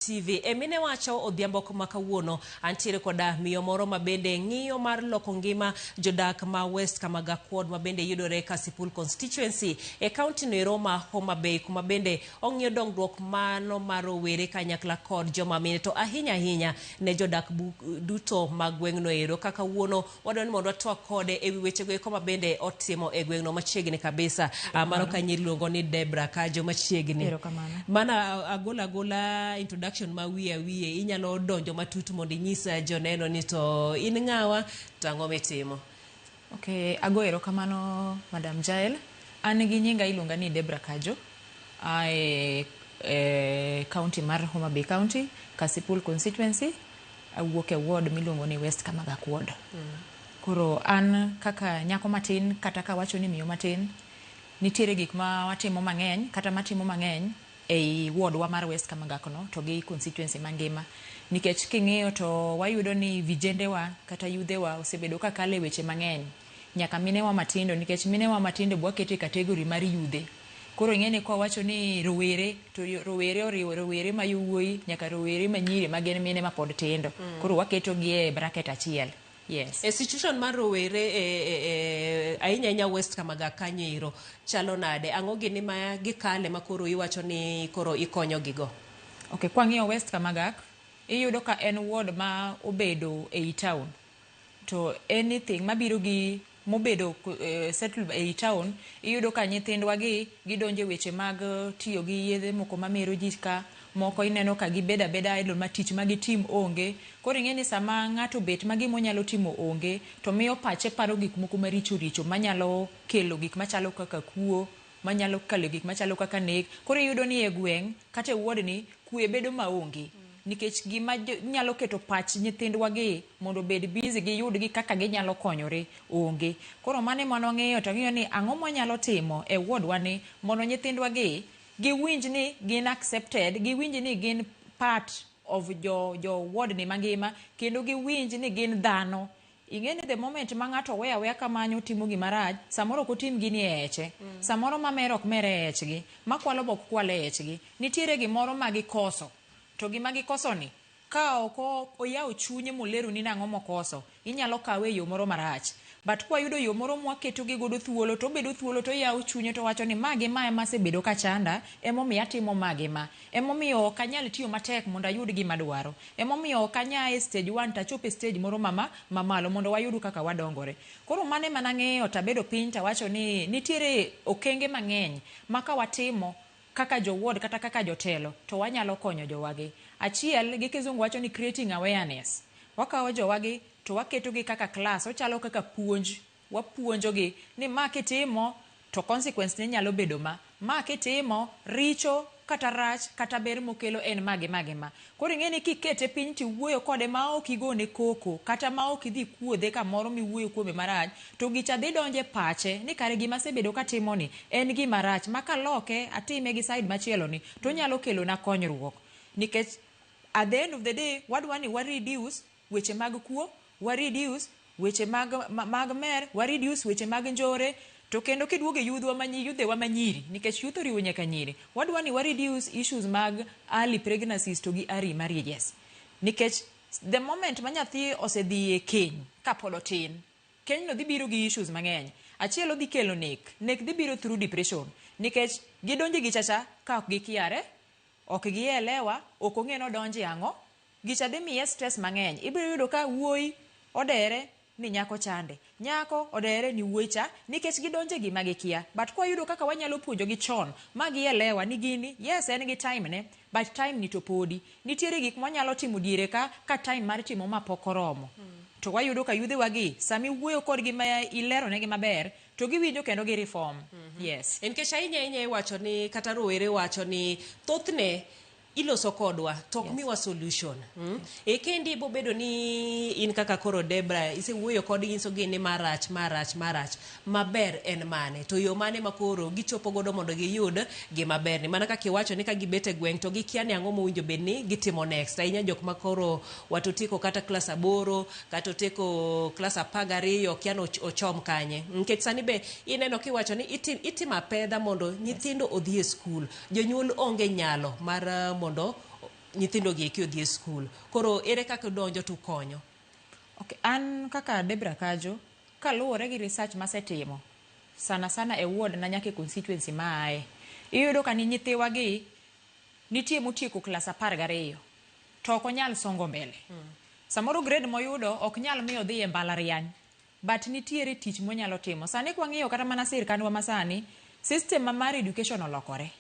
TV. E mine wacho odhiambo ma kawuono antiere koda miyo moro ma bende ng'iyo mar loko ngima jodak ma West Kamaga Ward ma bende yudore Kasipul constituency e county noero ma Homa Bay, kuma bende ong'iyo dongruok mano mar rowere kanyakla kod joma mine, to ahinya ahinya ne jodak duto mag gweng'no ero. Ka kawuono wadwaro ni mondo watwak kode ewi wechego eko ma bende otimo e gweng'no machiegni kabisa. Mano ka nyiri iluongo ni Debra Kajo machiegni. Erokamano. Mana agola agola introduction ma wiye wiye, inyalo donjo matut mondo inyis joneno ni to in ng'awa to ang'o mitimo. Okay, ago erokamano, Madam Jael. An gi nyinga iluonga ni Debra Kajo. Ae e county mar Homa Bay County, Kasipul constituency. Awuok e ward miluongo ni West Kamagak Ward. Koro an kaka nyako matin, kata kawacho ni miyo matin, nitiere gik ma watimo mang'eny kata matimo mang'eny ei ward wa mar West Kamagak no to gi constituency mangima. Nikech king'iyo to wayudo ni vijende wa kata yudhe wa osebedo ka kalo e weche mang'eny. Nyaka mine wa matindo, nikech mine wa matindo be waketo e category mar yudhe. Koro ing'e ni kwawacho ni rowere, to rowere oriwo rowere ma yowuoyi nyaka rowere ma nyiri ma gin mine mapod tindo. Koro waketo gi e bracket achiel. Yes. E situation mar rowere e ahinya ahinya West Kamaga kanyo ero chalo nade? Ang'o gini ma gikale ma koro iwacho ni koro ikonyo gigo? Okay, kwang'iyo West Kamagak, iyudo ka en ward ma obedo ei town. To anything mabiro gi mobedo settled ei town, iyudo ka nyithindwa gi gidonjo e weche mag tiyo gi yedhe moko mamero ji ka, moko ineno ka gibedo abeda idle ma tich ma gitim onge. Koro ing'e ni sama ng'ato obet ma gima onyalo timo onge, to miyo pache paro gik moko maricho richo manyalo kelo gik machalo kaka kuo, manyalo kelo gik machalo kaka nek. Koro iyudo ni e gweng' kata e ward ni kwe bedo maonge. Nikech gima nyalo keto pach nyithindwa gi mondo obed busy giyud gi kaka ginyalo konyore onge. Koro mano ema nwang'iyo to wang'iyo ni ang'o mwanyalo timo e ward wa ni mondo nyithindwa gi giwinj ni gin accepted, giwinj ni gin part of jo ward ni mangima, kendo giwinj ni gin dhano. Ing'e ni the moment ma ng'ato weyo aweya kamanyo timo gima rach, samoro ok otim gini e eche. Samoro mamer ok mer e echgi, makwalo be ok kwal e echgi. Nitiere gimoro ma gikoso. To gima gikoso ni, ka ok oyawo chunye moleroni nang'o mokoso, inyalo kawe e yo moro marach. But kwayudo yo moro mwaketo gi godo thuolo, to obedo thuolo to oyawo chunye to owacho ni ma gi ma ema asebedo ka chanda, emomiyo atimo ma gi ma. Emomiyo ok anyal tiyo matek mondo ayud gima adwaro. Emomiyo ok anya e stage 1 to achop e stage moro mamalo mondo wayud kaka wadongore. Koro mano ema nang'iyo tabedo piny tawacho ni nitiere okenge mang'eny ma ka watimo kaka jo ward kata kaka jotelo to wanyalo konyo jowagi. Achiel, gi kizungu wacho ni creating awareness. Wakawo jowagi to waketogi kaka class, ochalo kaka puonj. Wapuonjogi ni ma kitimo to consequence ne nyalo bedo ma. Ma kitimo richo kata rach kata ber mokelo en ma gi ma gi ma. Koro ing'e ni kikete piny tiwuoyo kode ma ok igone koko kata ma ok idhi kuodhe kamoro miwuoyo kuome marach, to gicha dhi donjo e pache ni kare gima asebedo katimo ni en gima rach ma kaloke atime gi side machielo ni to onyalo kelona konyruok. Nikech at the end of the day wadwa ni wa reduce weche mag kuo, wa reduce weche mag mer, wa reduce weche mag njore, to kendo kiduogo e yudhwa ma yudhewa ma nyiri, nikech youth oriwo nyaka nyiri, wadwa ni wa reduce issues mag early pregnancies to gi early marriages. Nikech the moment ma nyathi osedhi e keny kapod otin, keny no dhi biro gi issues mang'eny. Achiel odhi kelo nek, nek dhi biro through depression, nikech gidonjo gi chacha ka ok gikiare, ok gielewa, ok ong'e ni odonje ang'o. Gicha dhi miye stress mang'eny. Ibiro yudo ka wuoyi odere ni nyako chande, nyako odere ni wuoyi cha, nikech gidonje gima gikia. But kwayudo kaka wanyalo puonjogi chon ma gielewa ni gini, yes en gi time ne, but time ni to podi. Nitiere gik mwanyalo timo diere ka time mar timo ma pok oromo. To wayudo ka yudhewa gi, sama iwuoyo kodgi ma ileronegi maber, to giwinjo kendo gi reform. Yes. Nikech ahinya ahinya iwacho ni, kata rowere wacho ni, thothne iloso kodwa to ok miwa solution. E kendi ibo bedo ni in kaka koro Debra isewuoyo kodgi, inyisogi ni marach marach marach, maber en mane, to yo mane ma koro gichopo godo mondo giyud gima ber ni. Mana kaka iwacho ni ka gibet e gweng' to gikia ni ang'o mowinjo bed ni gitimo next. Ahinya jok ma koro wat otieko kata klas 8 kata otieko klas 12, okia ni ochom kanye. Nikech sani be ineno kiwacho ni itimo apedha mondo nyithindo odhi e skul. Jonyuol onge nyalo mar mondo nyithindo gi eki odhi e skul. Koro ere kaka udonjo to ukonyo? Okay, an kaka Debra Kajo, kaluwore gi research masetimo, sana sana e ward na nyaka e constituency maaye, iyudo ka ni nyithiwa gi nitie motieko klas 12 to ok onyal songo mbele. Samoro grade moyudo ok nyal miyo odhi e mbalariany, but nitiere tich monyalo timo. Sani kwang'iyo kata mana sirkandwa masani, system ma mar education olokore.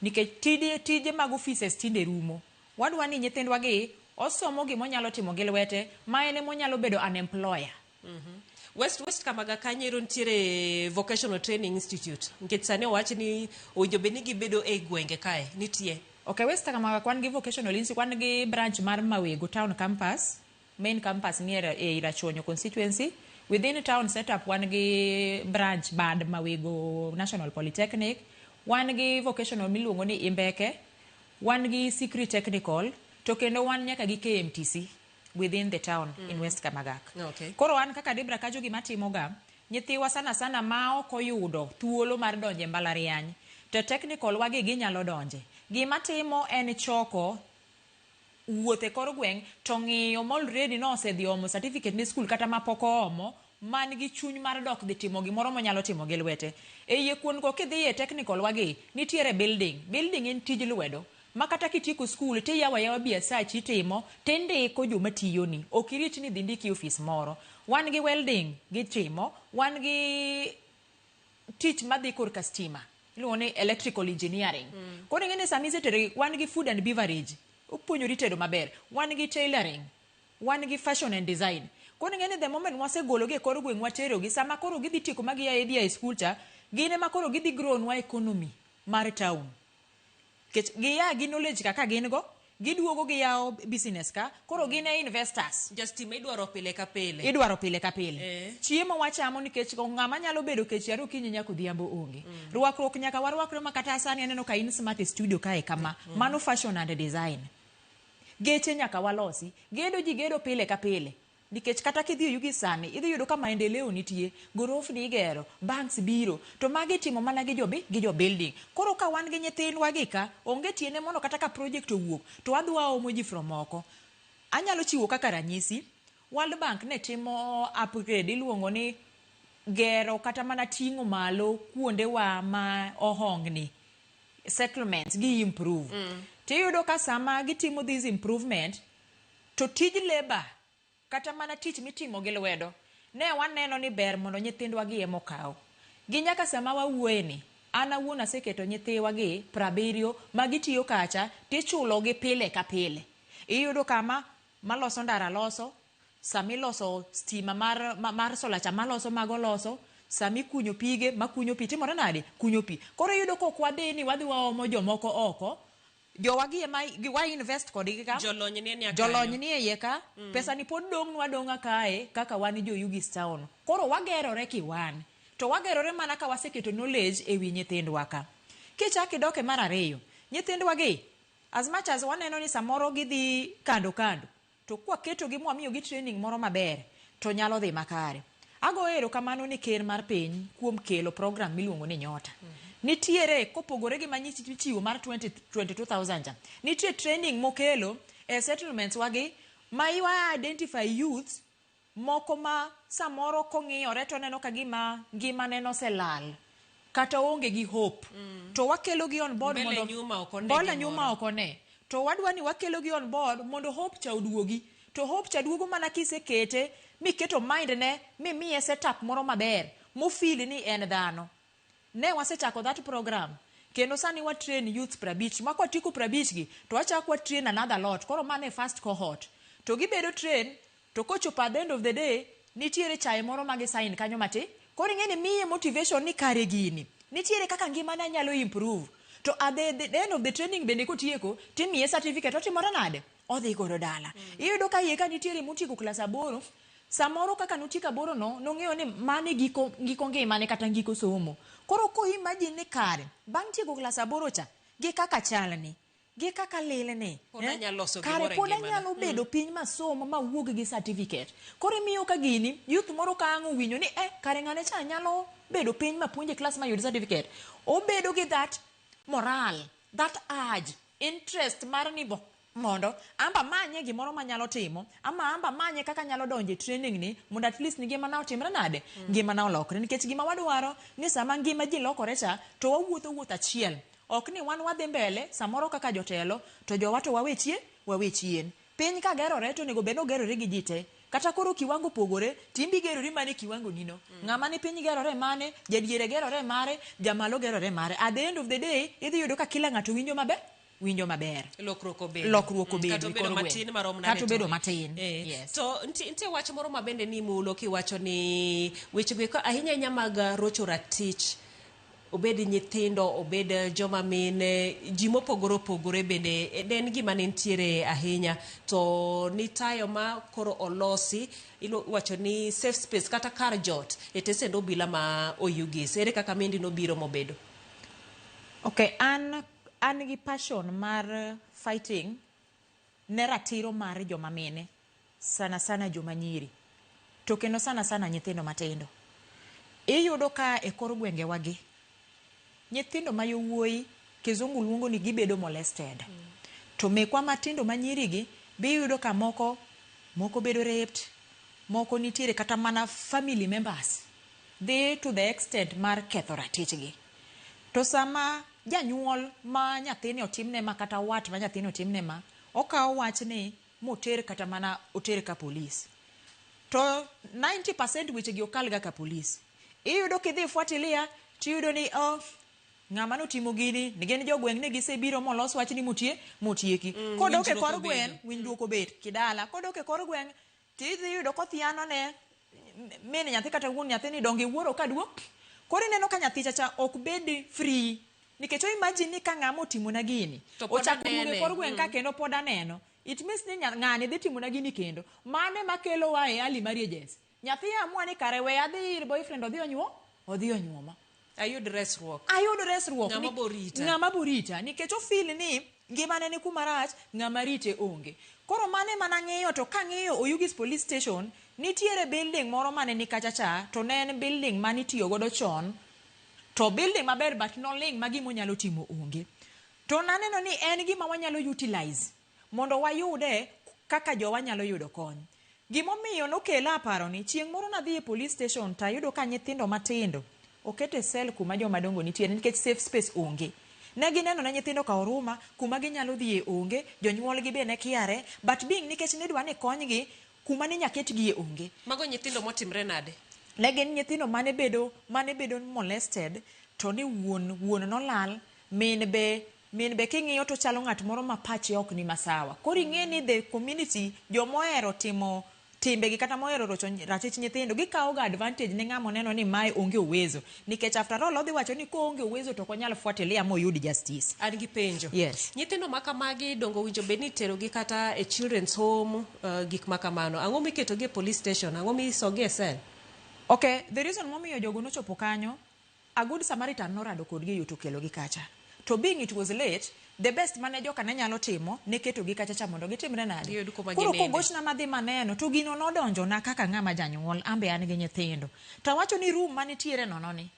Nikech tije mag offices tinde rumo. Wadwa ni nyithindwa gi osomo gimonyalo timo gi lwete ma en emonyalo bedo an employer. West Kamaga kanyo nitiere Vocational Training Institute. Nikech sani owach ni owinjo bed ni gibedo e gwenge kae. Nitie. Okay, West Kamaga wan gi vocational institute, wan gi branch mar Mawego Town Campus. Main campus nie e Rachuonyo constituency. Within town setup wan gi branch bad Mawego National Polytechnic. Wan gi vocational miluongo ni Imbeke. Wan gi Sikri Technical. To kendo wan nyaka gi KMTC within the town in West Kamagak. Koro an kaka Debra Kajo gima timoga, nyithiwa sana sana ma ok oyudo thuolo mar donjo e mbalariany, to technical wagi ginyalo donje. Gima timo en choko wuoth e kor gweng' to ng'iyo ma already nosedhi omo certificate ne skul kata mapok oomo man gi chuny mar dok dhi timo gimoro monyalo timo gi lwete. E iye kuond go kidhi e technical wagi, nitiere building. Building en tij lwedo. Ma kata kitieko skul tiyawo ayawa biasachi itimo tindiko joma tiyoni. Ok irit ni dhi ndiki e ofis moro. Wan gi welding gitimo, wan gi tich madhi korka stima. Iluongo ni electrical engineering. Koro ing'e ni sama isetero wan gi food and beverage. Upuonjori tedo maber. Wan gi tailoring. Wan gi fashion and design. Koro ing'e ni the moment wasegologi e kor gweng' waterogi, sama koro gidhi tieko ma gia e dhi e skul cha, gin ema koro gidhi grow nwa economy mar town. Nikech gia gi knowledge kaka gin go, giduogo giyawo business ka, koro gin e investors. Ja stima idwaro pile ka pile. Idwaro pile ka pile. Chiemo wachamo nikech ng'ama nyalo bedo kech yare okinyi nyaka odhiambo onge. Rwakruok nyaka warwakre ma kata sani aneno ka in smart e studio kae kama. Mano fashion and design. Geche nyaka walosi. Gedo ji gedo pile ka pile. Nikech kata kidhi Oyugis sani, idhi yudo ka maendeleo nitie, gorofni igero, banks biro, to magi itimo mana gi jo, gi jo building. Koro ka wan gi nyithindwa gi ka, onge tiende mondo kata ka project owuok, to wadhi waomo ji from oko. Anyalo chiwo kaka ranyisi, World Bank ne timo upgrade iluongo ni gero kata mana ting'o malo kuondewa ma ohongni settlements gi improve. Tiyudo ka sama gitimo this improvement, to tij labor kata mana tich mitimo gi lwedo ne waneno ni ber mondo nyithindwa gi ema okaw. Gi nyaka sama wawuoye ni, an awuon aseketo nyithiwa gi 70 ma gitiyo kacha tichulo gi pile ka pile. Iyudo kama maloso ndara loso, samiloso stima mar solar cha maloso mago loso, samikunyo pige makunyo pi timore nade? Kunyo pi. Koro iyudo ka ok wadhi ni wadhi waomo jomoko oko, jowagi ema wa invest kodgi ka. Jolony nie nia Jolony nie iye ka. Pesa ni pod dong'nwa adong'a kae kaka wan jo Oyugis town. Koro wagerore kiwan. To wagerore mana ka waseketo knowledge ewi nyithindwa ka. Kichak idok e mar ariyo, nyithindwa gi, as much as waneno ni samoro gidhi kando kando, to kwaketogi mwamiyogi training moro maber, to nyalo dhi makare. Agoyo erokamano ne ker mar piny kuom kelo program miluongo ni Nyota. Nitiere kopogore gi manyichiwo mar 20, 22,000 cha. Nitie training mokelo e settlements wagi ma iwa identify youths moko ma samoro kong'iyore to oneno ka gima ngimane noselal kata oonge gi hope. To wakelo gi on board Mbele mondo nyuma ok one mbele gimoro. nyuma ok one. To wadwa ni wakelo gi on board mondo hope cha oduogi. To hope cha duogo mana kisekete miketo mind ne mimiye setup moro maber mofeel ni en dhano. Ne wasechako that program kendo sani wa train youth 50 ma kwatieko 50 gi to wachako wa train another lot. Koro mano e first cohort. To gibedo train to kochopo at the end of the day nitiere chae moro ma gi sign kanyo mati. Koro ing'e ni miye motivation ni kare gini nitiere kaka ngimane nyalo improve. To at the end of the training bende kotieko timiye certificate otimore nade? Odhi godo dala. Iyudo ka iye ka nitiere motieko klas 8, samoro kaka notieko 8 no, nong'eyo ni mano e giko ngimane kata giko somo. Koro ko imagine ni kare, bang' tieko klas 8 cha, gi kaka chalni, gi kaka lilni, Pod anyalo loso kare gimoro e pod ngimana. anyalo bedo piny masomo mawuog gi certificate. Koro imiyo ka gini, youth moro ka ang' owinjo ni kare ng'ane cha nyalo bedo piny mapuonje klas mayud certificate. Obedo gi that morale, that urge, interest mar ni bo. Mondo amba manye gimoro manyalo timo, ama amba manye kaka anyalo donjo e training ni mondo at least ngimana otimre nade, ngimana olokre. Nikech gima wadwaro ni sama ngima ji lokore cha, to wawuotho wuoth achiel. Ok ni wan wadhi mbele samoro kaka jotelo, to jowa to wawe chien, wawe chien. Piny ka gerore to onego bed ni ogerore gi ji te. Kata koro kiwango opogore, to in be igerori mana e kiwango ni no. Ng'ama ni piny gerore mane, jadiere gerore mare, jamalo gerore mare. At the end of the day, idhi yudo ka kila ng'ato winjo maber. Winjo maber. Lokruok obedo. Lokruok obedo Kata e obedo kor gweng'. Matin marom nade. Kata obedo matin. Eh. Yes. To nitie wach moro ma bende nimulo kiwacho ni weche go eko ahinya ahinya mag rocho ratich, obed nyithindo, obed joma mine, ji mopogore opogore bende ne en gima ne nitiere ahinya, to nitayo ma koro olosi iwacho ni safe space kata kar jot e tesend obila ma Oyugis. Ere kaka mindi nobiro mobedo? Okay, an gi passion mar fighting ne ratiro mar joma mine, sana sana joma nyiri, to kendo sana sana nyithindo matindo. Iyudo ka e kor gwengewa gi, nyithindo ma yowuoyi kizungu luongo ni gibedo molested. To mekwa matindo ma nyiri gi, be iyudo ka moko, moko bedo raped, moko nitiere kata mana family members dhi to the extent mar ketho ratichgi. To sama janyuol ma nyathini otimne ma kata wat ma nyathini otimne ma, okawo wachni moter kata mana oter ka polis. To 90% weche gi okal ga ka polis. Iyudo kidhi fuatilia, tiyudo ni oh, ng'ama notimo gini, gin jogweng' ne gisebiro molos wachni motie, motieki. Kodok e Winjruok kor obedo. Gweng', winjruok obet kidala. Kodok e kor gweng', tidhi yudo kothiano ne min nyathi kata wuon nyathi ni donge iwuoro ka duok. Koro ineno ka nyathi chacha ok bed free. Nikech o imagine ni ka ng'ama otimona gini, To pod ochako duogo e anene. kor gweng' ka kendo pod aneno. It means ni ng'ani dhi timona gini kendo. Mano ema kelowa e early marriages. Nyathi amua ni kare we adhi ir boyfriend odhi onyuo, odhi onyuoma. Ayud resruok. Ayud resruok. Ng'ama borita. Ng'ama borita. Nikech o feel ni ngimane ni kuma rach, ng'ama rite onge. Koro mano ema nang'iyo, to kang'iyo Oyugis Police Station, nitiere building moro mane ni kacha cha, to ne en building mane itiyo godo chon. To building maber but noling' ma gima onyalo timo onge. To naneno ni en gima wanyalo utilize mondo wayude kaka jowa nyalo yudo kony. Gimomiyo nokela aparo ni chieng' moro nadhi e police station to ayudo ka nyithindo matindo oket e cell kuma joma dongo nitiere nikech safe space onge. Ne gineno ne nyithindo ka oruma, kuma ginyalo dhiye onge, jonyuolgi be ne kiare, but being nikech nidwa ni konygi, kuma ne nyaketgie onge. Mago nyithindo motimre nade? Ne gin nyithindo mane bedo molested, to ni wuon nolal, min be king'iyo to chalo ng'at moro ma pache ok ni masawa. Koro ing'e ni the community, jomohero timo timbegi kata mohero rocho ratich nyithindo, gikawo ga advantage ne ng'ama oneno ni mae onge uwezo, nikech after all odhi wacho ni koonge uwezo to ok onyal fuatilia moyud justice. An gi penjo. Yes. Nyithindo ma kamagi dongo winjo bed ni iterogi kata e children's home, gik ma kamano. Ang'o miketogi e police station? Ang'o misogi e cell? Okay, the reason momiyo jogo nochopo kanyo, a good Samaritan norado kodgi e yo to okelogi kacha. To being it was late, the best mane joka ne nyalo timo ne ketogi kacha cha mondo gitimre nade. Giyud kuma Koro gininde. kogochna madhi maneno, to gino nodonjona kaka ng'ama janyuol, ambe an gi nyithindo. To awacho ni room manitiere nono ni,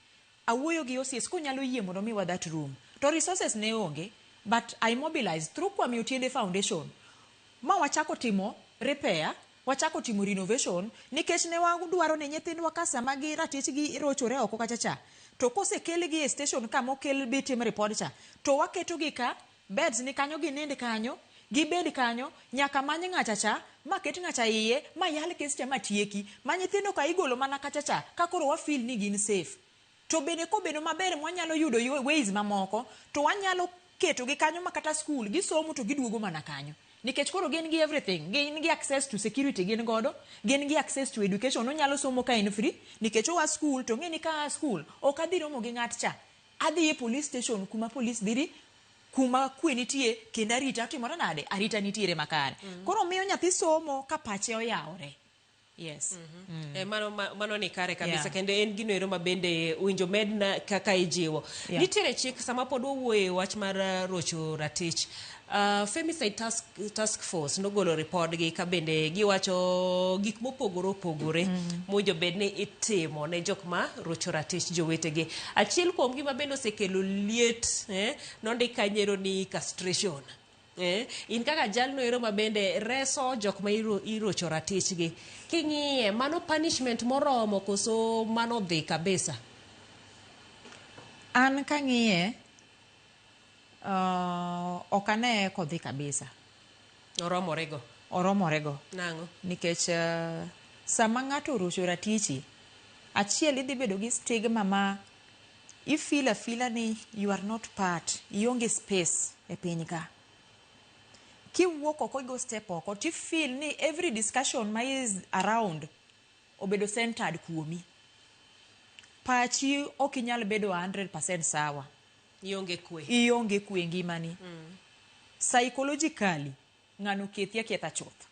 awuoyo gi OCS konyalo yie mondo miwa that room. To resources ne onge, but I mobilized through Kwame Otiende Foundation. Ma wachako timo repair, wachako timo renovation, nikech ne wadwaro ni nyithindwa ka sama gi ratichgi rochore oko kacha cha, to kosekelgi e station ka mokel bi tim report cha, to waketogi ka, beds ni kanyo, ginind kanyo, gibed kanyo, nyaka many ng'acha cha, ma ket ng'acha iye, ma yal kes cha ma tieki, ma nyithindo ka igolo mana kacha cha, ka koro wa feel ni gin safe. To bende kobedo maber mwanyalo yudo ways mamoko, to wanyalo ketogi kanyo ma kata school gisomo to giduogo mana kanyo. Nikech koro gin gi everything, gin gi access to security gin godo, gin gi access to education, onyalo somo ka en free, nikech oa school to ng'e ni ka aa school, ok adhi romo gi ng'at cha. Adhi e police station kuma police dhiri, kuma kwe nitie kendo arita timore nade? Arita nitiere makare. Koro miyo nyathi somo ka pache oyawore. Yes. Eh, mano ni kare kabisa. Yeah. Kendo en gino ero ma bende winjo medna kaka ijiwo. Nitiere chik sama pod wawuoye wach mar rocho ratich. Femicide task force nogolo ripodgi ka bende giwacho gik mopogore opogore mowinjo bed ni itimo ne jok ma rocho ratich jowetegi. Achiel kuom gi ma bende osekelo liet, nondik kanyero ni castration. In kaka jalno ero ma bende reso jok ma irocho ratichgi, king'iye mano punishment moromo koso mano dhi kabisa? An kang'iye, ok ane kodhi kabisa. Oromorego. Oromorego. Nang'o? Nikech sama ng'ato orocho ratichi, achiel idhi bedo gi stigma ma i feel afeela ni you are not part, ionge space e piny ka. Kiwuok oko igo step oko, ti feel ni every discussion ma is around obedo centered kuomi. Pachi ok inyal bedo 100% sawa. Ionge kwe. Ionge kwe e ngimani. Psychologically, ng'ano kethi aketha chuth.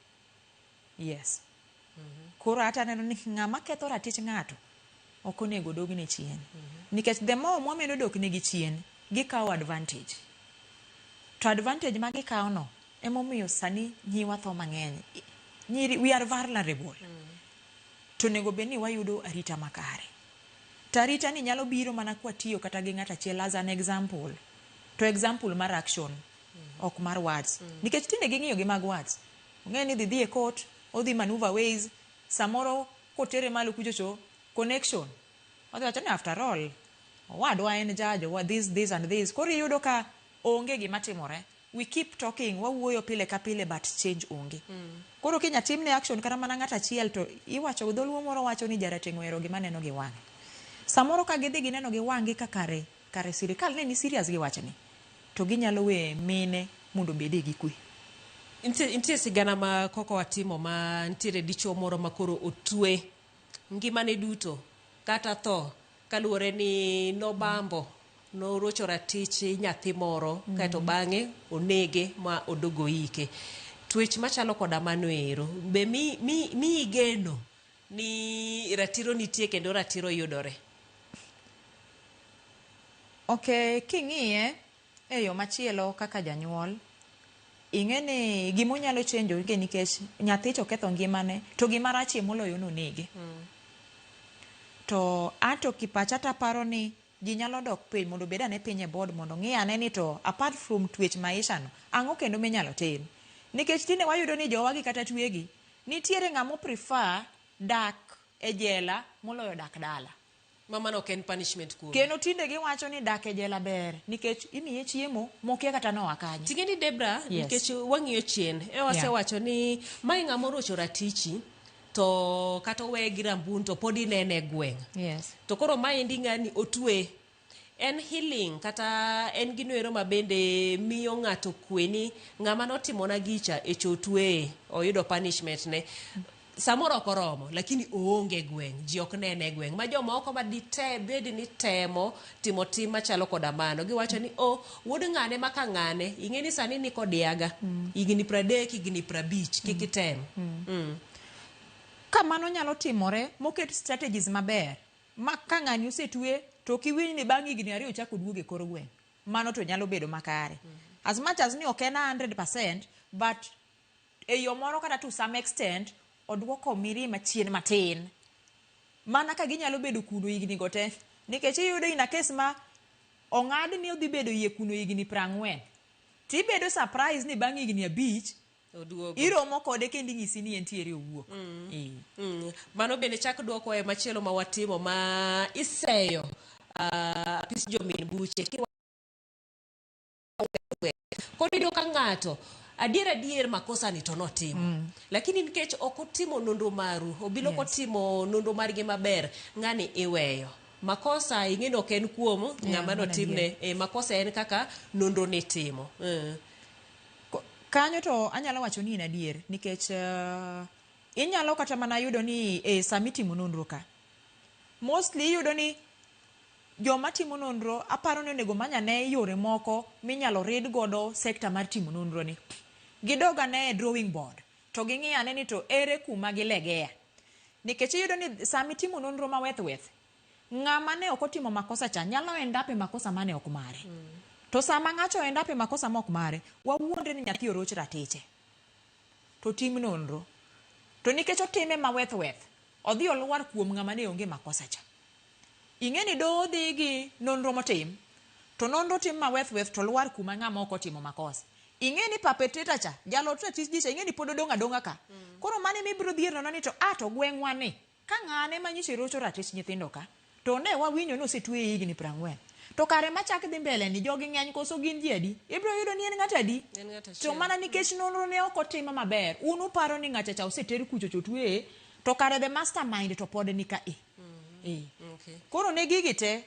Yes. Koro hata aneno ni ng'ama ketho ratich ng'ato ok onego dogne chien. Nikech the more mwamedo dok negi chien, gikawo advantage. To advantage ma gikawo no, emomiyo sani nyiwa tho mang'eny. Nyiri, we are vulnerable. To onego bed ni wayudo arita makare. To arita ni nyalo biro mana kwatiyo kata gi ng'ato achiel as an example. To example mar action, ok mar words. Nikech tinde ging'iyo gi mag words. Ong'eyo ni dhi e court, odhi maneuver ways, samoro kotere malo kuchocho, connection. Odhi wacho ni after all, owadwa en judge, owa this, this and this. Koro iyudo ka onge gima timore. We keep talking, wawuoyo pile ka pile, but change onge. Koro kinya timne action kata mana ng'ato achiel to iwacho dholuo moro wacho ni jarateng' ohero gima neno gi wang'e. Samoro ka gidhi gineno gi wang'gi ka kare sirikal ne ni serious gi wachni, to ginyalo we mine mondo obede gi kwe. Nitie sigana ma koko watimo ma nitiere dichuo moro ma koro otwe ngimane duto kata tho kaluwore ni nobambo norocho ratich nyathi moro kaeto bang'e onege ma odogo ike. Twech machalo koda mano ero be mi geno ni ratiro nitie kendo ratiro yudore? Ok, king'iye e yo machielo kaka janyuol, ing'e ni gimonyalo chenjo onge nikech nyathi to ketho ngimane to gima rachie moloyo nonege. To anto kipacha taparo ni ji nyalo dok piny mondo obed ane piny e board mondo ng'i ane ni to apart from twech maisha no, ang'o kendo minyalo tim. Nikech tinde wayudo ni jowagi kata twegi, nitiere ng'ama prefer dak e jela moloyo dak dala. Ma mano ok en punishment kuome. Kendo tinde giwacho ni dak e jela ber nikech imiye chiemo mokia kata noa kanye. Ting'e ni Debra, nikech wang'iyo chien, e wasewacho ni mae ng'ama orocho ratichi to kata oweye gi rambun to pod inene e gweng'. To koro maendi ng'ani otwe. En healing kata en gino ero ma bende miyo ng'ato kwe ni ng'ama notimona gicha e cho otweye, oyudo punishment ne. Samoro ok oromo, lakini oonge e gweng', ji ok nene e gweng'. Ma jomoko ma dite bed ni temo timo tim machalo koda mano. Giwacho ni, oh, wuod ng'ane maka ng'ane, ing'e ni sani ni kod yaga. Higni 30, higni 50, kik item. Ka mano nyalo timore, moket strategies maber, ma ka ng'ani osetwe, to ok iwinj ni bang' higni 2 ochako oduogo e kor gweng'. Mano to nyalo bedo makare. As much as ni ok en 100%, but e yo moro kata to some extent, oduoko mirima chien matin. Mana ka ginyalo bedo kuno higni go te. Nikech iyudo in a case ma ong'ad ni odhi bedo iye kuno higni 40. Tibedo surprise ni bang' higni 5 oduogo. Iromo kode kendo inyisi ni entiere owuok. Mano bende chak duoko e machielo ma watimo ma iseyo apis jomin buche. Koro iyudo ka ng'ato adier makosa ni to notimo. Lakini nikech ok otimo nonro maru, obilo ok otimo nonro margi maber, ng'ani iweyo. Makosa ing'e ni ok en kuom ng'ama notimne, makosa en kaka nonro nitimo. Kanyo to anyalo wacho ni en adier, nikech inyalo kata mana yudo ni sama itimo nonro ka. Mostly iyudo ni joma timo nonro aparo ni onego many ane yore moko minyalo rid godo sector mar timo nonro ni. Gidog ane e drawing board to ging'i ane ni to ere kuma gilegea. Nikech iyudo ni sama itimo nonro ma weth weth, ng'ama ne ok otimo makosa cha nyalo end up e makosa mane ok mare. To sama ng'acho end up e makosa ma ok mare, wawuondre ni nyathi oroch ratiche. To tim nonro. To nikech otime ma weth weth, odhi olwar kuom ng'ama ne onge makosa cha. Ing'e ni doho dhi gi nonro motim, to nonro tim ma weth weth to lwar kuma ng'ama ok otimo makosa. Ing'e ni perpetrator cha, jalot ratich ji cha, ing'e ni pod odong' adong'a ka. Koro mano ema ibiro dhier nono ni to a to gweng'wa ni, ka ng'ane ma nyocha rocho ratich nyithindo ka, to ne wawinjo ni osetweye higni 40. To kare machak dhi mbele ni jogi ng'eny koso gin ji adi? Ibiro yudo ni en ng'at adi? En ng'at To achiel. mana nikech nonro ne ok otim maber, un uparo ni ng'acha cha oseter kucho to otweye, to kare the mastermind to pod ni ka e. Eh. Okay. Koro ne gigi te,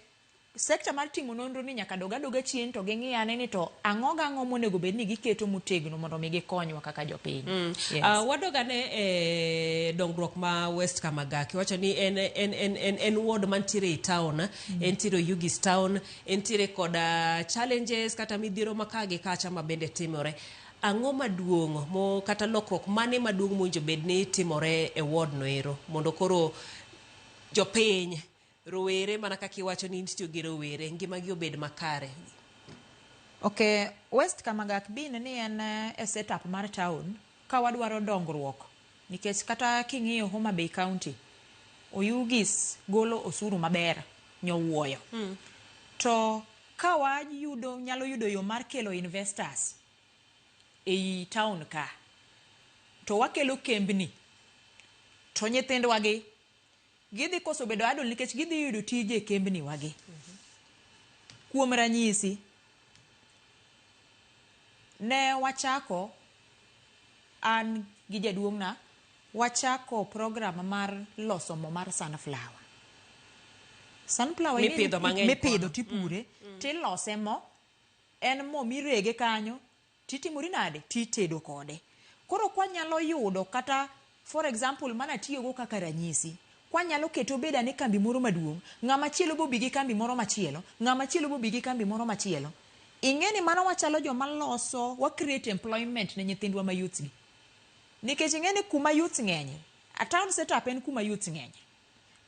sector mar timo nonro ni nyaka dog adoga chien to ging'i ane ni to ang'o gang'o monego bed ni giketo motegno mondo mi gikonywa kaka jopiny. Yes. Wadog ane e dongruok ma West Kamagak. Iwacho ni en ward mantiere e town, entiere Oyugis town, entiere koda challenges kata midhiero ma ka gi kacha ma bende timore. Ang'o maduong' mo kata lokruok mane maduong' mowinjo bed ni timore e ward no ero mondo koro jopiny rowere mana kaka iwacho ni itiyo gi rowere ngimagi obed makare. Okay, West Kamagak bin ni en e setup mar town ka wadwaro dongruok nikech kata king'iyo Homa Bay County, Oyugis golo osuru maber nyowuoyo. To ka wayudo nyalo yudo yo mar kelo investors ei town ka, to wakelo kembni, to nyithindwa gi gidhi koso bedo idle nikech gidhi yudo tije e kembni wagi. Kuom ranyisi, ne wachako an gi jaduong'na wachako program mar loso mo mar sunflower. Sunflower Mipidho mang'eny mipidho kono. Tipure tilose mo en mo mirege kanyo titimori nade titedo kode. Koro kwanyalo yudo kata for example mana tiyogo kaka ranyisi kwanyalo keto obed ane kambi moro maduong' ng'ama chielo bobi gi kambi moro machielo ng'ama chielo bobi gi kambi moro machielo ing'e ni mano wachalo joma loso wa create employment ne nyithindwa ma youths gi nikech ing'e ni kuma youths ng'enye a town setup en kuma youths ng'enye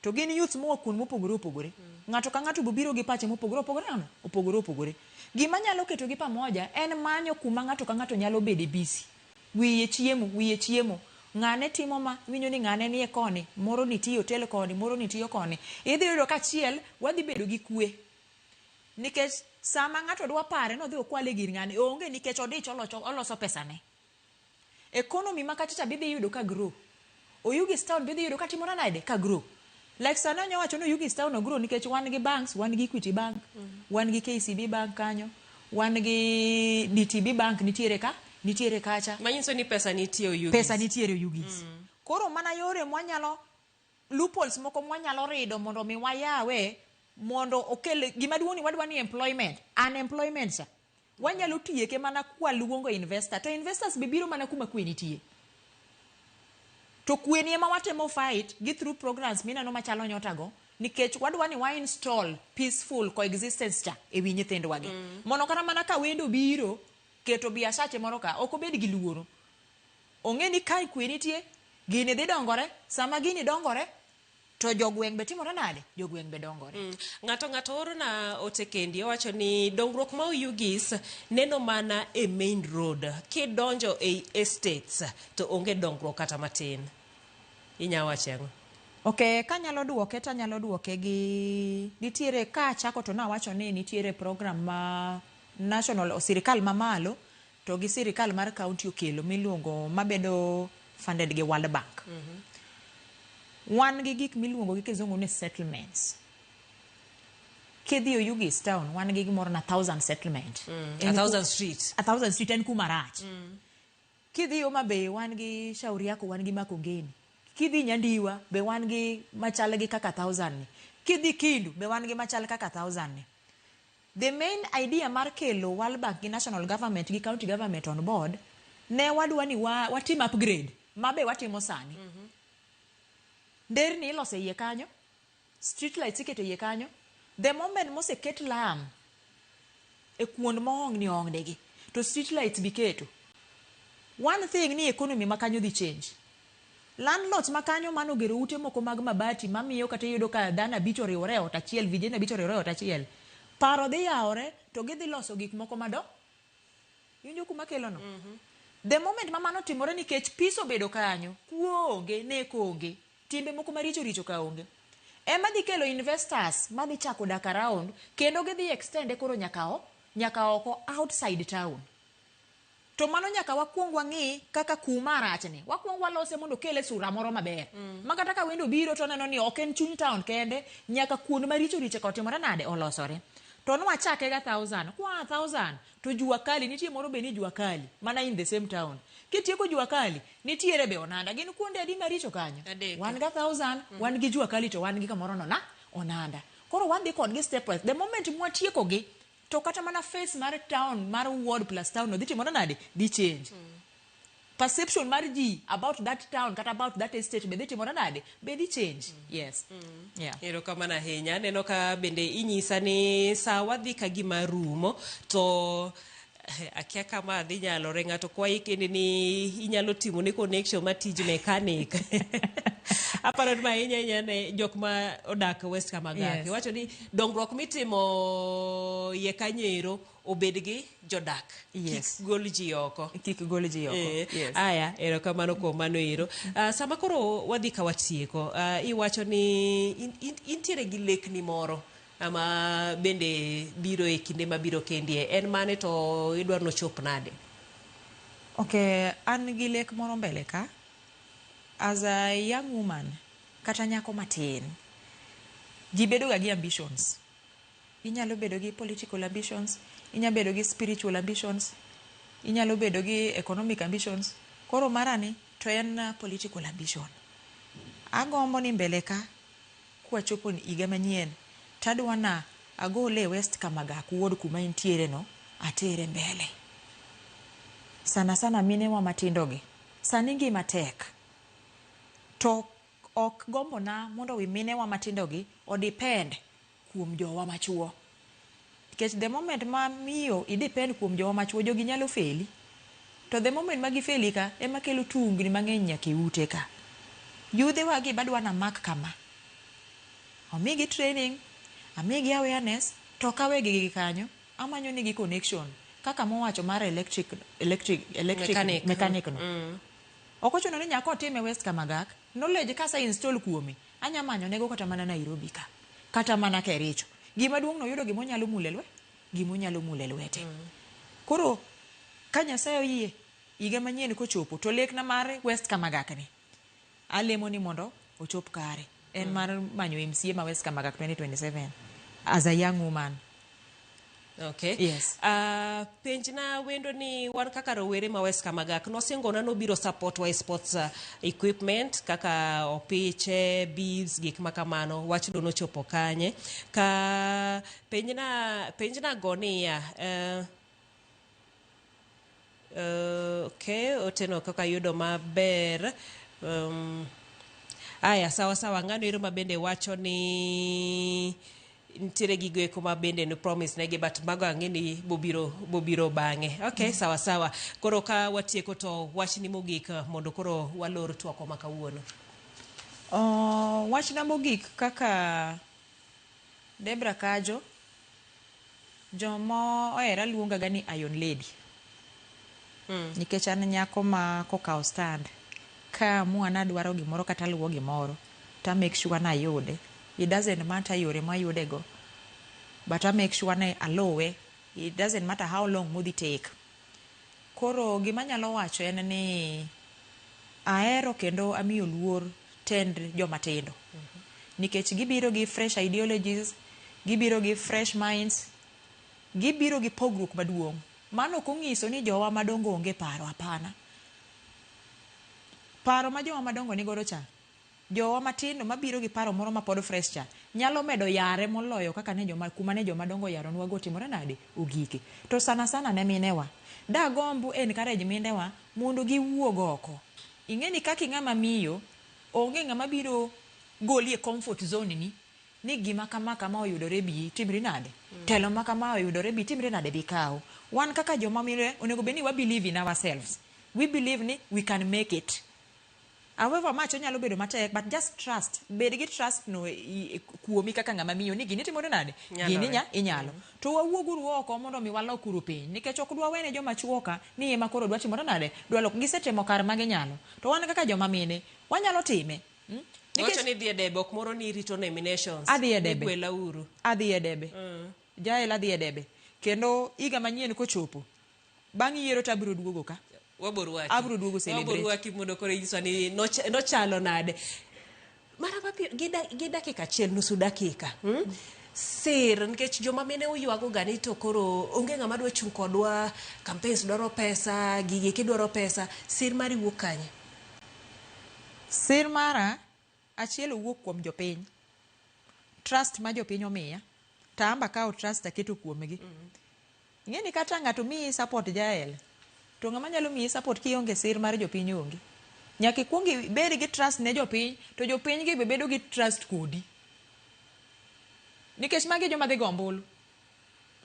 to gin youths moa kuond mopogore opogore ng'ato ka ng'ato bobiro gi pache mopogore opogore ano opogore opogore gima nyalo ketogi pamoja en manyo kuma ng'ato ka ng'ato nyalo bede busy wiye chiemo wiye chiemo ng'ane timo ma winjo ni ng'ane nie koni moro ni tiyo hotel koni moro ni tiyo koni idhi yudo ka achiel wadhi bedo gi kwe nikech sama ng'ato dwa pare nodhi okwale gir ng'ane onge nikech odich olocho oloso pesane economy ma kacha cha bidhi yudo ka grow Oyugis town bidhi yudo ka timore nade ka grow like sani onya wacho ni Oyugis town o grow nikech wan gi banks wan gi Equity Bank wan gi KCB Bank kanyo wan gi DTB Bank nitiere ka nitiere kacha Manyiso ni pesa nitie Oyugis. Pesa nitiere Oyugis koro mana yore mwanyalo loopholes moko mwanyalo rido mondo mi wayawe mondo okel gima duong' ni wadwa ni employment unemployment cha wanyalo tieke mana kwaluongo investor to investors be biro mana kuma kwe nitie to kwe ni ema watemo fight gi through programs mineno machalo nyota go nikech wadwa ni wa install peaceful coexistence cha e wi nyithindwa gi mondo kata mana ka wendo biro keto biashache moro ka ok obed gi luoro ong'e ni kae kwe nitie gini dhi dongore sama gini dongore to jogweng' be timore nade jogweng' be dongore Ng'ato oro na ote kendi owacho ni dongruok ma Oyugis neno mana e main road kidonjo ei estates to onge dongruok kata matin. Inya wache ang'o? Ok, kanyalo duoke tanyalo duoke gi nitiere ka achako to nawacho ni nitiere program ma national sirikal mamalo to gi sirikal mar county okelo miluongo mabedo funded gi World Bank. Wan gi gik miluongo gi kizungu ni settlements. Kidhi Oyugis town wan gi gimoro na thousand settlement. A thousand street. A thousand street en kuma rach. Kidhi Homa Bay wan gi Shauri Yako wan gi Makongeni. Kidhi Nyandiwa be wan gi machal gi kaka thousand ni. Kidhi Kindu be wan gi machal kaka thousand ni. The main idea mar kelo World Bank gi national government gi county government on board ne wadwa ni watim upgrade ma be watimo sani. Nderni iloso e iye kanyo, street lights iketo e iye kanyo. The moment moseket lam e kuond mohongni ohongni gi to street lights biketo. One thing ni economy ma kanyo dhi change. Landlords ma kanyo manogero ute moko mag mabati mamiyo kata iyudo ka dhano abich oriwore e ot achiel, vijende abich oriwore e ot achiel. Paro dhi yawore to gidhi loso gik moko mado. Iwinjo kuma kelo no? The moment ma mano timore nikech peace obedo kanyo, kuo onge, nek onge, timbe moko maricho richo ka onge. Ema dhi kelo investors madhi chako dak around kendo gidhi extend koro nyaka oko outside town. To mano nyaka wakuong wang'i kaka kuma rachni. Wakuong walose mondo okele sura moro maber. Ma kata ka wendo biro to oneno ni ok en chuny town kende, nyaka kuond maricho richo ka otimore nade olosore. To nwachake ga 1000. Kwa 1000 to jua kali nitie moro be ni jua kali mana in the same town. Kitieko jua kali nitiere be onanda. Gin kuonde adi maricho kanyo? Adek. Wan ga 1000, wan gi jua kali to wan gi kamoro no na onanda. Koro wadhi kodgi stepwise. The moment mwatieko gi to kata mana face mar town mar ward plus town no dhi timore nade? Dhi change. Perception mar ji about that town kata about that estate be dhi timore nade? Be dhi change. Yes. Yeah. Erokamano ahinya. Aneno ka bende inyisa ni sa wadhi ka gima rumo to akia kama dhi nyalore ng'ato kwayi kende ni inyalo timo ne connection mar tij mechanic. Aparo ni ma ahinya ahinya ne jok ma odak West Kamagak. Yes. Iwacho ni dongruok mitimo iye kanyo obed gi jodak. Yes. Kik gol ji oko. Kik gol ji oko. Yes. Aya, erokamano kuom mano ero. Sama koro wadhi ka watieko, iwacho ni intiere gi lekni moro ama bende biro e kinde mabiro kendie. En mane to idwaro nochop nade? Okay, an gi lek moro mbele ka. As a young woman, kata nyako matin, ji bedo ga gi ambitions. Inyalo bedo gi political ambitions, inyalo bedo gi spiritual ambitions, inyalo bedo gi economic ambitions. Koro marani to en political ambition. Agombo ni mbele ka kwachopo higa manyien tadwa na agole West Kamagak ward kuma entiere no atere mbele. Sana sana minewa matindo gi. Sani ngima tek. To ok gombona mondo wi minewa matindo gi o depend kuom jowa machuo. Nikech the moment ma miyo i depend kuom jowa machuo, jogi nyalo feli. To the moment ma gifeli ka, ema kelo tungni mang'eny nyaka e ute ka. Yudhe wa gi badwa na mak kama. Omigi training, amigi awareness, to ok awegi gi kanyo, amanyo negi connection. Kaka mowacho mar electric Mechanic. mechanic no. Ok ochuno ni nyaka otime West Kamagak, knowledge kasa install kuome, anya manyo nego kata mana Nairobi ka, kata mana Kericho. Gima duong' no yudo gima onyalo mulo e lwe, gima onyalo mulo e lwete. Koro ka Nyasaye oyie, higa manyien kochopo, to lekna mar West Kamagak ni, alemo ni mondo ochop kare. En mar manyo MCA ma West Kamagak 2027 as a young woman. Okay. Yes. Penjna wendo ni wan kaka rowere ma West Kamagak nosingona nobiro support wa e sports equipment kaka opiche, bibs, gik ma kamano. Wachno nochopo kanye? Ka penjna go niya, okay, oteno kaka yudo maber. Aya, sawa sawa, ng'ano ero ma bende wacho ni nitiere gigo eko ma bende no promise negi but mago ang'e ni bobiro bang'e. Okay, sawa sawa. Koro ka watieko to wachni mogik mondo koro walor twakwa ma kawuono. Wachna mogik kaka Debra Kajo, joma ohera luonga ga ni Iron Lady. Nikech an nyako ma kokawo stand, ka amua nadwaro gimoro kata luwo gimoro, to a make sure na ayude. It doesn't matter yore mayude go, but I make sure ni aluwe. It doesn't matter how long modhi take. Koro gima anyalo wacho en ni ahero kendo amiyo luor tend joma tindo. Nikech gibiro gi fresh ideologies, gibiro gi fresh minds, gibiro gi pogruok maduong'. Mano ok onyiso ni jowa madongo onge paro, hapana. Paro ma jowa madongo nigodo cha, jowa matindo mabiro gi paro moro mapod fresh cha, nyalo medo yare moloyo kaka ne joma, kuma ne joma dongo yaronwa go otimore nade ogike. To sana sana ne minewa. Dagomb encourage minewa mondo giwuog oko. Ing'e ni kaka ing'ama miyo, onge ng'ama biro goli e comfort zone ni, ni gima kama kama oyudore bi timri nade. Telo ma kama oyudore bi timri nade bi kaw. Wan kaka joma mine onego bed ni wa believe in ourselves. We believe ni we can make it. However much onyalo bedo matek, but just trust. Bed gi trust no kuomi kaka ng'ama miyo ni gini timore nade? Nyalore. Gini inyalo. To wawuoguru oko mondo mi walok uru piny. Nikech ok dwa wene joma chuo ka ni ema koro dwa timore nade? Dwa lok. Gisetimo kar ma ginyalo. To wan kaka joma mine, wanyalo time. Wacho ni dhi e debe, ok moro ni irito nominations. Adhi e debe. Igwela uru. Adhi e debe. Jael adhi e debe. Kendo higa manyien kochopo, Bang' yiero to abiro duogo ka. Wabiro rwaki. Abiro duogo celebrate. Wabiro rwaki mondo koro inyiswa ni nochalo nade. Mara mapiyo gi dakika achiel, nusu dakika. Sir, nikech joma mine uywago ga ni to koro onge ng'ama dwa chung' kodwa, campaigns dwaro pesa, gigi eki dwaro pesa, sir mari wuok kanye? Sir mara achiel owuok kuom jopiny. Trust ma jopiny omiya. To an be akawo trust aketo kuomgi. Ing'e ni kata ng'ato miyi support Jael, to ng'ama nyalo miyi support kionge sir mar jopiny onge. Nyaka ikuong ibed gi trust ne jopiny, to jopiny gi be bedo gi trust kodi. Nikech magi e joma dhi go ombulu.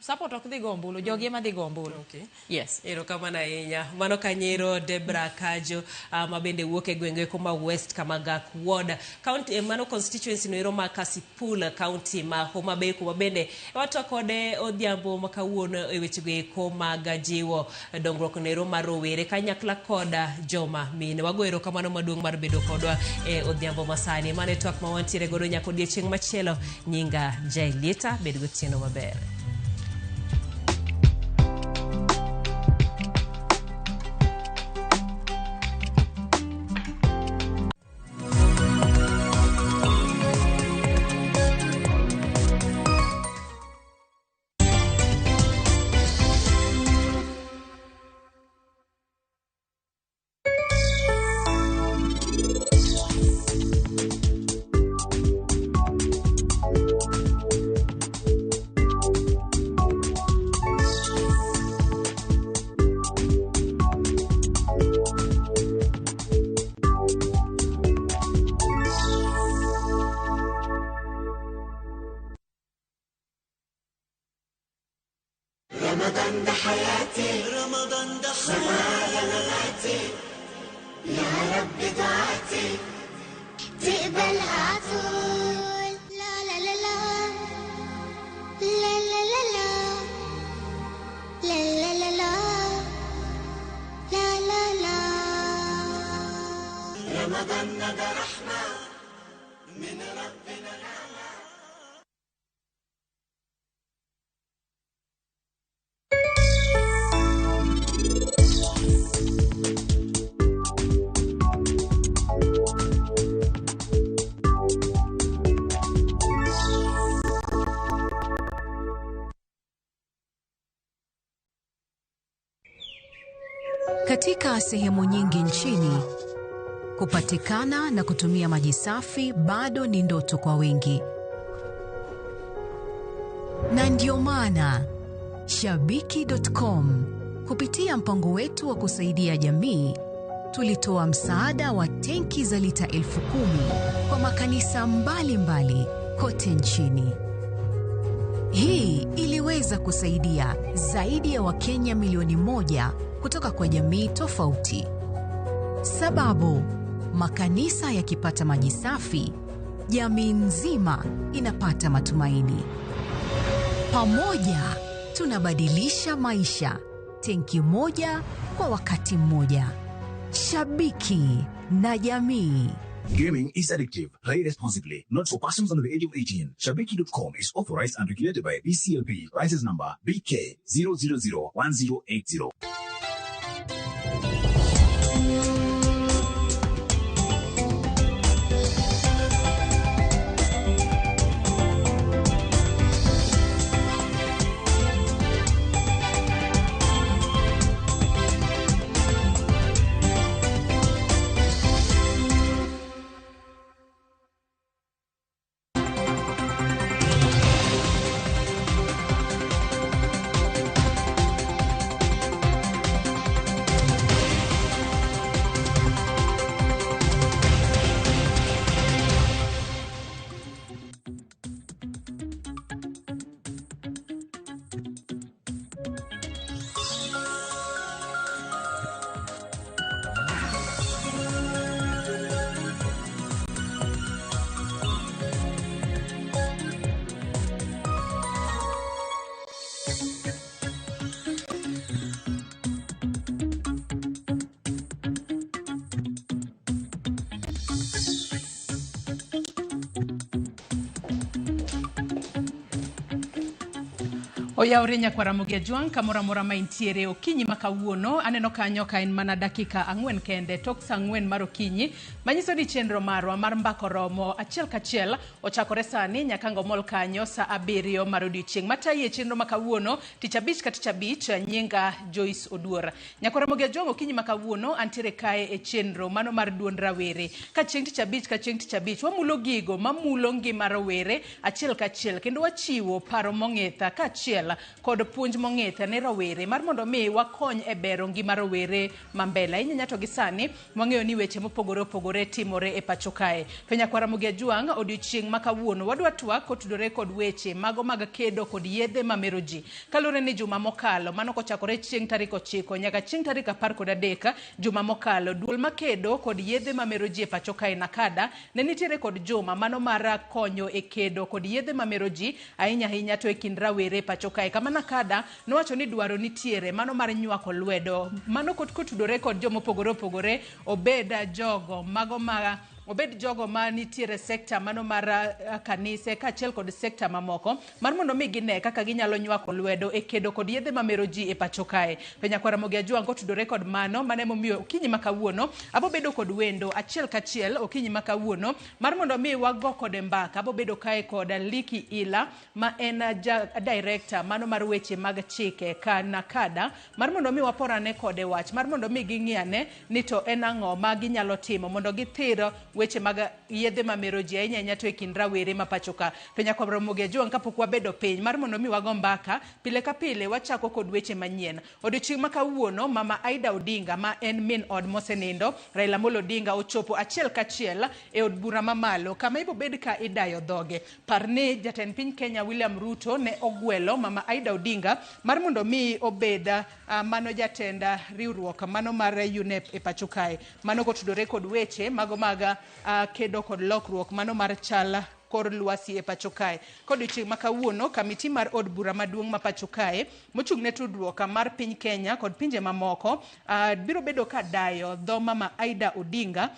Support ok dhi go ombulu, jogi ema dhi go ombulu. Okay. Yes. Erokamano ahinya. Mano kanyero Debra Kajo ma bende wuok e gwenge eko ma West Kamagak Ward. County, mano constituency no ero ma Kasipul, county ma Homa Bay, kuma bende watwa kode odhiambo ma kawuono e wechego eko mag jiwo dongruok no ero mar rowere kanyakla koda joma mine. Wago erokamano maduong' mar bedo kodwa e odhiambo masani. Mano e twak ma wantiere godo nyaka odiechieng' machielo. Nyinga Jaelieta, bed gotieno maber. رمضان ده حياتي، رمضان ده حياتي، يا رب دعاتي تقبلها عطول. لا لا لا لا لا لا لا لا لا لا لا لا لا لا. رمضان ده رحمة من ربنا نعمة. Katika sehemu nyingi nchini, kupatikana na kutumia maji safi bado ni ndoto kwa wengi. Na ndio maana Shabiki.com kupitia mpango wetu wa kusaidia jamii tulitoa msaada wa tenki za lita 10,000 kwa makanisa mbalimbali kote nchini. Hii iliweza kusaidia zaidi ya Wakenya milioni 1 kutoka kwa jamii tofauti. Sababu, makanisa yakipata maji safi, jamii nzima inapata matumaini. Pamoja tunabadilisha maisha, tenki moja kwa wakati mmoja. Shabiki na jamii. Gaming is addictive. Play responsibly. Not for persons under the age of 18. Shabiki.com is authorized and regulated by BCLP. License number BK 0001080. Oyawre nyakwar Ramogi Ajwang' kamoro amora ma intiere okinyi ma kawuono aneno kanyo ka en mana dakika 4 kende tok saa 4 mar okinyi manyiso ni chenro marwa mar mbako romo achiel kachiel ochakore sani nyaka ngomol kanyo saa 7 mar odiochieng'. Matayi e chenro ma kawuono tich abich ka tich abich nyinga Joyce Oduor. Nyakwar Ramogi Ajwang' okinyi ma kawuono antiere kae e chenro mano mar duond rawere ka chieng' tich abich ka chieng' tich abich wamulo gigo mamulo ngima rowere achiel kachiel kendo wachiwo paro mong'ith kaachiel kod puonj mong'ith ne rowere mar mondo mi wakony e bero ngima rowere ma mbele. Ahinya to gi sani wang'eyo ni weche mopogore opogore timore e pacho kae. To nyakwar Ramogi Ajwang' odiochieng' ma kawuono wadwa twak kotudore kod weche mago mag kedo kod yedhe mamero ji. Kaluwore ni juma mokalo mano kochakore chieng' tarik 9 nyaka chieng' tarik 13 juma mokalo duol makedo kod yedhe mamero ji e pacho kae NACADA ne nitiere kod juma mano mar konyo e kedo kod yedhe mamero ji ahinya ahinya to e kind rawere e pacho kae. Kama NACADA nowacho ni dwaro nitiere mano mar nywako lwedo mano kotudore kod jomopogore opogore obed jogo mago ma obed jogo ma nitiere sekta mano mar kanise kaachiel kod sekta mamoko mar mondo mi gine kaka ginyalo nywako lwedo e kedo kod yedhe mamero ji e pacho kae. To nyakwar Ramogi Ajwang' kotudore kod mano mano emomiyo okinyi ma kawuono abo bedo kod wendo achiel kachiel okinyi ma kawuono mar mondo mi wago kode mbaka. Abo bedo kae kod Liki Ila ma en director mano mar weche mag chike ka NACADA mar mondo mi waporane kode wach mar mondo mi ging'iyane ni to en ang'o ma ginyalo timo mondo githir weche mag yedhe mamero ji ahinya ahinya to e kind rawere ma pacho ka. To nyakwar Ramogi Ajwang' kapok wabedo piny mar mondo mi wago mbaka pile ka pile wachako kod weche manyien. Odiochieng' ma kawuono mama Aida Odinga ma en min od mosenindo Raila Amolo Odinga ochopo achiel kachiel e od bura mamalo kama ibobed ka idayo dhoge. Par ni jatend piny Kenya William Ruto ne ogwelo mama Aida Odinga mar mondo mi obed mano jatend riwruok mano mar UNEP e pacho kae. Mano kotudore kod weche mago mag kedo kod lokruok mano mar chal kor lwasi e pacho kae. Kodiochieng' ma kawuono kamiti mar od bura maduong' ma pacho kae mochung' ne tudruok mar piny Kenya kod pinje mamoko biro bedo ka dayo dho mama Aida Odinga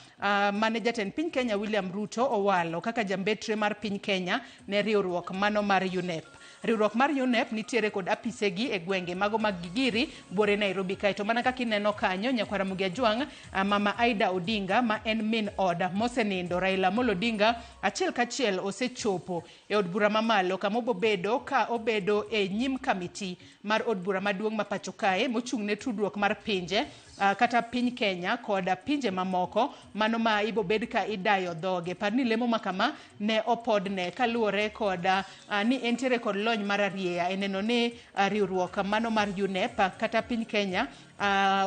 mane jatend piny Kenya William Ruto owalo kaka jambetre mar piny Kenya ne riwruok mano mar UNEP. Riwruok mar UNEP nitiere kod apisegi e gwenge mago mag Gigiri buore Nairobi kae. To mana kaka ineno kanyo nyakwar Ramogi Ajwang' mama Aida Odinga ma en min oda mosenindo Raila Amolo Odinga achiel kachiel osechopo e od bura mamalo kama obobedo ka obedo e nyim kamiti mar od bura maduong' ma pacho kae mochung' ne tudruok mar pinje kata piny Kenya kod pinje mamoko mano ma ibobed ka idayo dhoge. Par ni lemo ma kama ne opodne kaluwore kod ni entiere kod lony mar arieya e neno ni riwruok mano mar UNEP kata piny Kenya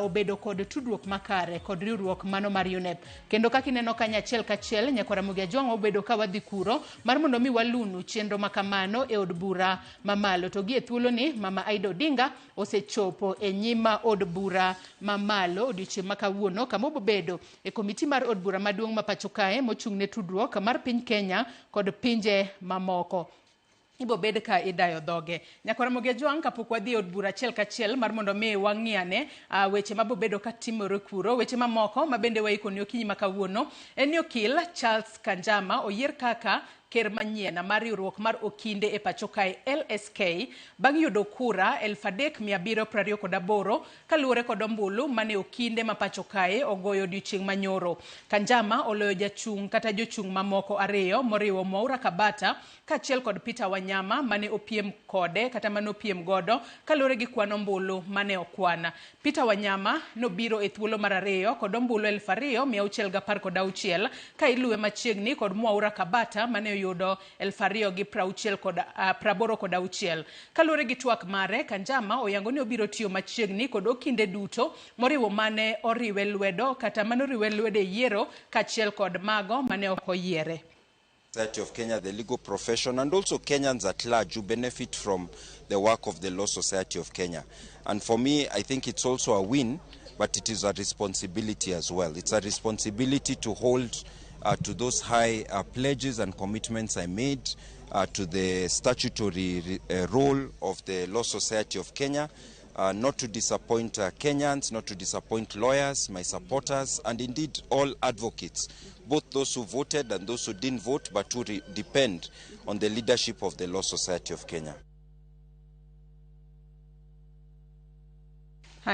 obedo kod tudruok makare kod riwruok mano mar UNEP. Kendo kaka ineno kanyo achiel kachiel nyakwar Ramogi Ajwang' obedo ka wadhi kuro mar mondo mi walunu chenro makamano e od bura mamalo. To gi e thuoloni mama Aida Odinga osechopo e nyima od bura mamalo odiochieng' ma kawuono kama obobedo e komiti mar od bura maduong' ma pacho kae mochung' ne tudruok mar piny Kenya kod pinje mamoko. Ibobed ka idayo dhoge. Nyakwar Ramogi Ajwang' kapok wadhi e od bura achiel kachiel mar mondo mi wang'iyane weche mabobedo ka timore kuro. Weche mamoko mabende waikoni okinyi ma kawuono en ni okil Charles Kanjama oyier kaka ker manyien mar riwruok mar okinde e pacho kae LSK bang' yudo kura 3728 kaluwore kod ombulu mane okinde ma pacho kae ogoyo odiochieng' manyoro. Kanjama oloyo jachung' kata jochung' mamoko ariyo moriwo Mwaura Kabata kaachiel kod Peter Wanyama mane opiem kode kata mane opiem godo kaluwore gi kwan ombulu mane okwan. Peter Wanyama nobiro e thuolo mar ariyo kod ombulu 2616 ka iluwe machiegni kod Mwaura Kabata mane oyudo 2086. Kaluwore gi twak mare, Kanjama oyango ni obiro tiyo machiegni kod okinde duto moriwo mane oriwe lwedo kata mane oriwe lwedo e yiero kaachiel kod mago mane ok oyiere. Society of Kenya, the legal profession, and also Kenyans at large who benefit from the work of the Law Society of Kenya. And for me, I think it's also a win, but it is a responsibility as well. It's a responsibility to hold to those high pledges and commitments I made, to the statutory role of the Law Society of Kenya, not to disappoint Kenyans, not to disappoint lawyers, my supporters, and indeed all advocates, both those who voted and those who didn't vote, but who depend on the leadership of the Law Society of Kenya.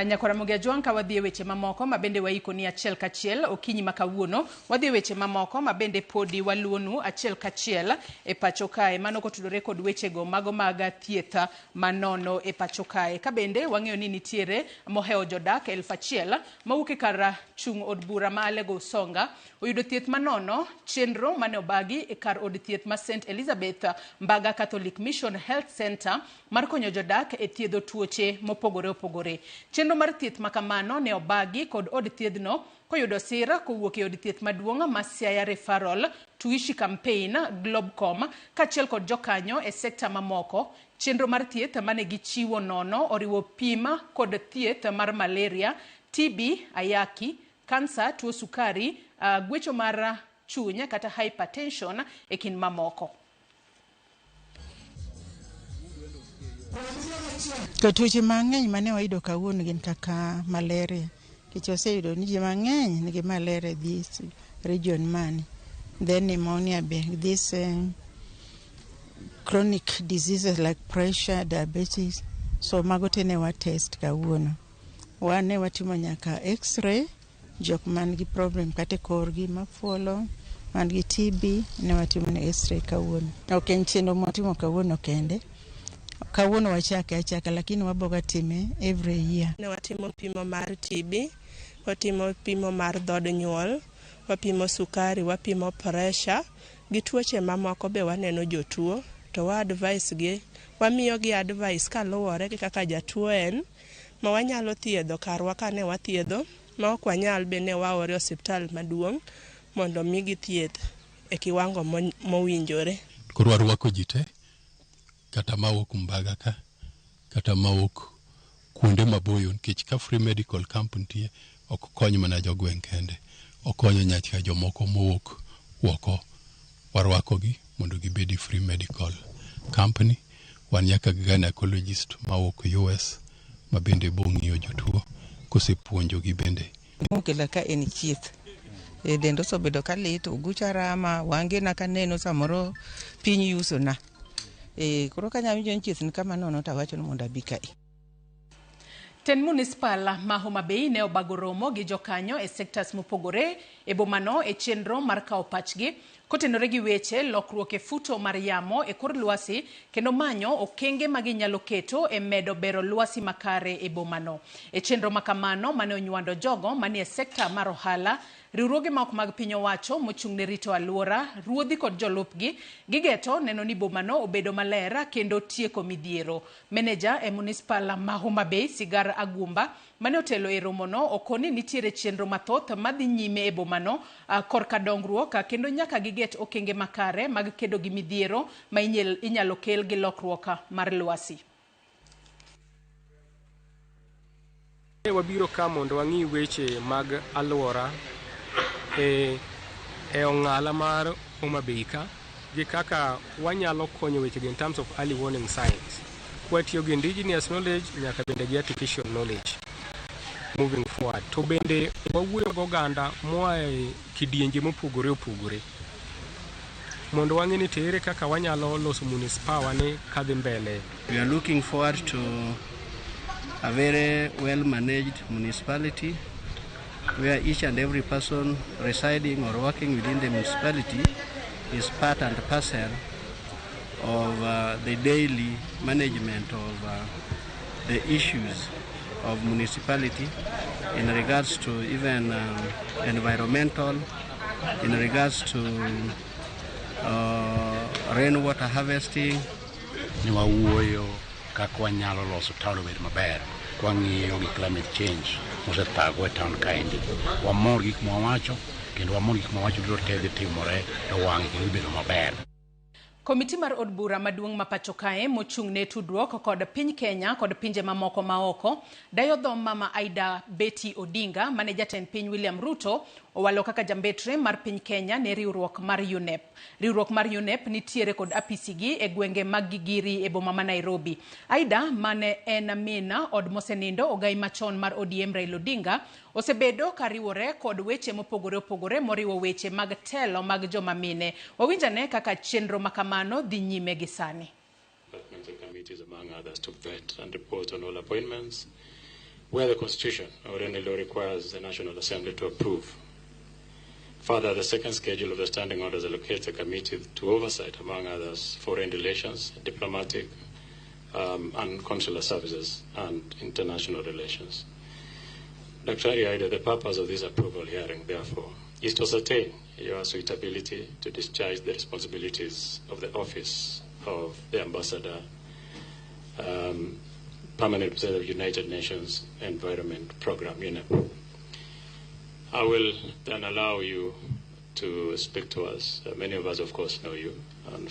Nyakora Mogi Ajwang', ka wadhi e weche mamoko ma bende waikoni achiel kachiel okinyi ma kawuono, wadhi e weche mamoko ma bende podi waluonu achiel kachiel e pacho kae, mano kotudore kod wechego mago mag thieth manono e pacho kae. Ka bende wang'eyo ni nitiere mohewo jodak 1000 mawuok e kar chung' od bura ma Alego Usonga oyudo thieth manono, chenro mane obagi e kar od thieth ma St Elizabeth Mbaga Catholic Mission Health Center mar konyo jodak e thiedho tuoche mopogore opogore. Chenro mar thieth makamano ne obagi kod od thiedhno koyudo sir kowuok e od thieth maduong' ma Siaya Referral, Tuishi Campaign, Globcom kaachiel kod jokanyo e sekta mamoko. Chenro mar thieth mane gichiwo nono oriwo pim kod thieth mar malaria, TB, ayaki, kansa, tuo sukari, gwecho mar chuny kata hypertension e kind mamoko. To tuoche mang'eny mane wayudo kawuono gin kaka malaria, nikech waseyudo ni ji mang'eny nigi malaria this region mani. Then pneumonia be, this chronic diseases like pressure, diabetes. So mago te ne wa test kawuono. Wan ne watimo nyaka x-ray, jok man gi problem kata e korgi mafuolo, man gi TB, ne watimo ne x-ray kawuono. Ok en chenro mwatimo kawuono kende. Kawuono wachake achaka, lakini waboga time every year. Ne watimo pimo mar TB, watimo pimo mar dhod nyuol, wapimo sukari, wapimo pressure, gi tuoche mamoko be waneno jotuo, to wa advice gi, wamiyo gi advice kaluwore gi kaka jatuo en, ma wanyalo thiedho karwa kane wathiedho, ma ok wanyal be ne waore e osiptal maduong' mondo migi thieth e kiwango mowinjore. Koro warwako ji te, kata mawuok Mbaga ka, kata mawuok kuonde maboyo, nikech ka free medical camp nitie, ok kony mana jogweng' kende, okonyo nyaka jomoko mowuok oko. Warwakogi mondo gibed e free medical company. Wan nyaka gi gynecologist mawuok US ma bende bo ng'iyo jotuo kosepuonjogi bende. Mokela ka en chieth. E dend osebedo ka lit, ogucha rama, wangena kaneno samoro piny yusona. E koro ka anyawinjo ni chieth ni kama nono to awacho ni mondo abi kae. Tend Municipal ma Homa Bay ne obago romo gi jokanyo e sectors mopogore e bomano e chenro mar kawo pachgi kotenore gi weche lokruok e futo mar yamo e kor lwasi kendo manyo okenge ma ginyalo keto e medo bero lwasi makare e bomano. E chenro makamano mane onywando jogo manie sekta mar ohala, riwruoge ma ok mag piny owacho mochung' ne rito alwora, ruodhi kod jolupgi gigeto neno ni bomano obedo maler kendo tieko midhiero. Meneja e Municipal ma Homa Bay, Sigar Agumba, mane otelo e romono okoni nitiere chenro mathoth madhi nyime e bomano korka dongruok kendo nyaka giget okenge makare mag kedo gi midhiero ma inyalo kel gi lokruok mar lwasi. Wabiro ka mondo wang'i weche mag alwora e ong'ala mar Homa Bay ka gi kaka wanyalo konyo weche in terms of early warning signs kwatiyo gi indigenous knowledge nyaka bende gi artificial knowledge moving forward. To bende wawuoyo gi oganda moa e kidienje mopogore opogore mondo wang'e ni to ere kaka wanyalo loso municipal ni kadhi mbele. We are looking forward to a very well managed municipality where each and every person residing or working within the municipality is part and parcel of the daily management of the issues of municipality in regards to even environmental, in regards to rainwater harvesting. Ni wawuoyo kaka wanyalo loso town obed maber kwang'iyo gi climate change mosethago e town kaendi. Wamor gi gik mwawacho kendo wamor gi gik mwawacho duto te dhi timore e wang'e kendo dhi bedo maber. Komiti mar od bura maduong' ma pacho kae mochung' ne tudruok kod piny Kenya kod pinje mamoko maoko dayo dho mama Aida Betty Odinga mane jatend piny William Ruto owalo kaka jambetre mar piny Kenya ne riwruok mar UNEP. Riwruok mar UNEP nitiere kod apisigi e gwenge mag Gigiri e boma ma Nairobi. Aida mane en min od mosenindo ogai machon mar ODM Raila Odinga osebedo kariwore kod weche mopogore opogore moriwo weche mag telo mag joma mine. Wawinjane kaka chenro makamano dhi nyime gi sani. Departmental committees, among others, to vet and report on all appointments. where the Constitution or any law requires the National Assembly to approve. Further, the second schedule of the standing orders allocates the committee to oversight, among others, foreign relations, diplomatic and consular services, and international relations. Dr. Ida, the purpose of this approval hearing, therefore, is to ascertain your suitability to discharge the responsibilities of the office of the Ambassador, Permanent Representative of United Nations Environment Program, UNEP. I will then allow you to speak to us. Many of us, of course, know you, and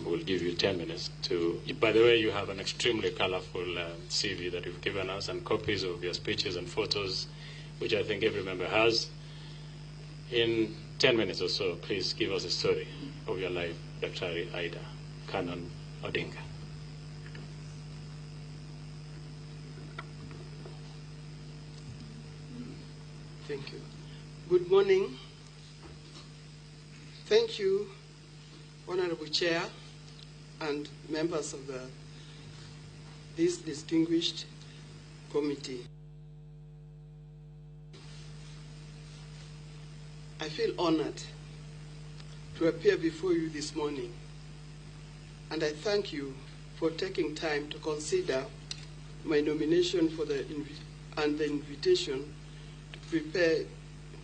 we'll give you 10 minutes to... By the way, you have an extremely colorful CV that you've given us, and copies of your speeches and photos, which I think every member has. In 10 minutes or so, please give us a story of your life, Dr. Ida Canon Odinga. Thank you. Good morning. Thank you, Honorable Chair and members of this distinguished committee. I feel honored to appear before you this morning, and I thank you for taking time to consider my nomination for the invitation to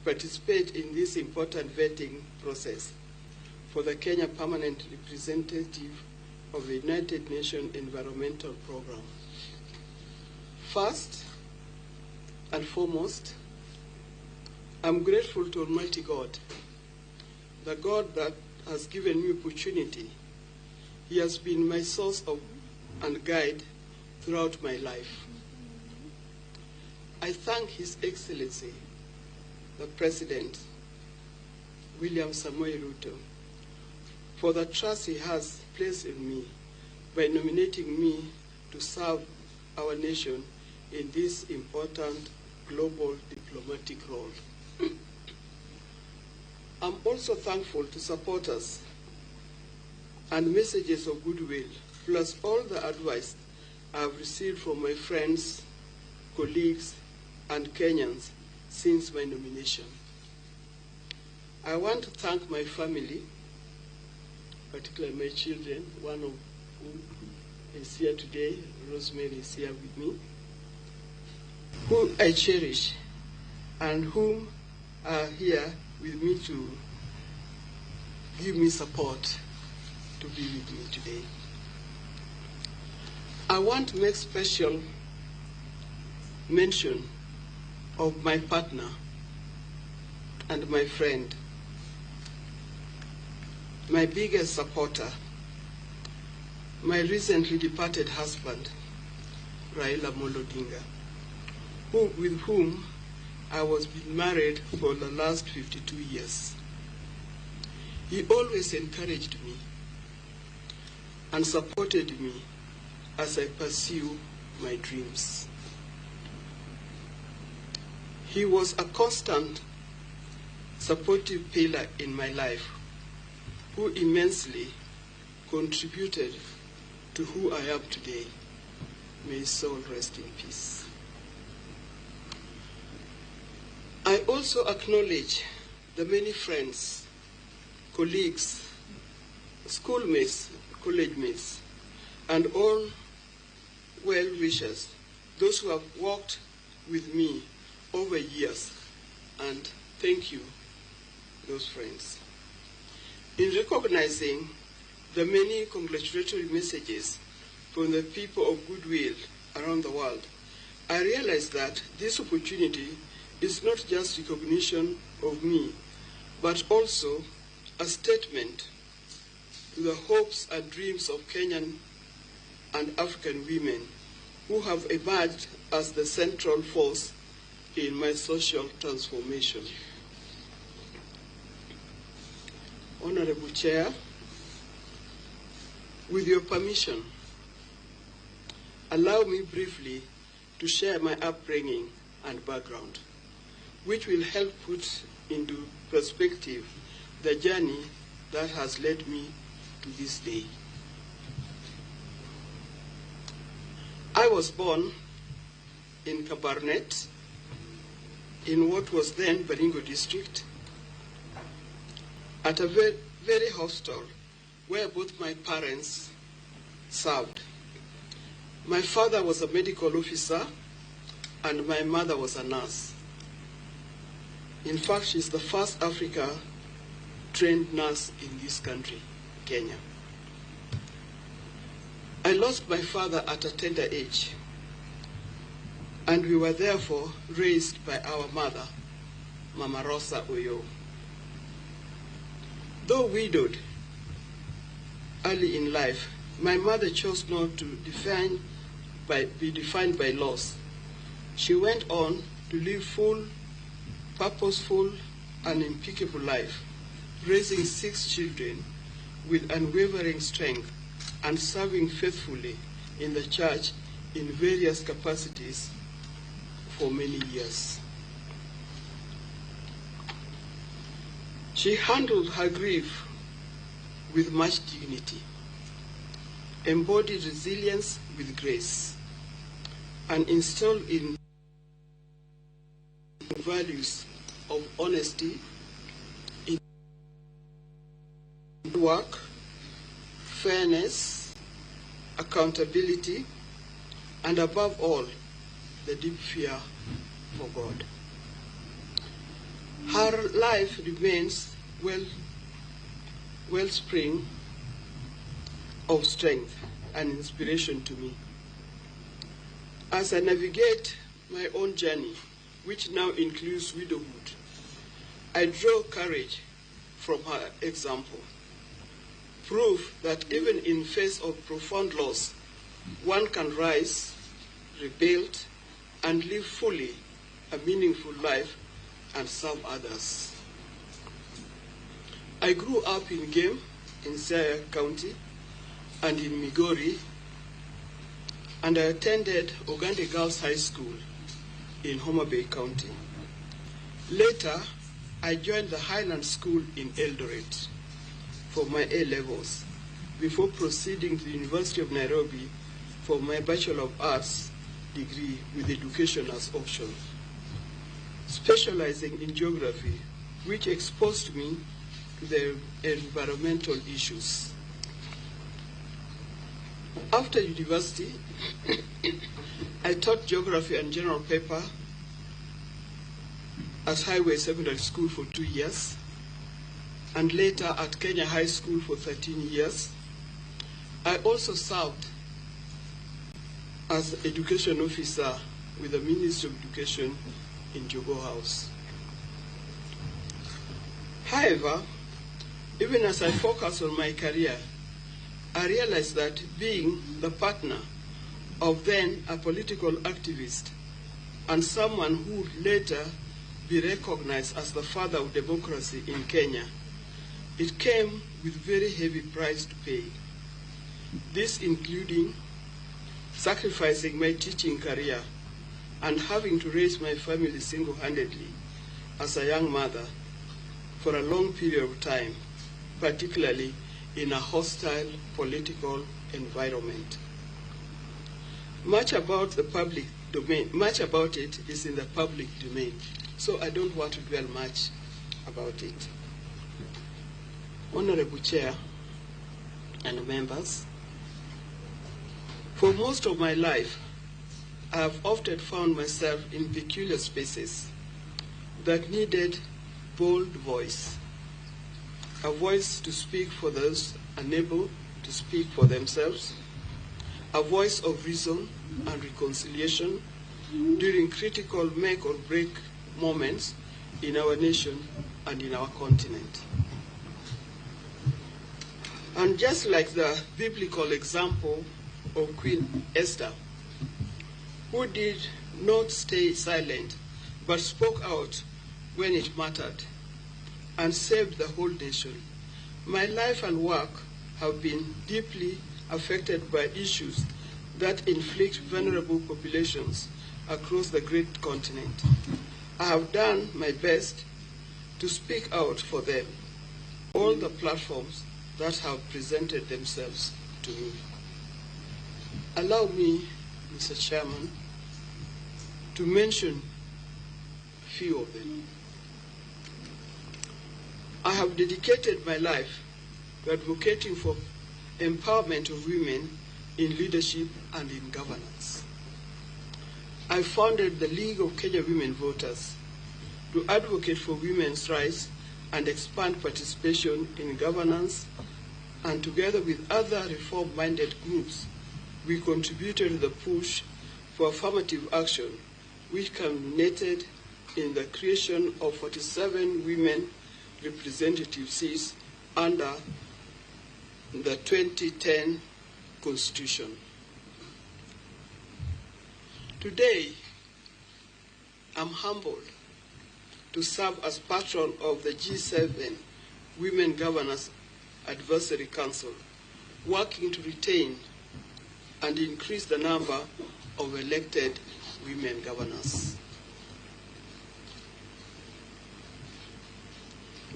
participate in this important vetting process for the Kenya Permanent Representative of the United Nations Environmental Programme. First and foremost, I'm grateful to Almighty God, the God that has given me opportunity. He has been my source of and guide throughout my life. I thank His Excellency, the President, William Samoei Ruto, for the trust he has placed in me by nominating me to serve our nation in this important global diplomatic role. I'm also thankful to supporters and messages of goodwill, plus all the advice I've received from my friends, colleagues, and Kenyans since my nomination. I want to thank my family, particularly my children, one of whom is here today, Rosemary is here with me, who I cherish and whom are here with me to give me support to be with me today. I want to make special mention of my partner and my friend, my biggest supporter, my recently departed husband, Raila Amolo Odinga, with whom I was married for the last 52 years. He always encouraged me and supported me as I pursue my dreams. He was a constant supportive pillar in my life, who immensely contributed to who I am today. May his soul rest in peace. I also acknowledge the many friends, colleagues, schoolmates, college mates, and all well-wishers, those who have walked with me over years, and thank you, those friends. In recognizing the many congratulatory messages from the people of goodwill around the world, I realize that this opportunity is not just recognition of me, but also a statement to the hopes and dreams of Kenyan and African women who have emerged as the central force in my social transformation. Honorable Chair, with your permission, allow me briefly to share my upbringing and background, which will help put into perspective the journey that has led me to this day. I was born in Kabarnet, in what was then Baringo District, at a very, very hostel where both my parents served. My father was a medical officer and my mother was a nurse. In fact, she's the first Africa trained nurse in this country, Kenya. I lost my father at a tender age, and we were therefore raised by our mother, Mama Rosa Oyo. Though widowed early in life, my mother chose not to be defined by loss. She went on to live full, purposeful, and impeccable life, raising 6 children with unwavering strength and serving faithfully in the church in various capacities for many years. She handled her grief with much dignity, embodied resilience with grace, and instilled in values of honesty, in work, fairness, accountability, and above all, the deep fear for God. Her life remains wellspring of strength and inspiration to me. As I navigate my own journey, which now includes widowhood, I draw courage from her example. Proof that even in face of profound loss, one can rise, rebuild, and live fully a meaningful life and serve others. I grew up in Gem, in Siaya County, and in Migori, and I attended Ogande Girls High School in Homa Bay County. Later, I joined the Highland School in Eldoret for my A-levels before proceeding to the University of Nairobi for my Bachelor of Arts degree with education as option, specializing in geography, which exposed me to the environmental issues. After university, I taught geography and general paper at Highway Secondary School for 2 years, and later at Kenya High School for 13 years. I also served as education officer with the Ministry of Education in Jogoo House. However, even as I focus on my career, I realized that being the partner of then a political activist and someone who would later be recognized as the father of democracy in Kenya, it came with very heavy price to pay. This including sacrificing my teaching career and having to raise my family single-handedly as a young mother for a long period of time, particularly in a hostile political environment. Much about the public domain, much about it is in the public domain, so I don't want to dwell much about it. Honorable Chair and members, for most of my life, I have often found myself in peculiar spaces that needed bold voice, a voice to speak for those unable to speak for themselves, a voice of reason and reconciliation during critical make or break moments in our nation and in our continent. And just like the biblical example of Queen Esther, who did not stay silent, but spoke out when it mattered and saved the whole nation, my life and work have been deeply affected by issues that inflict vulnerable populations across the great continent. I have done my best to speak out for them, all the platforms that have presented themselves to me. Allow me, Mr. Chairman, to mention a few of them. I have dedicated my life to advocating for empowerment of women in leadership and in governance. I founded the League of Kenya Women Voters to advocate for women's rights and expand participation in governance, and together with other reform-minded groups, we contributed to the push for affirmative action, which culminated in the creation of 47 women representative seats under the 2010 Constitution. Today, I'm humbled to serve as patron of the G7 Women Governors Advisory Council, working to retain and increase the number of elected women governors.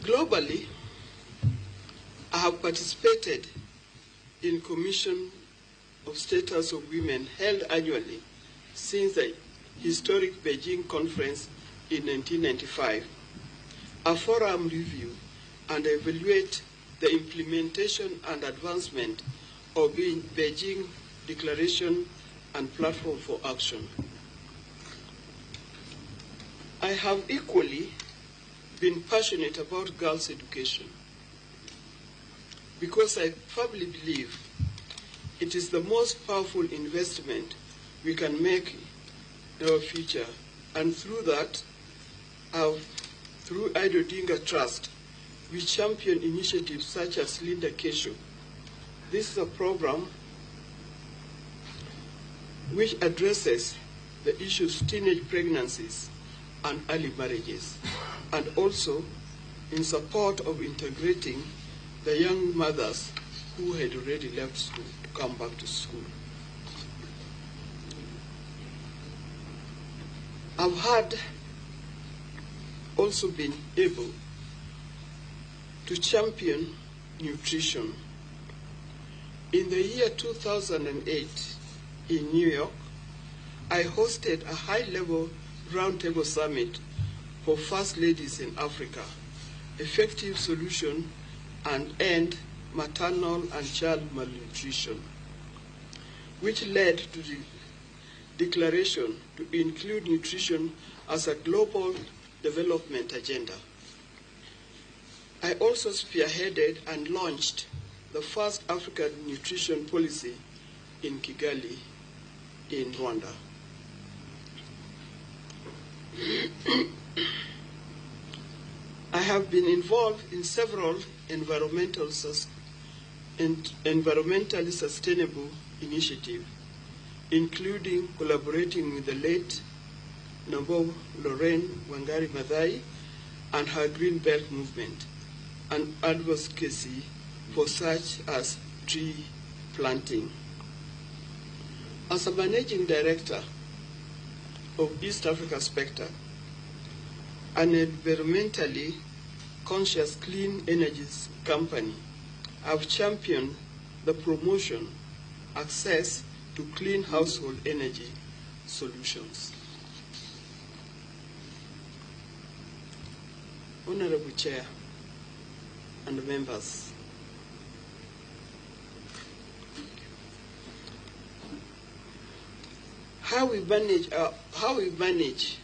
Globally, I have participated in Commission of Status of Women held annually since the historic Beijing Conference in 1995, a forum review and evaluate the implementation and advancement of the Beijing Declaration and Platform for Action. I have equally been passionate about girls' education because I firmly believe it is the most powerful investment we can make in our future, and through that, through Ida Odinga Trust, we champion initiatives such as Linda Kesho. This is a program which addresses the issues of teenage pregnancies and early marriages, and also in support of integrating the young mothers who had already left school to come back to school. I've had also been able to champion nutrition. In the year 2008 in New York, I hosted a high-level roundtable summit for First Ladies in Africa, effective solution and end maternal and child malnutrition, which led to the declaration to include nutrition as a global development agenda. I also spearheaded and launched the first African nutrition policy in Kigali, in Rwanda. I have been involved in several environmentally sustainable initiatives, including collaborating with the late Nobel Lorraine Wangari Maathai and her Green Belt movement, and advocacy for such as tree planting. As a managing director of East Africa Spectre, an environmentally conscious clean energies company, I've championed the promotion, access to clean household energy solutions. Honorable Chair and members, how we manage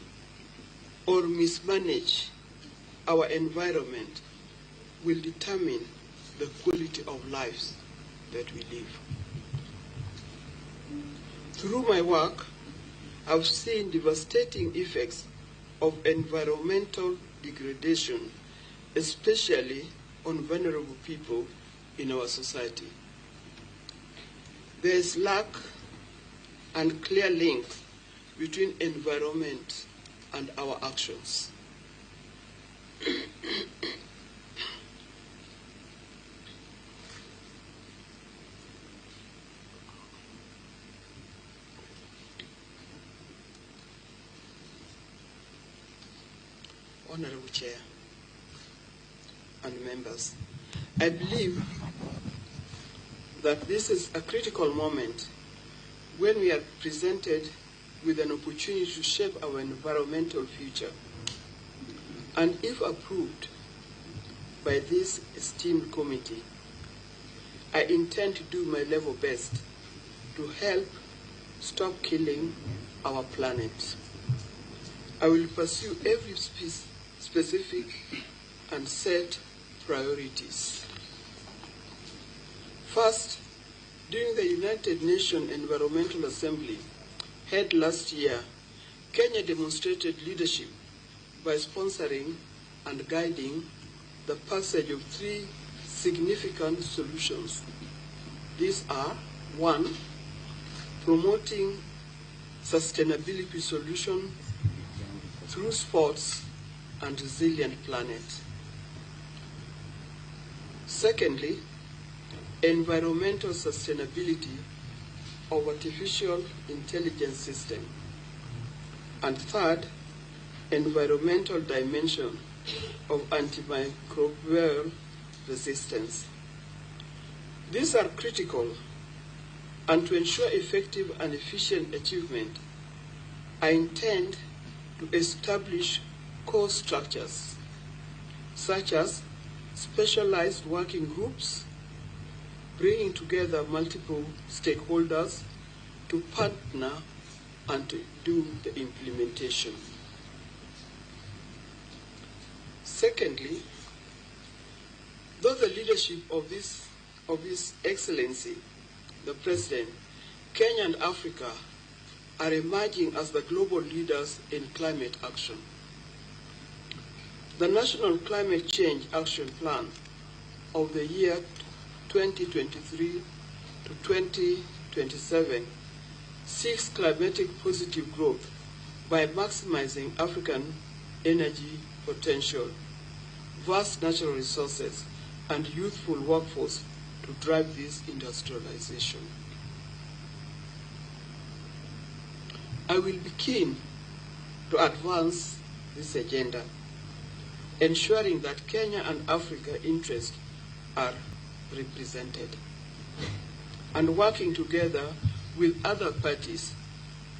or mismanage our environment will determine the quality of lives that we live. Through my work, I've seen devastating effects of environmental degradation, especially on vulnerable people in our society. There is lack and clear link between environment and our actions. Honorable Chair and members, I believe that this is a critical moment when we are presented with an opportunity to shape our environmental future. And if approved by this esteemed committee, I intend to do my level best to help stop killing our planet. I will pursue every specific and set priorities. First, during the United Nations Environmental Assembly held last year, Kenya demonstrated leadership by sponsoring and guiding the passage of 3 significant solutions. These are: 1, promoting sustainability solutions through sports and resilient planet. Secondly, environmental sustainability of artificial intelligence system. And third, environmental dimension of antimicrobial resistance. These are critical, and to ensure effective and efficient achievement, I intend to establish core structures, such as specialized working groups, bringing together multiple stakeholders to partner and to do the implementation. Secondly, though the leadership of His Excellency, the President, Kenya and Africa are emerging as the global leaders in climate action. The National Climate Change Action Plan of the year 2023 to 2027 seeks climatic positive growth by maximizing African energy potential, vast natural resources, and youthful workforce to drive this industrialization. I will be keen to advance this agenda, ensuring that Kenya and Africa interests are represented, and working together with other parties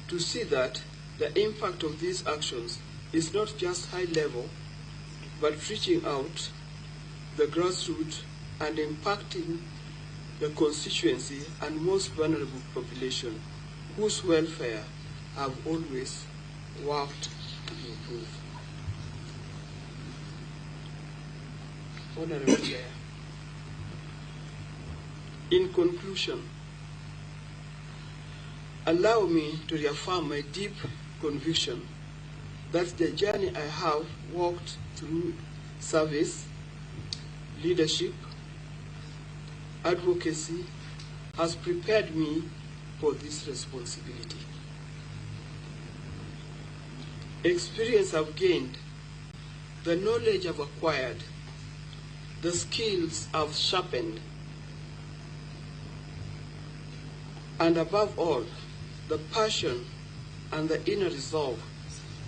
to see that the impact of these actions is not just high level, but reaching out the grassroots and impacting the constituency and most vulnerable population, whose welfare have always worked to improve. Honorable Chair, in conclusion, allow me to reaffirm my deep conviction that the journey I have walked through service, leadership, advocacy has prepared me for this responsibility. Experience I've gained, the knowledge I've acquired, the skills I've sharpened, and above all, the passion and the inner resolve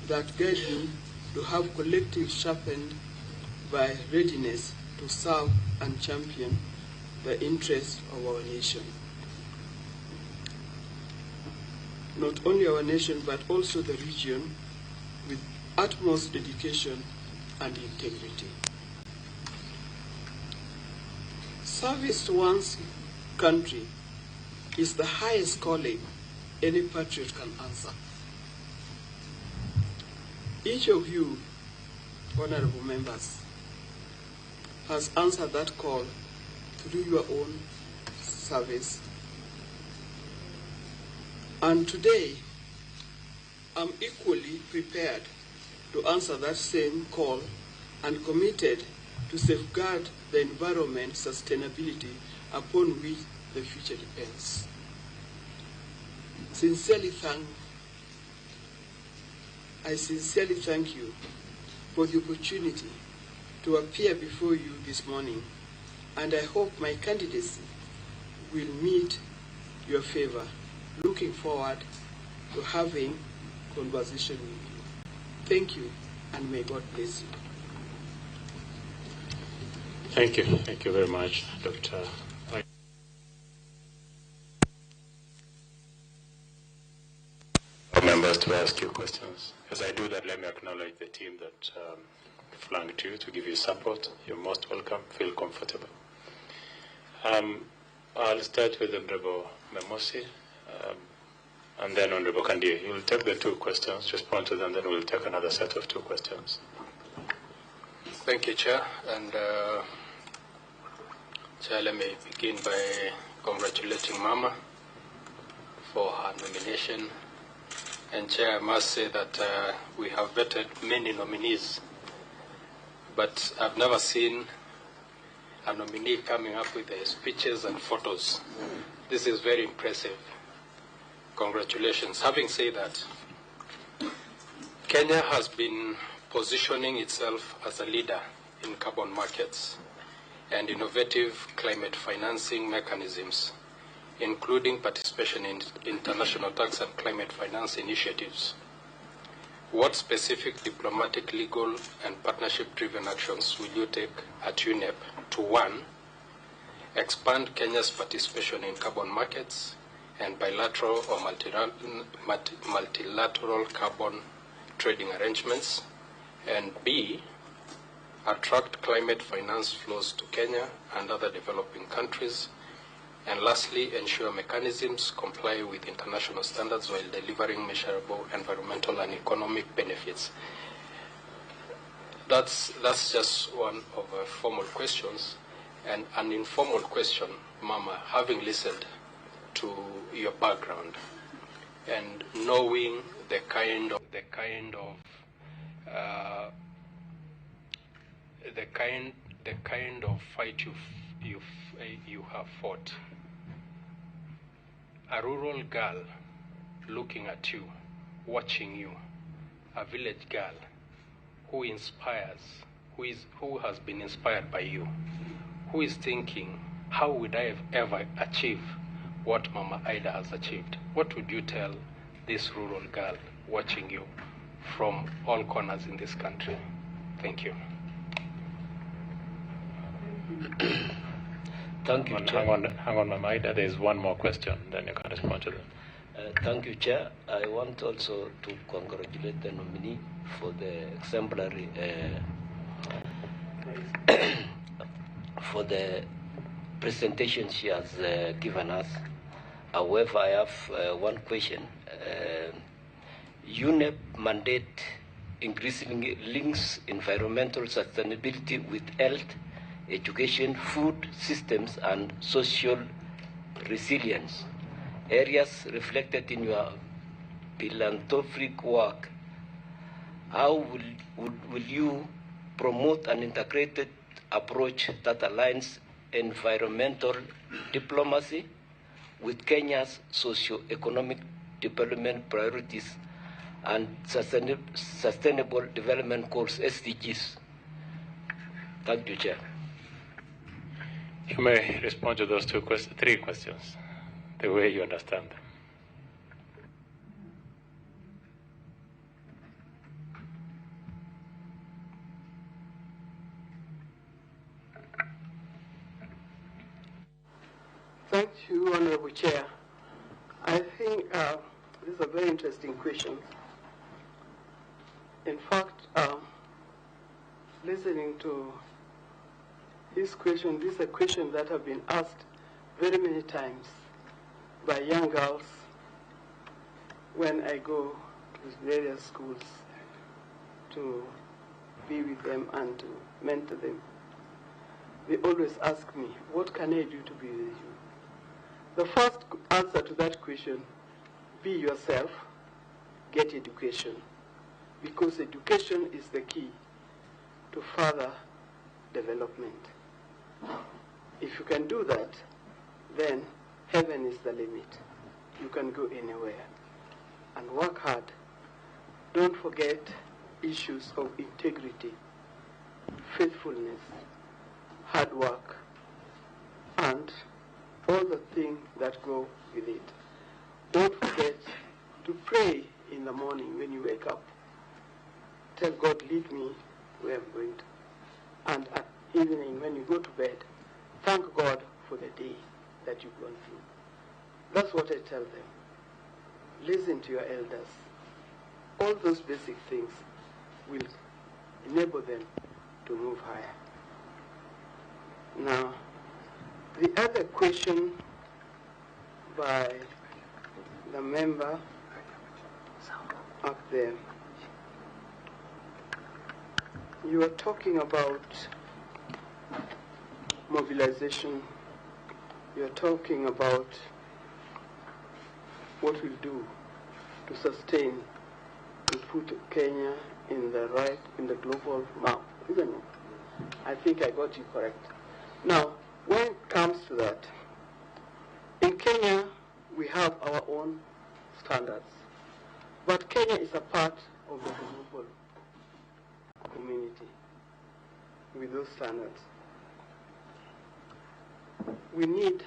that guide me to have collective sharpened by readiness to serve and champion the interests of our nation. Not only our nation, but also the region, with utmost dedication and integrity. Service to one's country is the highest calling any patriot can answer. Each of you, honorable members, has answered that call through your own service. And today, I'm equally prepared to answer that same call and committed to safeguard the environment sustainability upon which the future depends. I sincerely thank you for the opportunity to appear before you this morning, and I hope my candidacy will meet your favor. Looking forward to having conversation with you. Thank you, and may God bless you. Thank you. Thank you very much, Dr. Members. ask you questions. As I do that, let me acknowledge the team that flanked you to give you support. You're most welcome. Feel comfortable. I'll start with Honorable Memusi and then Honorable Kandie. You'll take the two questions, respond to them, then we'll take another set of two questions. Thank you, Chair. And Chair, let me begin by congratulating Mama for her nomination. And Chair, I must say that we have vetted many nominees, but I've never seen a nominee coming up with their speeches and photos. This is very impressive. Congratulations. Having said that, Kenya has been positioning itself as a leader in carbon markets and innovative climate financing mechanisms, including participation in international tax and climate finance initiatives. What specific diplomatic, legal, and partnership-driven actions will you take at UNEP to, 1, expand Kenya's participation in carbon markets and bilateral or multilateral carbon trading arrangements, and B, attract climate finance flows to Kenya and other developing countries, and lastly, ensure mechanisms comply with international standards while delivering measurable environmental and economic benefits? That's just one of the formal questions. And an informal question, Mama, having listened to your background and knowing the kind of fight you have fought, a rural girl looking at you, watching you, a village girl who inspires, who has been inspired by you, who is thinking, how would I have ever achieve what Mama Ida has achieved? What would you tell this rural girl watching you from all corners in this country? Thank you. Thank you, Chair. Hang on, Mama Ida. There is one more question, then you can respond to them. Thank you, Chair. I want also to congratulate the nominee for the exemplary, for the presentation she has given us. However, I have one question. UNEP mandate increasingly links environmental sustainability with health, education, food systems, and social resilience, areas reflected in your philanthropic work. How will you promote an integrated approach that aligns environmental diplomacy with Kenya's socio-economic development priorities and Sustainable Development Goals, SDGs? Thank you, Chair. You may respond to those three questions, the way you understand them. Thank you, Honorable Chair. I think this is a very interesting question. In fact, listening to this question, this is a question that have been asked very many times by young girls when I go to various schools to be with them and to mentor them. They always ask me, what can I do to be with you? The first answer to that question, be yourself, get education, because education is the key to further development. If you can do that, then heaven is the limit. You can go anywhere. And work hard. Don't forget issues of integrity, faithfulness, hard work, and all the things that go with it. Don't forget to pray in the morning when you wake up. Tell God, lead me where I'm going to. And at evening when you go to bed, thank God for the day that you've gone through. That's what I tell them. Listen to your elders. All those basic things will enable them to move higher. Now, the other question by the member up there, you are talking about mobilization, you are talking about what we'll do to sustain, to put Kenya in the right, in the global map, isn't it? I think I got you correct. Now, when it comes to that, in Kenya, we have our own standards. But Kenya is a part of the global community with those standards. We need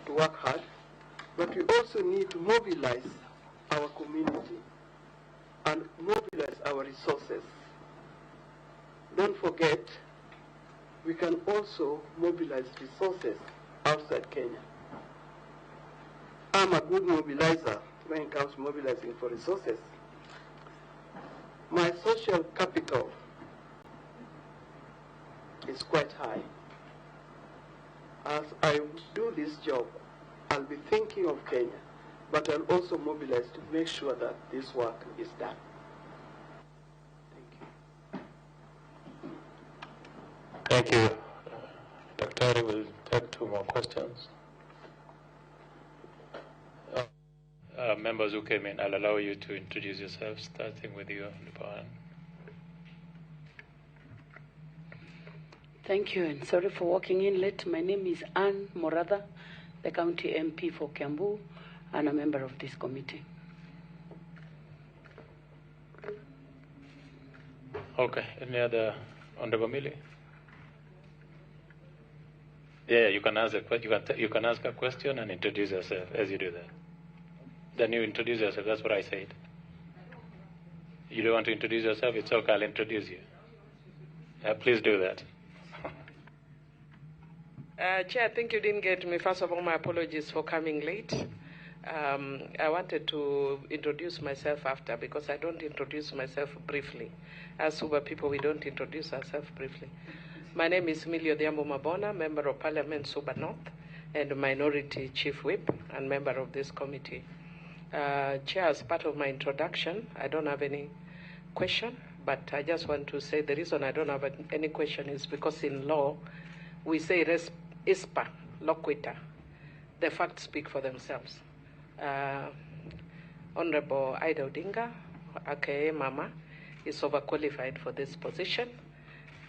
to work hard, but we also need to mobilize our community and mobilize our resources. Don't forget, we can also mobilize resources outside Kenya. I'm a good mobilizer when it comes to mobilizing for resources. My social capital is quite high. As I do this job, I'll be thinking of Kenya, but I'll also mobilize to make sure that this work is done. Thank you. Daktari will take two more questions. Members who came in, I'll allow you to introduce yourself, starting with you, Nipan. Thank you, and sorry for walking in late. My name is Anne Moratha, the County MP for Kiambu, and a member of this committee. Okay, any other Honorable Millie? Yeah, you can ask a question. You can ask a question and introduce yourself as you do that. Then you introduce yourself. That's what I said. You don't want to introduce yourself? It's okay. I'll introduce you. Please do that. Chair, I think you didn't get me. First of all, my apologies for coming late. I wanted to introduce myself after, because I don't introduce myself briefly. As Suba people, we don't introduce ourselves briefly. My name is Millie Odhiambo Mabona, Member of Parliament, Suba North, and Minority Chief Whip, and member of this committee. Chair, as part of my introduction, I don't have any question, but I just want to say the reason I don't have any question is because in law, we say res ispa loquitur. The facts speak for themselves. Honorable Ida Odinga, aka Mama, is overqualified for this position.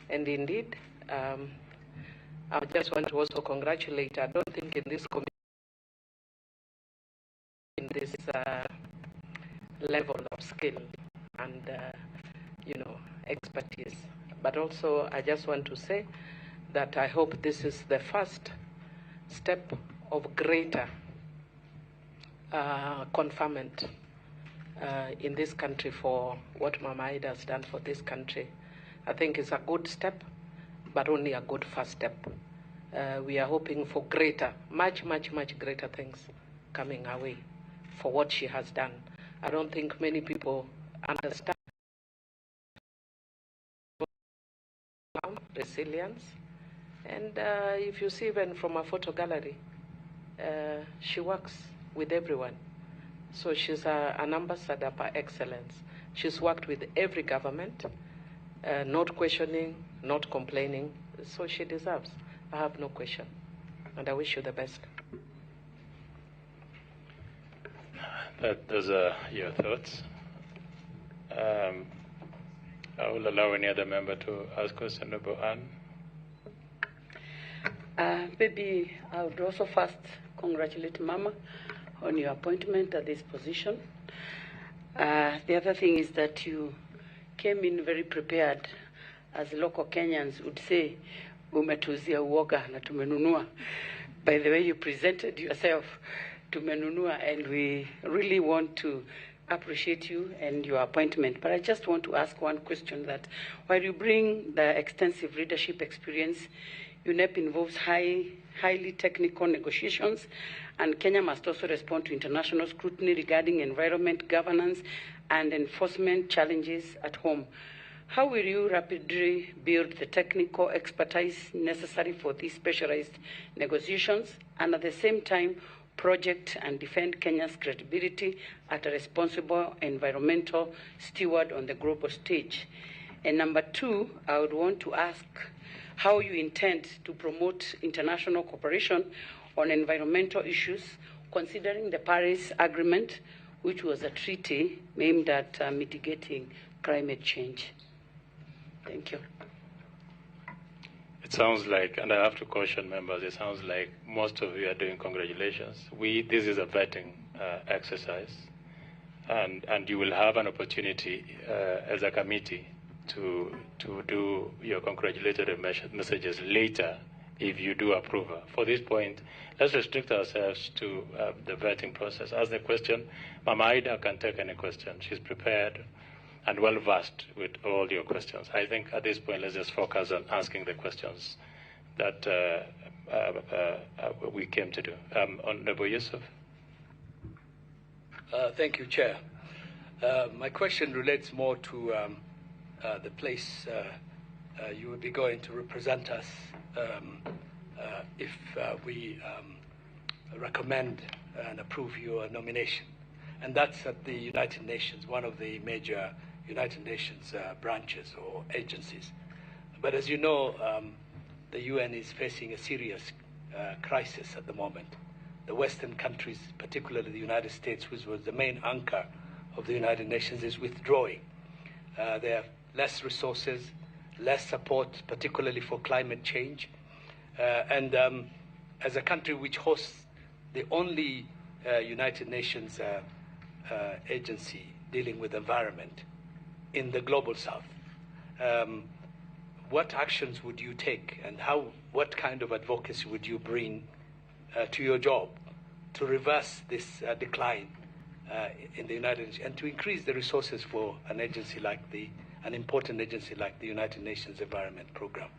And indeed, I just want to also congratulate, I don't think in this committee, in this level of skill and, expertise. But also, I just want to say that I hope this is the first step of greater conferment in this country for what Mama Ida has done for this country. I think it's a good step, but only a good first step. We are hoping for greater, much, much, much greater things coming our way for what she has done. I don't think many people understand resilience. And if you see even from a photo gallery, she works with everyone. So she's an ambassador par excellence. She's worked with every government, not questioning, not complaining. So she deserves. I have no question. And I wish you the best. Those are your thoughts. I will allow any other member to ask question about Anne. Maybe I would also first congratulate Mama on your appointment at this position. The other thing is that you came in very prepared. As local Kenyans would say, umetuuzia uoga na tumenunua. By the way you presented yourself, tumenunua, and we really want to appreciate you and your appointment. But I just want to ask one question, that while you bring the extensive leadership experience, UNEP involves highly technical negotiations, and Kenya must also respond to international scrutiny regarding environment, governance, and enforcement challenges at home. How will you rapidly build the technical expertise necessary for these specialized negotiations and at the same time project and defend Kenya's credibility as a responsible environmental steward on the global stage? And number two, I would want to ask how you intend to promote international cooperation on environmental issues, considering the Paris Agreement, which was a treaty aimed at mitigating climate change. Thank you. It sounds like, and I have to caution members, it sounds like most of you are doing congratulations. This is a vetting exercise, and you will have an opportunity as a committee to do your congratulatory messages later if you do approve. For this point, let's restrict ourselves to the vetting process. Ask the question. Mama Ida can take any question. She's prepared and well-versed with all your questions. I think at this point, let's just focus on asking the questions that we came to do. Honorable Yusuf. Thank you, Chair. My question relates more to the place you would be going to represent us if we recommend and approve your nomination. And that's at the United Nations, one of the major United Nations branches or agencies. But as you know, the UN is facing a serious crisis at the moment. The Western countries, particularly the United States, which was the main anchor of the United Nations, is withdrawing. They have less resources, less support, particularly for climate change. And as a country which hosts the only United Nations agency dealing with environment in the global south, what actions would you take, and what kind of advocacy would you bring to your job to reverse this decline in the United Nations and to increase the resources for an agency like an important agency like the United Nations Environment Programme?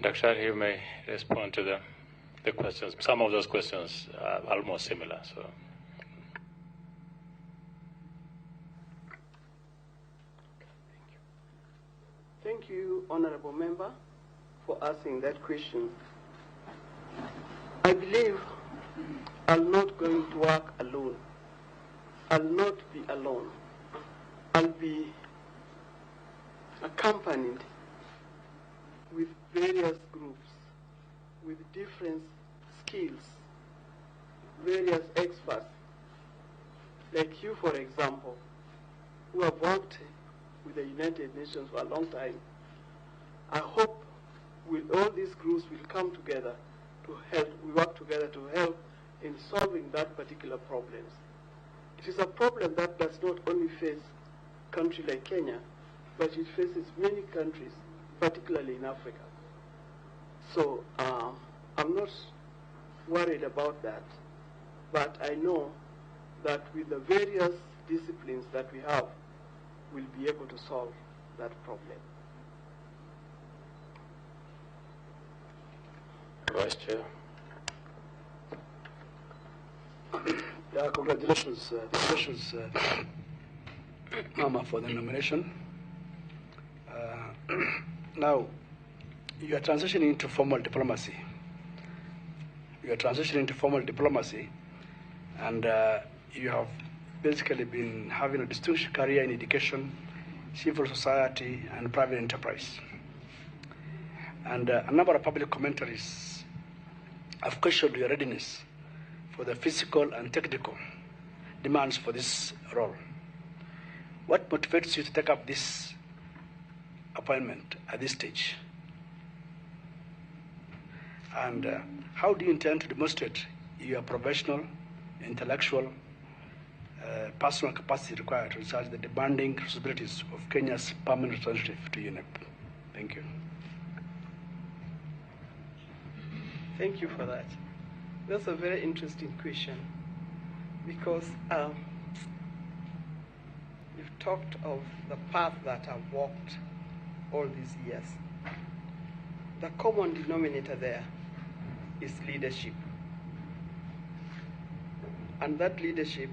Dr. you may respond to the questions. Some of those questions are almost similar. So. Thank you, Honorable Member, for asking that question. I believe I'm not going to work alone. I'll not be alone. I'll be accompanied with various groups, with different skills, various experts, like you, for example, who have worked with the United Nations for a long time. I hope with all these groups will come together to help, we work together to help in solving that particular problem. It is a problem that does not only face a country like Kenya, but it faces many countries, particularly in Africa. So I'm not worried about that, but I know that with the various disciplines that we have, we'll be able to solve that problem. Vice Chair. Yeah, congratulations, Mama, for the nomination. Now, you are transitioning into formal diplomacy. You are transitioning into formal diplomacy, and you have basically been having a distinguished career in education, civil society, and private enterprise. And a number of public commentaries have questioned your readiness for the physical and technical demands for this role. What motivates you to take up this appointment at this stage? And how do you intend to demonstrate your professional, intellectual, personal capacity required to discharge the demanding responsibilities of Kenya's permanent representative to UNEP? Thank you. Thank you for that. That's a very interesting question, because you've talked of the path that I've walked all these years. The common denominator there is leadership. And that leadership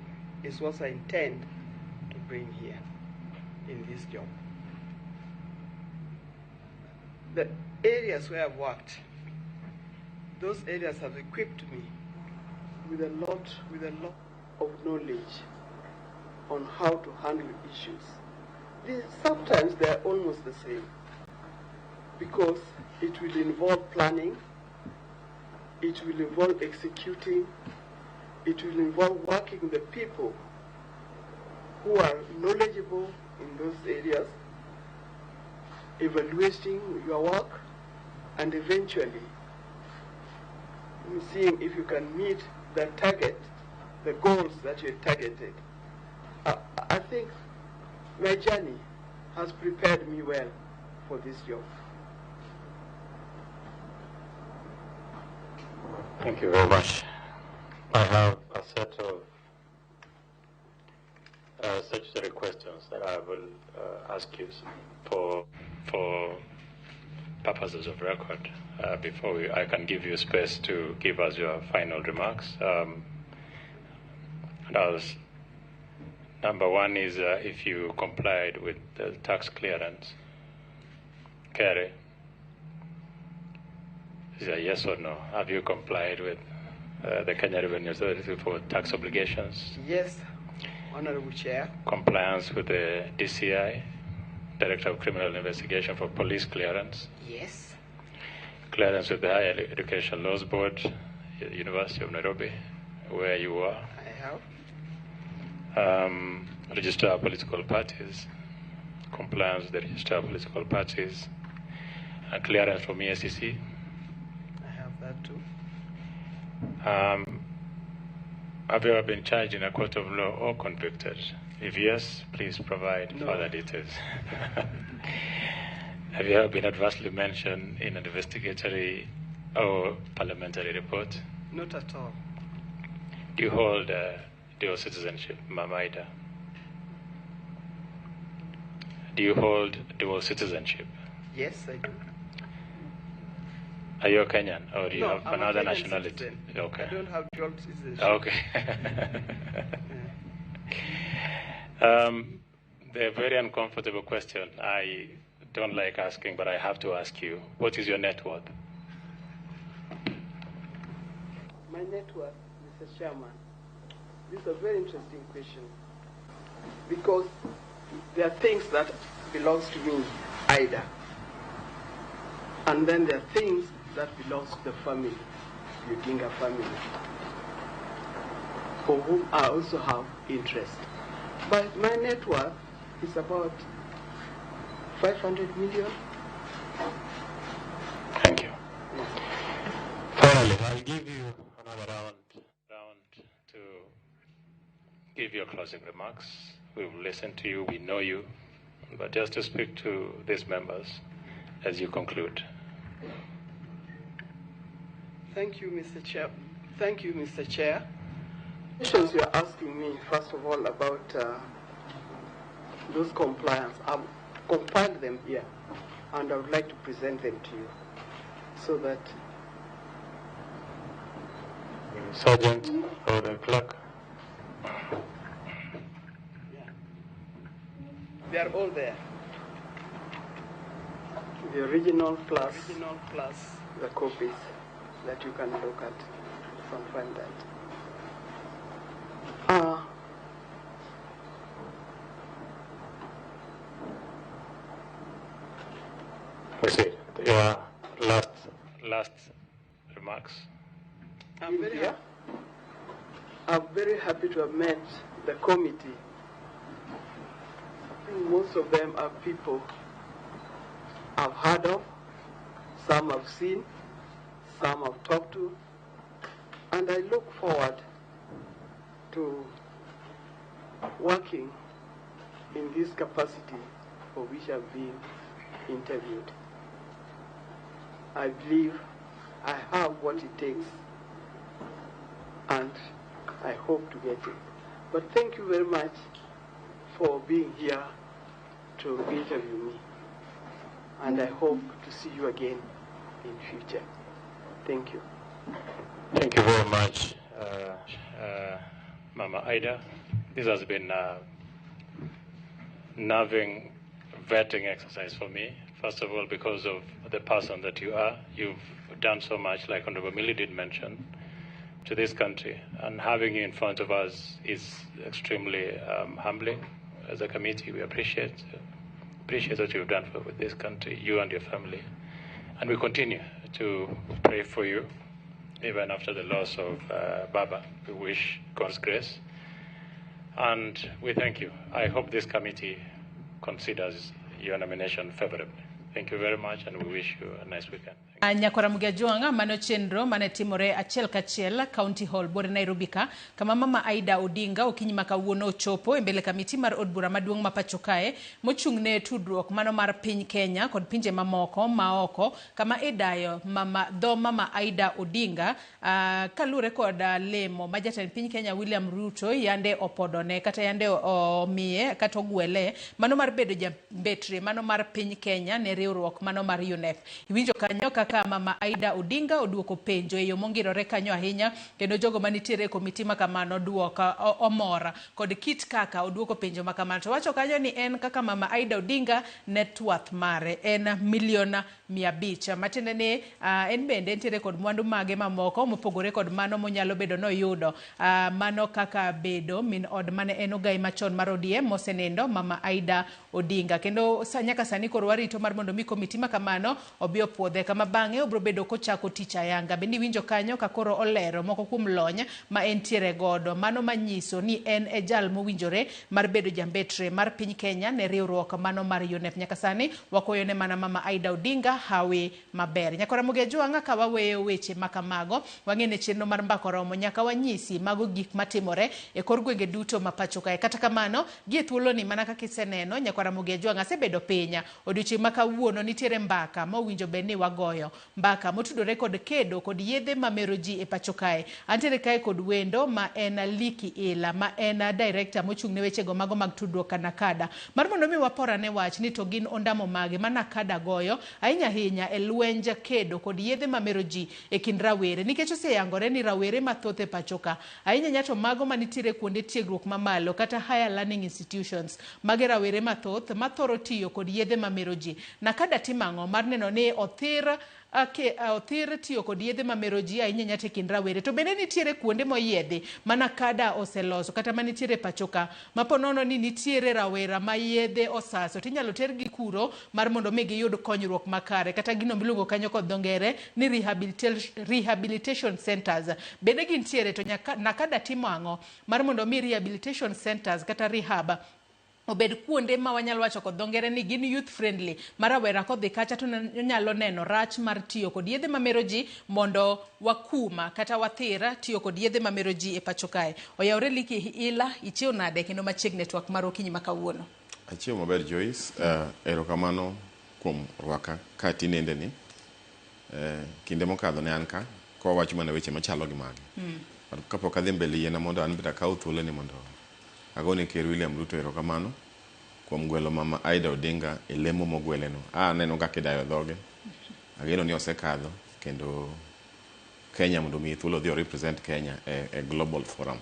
is what I intend to bring here in this job. The areas where I've worked, those areas have equipped me with a lot of knowledge on how to handle issues. Sometimes they are almost the same, because it will involve planning, it will involve executing, it will involve working with the people who are knowledgeable in those areas, evaluating your work, and eventually seeing if you can meet the target, the goals that you targeted. I think my journey has prepared me well for this job. Thank you very much. I have a set of statutory questions that I will ask you for purposes of record before I can give you space to give us your final remarks. Number one is if you complied with the tax clearance. Kerry, is a yes or no? Have you complied with the Kenya Revenue Authority for tax obligations? Yes, Honorable Chair. Compliance with the DCI, Director of Criminal Investigation, for police clearance? Yes. Clearance with the Higher Education Laws Board, University of Nairobi, where you are? I have. Register of political parties, compliance with the register of political parties, and clearance from EACC. I have that too. Have you ever been charged in a court of law or convicted? If yes, please provide further details. Have you ever been adversely mentioned in an investigatory or parliamentary report? Not at all. Do you hold dual citizenship, Mama Ida? Do you hold dual citizenship? Yes, I do. Are you a Kenyan, or do you have I'm another a Kenyan nationality? Citizen. Okay. I don't have dual citizenship. Okay. The very uncomfortable question I don't like asking, but I have to ask you. What is your net worth? My net worth, Mr. Chairman, this is a very interesting question, because there are things that belongs to me, Ida, and then there are things that belongs to the family, the Odinga family, for whom I also have interest. But my net worth is about 500 million. Thank you. Yes. Finally, I'll give you another round to give your closing remarks. We've listened to you, we know you, but just to speak to these members as you conclude. Thank you, Mr. Chair. Thank you, Mr. Chair. Questions you're asking me, first of all, about those compliance. I've compiled them here, and I would like to present them to you so that... Sergeant or the clerk. Yeah. They are all there. The original plus, the copies that you can look at and find that. Proceed. Your last remarks. I'm very happy to have met the committee. I think most of them are people I've heard of, some I've seen, some I've talked to, and I look forward to working in this capacity for which I've been interviewed. I believe I have what it takes, and I hope to get it. But thank you very much for being here to interview me, and I hope to see you again in future. Thank you. Thank you very much, Mama Ida. This has been a nerving vetting exercise for me. First of all, because of the person that you are. You've done so much, like Honorable Millie did mention, to this country. And having you in front of us is extremely humbling. As a committee, we appreciate what you've done for this country, you and your family. And we continue to pray for you, even after the loss of Baba. We wish God's grace. And we thank you. I hope this committee considers your nomination favorably. Thank you very much, and we wish you a nice weekend. Nyakwara Mugejuanga mano chenro mane timore achiel kachiel County Hall bore Nairobi ka kama mama Aida Odinga okinyi ma kawuono ochopo e mbele kamiti mar od bura maduong' ma pacho kae mochung' ne tudruok mano mar piny Kenya kod pinje mamoko ma oko kama idayo mama dho mama Aida Odinga kaluwore kod lemo ma jatend piny Kenya William Ruto yande opodone kata yande omiye kata ogwele mano mar bedo jambetre mano mar piny Kenya ne riwruok mano mar UNEP. Iwinjo kanyo kaka mama Aida Odinga oduoko penjo e yo mongirore kanyo ahinya kendo jogo manitiere e komiti makamano duoka omora kod kit kaka oduoko penjo makamano. To wacho kanyo ni en kaka mama Aida Odinga net worth mare en 500 million, matiende ni en bende entiere kod mwandu mage mamoko mopogore kod mano monyalo bedo noyudo mano kaka bedo min od mane en ogai machon mar ODM mosenindo mama Aida Odinga. Kendo nyaka sani koro warito mar mondo mi komiti makamano obi opuodhe kama bang'e obro bedo kochako tich ayanga. Bende iwinjo kanyo ka koro olero moko kuom lony ma entiere godo mano manyiso ni en e jal mowinjore mar bedo jambetre mar piny Kenya ne riwruok mano mar UNEP. Nyaka sani wakoyo ne mana mama Aida Odinga hawi maber. Nyakwara Mugejuanga ka waweyo weche makamago wang'e chenro mar Mbaka Oromo nyaka wanyisi mago gik matimore e kor gwenge duto ma pacho kae. Kata kamano gie thuoloni mana kaka iseneno nyakwara Mugejuanga asebedo piny odiochieng' ma kawuono nitiere mbaka mowinjo bed ni wagoyo mbaka motudore kod kedo kod yedhe mamero ji e pacho kae. Antiere kae kod wendo ma en Liki Ila ma en director mochung' ne wechego mago mag tudruok ka NACADA mar mondo mi waporane wach ni to gin ondamo mage ma NACADA goyo ahinya ahinya e lwenj kedo kod yedhe mamero ji e kind rawere, nikech oseyangore ni rawere mathoth e pacho ka ahinya ahinya to mago manitiere kuonde tiegruok mamalo kata higher learning institutions mage rawere mathoth mathoro tiyo kod yedhe mamero ji. NACADA timo ang'o mar neno ni othir tiyo kod yedhe mamero ji ahinya ahinya e kind rawere? To bende nitiere kuonde moyiedhi ma NACADA oseloso kata manitiere pacho ka ma po nono ni nitiere rawera ma yedhe osaso tinyalo tergi kuro mar mondo mi giyud konyruok makare kata gino miluongo kanyo kod dho ngere ni rehabilitation centers. Bende gintiere to NACADA timo ang'o mar mondo mi rehabilitation centers kata rehab obed kuonde ma wanyalo wacho kod dho ngere ni gin youth friendly ma rawera kodhi kacha to onyalo neno rach mar tiyo kod yedhe mamero ji mondo wakuma kata wathira tiyo kod yedhe mamero ji e pacho kae. Oyawre Liki Ila, ichiew nade kendo machiegni twak mar okinyi ma kawuono? Achiew maber Joyce, erokamano kuom rwaka ka tinendeni. Kinde mokadho ne an ka kowacho mana weche machalo gi magi. Kapok adhi mbele yiena mondo an bende akaw thuoloni mondo agone Ker William Ruto erokamano kuom gwelo mama Aida Odinga e lemo mogweleno. Aneno kaka idayo dhoge. Ageno ni osekadho kendo Kenya mondo mi thuolo odhi represent Kenya e global forum.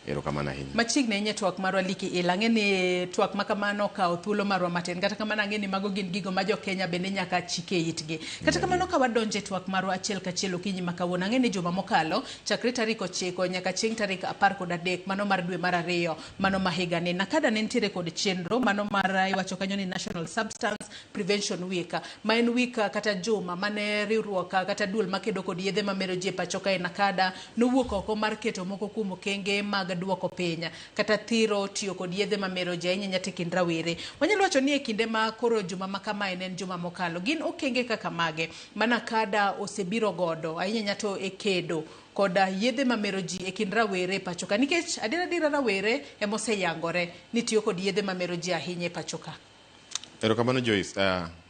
Erokamano ahinya. Machiegni ahinya twak marwa Liki Ila, ang'e ni twak ma kamano okawo thuolo marwa matin, kata kamano ang'e ni mago gin gigo ma jo Kenya bende nyaka chike itgi. Kata kamano ka wadonje twak marwa achiel kachiel okinyi ma kawuono, ang'e ni juma mokalo chakre tarik 9 nyaka chieng' tarik 13 mano mar dwe mar 2 mano ma higani NACADA ne nitiere kod chenro mano mar iwacho kanyo ni National Substance Prevention Week ma en week kata juma mane riwruok kata duol makedo kod yedhe mamero ji e pacho kae NACADA nowuok oko mar keto moko kuom okenge mag duoko piny kata thiro tiyo kod yedhe mamero ji ahinya ahinya e kind rawere. Wanyalo wacho ni e kinde ma koro juma ma kamae ne en juma mokalo, gin okenge kaka mage ma NACADA osebiro godo ahinya ahinya to e kedo kod yedhe mamero ji e kind rawere e pacho ka, nikech adiera adiera rawere emoseyangore ni tiyo kod yedhe mamero ji ahinya e pacho ka? Erokamano Joyce.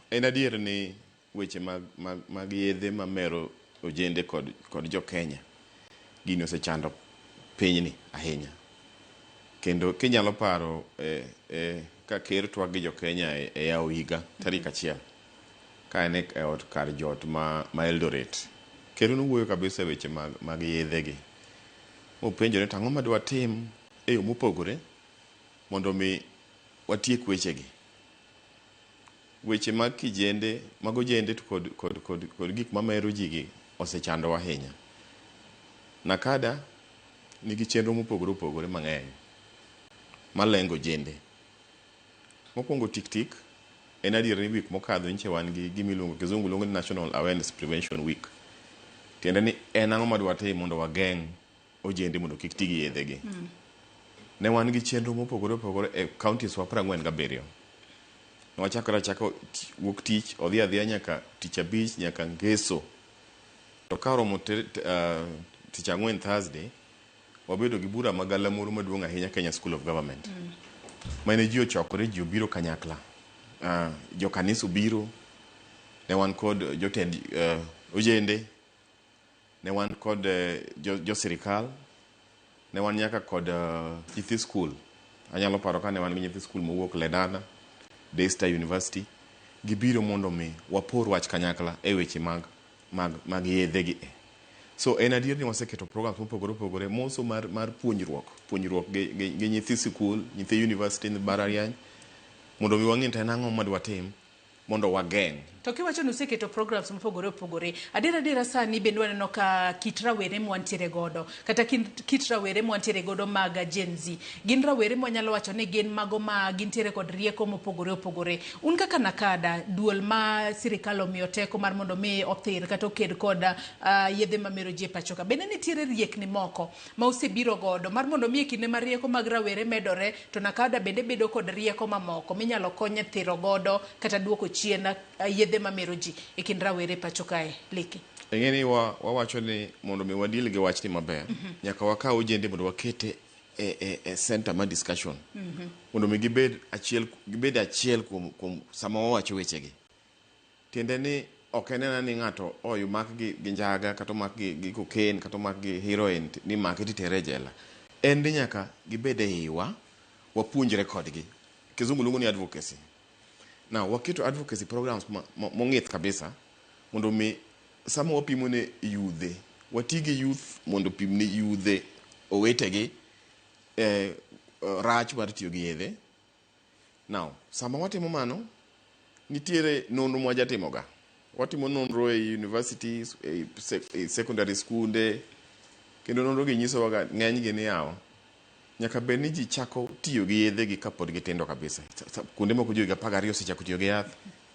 En adier ni weche mag yedhe mamero ojende kod jo Kenya gini osechando pinyni ahinya. Kendo kinyalo paro ka ker twak gi jo Kenya e yawo higa tarik 1 ka en e ot kar jot ma Eldoret, ker nowuoyo kabisa weche mag yedhe gi. Mopenjore to ang'o ma dwatim e yo mopogore Mondo mi watiek wechegi. Weche mag kijende, mag ojende to kod gik mamero ji gi osechandowa ahinya. NACADA nigi chenro mopogore opogore mang'eny malengo ojende. Mokwongo tik tik, en adier ni wik mokadho nyiche wan gi gima iluongo kizungu luongo ni National Awareness Prevention Week. Tiende ni en ang'o madwa tim mondo wageng' ojende mondo kik ti gi yedhe gi. Ne wan gi chenro mopogore opogore e counties wa 47. Ne wachakore achaka wuok tich odhi adhiya nyaka tich abich nyaka ngeso. To ka oromo tich ang'wen Thursday, wabedo gi bura magalamoro maduong' ahinya Kenya School of Government. Mane ji ochokore, ji obiro kanyakla. Jo kanisa obiro, ne wan kod jotend ojende, ne wan kod jo sirikal, ne wan nyaka kod nyithi skul. Anyalo paro ka ne wan gi nyithi skul mowuok Lenana, Daystar University, gibiro mondo mi wapor wach kanyakla e weche mag yedhe gi e. So en adier ni waseketo programs mopogore opogore moso mar puonjruok gi nyithi sikul, nyithi university, nyithi mbalariany, mondo mi wang'e to en ang'o madwa tim mondo wageng'. To kiwacho ni useketo programs mopogore opogore, adier adiera sani bende waneno ka kit rawere mwantiere godo, kata kit rawere mwantiere godo mag Gen Z, gin rawere mwanyalo wacho ni gin mago ma gintiere kod rieko mopogore opogore. Un kaka NACADA, duol ma sirikal omiyo teko mar mondo mi othir kata oked kod yedhe mamero ji e pacho ka, bende nitiere riekni moko ma usebiro godo mar mondo mi e kinde ma rieko mag rawere medore to NACADA bende bedo kod rieko mamoko minyalo kony e thiro godo kata duoko chien yedhe mamero ji e kind rawere e pacho kae, Liki? Ing'e ni wawacho ni mondo mi wadeal gi wachni maber, nyaka wakaw ojende mondo wakete e center mar discussion. Mondo mi gibed achiel kuom sama wawacho wechegi. Tiende ni ok en ena ni ng'ato omak gi njaga kata omak gi cocaine kata omak gi heroin ni make titere e jela. En ni nyaka gibed e iwa, wapuonjre kodgi. Kizungu luongo ni advocacy. Now, waketo advocacy programs mong'ith kabisa mondo mi sama wapimo ne yudhe, wati gi youth mondo opim ne yudhe owetegi rach mar tiyo gi yedhe. Now, sama watimo mano, nitiere nonro mwajatimoga. Watimo nonro e universities, e secondary skunde, kendo nonro gi nyisowaga ng'enygi ni yawa, nyaka bed ni ji chako tiyo gi yedhe gi kapod gitindo kabisa. Kuonde moko jo higa 12 osechako tiyo gi yath,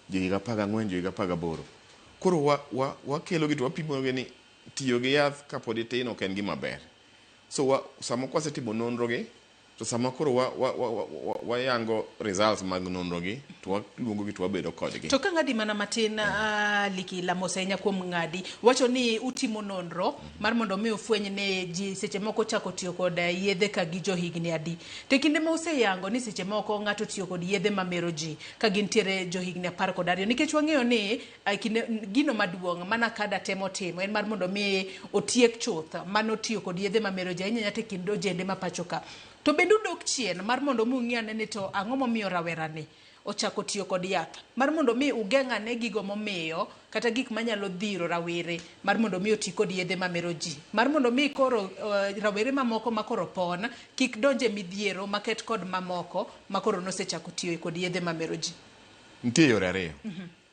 jo higa 14, jo higa 18. Koro wakelo gi to wapimo gi ni tiyo gi yath kapod itin ok en gima ber. So sama kwasetimo nonro gi, to sama koro wayango results mag nonro gi, to waluongo gi to wabedo kodgi. To ka ng'adi mana matin, Liki Lamos ahinya kuom ng'adi wacho ni utimo nonro mar mondo mi ufweny ni ji seche moko chako tiyo kod yedhe ka gi johigni adi. To e kinde ma useyango ni seche moko ng'ato tiyo kod yedhe mamero ji ka gintiere johigni 12, nikech wang'eyo ni kinde gino maduong' mana kada temo timo en mar mondo mi otiek chuth mano tiyo kod yedhe mamero ji ahinya nyaka e kind ojende ma pacho ka. To bende udok chien mar mondo mi ung'i ane ni to ang'o momiyo rawerani ochako tiyo kod yath, mar mondo mi ugeng' ane gigo momiyo kata gik manyalo dhiro rawere mar mondo mi oti kod yedhe mamero ji, mar mondo mi koro rawere mamoko ma koro pon kik donj e midhiero maket kod mamoko ma koro nosechako tiyo kod yedhe mamero ji. Nitie yore ariyo.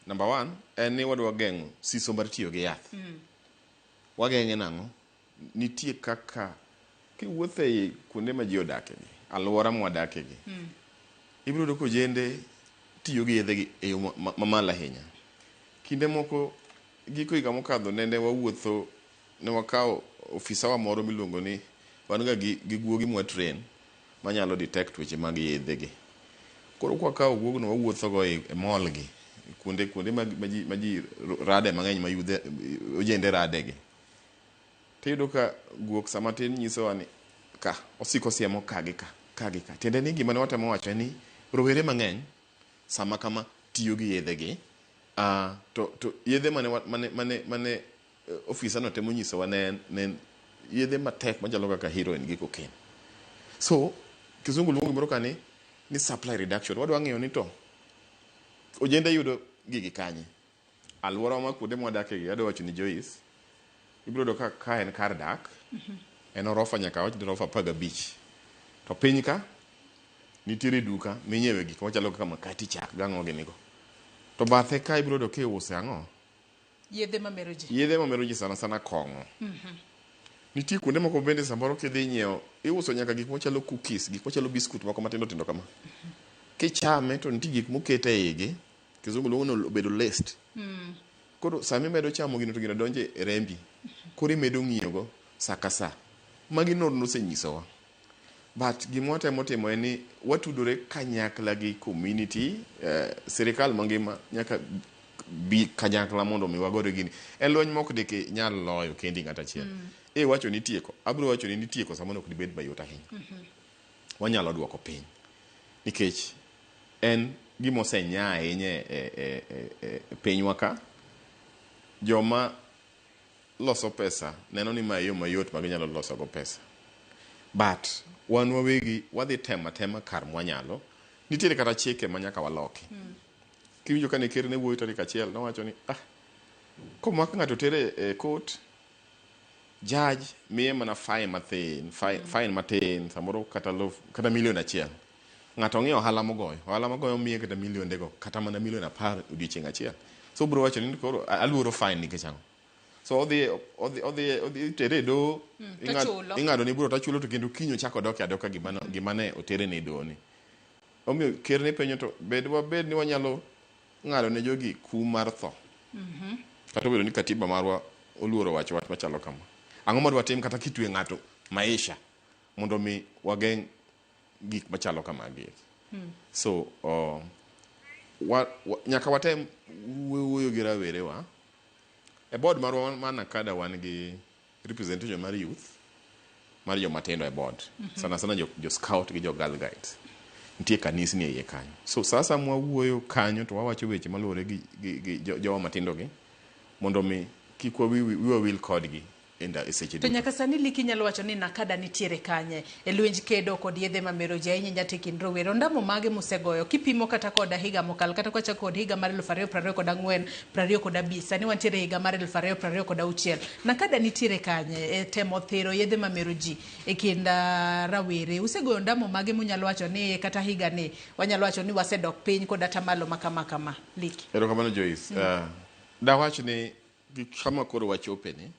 Number one en ni wadwa geng'o siso mar tiyo gi yath. Wageng'e nang'o? Nitie kaka kiwuotho ei kuonde ma ji odake gi, alwora mwadake gi, ibiro yudo ka ojende tiyo gi yedhe gi e yo mamalo ahinya. Kinde moko giko higa mokadho nene wawuotho, ne wakawo ofisawa moro miluongo ni wan ga gi guogi mwa train manyalo detect weche mag yedhe gi. Koro kwakawo guogno wawuotho go e mall gi, kuonde ma ji rade mang'eny ma yudhe ojende rade gi. Tiyudo ka guok sama tin nyisowa ni ka osiko siemo ka gi ka, ka gi ka. Tiende ni gima ne watemo wacho en ni rowere mang'eny sama kama tiyo gi yedhe gi, to yedhe mane ofisa no temo nyisowa ne en yedhe matek machalo kaka heroin gi cocaine. So kizungu luongo gimoro ka ni supply reduction. Wadwa ng'iyo ni to ojende yudo gigi kanye. Alwora ma kuonde mwadake gi adwa wacho ni Joyce, ibiro yudo ka en kar dak, en orofa nyaka awach ni orofa 15. To piny ka Nitiere duka minyiewe gik machalo kaka makati, chak gang'o gini go. To bathe ka ibiro yudo kiuse ang'o? Yedhe mamero ji. Yedhe mamero ji sana sana kong'o. Nitie kuonde moko bende samoro kidhi nyiewo iuso nyaka gik machalo cookies, gik machalo biskut moko matindo tindo kama. Kichame to nitie gik moket e igi, kizungu luongo ni obedo laced. Koro sama imedo chamo gino to gino donjo e rembi. Koro imedo ng'iyogo sa ka sa. Magi nonro osenyisowa. But gima watemo timo en ni watudore kanyakla gi community, sirikal mangima nyaka bi kanyakla mondo mi wagore gini. En lweny mok dik nyal loyo kendi ng'at achiel. Iwacho ni tieko, abiro wacho ni tieko samoro ok dibed mayot ahinya. Wanyalo duoko piny. Nikech en gima osenya ahinya e pinywa ka. Joma loso pesa neno ni ma e yo mayot ma ginyalo loso go pesa. But wan wawegi wadhi temo atema kar mwanyalo. Nitiere kata chike ma nyaka waloki. Kiwinjo kane ker ne wuoyo tarik achiel, nowacho ni komak ng'ato tere e court, judge miye mana fine mathin, fine matin, samoro kata lof, kata milion 1. Ng'ato ng'iyo ohala mogoyo, ohala mogoyo miye kata milionde go, kata mana milion 10 odiochieng' achiel. So obiro wacho ni koro aluoro fine nikech ang'o? So odhi tere e doho, Tochulo. Ing'ado ne bura tochulo to kendo kiny ochako odok adoka gima ne otere ne e doho ni. Omiyo ker ne penjo to bed wabed ni wanyalo ng'ado ne jogi kum mar tho. Kata obedo ni katiba marwa oluoro wacho wach machalo kama. Ang'o ma dwatim kata kitwe ng'ato maisha mondo mi wageng' gik machalo kamagi. So nyaka watem wuoyo gi rawerewa. E board marwa mar NACADA wan gi representation mar youth mar joma tindo e board. Sana sana jo scout gi jo girl guides. Nitie kanisni e iye kanyo. So sasa mwawuoyo kanyo to wawacho weche maluwore gi jowa matindo gi mondo mi kik wiwa wil kodgi e seche To duto. nyaka sani Liki nyalo wacho ni NACADA nitiere kanye e lwenj kedo kod yedhe mamero ji ahinya nyaka e kind rowere. Ondamo mage musegoyo kipimo kata kod higa mokalo kata kwachako kod higa mar 2024 25 sani wantiere higa mar 2026. NACADA nitiere kanye e temo thiro yedhe mamero ji e kind rawere. Usegoyo ondamo mage munyalo wacho ni kata higa ni wanyalo wacho ni wasedok piny kod atamalo ma kama kama. Liki. Erokamano Joyce. Dawach ni kama koro wachope ni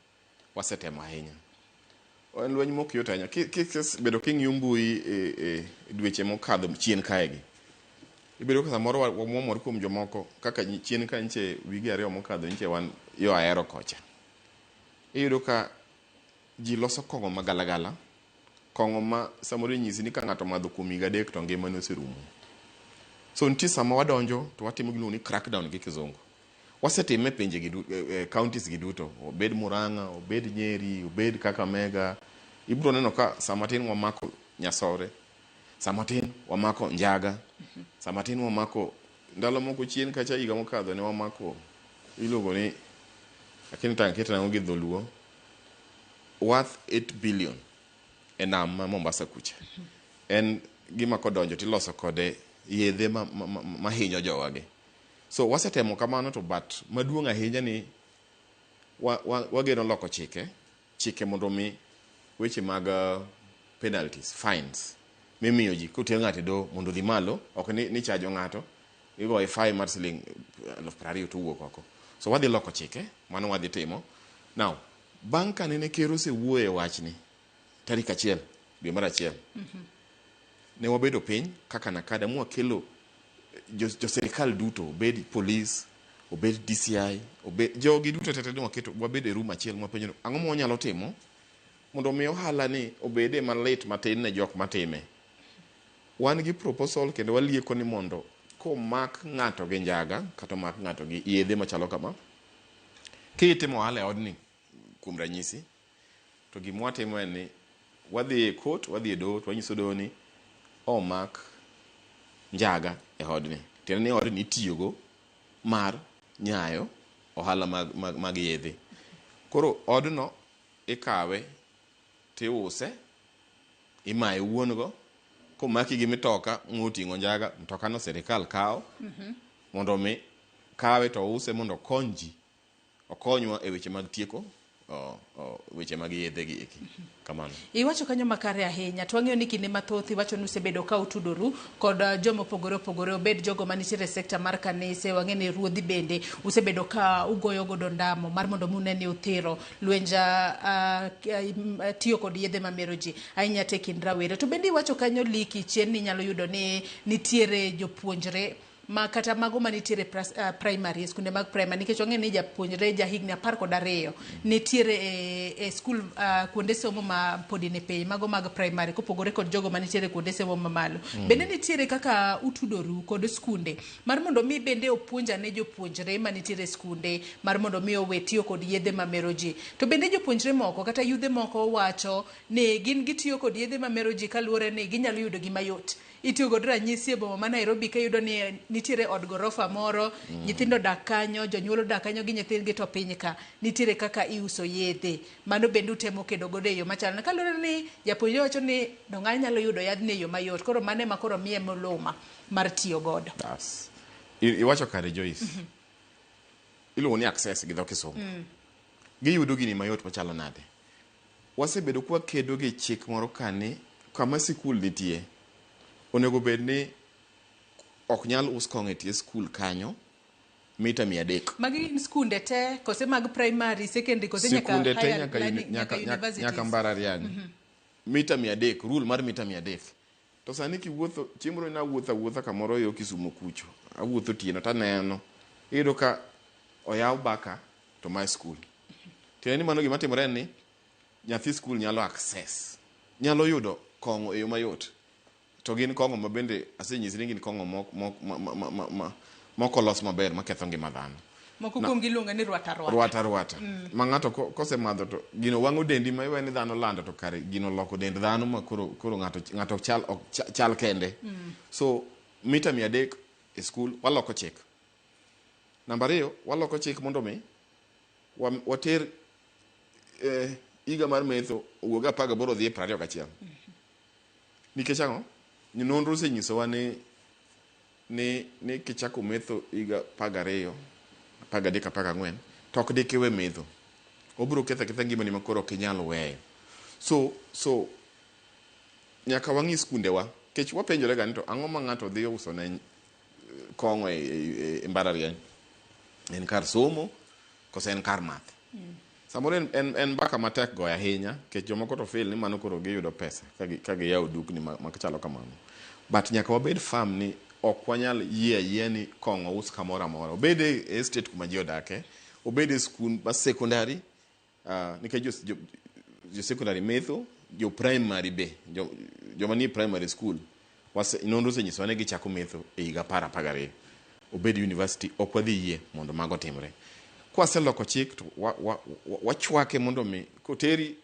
wasetemo ahinya. En lweny mok yot ahinya. Kisebedo king'iyo mbui e dweche mokadho chien kaegi. Ibedo ka samoro wamwomore kuom jomoko kaka chien ka nche wige 2 mokadho nche wan yo Ahero kocha. Iyudo ka ji loso kong'o magalagala. Kong'o ma samoro inyisi ni ka ng'ato omadho kuom higa 3 to ngimane oserumo. So nitie sama wadonjo to watimo gimiluongo ni crackdown gi kizungu. Wasetime e pinje gi counties gi duto, obed Murang'a, obed Nyeri, obed Kakamega. Ibiro neno ka sama tin wamako Nyasore, sama tin wamako Njaga, sama tin wamako ndalo moko chien kacha higa mokadho ne wamako iluongo ni lakini tang' keto nang'o gi dholuo worth 8 billion e nam ma Mombasa kucha. En gima kodonjo tiloso kode yedhe mahinyo jowagi. So wasetemo kamano to but maduong' ahinya ni wageno loko chike mondo mi weche mag penalties, fines mimiyo ji koter ng'ato e doho mondo odhi malo, ok ni chajo ng'ato igoye fine mar siling 20,000 to owuok oko. So wadhi loko chike, mano wadhi timo. Now, bang' ka nene ker osewuoyo e wachni tarik 1 dwe mar 1, ne wabedo piny kaka NACADA mwakelo jo sirikal duto, obed police, obed DCI, obed jogi duto tete ne waketo wabedo e room achiel mwapenjo ni ang'o ma wanyalo timo mondo mi ohala ni obede malit matin ne jok matime. Wan gi proposal kendo walieko ni mondo komak ng'ato gi njaga kata omak ng'ato gi yedhe machalo kama, kitimo ohala e odni kuom ranyisi, to gima watimo en ni wadhi e court, wadhi e doho, to wanyiso doho ni omak njaga e odni. Tiende ni odni itiyogo mar nyayo ohala mag yedhe. Koro odno ikawe tiuse, imaye wuon go, komaki gi mitoka moting'o njaga, mtoka no sirikal kawo mondo mi kawe to use mondo okony ji, okonywa e weche mag tieko weche mag yedhe gi eki. Kamano. Iwacho kanyo makare ahinya to wang'eyo ni kinde mathoth iwacho ni usebedo ka utudoru kod joma opogore opogore, obed jogo manitiere e sekta mar kanise, wang'e ni ruodhi bende usebedo ka ugoyo godo ndamo mar mondo mi une ni uthiro lwenj tiyo kod yedhe mamero ji ahinya te kind rawere. To bende iwacho kanyo liki chien ni inyalo yudo ni nitiere jopuonjre ma kata mago manitiere primary, e skunde mag primary, nikech wang'eyo ni japuonjre ja higni 12 nitiere e skul, kuonde somo ma podi ni piny, mago mag primary, kopogore kod jogo manitiere kuonde somo mamalo. Bende nitiere kaka utudoru kod skunde mar mondo mi bende opuonj ane jopuonjre manitiere e skunde mar mondo mi owe tiyo kod yedhe mamero ji? To bende jopuonjre moko kata yudhe moko wacho ni gin gitiyo kod yedhe mamero ji kaluwore ni ginyalo yudo gi mayot. Itiyo kod ranyisi e boma ma Nairobi ka iyudo ni nitiere od gorofa moro, nyithindo odak kanyo, jonyuol odak kanyo gi nyithindgi, to piny ka nitiere kaka iuso yedhe. Mano bende utemo kedo godo e yo machalo kaluwore ni japuonjre wacho ni dong' anyalo yudo yadhni e yo mayot, koro mano ema koro miye miluma mar tiyo godo. Bas. Iwacho kare, Joyce. Iluongo ni access gi dho Kisungu. Giyudo gini mayot machalo nade? Wasebedo kwakedo gi chik moro kani kama sikul nitie onego bed ni ok nyal us kong'o e tie skul kanyo mita 300. Magi gin skunde te kose mag primary, secondary kose nyaka Sikunde te higher nyaka, learning, nyaka, nyaka nyaka, universities? Nyaka mbalariany. Mita 300, rule mar mita 300. To sani kiwuotho, chieng' moro nawuotho awuotha kamoro yo Kisumo kucho. Awuotho otieno taneno. Iyudo ka oyaw baka to mae skul. Tiende ni mano gima timore en ni nyathi skul nyalo access, nyalo yudo kong'o e yo mayot. To gin kong'o ma bende asenyisi ni gin kong'o mok, mok, ma, ma, ma, ma, ma, mok olos maber maketho ngima dhano. Moko kuom gi iluongo ni rwata rwata. Rwata rwata. Ma ng'ato kosemadho to gino wang'o dendi ma iwe ni dhano lando to kare gino loko dend dhano ma koro ng'ato chal, ok chal kende. So mita 300 e skul waloko chik. Namba 2, waloko chik mondo mi water higa mar metho owuog 18 odhi e 21. Nikech ang'o? Nonro osenyisowa ni kichako metho higa 12, 13, 14, to ok dikiwe metho. Obiro ketho aketha ngimani ma koro ok inyal weyo. So nyaka wang'i skundewa. Nikech wapenjore ga ni to ang'o ma ng'ato dhi uso ne kong'o e mbalariany? En kar somo kose en kar math? Samoro en mbaka matek goyo ahinya, nikech jomoko to feel ni mano koro giyudo pesa ka giyawo dukni machalo kamano. But nyaka wabed firm ni ok wanyal yie ayie ni kong'o us kamoro amora. Obed e estate kuma ji odake, obed e skul mar secondary, nikech jo secondary metho, jo primary be, joma nie primary school, nonro osenyisowa ni gichako metho e higa 10, 12. Obed university, ok wadhi yie mondo mago otimre. Kwaseloko chik to wachwake mondo mi koteri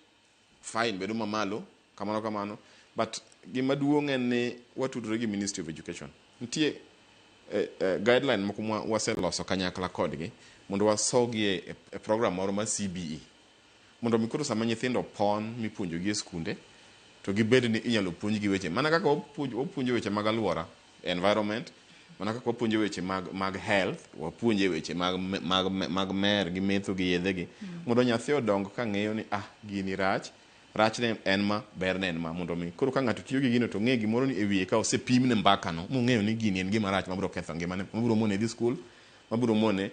fine bedo mamalo kamano kamano, but gima duong' en ni watudore gi Ministry of Education. Nitie guideline moko ma waseloso kanyakla kodgi mondo wasogi e program moro mar CBE mondo mi koro sama nyithindo pon mipuonjogi e skunde to gibed ni inyalo puonjgi weche mana kaka wapuonjo weche mag alwora, environment, mana kaka wapuonjo weche mag health, wapuonje weche mag mer gi metho gi yedhe gi, mondo nyathi odong ka ng'eyo ni gini rach, rachne en ma, berne en ma, mondo mi koro ka ng'ato tiyo gi gino to ng'e gimoro ni e wiye ka osepimne mbaka no mong'eyo ni gini en gima rach mabiro ketho ngimane, mabiro mone dhi skul, mabiro mone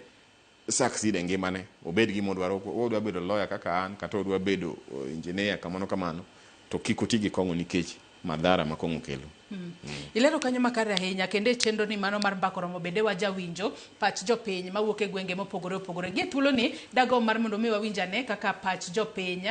succeed e ngimane, obed gima odwaro, odwa bedo lawyer kaka an, kata odwa bedo engineer kamano kamano, to kik oti gi kong'o nikech madhara ma kong'o kelo. Ilero kanyo makare ahinya, kendo e chenro ni mano mar Mbaka Oromo bende wajawinjo pach jopiny mawuok e gwenge mopogore opogore. Gi e thuoloni dago mar mondo mi wawinj ane kaka pach jopiny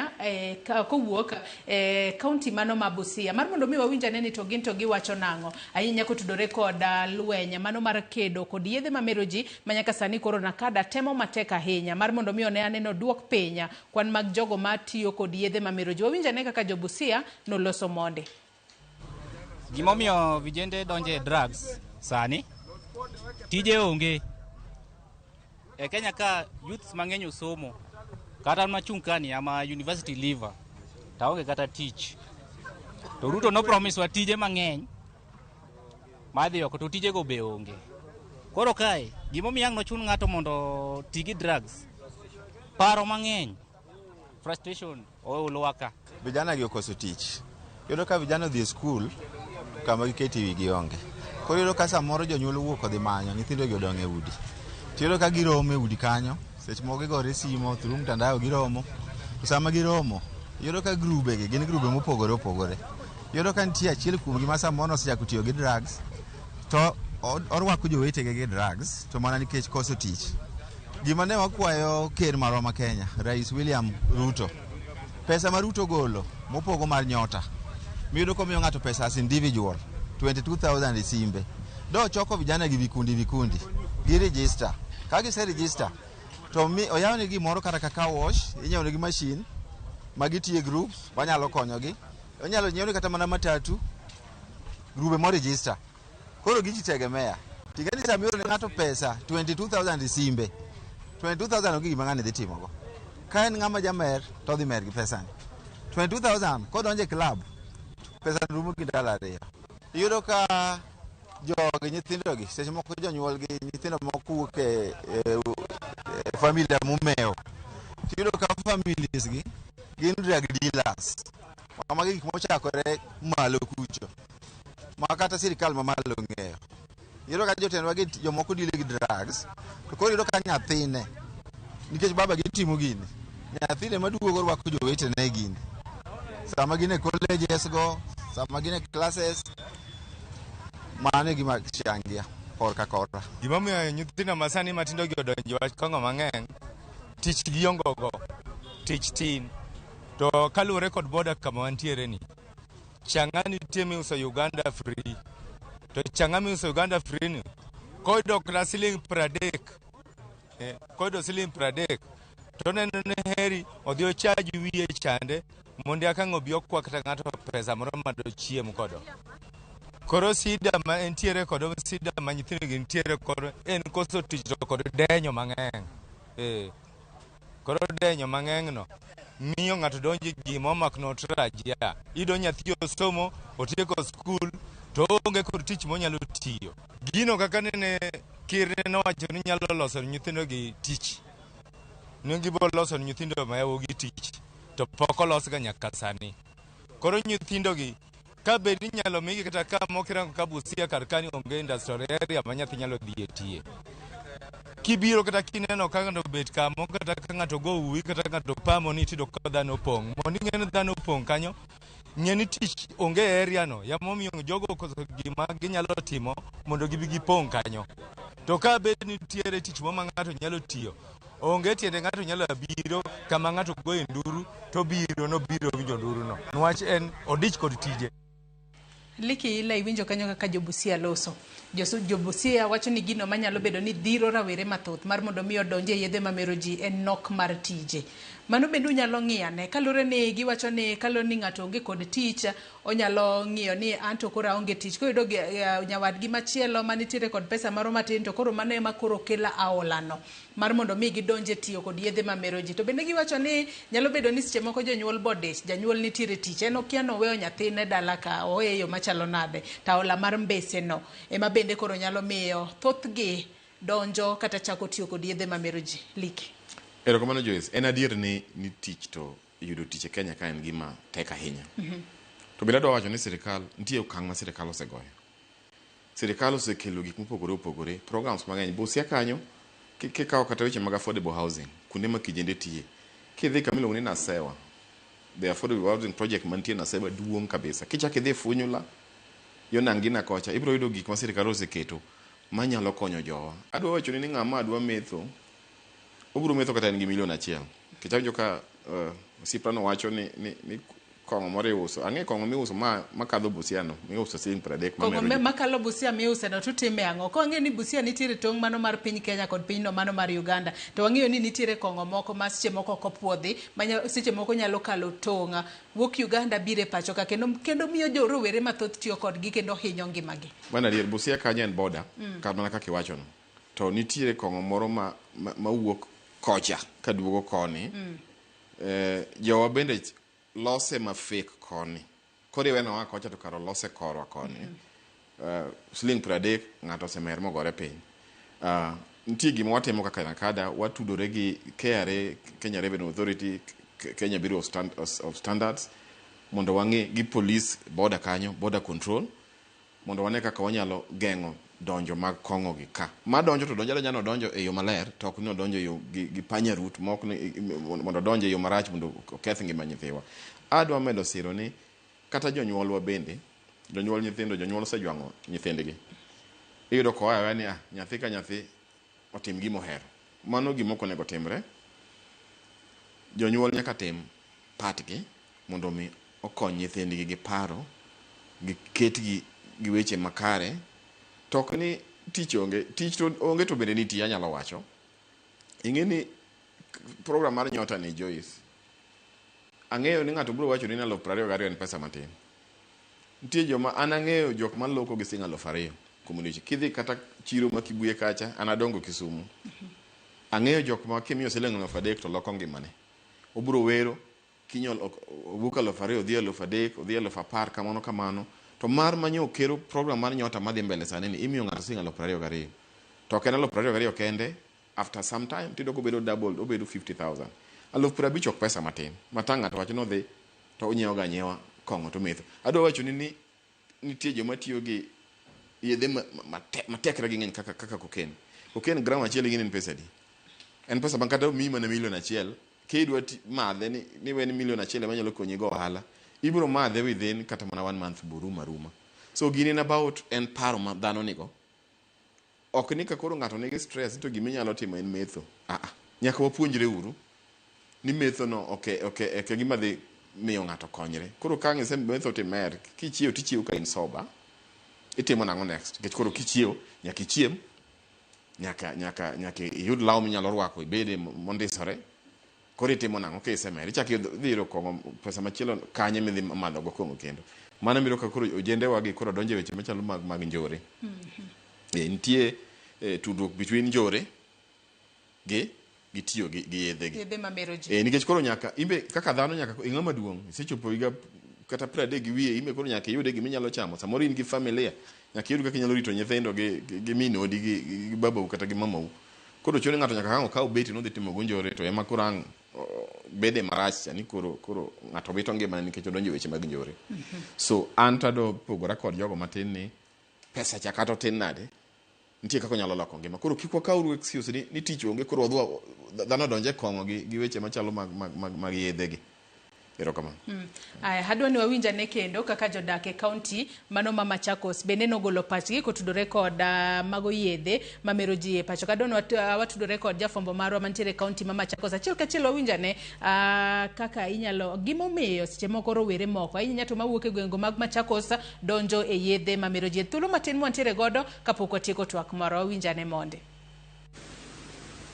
kowuok e kaunti mano ma Busia, mar mondo mi wawinj ane ni to gin to giwacho nang'o ahinya kotudore kod lweny mano mar kedo kod yedhe mamero ji ma nyaka sani koro NACADA temo matek ahinya mar mondo mi one aneno duok piny kwan mag jogo matiyo kod yedhe mamero ji. Wawinj ane kaka jo Busia noloso monde. Gimomiyo vijende donje e drugs sani, tije onge. E Kenya ka youths mang'eny osomo, kata an machung' kani ama university leaver, to aonge kata tich. To Ruto no promise wa tije mang'eny madhi oko to tijego be onge. Koro kae, gimomiyo ang' nochun ng'ato mondo ti gi drugs, paro mang'eny. Frustration oolowa ka. Vijana gi okoso tich. Iyudo ka vijana odhi e skul kama gikete wigi onge. Koro iyudo ka samoro jonyuol owuok odhi manyo, nyithindo gi odong' e udi. Tiyudo ka giromo e udi kanyo, seche moko gigore simo through mtandao giromo. To sama giromo, iyudo ka grube gi gin grube mopogore opogore. Iyudo ka nitie achiel kuomgi ma samoro osechako tiyo gi drugs, to orwako jowetege gi drugs, to mana nikech koso tich. Gima ne wakwayo ker marwa ma Kenya, Rais William Ruto, pesa ma Ruto golo mopogo mar nyota, miyudo komiyo ng'ato pesa as individual 22,000 e simbe. Do choko vijana gi vikundi vikundi, gi register. Ka gise register, to mi oyawnegi gimoro kata kaka wash, inyiewo machine ma gitiye groups manyalo konyogi. Onyalo nyiewni kata mana matatu, grube mo register. Koro gijitegemea. Ting'e ni sama ioro ne ng'ato pesa 22,000 e simbe, 22,000 onge gima ng'ani dhi timogo. Ka en ng'ama jamer, to odhi mer gi pesani. 22,000 kodonjo e club, pesa rumo gi ndalo ariyo. Iyudo ka jogi nyithindogi seche moko jonyuolgi nyithindo moko wuok e familia momewo. Tiyudo ka families gi gin drug dealers. Magi gik mochakore malo kucho. Ma kata sirikal mamalo ong'eyo. Iyudo ka jotendwa gi jomoko deal gi drugs, to koro iyudo ka nyathine, nikech baba gi timo gini, nyathine maduogo rwako jowetene e gini. Sama gin e colleges go, sama gin e classes, mano e gima changia korka kora. Gimomiyo nyithindo masani matindo gi odonjo e wach kong'o mang'eny, tich giongo go, tich tin. To kaluwore kod boda kama wantiere ni, chang'a nitie miuso Uganda free. To chang'a miuso Uganda free ni, koyudo kata siling 30, koyudo siling 30, to oneno ni heri odhi ochaj wiye chande mondo eka ang' obi okwa kata ng'ato pesa moro madochiem godo. Koro sida ma entiere kodo, sida ma nyithindo gi nitiere kodo en koso tich to kod denyo mang'eny. Koro denyo mang'eny no miyo ng'ato donjo e gima ok notarajia. Iyudo nyathi osomo, otieko skul, to oonge kod tich monyalo tiyo. Gino kaka nene ker nowacho ni nyalo loso nyithindo gi tich. Ni gibo loso nyithindo ma yawuoyi tich, to pok olosga nyaka sani. Koro nyithindo gi ka bed ni inyalo migi kata kama kirango ka Busia kar kani onge industrial area ma nyathi nyalo dhiye tiye. Kibiro kata kineno ka ng'ato obet kamo kata ka ng'ato go uwi kata ng'ato pamo ni tiyudo ka dhano opong'. Mondo ing'e ni dhano opong' kanyo, ng'e ni tich onge e area no. Emomiyo jogo okoso gima ginyalo timo mondo gibi gipong' kanyo. To ka bed nitiere tich moro ma ng'ato nyalo tiyo, onge tiende ng'ato nyalo biro kama ng'ato goye nduru to biro nobiro winjo nduru no. Niwach en odich kod tije. Liki ila iwinjo kanyo kaka jobusia loso. Jobusia wacho ni gino manyalo bedo ni dhiro rawere mathoth mar mondo mi odonje e yedhe mamero ji en nok mar tije. Mano bende unyalo ng'iyane kaluwore ni giwacho ni kaluwore ni ng'ato onge kod tich onyalo ng'iyo ni anto koro aonge tich koyudo nyawadgi machielo manitiere kod pesa moro matin to koro mano ema koro kelo aolano mar mondo mi gidonje tiyo kod yedhe mamero ji. To bende giwacho ni nyalo bedo ni seche moko jonyuol bodich, janyuol nitiere tich, en okia ni oweyo nyathine dala ka owe e yo machalo nade, to aola mar mbese no ema bende koro nyalo miyo thothgi donjo kata chako tiyo kod yedhe mamero ji. Liki. Erokamano Joyce, en adier ni tich to yudo tich e Kenya ka en gima tek ahinya. To bende adwa wacho ni sirikal, nitie okang' ma sirikal osegoyo. Sirikal osekelo gik mopogore opogore, programs mang'eny. Busia kanyo, kikawo kata weche mag affordable housing, kuonde ma kijende tiye. Kidhi kama iluongo ni Nasewa, the affordable housing project mantie Nasewa duong' kabisa. Kichak idhi Funyula, yo Nangina kocha, ibiro yudo gik ma sirikal oseketo manyalo konyo jowa. Adwa wacho ni ng'ama dwa metho, obiro metho kata en gi milion 1. Nikech awinjo ka osiepna no wacho ni kong'o moro iuso. Ang'e kong'o miuso makadho Busia no, miuso siling 30 Kong'o makalo Busia miuse no tutime ang'o? Ka wang'eyo ni Busia nitiere tong' mano mar piny Kenya kod pinyno mano mar Uganda, to wang'eyo ni nitiere kong'o moko ma seche moko ok opuodhi, ma seche moko nyalo kalo tong' wuok Uganda biro e pacho ka kendo miyo jo rowere mathoth tiyo kodgi kendo hinyo ngimagi. Mano adier, Busia kanyo en border, mana kaka iwacho no. To nitiere kong'o moro ma wuok kocha kaduogo koni. Jowa bende lose ma fake koni. Koro iweno wa kocha to kar olose korwa koni. Siling 30 ng'ato osemer mogore piny. Nitie gima watimo kaka NACADA, watudore gi KRA, Kenya Revenue Authority, Kenya Bureau of Standards mondo wang'i gi police border kanyo, border control, mondo wane kaka wanyalo geng'o donjo mag kong'o gi ka. Ma donjo to donjo adonja nodonjo e yo maler, to ok ni odonjo e yo gi panya route, ma ok ni mondo odonj e yo marach mondo oketh ngima nyithiwa. Adwa medo siro ni kata jonyuolwa bende, jonyuol nyithindo, jonyuol osejwang'o nyithindgi. Iyudo koa aweya ni ah, nyathi ka nyathi otim gima ohero. Mano gima ok onego timre. Jonyuol nyaka tim part gi mondo mi okony nyithindgi gi paro, giketgi gi weche makare. To ok ni tich onge, tich to onge to bende nitie anyalo wacho. Ing'e ni program mar Nyota ni Joyce, ang'eyo ni ng'ato biro wacho ni 22,000 en pesa matin. Nitie joma an ang'eyo jok maloko gi siling 2,000 kuom odiochieng'. Kidhi kata chiro ma Kibuye kacha, an adongo Kisumu. Ang'eyo jok ma kimiyo siling 3,000 to loko ngimane. Obiro wero, kinyol owuok 2,000 odhi 3,000, odhi 10,000 kamano kamano. To mar manyo kero program mar Nyota madhi mbele sani ni imiyo ng'ato siling 22,000. To ok en 22,000 kende, after some time tiyudo kobedo double, obedo 50,000. 50,000 ok pesa matin. Ma tang' ng'ato wach nodhi to onyiewo ga anyiewa kong'o to metho. Adwa wacho ni nitie joma tiyo gi yedhe ma tekre gi ng'eny kaka cocaine. Cocaine gram achiel ing'e ni en pesa adi? En pesa ma kata omiyi mana 1 million, kidwa madhe ni wen 1 million ema nyalo konyi go ohala, ibiro madhe within kata mana one month boruma ruma. So gini en about en paro ma dhano nigo. Ok ni ka koro ng'ato nigi stress to gima inyalo timo en metho. Ah ah. Nyaka wapuonjre uru ni metho no ok gima dhi miyo ng'ato konyre. Koro ka ang' isemetho timer, kichiew tichiew ka in sober. Itimo nang'o next? Nikech koro kichiew, nyaka ichiem, nyaka iyud law minyalo rwako ibede mondisore. Koro itimo nang'o ka isemer? Ichako idhi yudo kong'o pesa machielo kanye midhi madho go kong'o kendo. Mano miro ka koro ojende wa gi koro donjo e weche machalo mag njore. Nitie tudruok between njore gi tiyo gi yedhe gi. Yedhe mamero ji. Nikech koro nyaka imbe kaka dhano nyaka ing'ama duong' isechopo higa kata 30 gi wiye imbe koro nyaka iyude gima inyalo chamo samoro in gi familia nyaka iyud kaka inyalo rito nyithindo gi min odi gi babau kata gi mamau koro chuno ni ng'ato nyaka ang' okaw beti nodhi timo go njore to ema koro ang' bede marach cha ni koro ng'ato wito ngimane nikech odonjo e weche mag njore. So an to adwa pogora kod jogo matin ni pesa cha kata otin nade nitie kaka onyalo loko ngima koro kik wakawuru excuse ni tich onge koro wadhi dhano odonje kong'o gi weche machalo mag yedhe gi. Erokamano. Aya, adwa ni wawinj ane kendo kaka jodak e kaunti mano ma Machakos bende nogolo pachgi kotudore kod mago yedhe mamero ji e pacho. Adwa ni watudore kod jafwambo marwa mantiere e kaunti ma Machakos. Achiel kachiel wawinj ane kaka inyalo gimomiyo seche moko rowere moko ahinya to mawuok e gwenge mag Machakos donjo e yedhe mamero ji. Thuolo matin mwantiere godo kapok watieko twak moro wawinj ane monde.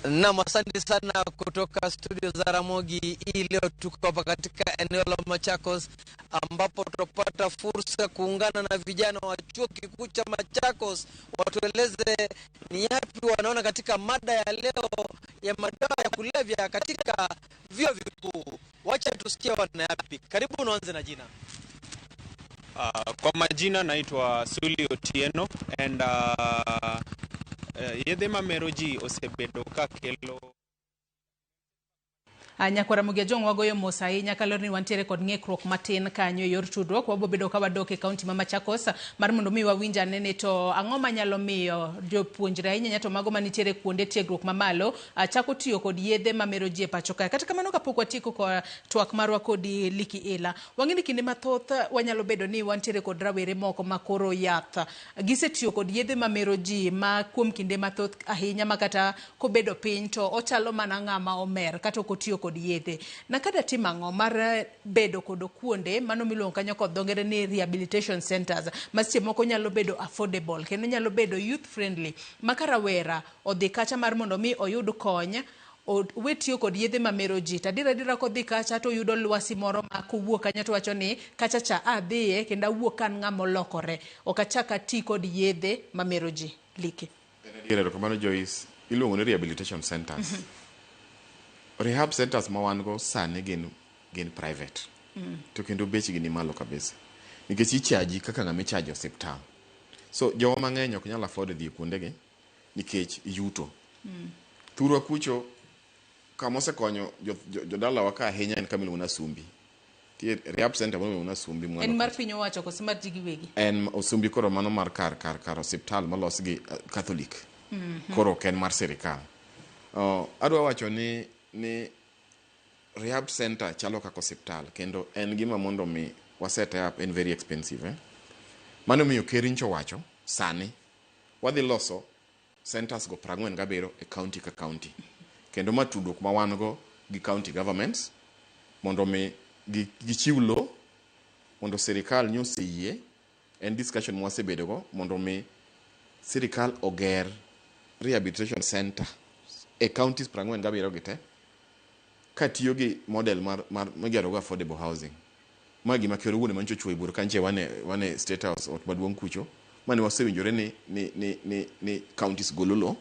Naam, asante sana kutoka studio za Ramogi. Hii leo tuko hapa katika eneo la Machakos ambapo tutapata fursa kuungana na vijana wa chuo kikuu cha Machakos watueleze ni yapi wanaona katika mada ya leo ya madawa ya kulevya katika vyuo vikuu. Wacha tusikie wana yapi. Karibu, unaanze na jina. Kwa majina naitwa Suli Otieno and yedhe mamero ji osebedo ka kelo Nyakwara Ramogi Ajwang' wagoyo mos ahinya kaluwore ni wantiere kod ng'ikruok matin kanyo e yor tudruok. Wabo bedo ka wadok e kaunti ma Machakos mar mondo mi wawinj ane ni to ang'o manyalo miyo jopuonjre ahinya to mago manitiere kuonde tiegruok mamalo chako tiyo kod yedhe mamero ji e pacho kae. Kata kamano kapok watieko kod twak marwa kodi Liki Ila, wang'e ni kinde mathoth wanyalo bedo ni wantiere kod rawere moko ma koro yath gisetiyo kod yedhe mamero ji ma kuom kinde mathoth ahinya ma kata kobedo piny to ochalo mana ng'ama omer kata ok otiyo kod yedhe. Nakada timo ang'o mar bedo kod kuonde mano miluongo kanyo kod dho ngere ni rehabilitation centers ma seche moko nyalo bedo affordable kendo nyalo bedo youth friendly ma ka rawera odhi kacha mar mondo mi oyud kony we tiyo kod yedhe mamero ji to adier adiera kodhi kacha to oyudo lwasi moro ma kowuok kanyo to wacho ni kacha cha adhiye kendo awuok ka an ng'ama olokore ok achak ati kod yedhe mamero ji. Liki. Adier, erokamano Joyce. Iluongo ni rehabilitation centers. Rehab centers ma wan go sani gin private. To kendo bechgi ni malo kabisa. Nikech ichaji kaka ng'ama ichajo e osiptal. So jowa mang'eny ok nyal afford dhi kuondegi nikech yuto. Thurwa kucho kata Kama osekonyo jodalawa ka ahinya en kama iluongo ni Asumbi. Nitie rehab center moro miluongo ni Asumbi mwalo En mar piny owacho koso mar ji giwegi? En Osumbi koro mano mar kar kar kar osiptal molos gi Catholic. Koro ok en mar sirikal. Adwa wacho ni ni rehab center chalo kaka osiptal kendo en gima mondo mi waset up en very expensive. Eh? Mano miyo ker nyocha owacho sani wadhi loso centers go 47 e county ka county. Kendo ma tudruok ma wan go gi county governments mondo mi gichiw lo mondo sirikal nyoseyie en discussion mwasebedo go mondo mi sirikal oger rehabilitation center e counties 47 gi te katiyo gi model mar, mar migero go affordable housing. Ma gima ker owuon ema nyocha ochuoyo bur kanche wane, wane State House ot maduong' kucho mane wasewinjore ni, ni, ni, ni, ni counties golo lo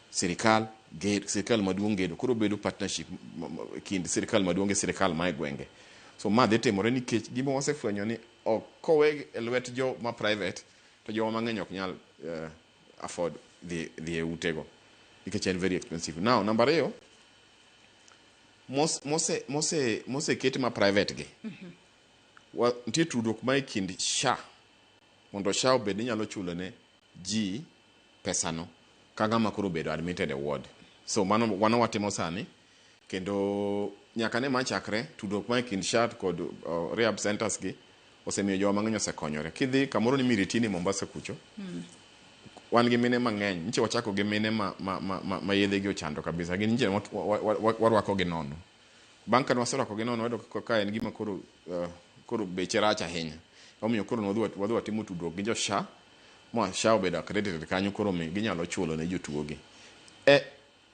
sirikal ger, sirikal maduong' gedo koro bedo partnership kind sirikal maduong' gi sirikal ma e gwenge. So ma dhi timore nikech gima wasefwenyo ni ok kowe e lwet jo ma private to jowa mang'eny ok nyal afford dhi, dhi e utego nikech en very expensive. Now, namba ariyo, mos, mose, mose, moseket ma private gi wa, nitie tudruok ma e kind SHA mondo SHA obed ni nyalo chulo ne ji pesano ka ng'ama koro obedo admitted e ward. So mano mano watimo sani kendo nyaka ne ma chakre tudruok ma e kind SHA kod rehab centers gi osemiyo jowa mang'eny osekonyore. Kidhi kamoro ni Miritini Mombasa kucho, wan gi mine mang'eny. Nyiche wachako gi mine ma, ma, ma, ma, ma yedhe gi ochando kabisa. Gin nyiche warwako gi nono. Bang' kane waserwako gi nono, wayudo ka en gima koro, koro beche rach ahinya. Omiyo koro wadhi watimo tudruok gi jo SHA, ma SHA obedo accredited kanyo koro mi ginyalo chulo ne jotuo gi. E,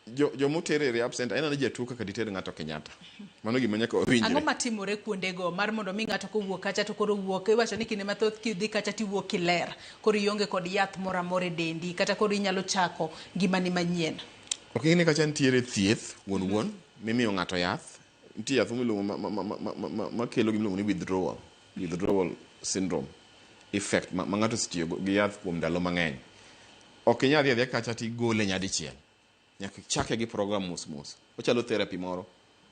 jo, jomoter e rehab center, en ane jatuo kaka diter ng'ato Kenyatta. Mano gima nyaka wawinjre. Ang'o matimore kuondego mar mondo mi ng'ato kowuok kacha to koro wuok iwacho ni kinde mathoth kidhi kacha tiwuok kiler koro ionge kod yath moro amora e dendi kata koro inyalo chako ngimani manyien. Ok ing'e ni kacha nitiere thieth wuon wuon mimiyo ng'ato yath. Nitie yath miluongo ma, ma, ma, ma, ma, ma, makelo gima iluongo ni withdrawal, withdrawal syndrome effect ma, ma ng'ato osetiyo gi yath kuom ndalo mang'eny. Ok inyal dhi adhiya kacha tigole nyadichiel. Nyaka ichake gi program mos mos. Ochalo therapy moro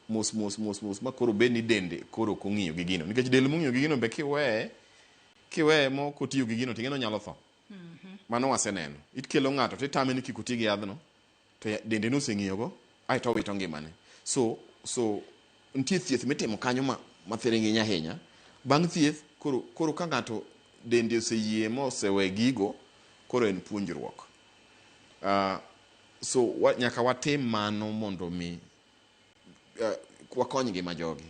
mos mos mos mos ma koro bed ni dende koro ok ong'iyo gi gino. Nikech del mong'iyo gi gino be kiweye, kiweye mok otiyo gi gino ting'e ni onyalo tho. Mano waseneno. Ikelo ng'ato titame ni kik oti gi yadhno to dende noseng'iyo go aeto owito ngimane. So, so nitie thieth mitimo kanyo ma, ma thiring'iny ahinya. Bang' thieth koro, koro ka ng'ato dende oseyie mosewe gigo koro en puonjruok. So wa, nyaka watim mano mondo mi wakony ngima jogi.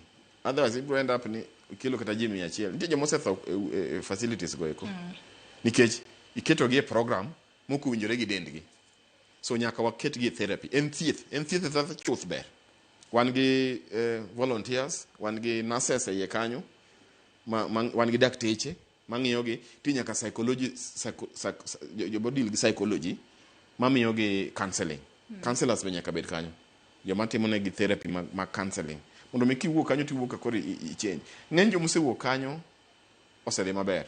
Otherwise ibro end up ni ikelo kata ji 100. Nitie joma osetho e, e, e facilities go eko. Nikech iketogi e program mok owinjore gi dendgi. So nyaka waketgi e therapy. En thieth, en thieth thieth chuth ber. Wan gi volunteers, wan gi nurses e iye kanyo, ma, ma, wan gi dakteche mang'iyo gi, ti nyaka psychology, psycho, psycho, joma deal gi psychology mamiyo gi counseling. Counselors be nyaka bed kanyo. Joma timo negi therapy ma, ma counseling. Mondo mi kiwuok kanyo tiwuok ka koro i change. Ng'eny joma osewuok kanyo osedhi maber.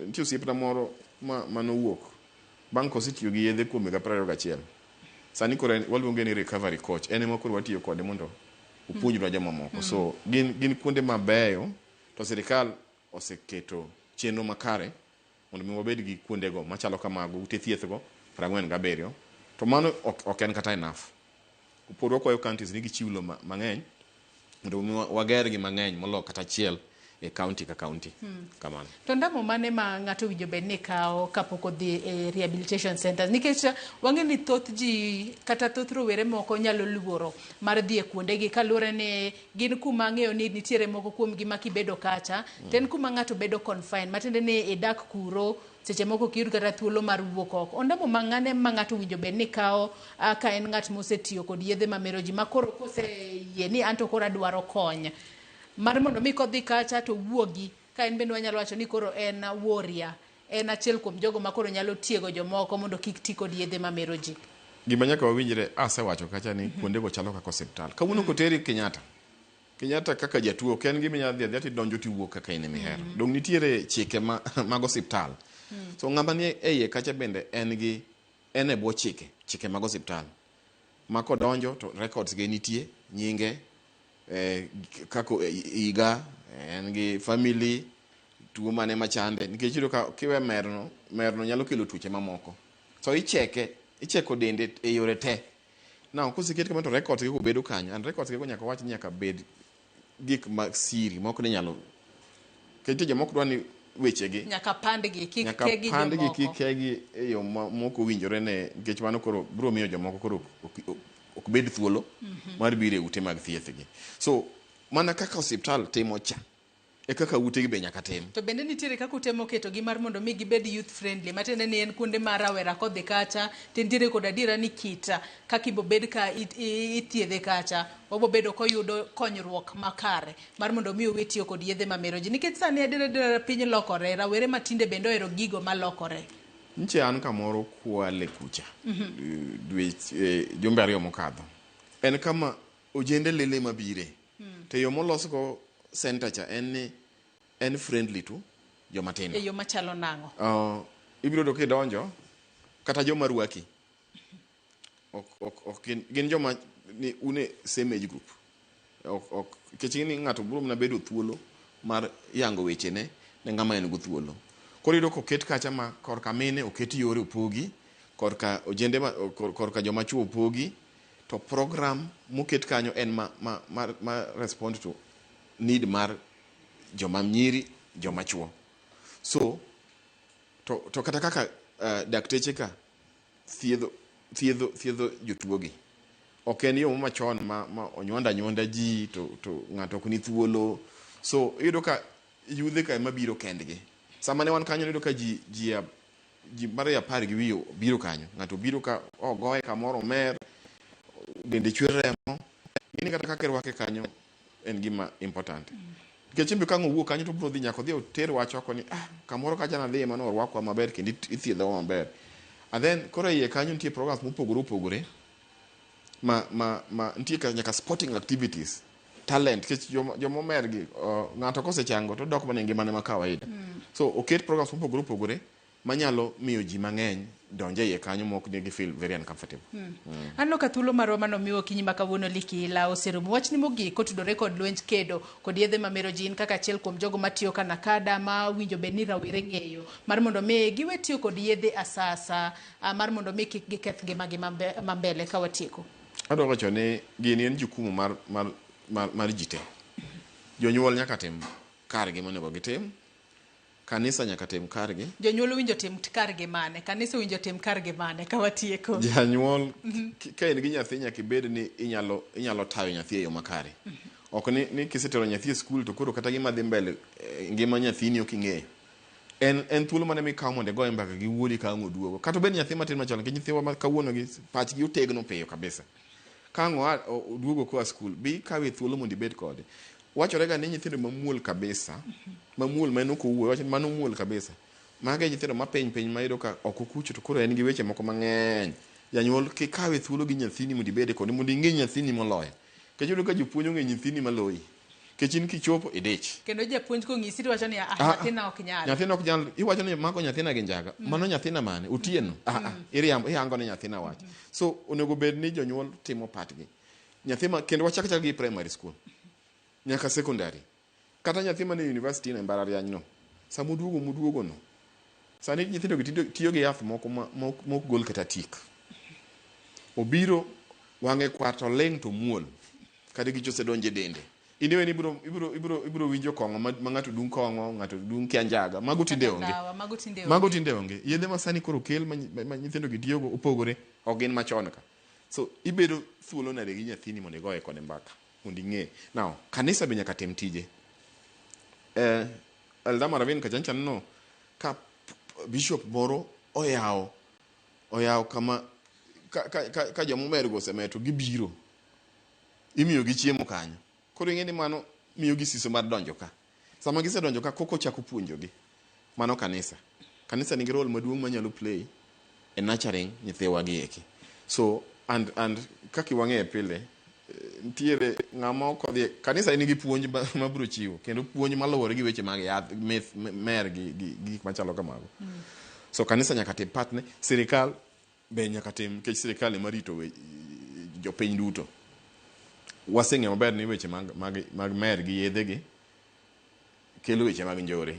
Nitie osiepna moro ma manowuok bang' kosetiyo gi yedhe kuom higa 21. Sani koro en, waluonge ni recovery coach. En ema koro watiyo kode mondo opuonjnwa jomamoko. So gin, gin kuonde mabeyo to sirikal oseketo chenro makare mondo mi wabed gi kuondego machalo kamago, ute thieth go 47. To mano ok, ok en kata enough. Pod wakwayo counties ni gichiw lo mang'eny mondo mi wager gi mang'eny molo kata achiel e county ka county. Kamano. To ndamo mane ma ng'ato owinjo bed ni kawo kapok odhi e rehabilitation centers? Nikech wang'e ni thoth ji kata thoth rowere moko nyalo luoro mar dhi e kuondegi kaluwore ni gin kuma ang'eyo ni nitiere moko kuomgi ma kibedo kacha to en kuma ng'ato bedo confined matiende ni idak kuro seche moko ok iyud kata thuolo mar wuok oko. Ondamo ma ng'ane ma ng'ato owinjo bed ni kawo ka en ng'at mosetiyo kod yedhe mamero ji ma koro koseyie ni anto koro adwaro kony mar mondo mi kodhi kacha to owuogi ka en bende wanyalo wacho ni koro en warrior, en achiel kuom jogo ma koro nyalo tiego jomoko mondo kik ti kod yedhe mamero ji. Gima nyaka wawinjre, asewacho kacha ni kuondego chalo kaka osiptal. Kawuono koteri Kenyatta, Kenyatta kaka jatuo ok en gima inyalo dhi adhiya tidonjo tiwuok kaka in emihero. Dong' nitiere chike ma, mag osiptal. So ng'ama ni e iye kacha bende en gi en e bwo chike, chike mag osiptal. Ma kodonjo to records ge nitie, nyinge, kako higa, en gi family, tuo mane machande. Nikech iyudo ka kiwe merno, merno nyalo kelo tuoche mamoko. So icheke, icheko dende e yore te. Now koseket kamano to records ge go bedo kanyo. And records ge go nyaka wach ni nyaka bed gik ma siri mok ni nyalo. Nikech nitie jomok dwa ni wechegi Nyaka pandgi, kik nyaka kegi pandgi jomoko. kik kegi e yo mok owinjore ne nikech mano koro biro miyo jomoko koro ok bed thuolo mar biro e ute mag thieth gi. So mana kaka osiptal timo cha e kaka utegi be nyaka tim. To bende nitiere kaka utemo ketogi mar mondo mi gibed youth friendly, matiende ni en kuonde ma rawera kodhi kacha, to nitiere kod adiera ni kita kaka ibobed ka ithiedhe kacha, obobedo koyudo konyruok makare mar mondo mi owe tiyo kod yedhe mamero ji. Nikech sani adiera adiera piny lokore, rawere matinde bende ohero gigo malokore. Nche an kamoro Kwale kucha. Dwe jumbe 2 mokadho. En kama ojende lele mabire. To yo molosgo center cha en ni en friendly to joma tindo. E yo machalo nang'o? Ibiro yudo kidonjo kata joma rwaki. Ok gin joma ni une same age group. Ok nikech ni ng'ato biro mana bedo thuolo mar yango wechene ne ng'ama en go thuolo. Koro iyudo koket kacha ma korka mine oket yore opogi, korka ojende ma, korka joma chuo opogi, to program moket kanyo en ma respond to need mar joma nyiri, joma chuo. So to kata kaka dakteche ka thiedho jotuogi. Ok en yo machon ma onywanda anyuonda ji to ng'ato ok ni thuolo. So iyudo ka yudhe ka ema biro kendgi. Sama ne wan kanyo iyudo ka ji mar 10 gi wiye biro kanyo. Ng'ato biro ka ogoye kamoro omer, dende chwer remo. Gini kata kaka irwake kanyo en gima important. Nikech imbe ka ang' owuok kanyo to obiro dhi nyaka odhi oter wach oko ni kamoro kacha nadhiye mano orwakwa maber kendo ithiedhowa maber. And then koro iye kanyo nitie programs mopogore opogore ma nitie nyaka sporting activities, talent nikech joma omer gi ng'ato kosechango to odok mana e ngimane ma kawaida. So oket programs mopogore opogore manyalo miyo ji mang'eny donje iye kanyo mok ne gi feel very uncomfortable. Aneno ka thuolo marwa manomiwa okinyi ma kawuono Liki Ila oserumo. Wachni mogik kotudore kod lwenj kedo kod yedhe mamero ji in kaka achiel kuom jogo matiyo Kanakada ma winjo bed ni rawere ng'eyo mar mondo mi giwe tiyo kod yedhe asasa mar mondo mi kik giketh ngimagi mambele ka watieko. Adwa wacho ni gini en jukumu mar ji te. Jonyuol nyaka tim kargi monego gitim. Kanisa nyaka tim kargi. Jonyuol owinjo tim kargi mane? Kanisa owinjo tim kargi mane ka watieko? Janyuol ka in gi nyathi nyaka ibed ni inyalo tayo nyathi e yo makare. Ok ni kisetero nyathi e skul to koro kata gima dhi mbele ngima nyathini ok ing'eyo. En thuolo mane mikawo mondo igoye mbaka gi wuodi ka ang' oduogo. Kata obed nyathi matin machon, nikech nyithiwa ma kawuono gi pachgi otegno piyo kabisa. Ka ang' oduogo koa skul, bi ikawe thuolo mondo ibed kode. Wachore ga ni nyithindo mamuol kabisa, mamuol ma en ok owuoyo, wacho ni mano muol kabisa. Mago e nyithindo ma piny piny ma iyudo ka ok okucho to koro en gi weche moko mang'eny. Janyuol kikawe thuolo gi nyathini mondo ibede kode, mondo ing'e nyathini moloyo. Nikech iyudo ka jopuonj ong'e nyathini maloyi. Nikech in kichopo idich. Kendo japuonj kong'isi to iwacho ni nyathina ok nyal. Nyathina ok nyal. Iwacho ni mago nyathina gi njaga. Mano nyathina mane? Otieno. Iriambo, ihango ni nyathina wach. So onego bed ni jonyuol timo partgi. Nyathi ma kendo wachak chak gi primary school. Nyaka secondary. Kata nyathi mane university no e mbalariany no. Sama oduogo moduogo no. Sani nyithindo gi tiyo gi yath moko mok gol kata tik. Obiro wang'e kwar to ling' to muol. Kata gicho osedonjo e dende. In iwe ni ibiro winjo kong'o ma ng'ato dung' kong'o, ng'ato dung' kia njaga. Mago tinde onge. Mago tinde onge. Yedhe ma sani koro okel ma nyithindo gi tiyogo opogore, ok gin machon ka. So ibedo thuolo nade gi nyathini mondo igoye kode mbaka mondo ing'e. Now, kanisa be nyaka tim tije. Eldama Ravine kacha neno ka bishop moro oyawo kama ka jomomer go osemer to gibiro. Imiyo gi chiemo kanyo. Koro ing'e ni mano miyo gi siso mar donjo ka. Sama gisedonjo ka koko chako puonjogi. Mano kanisa. Kanisa nigi role maduong' manyalo play e nurturing nyithiwa gi eki. So and kaka wang'eyo pile nitiere ng'ama ok odhi kanisa nigi puonj mabiro chiwo kendo puonj maluwore gi weche mag yath mer gi gik machalo kamago. So kanisa nyaka tim partne, sirikal be nyaka tim nikech sirikal ema rito jopiny duto. Waseng'eyo maber ni weche mag mer gi yedhe gi kelo weche mag njore.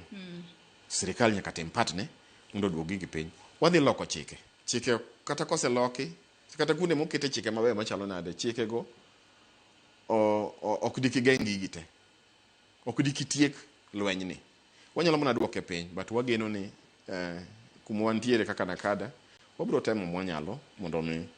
Sirikal nyaka tim partne mondo oduok gigi piny. Wadhi loko chike. Chike kata koseloki, kata kuonde mokete chike mabeyo machalo nade, chike go ok dikigeng' gigi te. Ok dikitiek lweny ni. Wanyalo mana duoke piny, but wageno ni kuma wantiere kaka NACADA, wabiro temo mwanyalo mondo mi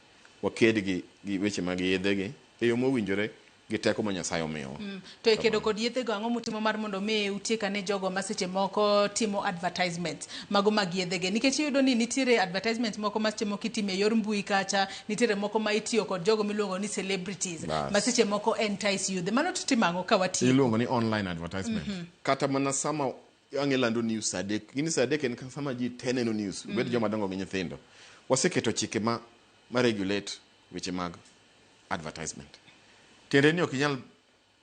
waked gi weche mag yedhe gi e yo mowinjore gi teko ma Nyasaye omiyowa. To e kedo kod yedhe go, ang'o mutimo mar mondo mi utiek ane jogo ma seche moko timo advertisements mago mag yedhege? Nikech iyudo ni nitiere advertisements moko ma seche moko itimo e yor mbui kacha, nitiere moko ma itiyo kod jogo miluongo ni celebrities ma seche moko entice youth. Mano to timo ang'o ka watieko? Iluongo ni online advertisement. Kata mana sama ang' ilando news saa 3, gini saa 3 en sama ji te neno news, obed joma dongo gi nyithindo. Waseketo chike ma regulate weche mag advertisement. Tiende ni ok inyal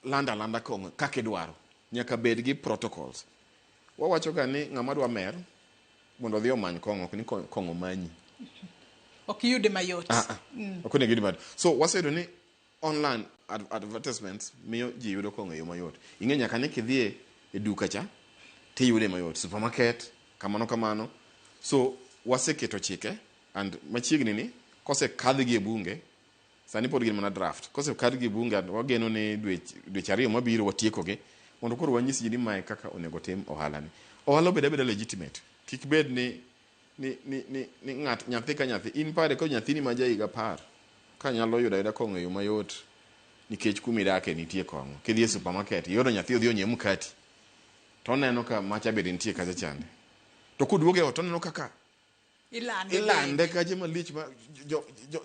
lando alanda kong'o kaka idwaro. Nyaka bed gi protocols. Wawacho ga ni ng'ama dwa mer mondo odhi omany kong'o, ok ni kong'o manyi. Ok iyude mayot. Ok onego iyude mayot. So waseyudo ni online advertisements miyo ji yudo kong'o e yo mayot. Ing'e nyaka ni kidhi e duka cha tiyude mayot. Supermarket, kamano kamano. So waseketo chike and machiegni ni kosekadhgi e bunge, sani pod gin mana draft. Kosekadhgi e bunge, wageno ni dweche 2 mabiro watiekogi mondo koro wanyis ji ni mae kaka onego tim ohala ni. Ohala obed abeda legitimate. Kik bed ni ng'at nyathi ka nyathi in pare ko nyathini ma ja higa 10 ka nyalo yudo ayuda kong'o e yo mayot nikech kuma idake nitie kong'o. Kidhi e supermarket iyudo nyathi odhi onyiew mkati to oneno ka macha bende nitie kacha chande. To koduogo e ot oneno kaka ilande kache malich ma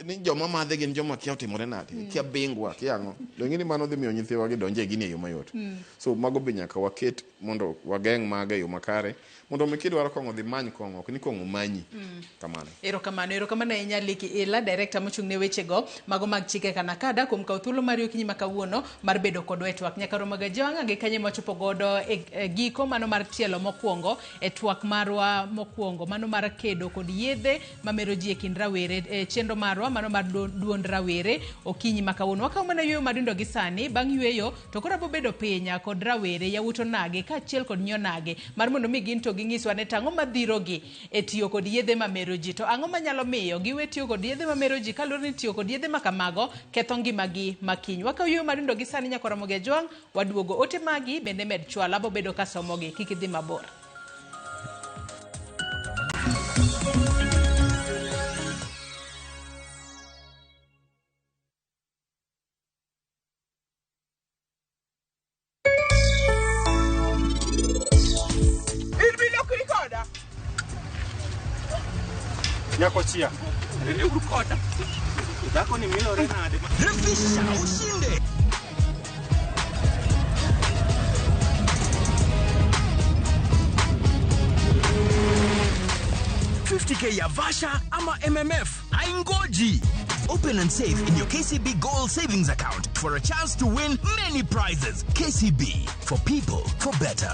ni joma madhe gin joma kia otimore nade, kia bingwa, kia ang'o. Donge ni mano dhi miyo nyithiwa gi donje gini e yo mayot. So mago be nyaka waket mondo wageng' mago e yo makare mondo mi kidwaro kong'o dhi many kong'o, ok ni kong'o manyi. Kamano. Erokamano, erokamano ahinya Liki Ila, director mochung' ne wechego mago mag chike KANACADA kuom kawo thuolo mari okinyi ma kawuono mar bedo kodwa e twak. Nyaka romo ga jwang'a gi kanye mwachopo godo e giko mano mar tielo mokwongo e twak marwa mokwongo mano mar kedo kod yedhe mamero ji e kind rawere e chenro marwa mano mar duond rawere okinyi ma kawuono. Wakawo mana yweyo madindo gi sani, bang' yweyo to koro abo bedo piny kod rawere yawuot onage kaachiel kod nyionage mar mondo mi gin to ginyiswa ne tang'o madhirogi e tiyo kod yedhe mamero ji, to ang'o manyalo miyo giwe tiyo kod yedhe mamero ji kaluwore ni tiyo kod yedhe makamago ketho ngimagi makiny. Wakawo yweyo madindo gi sani nyaka romo gi ajwang', waduogo ote magi bende med chwalo, abo bedo kasomogi, kik idhi mabor. Nyakochia. Dhako ni milore nade? Refisha ushinde. $50K ya Vasha ama MMF haingoji. Open and save in your KCB Gold Savings Account for a chance to win many prizes. KCB, for people, for better.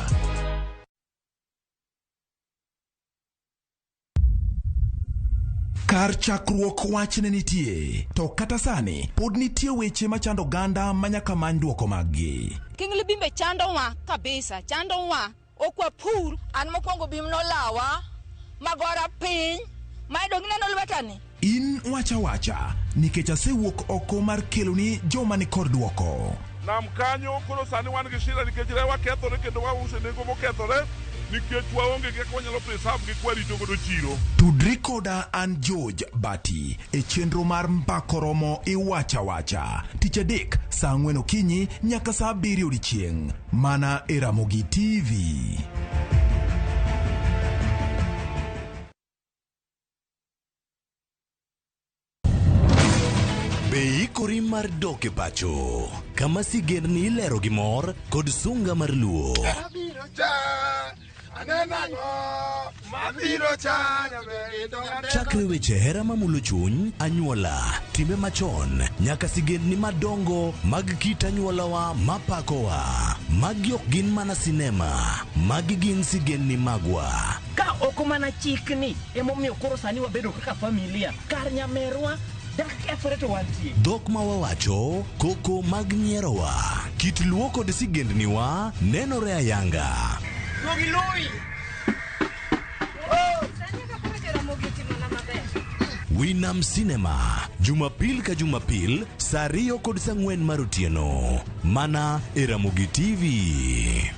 Kar chakruok wach ne nitie, to kata sani pod nitie weche machando oganda manyaka many duoko maggi. Kingli bimbe chandowa kabisa, chandowa. Ok wapur, an mokwongo bim nolawa, magora piny, ma dong ineno lwetani. In wacha wacha, nikech asewuok oko mar keloni joma ni kod duoko. Nam kanyo koro sani wan gi shida nikech rewa kethore kendo wauso e nengo mokethore nikech waonge gi kaka wanyalo preserve gi kwarito godo chiro. Tudri koda an George Bati e chenro mar Mbako Romo Iwacha Wacha tich adek saa 4 okinyi nyaka saa 7 odiechieng' mana e Ramogi TV. Be ikori mar dok e pacho kama sigendni ilero gi mor kod sunga mar luo. Chakre weche hera mamulo chuny, anyuola, timbe machon, nyaka sigendni madongo mag kit anyuolawa mapakowa. Magi ok gin mana sinema, magi gin sigendni magwa. Ka ok mana chikni emomiyo koro sani wabedo kaka familia. Kar nyamerwa Dak kethore to wantie. Dhok ma wawacho, koko mag nyierowa, kit luo kod sigendniwa nenore ayanga. Winam Cinema, Jumapil ka Jumapil, saa 2 kod saa 4 mar otieno. Mana e Ramogi TV.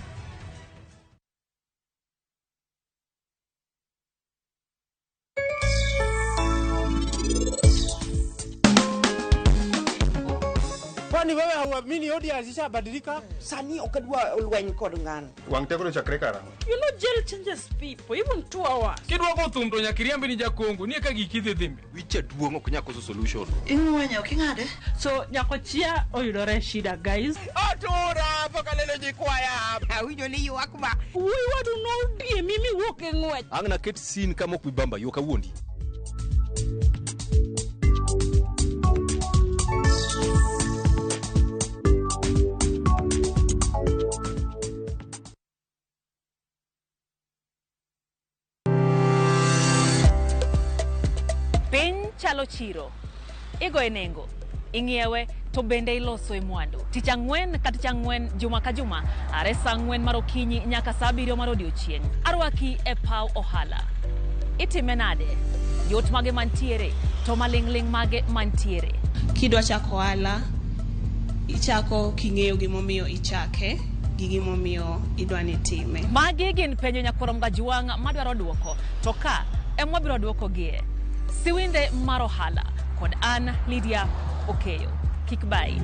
Kwani wewe hauamini audience ishabadilika? Sani ok adwa lweny kod ng'ano. Wang' teko chakre karang'o? You know jail changes people, even 2 hours. Kidwoko thum to nyaka iriembi ni jakongo, nie ka giki dhi dhimbe. Wiche duong' ok nyal koso solution. Ing'wenyo ok ing'ade? So nyakochia oyudore shida guys. Otura pok aneno ji kwaya. Awinjo ni ywak ma. Wuoyi wadu nodie mimi wuok e ng'wech. Ang' naket scene kama ok bi bamba yo kawuondi. Piny chalo chiro. Igoye nengo, ing'iewe to bende iloso e mwandu. Tich ang'wen ka tich ang'wen, juma ka juma, are saa 4 mar okinyi nyaka saa 7 mar odiochieng'. Arwaki e paw ohala. Itime nade? Yot mage mantiere, to maling'ling' mage mantiere. Kidwa chako ohala, ichako king'eyo gimomiyo ichake, gi gimomiyo idwa ni time. Magi gin penjo nyakwar Mgajuang' madwaro duoko, to ka ema wabiro duokogie. Siwinde mar ohala kod an Lydia Okeyo. Kik bai.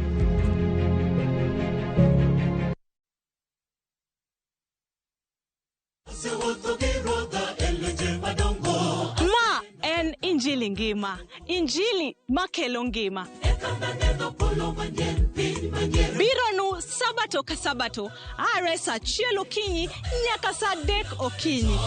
Ma en Injili ngima, Injili makelo ngima. Bironu sabato ka sabato, are saa 1 okinyi nyaka saa 3 okinyi.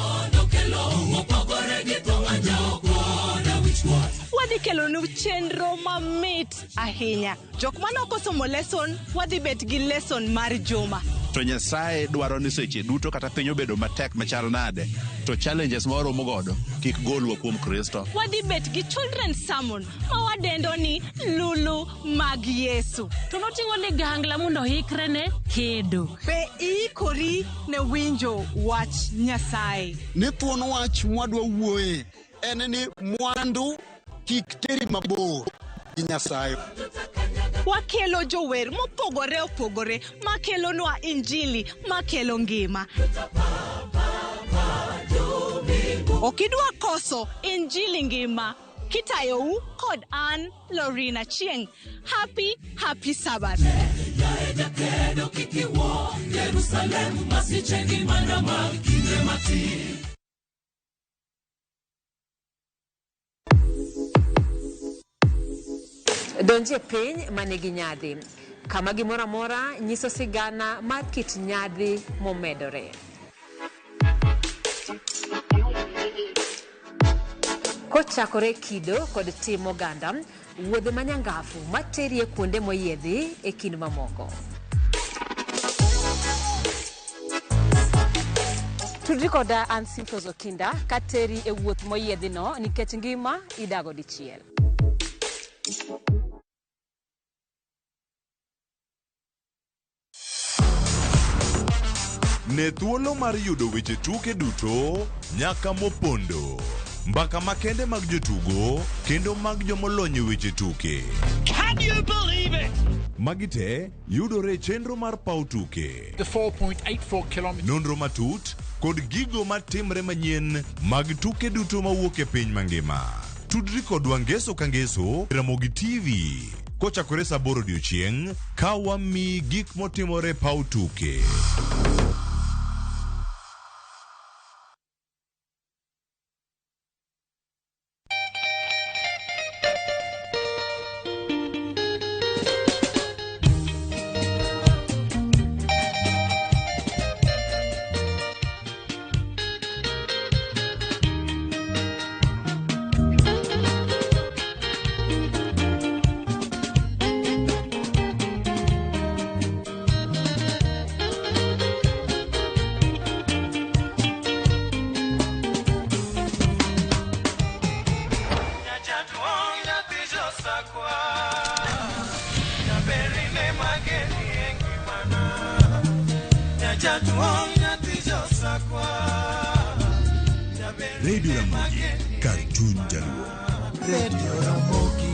Wadhi kelonu chenro mamit ahinya. Jok mane ok osomo lesson, wadhi bet gi lesson mar juma. To Nyasaye dwaro ni seche duto kata piny obedo matek machal nade, to challenges ma waromo godo kik golwa kuom Kristo. Wadhi bet gi children's sermon ma wadendo ni Lulu mag Yesu. To noting'o ligangla mondo oikre ne kedo. Be iikori ne winjo wach Nyasaye? Ni thuon wach mwadwa wuoye en ni mwandu kik teri mabor gi Nyasaye. Wakelo jower mopogore opogore makelonwa Injili makelo ngima. Okidwa koso Injili ngima kitayou kod an Lorina Chieng. Happy, happy Sabbath. Donje piny manigi nyadhi, kama gimoro amora nyiso sigana mar kit nyadhi momedore. Kochakore kido kod tim oganda, wuodhe manyangafu materie kuonde moyiedhi e kind mamoko. Tudri koda an Simfros Okinda kateri e wuoth moyiedhi no nikech ngima idago dichiel. Ne thuolo mar yudo weche tuke duto nyaka mopondo, mbaka makende mag jotugo kendo mag jomolony e weche tuke. Can you believe it? Magi te yudore e chenro mar paw tuke. The 4.84 kilometers. Nonro matut kod gigo matimre manyien mag tuke duto mawuok e piny mangima. Tudri kodwa ngeso ka ngeso Ramogi TV kochakore saa 8 odiochieng' ka wamiyi gik motimore paw tuke. Radio Ramogi, kar chuny Jaluo. Radio Ramogi.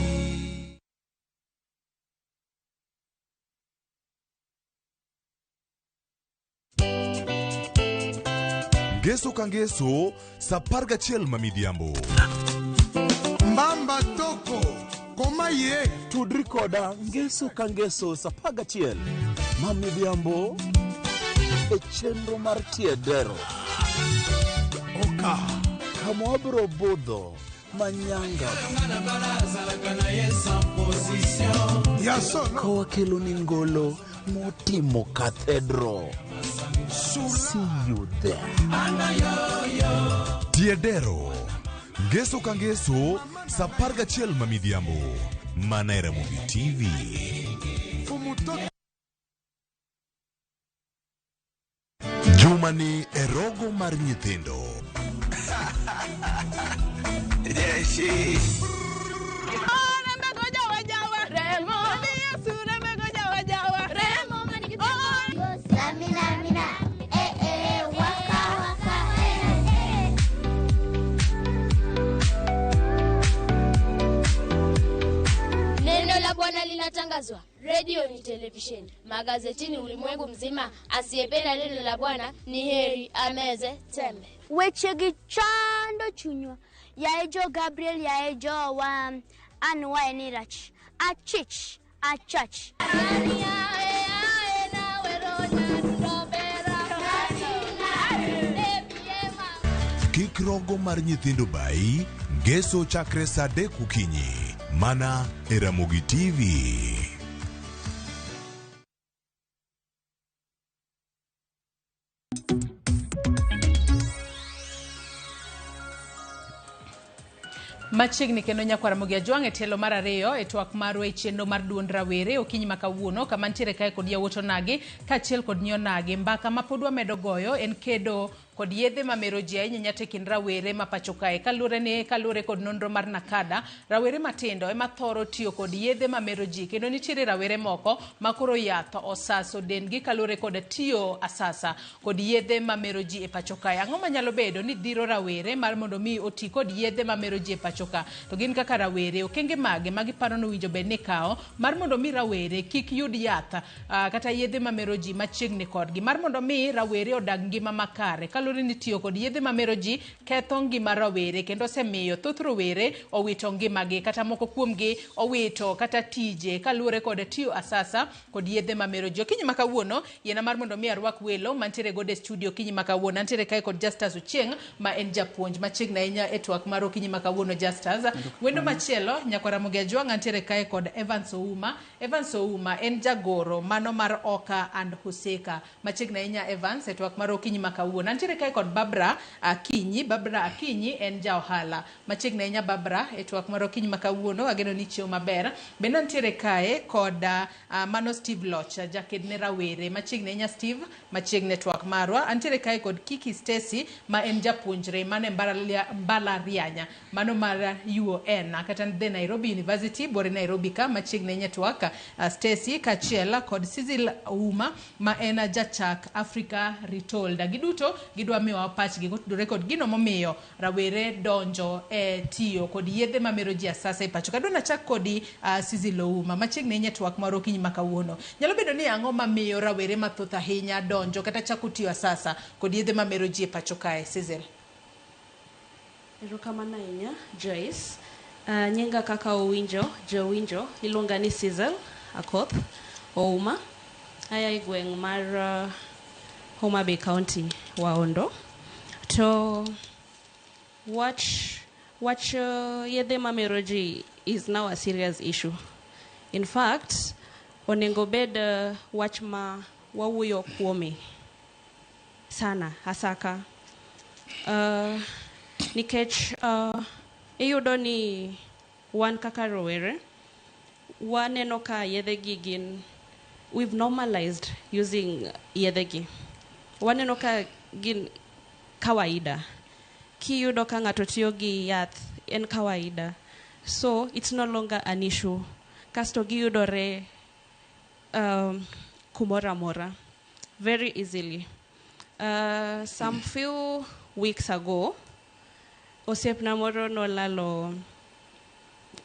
Ngeso ka ngeso, sa 11 ma midhiambo. Mbamba toko koma ye. Tudri koda ngeso ka ngeso sa 11 ma midhiambo e chenro mar Tiedero. Oka. Kama wabiro budho manyanga. Kawakelo ni ngolo motimo cathedral. See you there. Tiedero. Ngeso ka ngeso, sa 11 ma midhiambo. Mana e Ramogi TV. Jumani e rogo mar nyithindo. Neno la Bwana linatangazwa radio ni televisheni, magazetini ulimwengu mzima. Asiyependa neno la Bwana ni heri ameze tembe. Weche gi chando chunywa. Yae jo Gabriel, yae jo wa an wae ni rach. Achich, achach. Kik rogo mar nyithindo bai, ngeso chakre sa 3 okinyi. Mana e Ramogi TV. Machiegni kendo nyakwar Ramogi Ajwang' e tielo mar ariyo e twak marwa e chenro mar duond rawere okinyi ma kawuono kama nitiere kae kod yawuot onagi kaachiel kod nyi onagi. Mbaka ma pod wamedo goyo en kedo kod yedhe mamero ji ahinya nyata e kind rawere ma pacho kae. Kaluwore kod nonro mar Nakada, rawere matindo ema thoro tiyo kod yedhe mamero ji kendo nitiere rawere moko ma koro yath osaso dendgi kaluwore kod tiyo asasa kod yedhe mamero ji e pacho kae. Ang'o manyalo bedo ni dhiro rawere mar mondo mi oti kod yedhe mamero ji e pacho ka? To gin kaka rawere, okenge mage ma giparo ni owinjo bed ni kawo mar mondo mi rawere kik yud yath kata yedhe mamero ji machiegni kodgi, mar mondo mi rawere odag ngima makare. Kaluwore ni tiyo kod yedhe mamero ji ketho ngima rawere kendo osemiyo thoth rowere owito ngimagi kata moko kuomgi owito kata tije kaluwore kod tiyo asasa kod yedhe mamero ji. Okinyi ma kawuono yiena mar mondo mi arwak welo mantiere godo e studio okinyi ma kawuono. Antiere kae kod Justus Ochieng' ma en japuonj machiegni ahinya e twak mar okinyi ma kawuono. Justus. Wendo machielo nyakwar Ramogi Ajwang' antiere kae kod Evans Ouma. Evans Ouma en jagoro mano mar Oka and Huseka. Machiegni ahinya Evans e twak mar okinyi ma kawuono. Antiere kae kod Barbara Akinyi. Barbara Akinyi en ja ohala. Machiegni ahinya Barbara e twak mar okinyi ma kawuono, ageno ni chiew maber. Bende antiere kae kod mano Steve Loch, jaked ne rawere. Machiegni ahinya Steve, machiegni e twak marwa. Antiere kae kod Kiki Stacy ma en japuonjre mane mbalarianya mano mar UON kata the Nairobi University bore Nairobi ka. Machiegni ahinya twak Stacy kaachiel kod Cecil Ouma ma en jachak Africa Retold. Giduto gidwa miyowa pachgi kotudore kod gino momiyo rawere donjo e tiyo kod yedhe mamero ji asasa e pacho. Kadwa nachak kodi Cecil Ouma, machiegni ahinya twak mar okinyi ma kawuono. Nyalo bedo ni ang'o mamiyo rawere mathoth ahinya donjo kata chako tiyo asasa kod yedhe mamero ji e pacho kae, Cecil? Erokamano ahinya Joyce. Nyinga kaka owinjo, jowinjo, iluonga ni Cecil Akoth Ouma. Aya e gweng' mar Homa Bay County, Waondo. To wach yedhe mamero ji is now a serious issue. In fact, onego bed wach ma wawuoyo kuome sana asaka. Nikech iyudo ni wan kaka rowere waneno ka yedhe gi gin, we've normalized using yedhe gi. Waneno ka gin kawaida. Kiyudo ka ng'ato tiyo gi yath en kawaida. So it's no longer an issue. Kasto giyudore kumoro amora very easily. Some few weeks ago, osiepna moro nolalo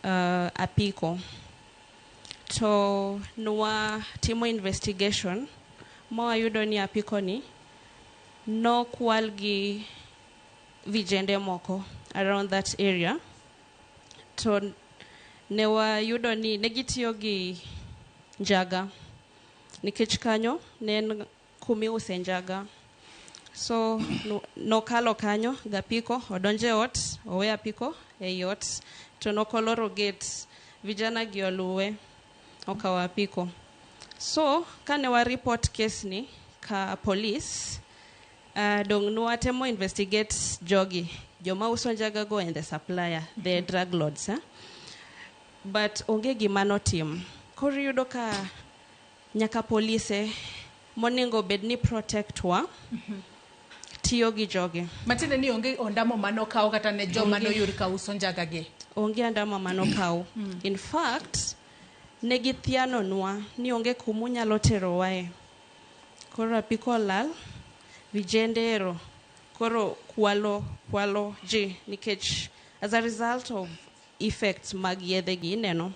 apiko. To nwa timo investigation ma wayudo ni apiko ni nokwal gi vijende moko around that area. To ne wayudo ni ne gitiyo gi njaga nikech kanyo ne en kumiuse njaga. So nokalo kanyo gapiko, odonjo e ot, owe apiko ei ot, to nokoloro gate, vijana gi oluwe, okawo apiko. So kane wa report case ni ka police, dong nwatemo investigate jogi, joma uso njaga go and the supplier, the drug lords, eh? But onge gima notim. Koro iyudo ka nyaka polise monego bed ni protect wa tiyo gi jogi. Matiende ni onge ondamo manokaw kata ne joma Onge. noyud ka uso njaga gi. Onge andamo manokaw. In fact, ne githianonwa ni onge kumunyalo terowae. Koro apiko olal, vijende ero koro kwalo kwalo ji nikech as a result of effects mag yedhe gi ineno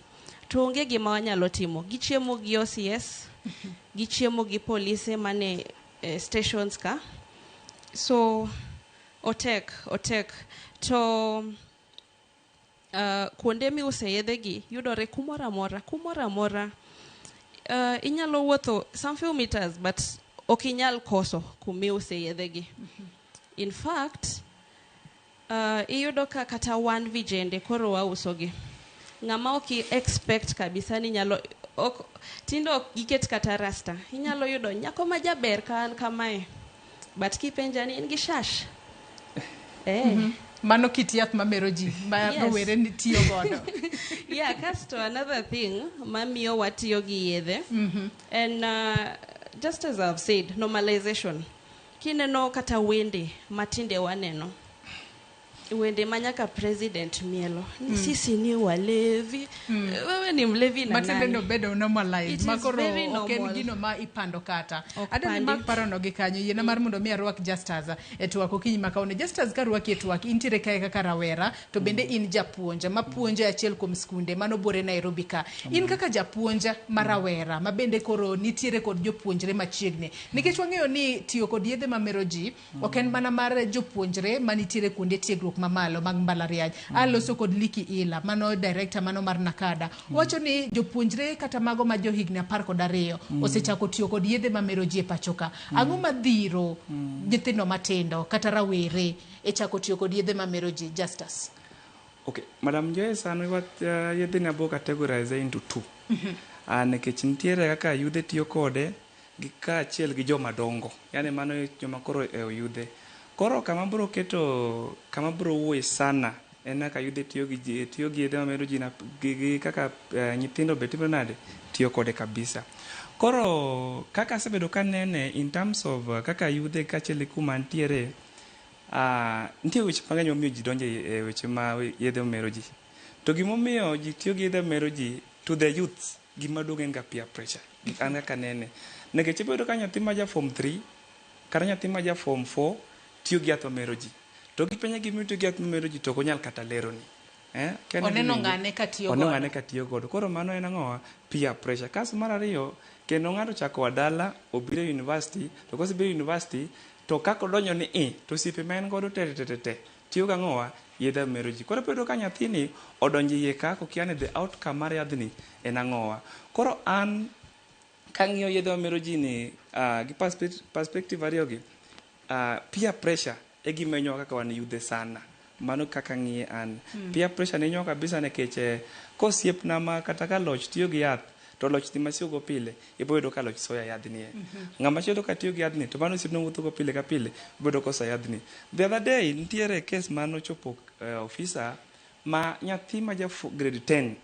to onge gima wanyalo timo. Gichiemo gi OCS, gichiemo gi polise mane stations ka. So otek, otek. To kuonde miuse yedhe gi yudore kumoro amora, kumoro amora. Inyalo wuotho some few meters but ok inyal koso kumiuse yedhe gi. In fact, iyudo ka kata wan vijende koro wauso gi. Ng'ama ok i expect kabisa ni nyalo ok tinde ok giket kata rasta. Inyalo yudo nyako ma jaber ka an kamae. But kipenja ni in gi shash. Mano kit yath mamero ji ma rowere ni tiyo godo. Yeah, kasto another thing mamiyo watiyo gi yedhe en just as I've said, normalization. Kineno kata wende matinde waneno. Wende ma nyaka president mielo. Ni sisi ni walevi. Wewe ni mlevi na Matiende nani? ni obedo normalized. It is Ma koro very ok en normal. gino ma ipando kata. Ok Adwa ni pandi. mak parono gi kanyo. Yiena mar mondo mi arwak Justus e twak okinyi ma kawuono. Justus ka arwaki e twak, intiere kae kaka rawera, to bende in japuonj ma puonjo e achiel kuom skunde manobore Nairobi ka. In kaka japuonj ma rawera, ma bende koro nitiere kod jopuonjre machiegni. Nikech wang'eyo ni tiyo kod yedhe mamero ji, ok en mana mar jopuonjre manitiere kuonde tiegruok mamalo mag mbalariany. Aloso kod Liki Ila, mano director mano mar Nakada. Wacho ni jopuonjre kata mago ma johigni 12 osechako tiyo kod yedhe mamero ji e pacho ka. Ang'o madhiro nyithindo matindo kata rawere e chako tiyo kod yedhe mamero ji, Justus? Okay, Madam Joyce, an wach yedhe ni abo categorize into two. Nikech nitiere kaka yudhe tiyo kode gi kaachiel gi joma dongo. Yani mano joma koro e yudhe. Koro kama bro keto, kama bro wuoye sana en kaka yudhe tiyo gi ji, tiyo gi yedhe mamero ji na, gi kaka nyithindo be timo nade tiyo kode kabisa. Koro kaka asebedo kanene in terms of kaka yudhe kaachiel gi kuma ntiere, nitie weche mang'eny momiyo ji donjo e weche ma yedhe mamero ji. To gimomiyo ji tiyo gi yedhe mamero ji to the youths, gima duong' en ga peer pressure. An kaka nene. Nikech ibiro yudo ka nyathi ma ja form 3 kata nyathi ma ja form 4 tiyo gi yath mamero ji. To gipenje gima otiyo gi yath mamero ji to ok onyal kata leroni. Kendo Oneno giwinjo. ng'ane ka tiyo Oneno godo. ng'ane ka tiyo godo. Koro mano en ang'owa? Peer pressure. Kasto mar ariyo, kendo ng'ato ochako wa dala, obiro e university, to kosebiro e university, to kaka odonjo ni i, to osiepe ma en godo te te te te, tiyo gang'owa? Yedhe mamero ji. Koro ibiro yudo ka nyathini odonjo iye ka kokia ni the outcome mar yadhni en ang'owa. Koro an kang'iyo yedhe mamero ji ni gi perspective ariyo gi, peer pressure e gima hinyowa kaka wan yudhe sana. Mano kaka ng'iye an. Peer pressure ne hinyowa kabisa nikech kosiepna ma kata ka loch tiyo gi yath, to loch ni masiyogo pile, ibiro yudo ka loch soya yadhni e. Ng'ama chielo ka tiyo gi yadhni, to mano osiepne wuothogo pile ka pile, ibiro yudo kosoya yadhni. The other day, nitiere case manochopo ofisa ma nyathi ma ja grade 10.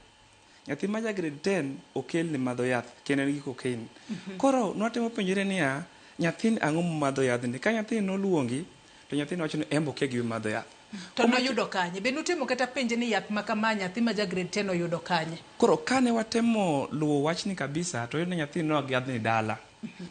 Nyathi ma ja grade 10 okelne madho yath, kendo en gi cocaine. Koro nwatemo penjore niya, nyathini ang'o momadho yadhni? Ka nyathini noluongi, to nyathini wacho ni en be okia gima imadho yath. To noyudo kanye? Be nutemo kata penje ni yath ma kama nyathi ma ja grade 10 oyudo kanye? Koro kane watemo luwo wachni kabisa, to wayudo ni nyathini noa gi yadhni dala.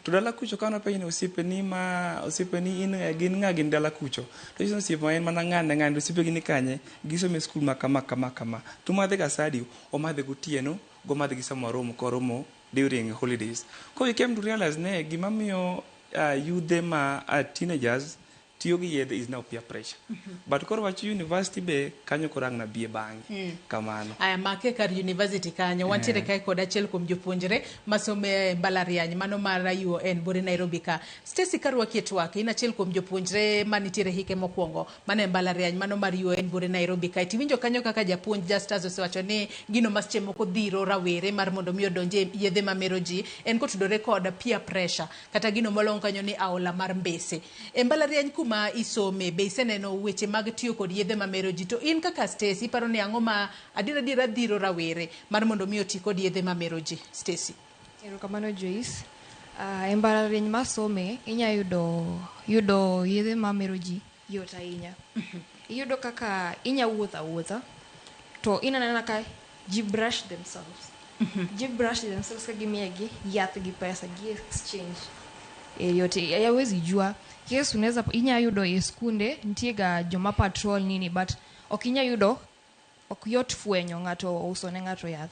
To dala kucho ka nopenjo ni osiepeni ma osiepeni in gin ng'a gin dala kucho. To nyiso ni osiepe ma en mana ng'ane ng'ane to osiepegi ni kanye gisomo e skul ma kama kama kama. To umadhe ga sa adi? Wamadhe gotieno, gomadhe gi sama waromo ka waromo during holidays. Koro we came to realize ne gima miyo yudhe ma teenagers tiyo gi yedhe is now peer pressure. But koro wach university be kanyo koro ang' nabie bang'e. Kamano. Aya make kar university kanyo wantiere kae kod achiel kuom jopuonjre masomo e mbalariany mano mar UON Bore Nairobi ka. Stacy karwaki e twak, in achiel kuom jopuonjre manitiere hike mokwongo mano e mbalariany mano mar UON Bore Nairobi kae. Tiwinjo kanyo kaka japuonj Justus osewacho ni gino ma seche moko dhiro rawere mar mondo mi odonj e yedhe mamero ji en kotudore kod peer pressure kata gino molong kanyo ni aola mar mbese. E mbalariany kuma isome be iseneno weche mag tiyo kod yedhe mamero ji to in kaka Stacy iparo ni ang'o ma adier adiera dhiro rawere mar mondo mi oti kod yedhe mamero ji Stacy? Erokamano Joyce. E mbalariany masome inya yudo yedhe mamero ji yot ahinya. Iyudo kaka inya wuotho awuotha to ineno anena ka ji brush themselves. Ji brush themselves ka gimiyogi yath gi pesa gi exchange. E yote hawezi jua. Yes, unaweza inya yudo e skunde nitie ga joma patrol nini but ok inya yudo ok yot fwenyo ng'ato ouso ne ng'ato yath.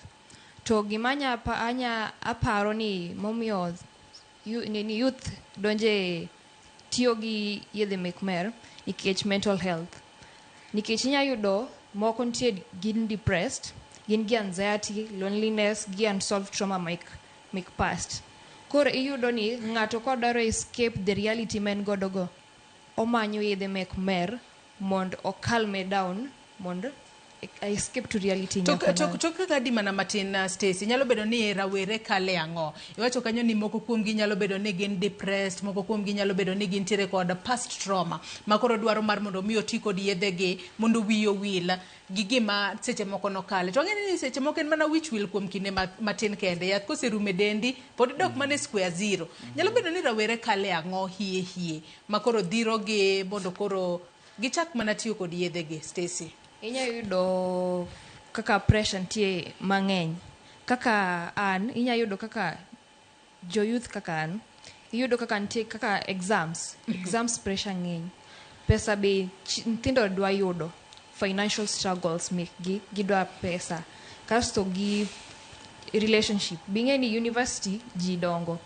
To gima anya aparo ni momiyo nini youth donje tiyo gi yedhe mek mer nikech mental health. Nikech inya yudo moko nitie gin depressed, gin gi anxiety, loneliness, gi unsolved trauma mek past. Koro iyudo ni ng'ato kodwaro escape the reality ma en godo go, omanyo yedhe mek mer mondo o calm down mondo escape to reality. To kaka di mana matin Stacy, nyalo bedo ni rawere kale ang'o? Iwacho kanyo ni moko kuomgi nyalo bedo ni gin depressed, moko kuomgi nyalo bedo ni gintiere kod past trauma ma koro dwaro mar mondo mi oti kod yedhegi mondo wiye owil gi gima seche moko nokale. To ang'e ni seche moko en mana wich wil kuom kinde matin kende. Yath koserumo e dendi, pod idok mana e square zero. Nyalo bedo ni rawere kale ang'o hie hie ma koro dhirogi mondo koro gichak mana tiyo kod yedhegi, Stacy? Inya yudo kaka pressure nitie mang'eny. Kaka an, inya yudo kaka jo youth kaka an, iyudo kaka nitie kaka exams. Exams pressure ng'eny. Pesa be nyithindo dwa yudo. Financial struggles mekgi, gidwa pesa. Kasto gi relationship. Bing'e ni university ji dongo.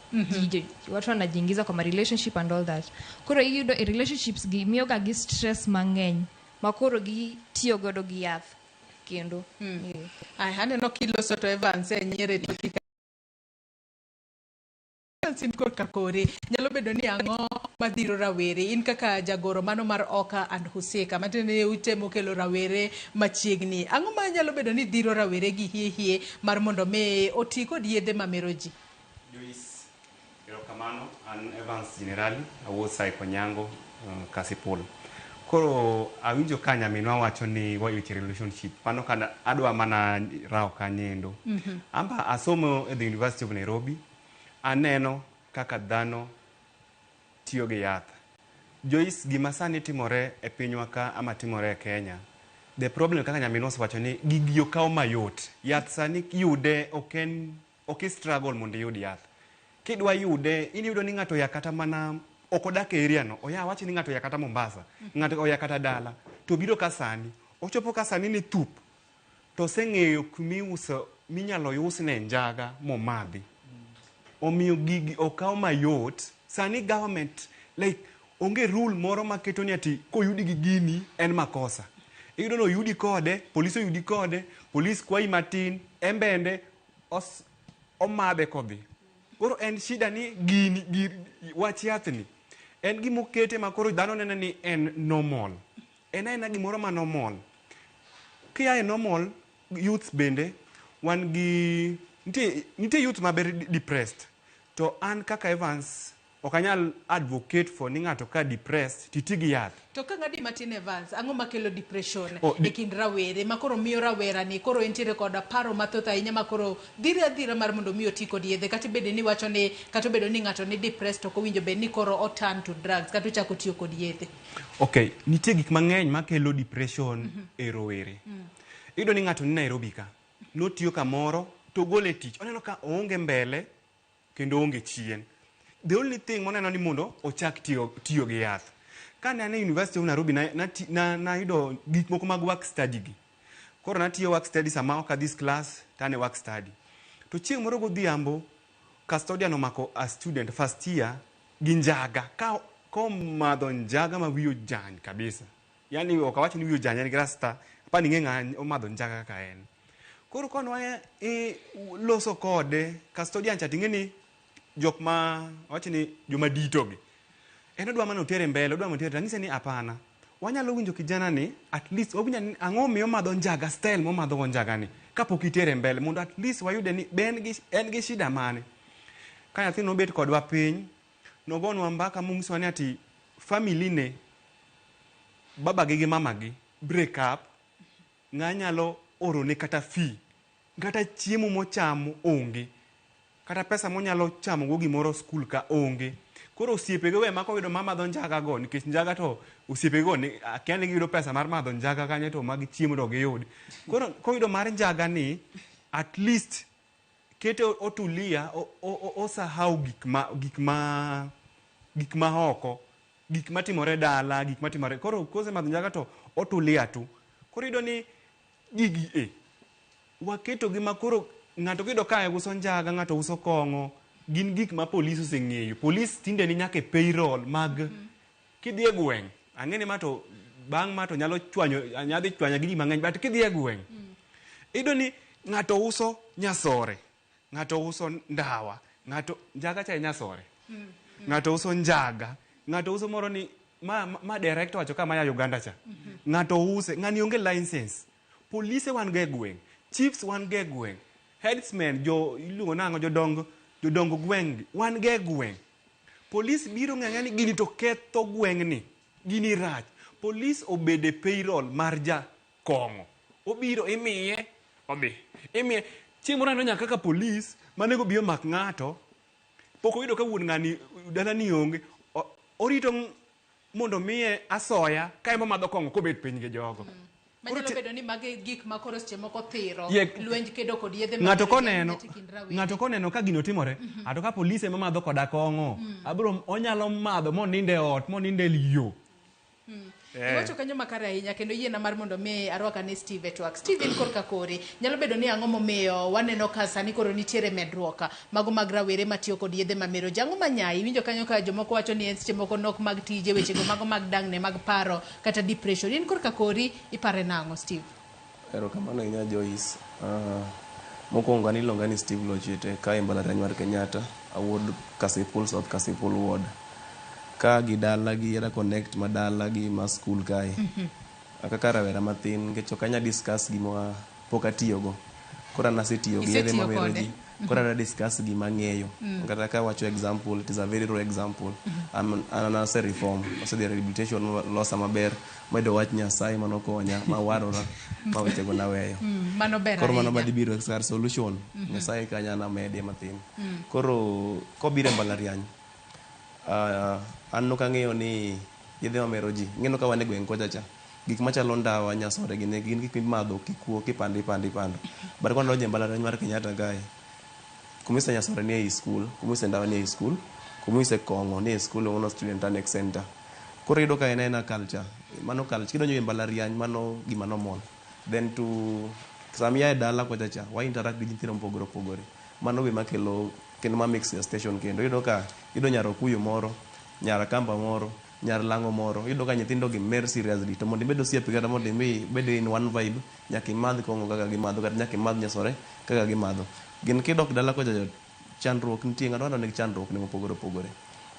Ji watu wanajiingiza kwa ma relationship and all that. Koro iyudo e relationships gi miyoga gi stress mang'eny. Makoro gi tiyo godo gi yath kendo. Ay, aneno kiloso to Evans e nyiere toki sin korka kori nyalo bedo ni ang'o madhiro rawere in kaka jagoro mano mar Oka and Husika matiende ni utemo kelo rawere machiegni ang'o ma nyalo bedo ni dhiro rawere gi hie hie mar mondo mi oti kod yedhe mamero ji? Joyce, erokamano. An Evans Generali, awuok Saiko Nyango, Kasipul. Koro awinjo ka nyaminwa wacho ni weche relationship. Mano kana adwa mana rawo kanyendo. Amba asomo e the University of Nairobi. Aneno kaka dhano tiyo gi yath. Joyce, gima sani timore e pinywa ka ama timore e Kenya, the problem kaka nyaminwa osewacho ni gigi okaw mayot. Yath sani yude ok en ok i struggle mondo iyud yath. Kidwa yude, in iyudo ni ng'ato oya kata mana ok odak e area no, oya wach ni ng'ato oya kata Mombasa, ng'ato oya kata dala, to biro ka sani, ochopo ka sani ni thup, to oseng'eyo kumiuso minyalo usne njaga momadhi. Omiyo gigi okaw mayot. Sani government like onge rule moro maketo ni ati koyudi gi gini en makosa. Iyudo ni oyudi kode, polis oyudi kode, polis kwayi matin, en bende omadhe kodhi. Koro en shida ni gini, wach yathni, en gimokete ma koro dhano neno ni en normal. En aena gimoro ma normal. Kia e normal, youths bende, wan gi, nitie youth ma very depressed. To an kaka Evans, ok anyal advocate for ni ng'ato ka depressed, titi gi yath. To ka ng'adi matin Evans, ang'o makelo depression e kind rawere ma koro miyo rawera ni koro entiere kod paro mathoth ahinya ma koro dhire adhira mar mondo mi oti kod yedhe, kata bed ni wacho ni kata obedo ni ng'ato ni depressed ok owinjo bed ni koro o turn to drugs kata ochako tiyo kod yedhe. Okay, nitie gik mang'eny makelo depression e rowere. Iyudo ni ng'ato ni Nairobi ka, notiyo kamoro to ogole tich, oneno ka oonge mbele kendo oonge chien. The only thing moneno ni mondo ochak tiyo gi yath. Kane an e University of Nairobi nayudo gik moko mag work study gi. Koro natiyo work study sama ok adhi class to an e work study. To chieng' moro godhiambo, custodian omako a student first year gi njaga. Ka komadho njaga ma wiye ojany kabisa. Yani ok awach ni wiye ojany, en gi rasta. Apani ing'e ng'a omadho njaga kaka en. Koro konwa e loso kode, custodian cha ting'e ni jok ma awach ni joma dito gi. En odwa mana otere mbele, odwa mana otere, ang'ise ni hapana. Wanyalo winjo kijana ni, at least wawinjo ni ang'o miyo omadho njaga, style momadho go njaga ni, kapok itere mbele, mondo at least wayude ni be en gi shida mane. Ka nyathi nobet kodwa piny, nogonwa mbaka monyisowa ni ati family ne, babagi gi mamagi break up, ng'a nyalo orone kata fee, kata chiemo mochamo onge, kata pesa monyalo chamo go gimoro skul ka onge. Koro osiepege we ma koyudo mamadho njaga go, nikech njaga to osiepege go ni akia ni giyudo pesa mar madho njaga kanyo to mag chiemo to giyud. Koro koyudo mar njaga ni, at least kete otulia, osahau gik ma oko, gik matimore dala, gik matimore. Koro kosemadho njaga to otulia tu. Koro iyudo ni gigi e waketo gi ma koro ng'ato kiyudo ka uso njaga, ng'ato uso kong'o, gin gik ma polis oseng'eyo. Polis tinde ni nyaka e payroll mag kidhi e gweng', ang'e ni ma to bang' ma to nyalo chwanyo, nyadhi chwanya gi ji mang'eny, but kidhi e gweng', iyudo ni ng'ato uso nyasore, ng'ato uso ndawa, ng'ato njaga cha e nyasore, ng'ato uso njaga, ng'ato uso moro ni ma director wacho ka maya Uganda cha, ng'ato use, ng'ani onge license. Polise wan go e gweng', chiefs wan go e gweng', headsmen jo iluongo nang'o jodong gweng' wan go e gweng'. Polis biro ng'ang'a ni gini to ketho gweng'ni, gini rach. Polis obede payroll mar ja kong'o. Obiro imiye, odhi. Imiye. Chieng' moro aneno nyaka kaka polis manego bi omak ng'ato, pok oyudo ka wuon ng'ani dalani onge. Orito mondo miye asoya ka ema madho kong'o kobet piny gi jogo. Manyalo bedo ni magi gik ma koro seche moko thiro lwenj kedo kod yedhe ng'ato koneno ka gino timore, ato ka polise ema madho koda kong'o, abiro onyalo madho moninde ot, moninde yo. Iwacho kanyo makare ahinya kendo yiena mar mondo mi arwaka ni Steve e twak. Steve, in korka kori, nyalo bedo ni ang'o momiyo waneno ka sani koro nitiere medruok mago mag rawere matiyo kod yedhe mamero ji. Ang'o manyayi? Iwinjo kanyo ka jomoko wacho ni en seche moko nok mag tije, wechego mago mag dang'ne mag paro kata depression. In korka kori ipare nang'o, Steve? Erokamano ahinya Joyce. Mokwongo an iluonga ni Steve Lochete ka e mbalariany mar Kenyatta, awuod Kasipul, South Kasipul Ward. Ka gi dala gi era connect ma dala gi ma school kae. Kaka rawera mathin nikech ok anya discuss gima pok atiyogo. Koro an asetiyo gi yedhe mamero ji. Koro adwa discuss gima ang'eyo. Kata ka awacho example, it is a very raw example. An ase reform, asedhi e rehabilitation losa maber, mayudo wach Nyasaye manokonya, mawarora, ma wechego naweyo. Mano ber Koro mano madhi biro kar solution. Nyasaye kanya namedie mathin. Koro kobiro e mbalariany, an nok ang'eyo ni yedhe mamero ji. Ing'eno ka wan e gweng' kocha cha, gik machalo ndawa, nyasore gin gik mimadho kikuo, kipando, ipando, ipando. But ka wadonjo e mbalariany mar Kenyatta kae, kumise nyasore ni ei school, kumise ndawa ni ei school, kumise kong'o ni ei school, ono student annex center. Koro iyudo ka en aena culture. Mano culture. Kidonjo e mbalariany, mano gima normal. Then to sama ia e dala kocha cha, wa interact gi nyithindo mopogore opogore. Mano be makelo kendo ma mix station kendo. Iyudo ka iyudo nyar Okuyu moro, nyar Kamba moro, nyar Lang'o moro. Iyudo ka nyithindo gi mer seriously. To mondo ibed osiep kata mondo imi ibed in one vibe, nyaka imadh kong'o kaka gimadho, kata nyaka imadh nyasore kaka gimadho. Gin kidok dala kocha cha, chandruok nitie, ng'ato ng'ato nigi chandruok ne mopogore opogore.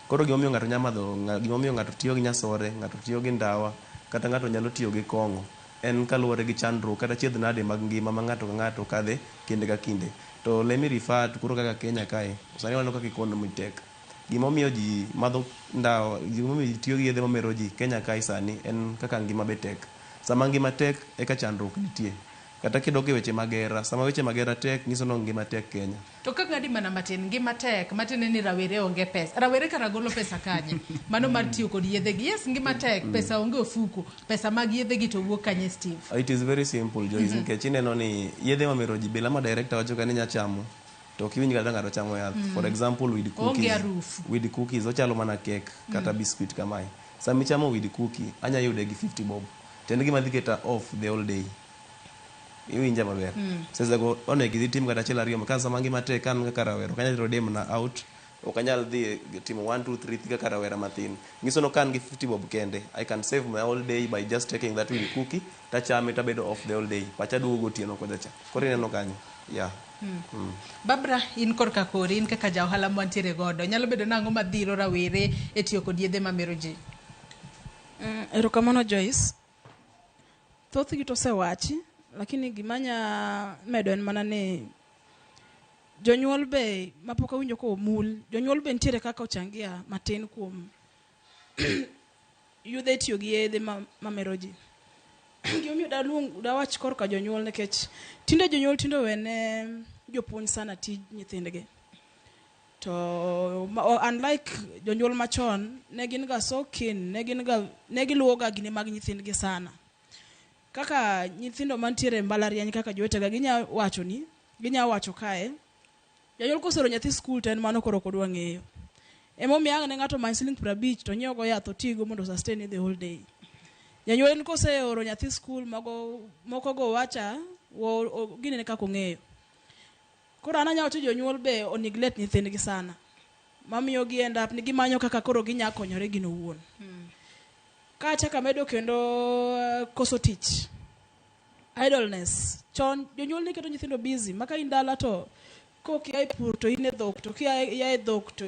Koro gimomiyo ng'ato nyalo madho, gimomiyo ng'ato tiyo gi nyasore, ng'ato tiyo gi ndawa, kata ng'ato nyalo tiyo gi kong'o, en kaluwore gi chandruok kata chiedh nade mag ngima ma ng'ato ka ng'ato kadhe kinde ka kinde. To let me refer to koro kaka Kenya kae, sani waneno kaka economy tek. Gimomiyo ji madho ndawa, gimomiyo ji tiyo gi yedhe mamero ji Kenya kae sani en kaka ngima be tek. Sama ngima tek eka chandruok nitie. Kata kidok e weche mag hera, sama weche mag hera tek, nyiso ni ngima tek Kenya. To ka ng'adi mana matin, ngima tek, matiende ni rawere onge pesa. Rawere kara golo pesa kanye? Mano mar tiyo kod yedhe gi. Yes, ngima tek, pesa onge ofuku, pesa mag yedhe gi to wuok kanye, Steve? It is very simple, Joyce, nikech ineno ni yedhe mamero ji, bila ma director wacho ka ni nya chamo, To ok iwinj kata ng'ato chamo yath. For example, weed Oonge cookies. harufu. Weed cookies ochalo mana cake kata biscuit kamae. Sama ichamo weed cookie, anya yude gi 50 bob. To en gima dhi keta off the whole day. Iwinja maber. Sasa go onego idhi tim kata achiel ariyo ka sama ngima tek ka an kaka rawera ok anyal tero dem na out ok anyal dhi timo 1 2 3 kaka rawera mathin. Nyiso no ka an gi 50 bob kende I can save my whole day by just taking that weed cookie tachame tabedo off the whole day. Pacha duogo gotieno kocha cha. Koro ineno kanyo. Yeah. Babra, in korka kori, in kaka ja ohala mwantiere godo, nyalo bedo nang'o madhiro rawere e tiyo kod yedhe mamero ji? Erokamano Joyce. Thothgi to osewachi, lakini gima anya medo en mana ni jonyuol be mapok awinjo komul, jonyuol be nitiere kaka ochangia matin kuom yudhe tiyo gi yedhe mamero ji. Gimomiyo daluong dawach korka jonyuol nikech tinde jonyuol tinde owene jopuonj sana tij nyithindgi. To unlike jonyuol machon, ne gin ga so keen, ne gin ga ne giluwo ga gine mag nyithindgi sana. Kaka nyithindo mantiere e mbalariany kaka jowetega ginya wacho ni, ginya wacho kae, janyuol kosero nyathi skul to en mano koro ok odwa ng'eyo. Emomiyo ang' ne ng'ato many siling 50 to nyiewo go yath otigo mondo sustain the whole day. Janyuol en koseoro nyathi skul mago moko go wacha ginene kaka ong'eyo. Koro an anyalo wacho jonyuol be o neglect nyithindgi sana. Mamiyo gi end up ni gimanyo kaka koro ginya konyore gin owuon. Ka achako amedo kendo koso tich. Idleness. Chon jonyuol ne keto nyithindo busy ma ka in dala to kok ia e pur to in e dhok to kia ia e dhok to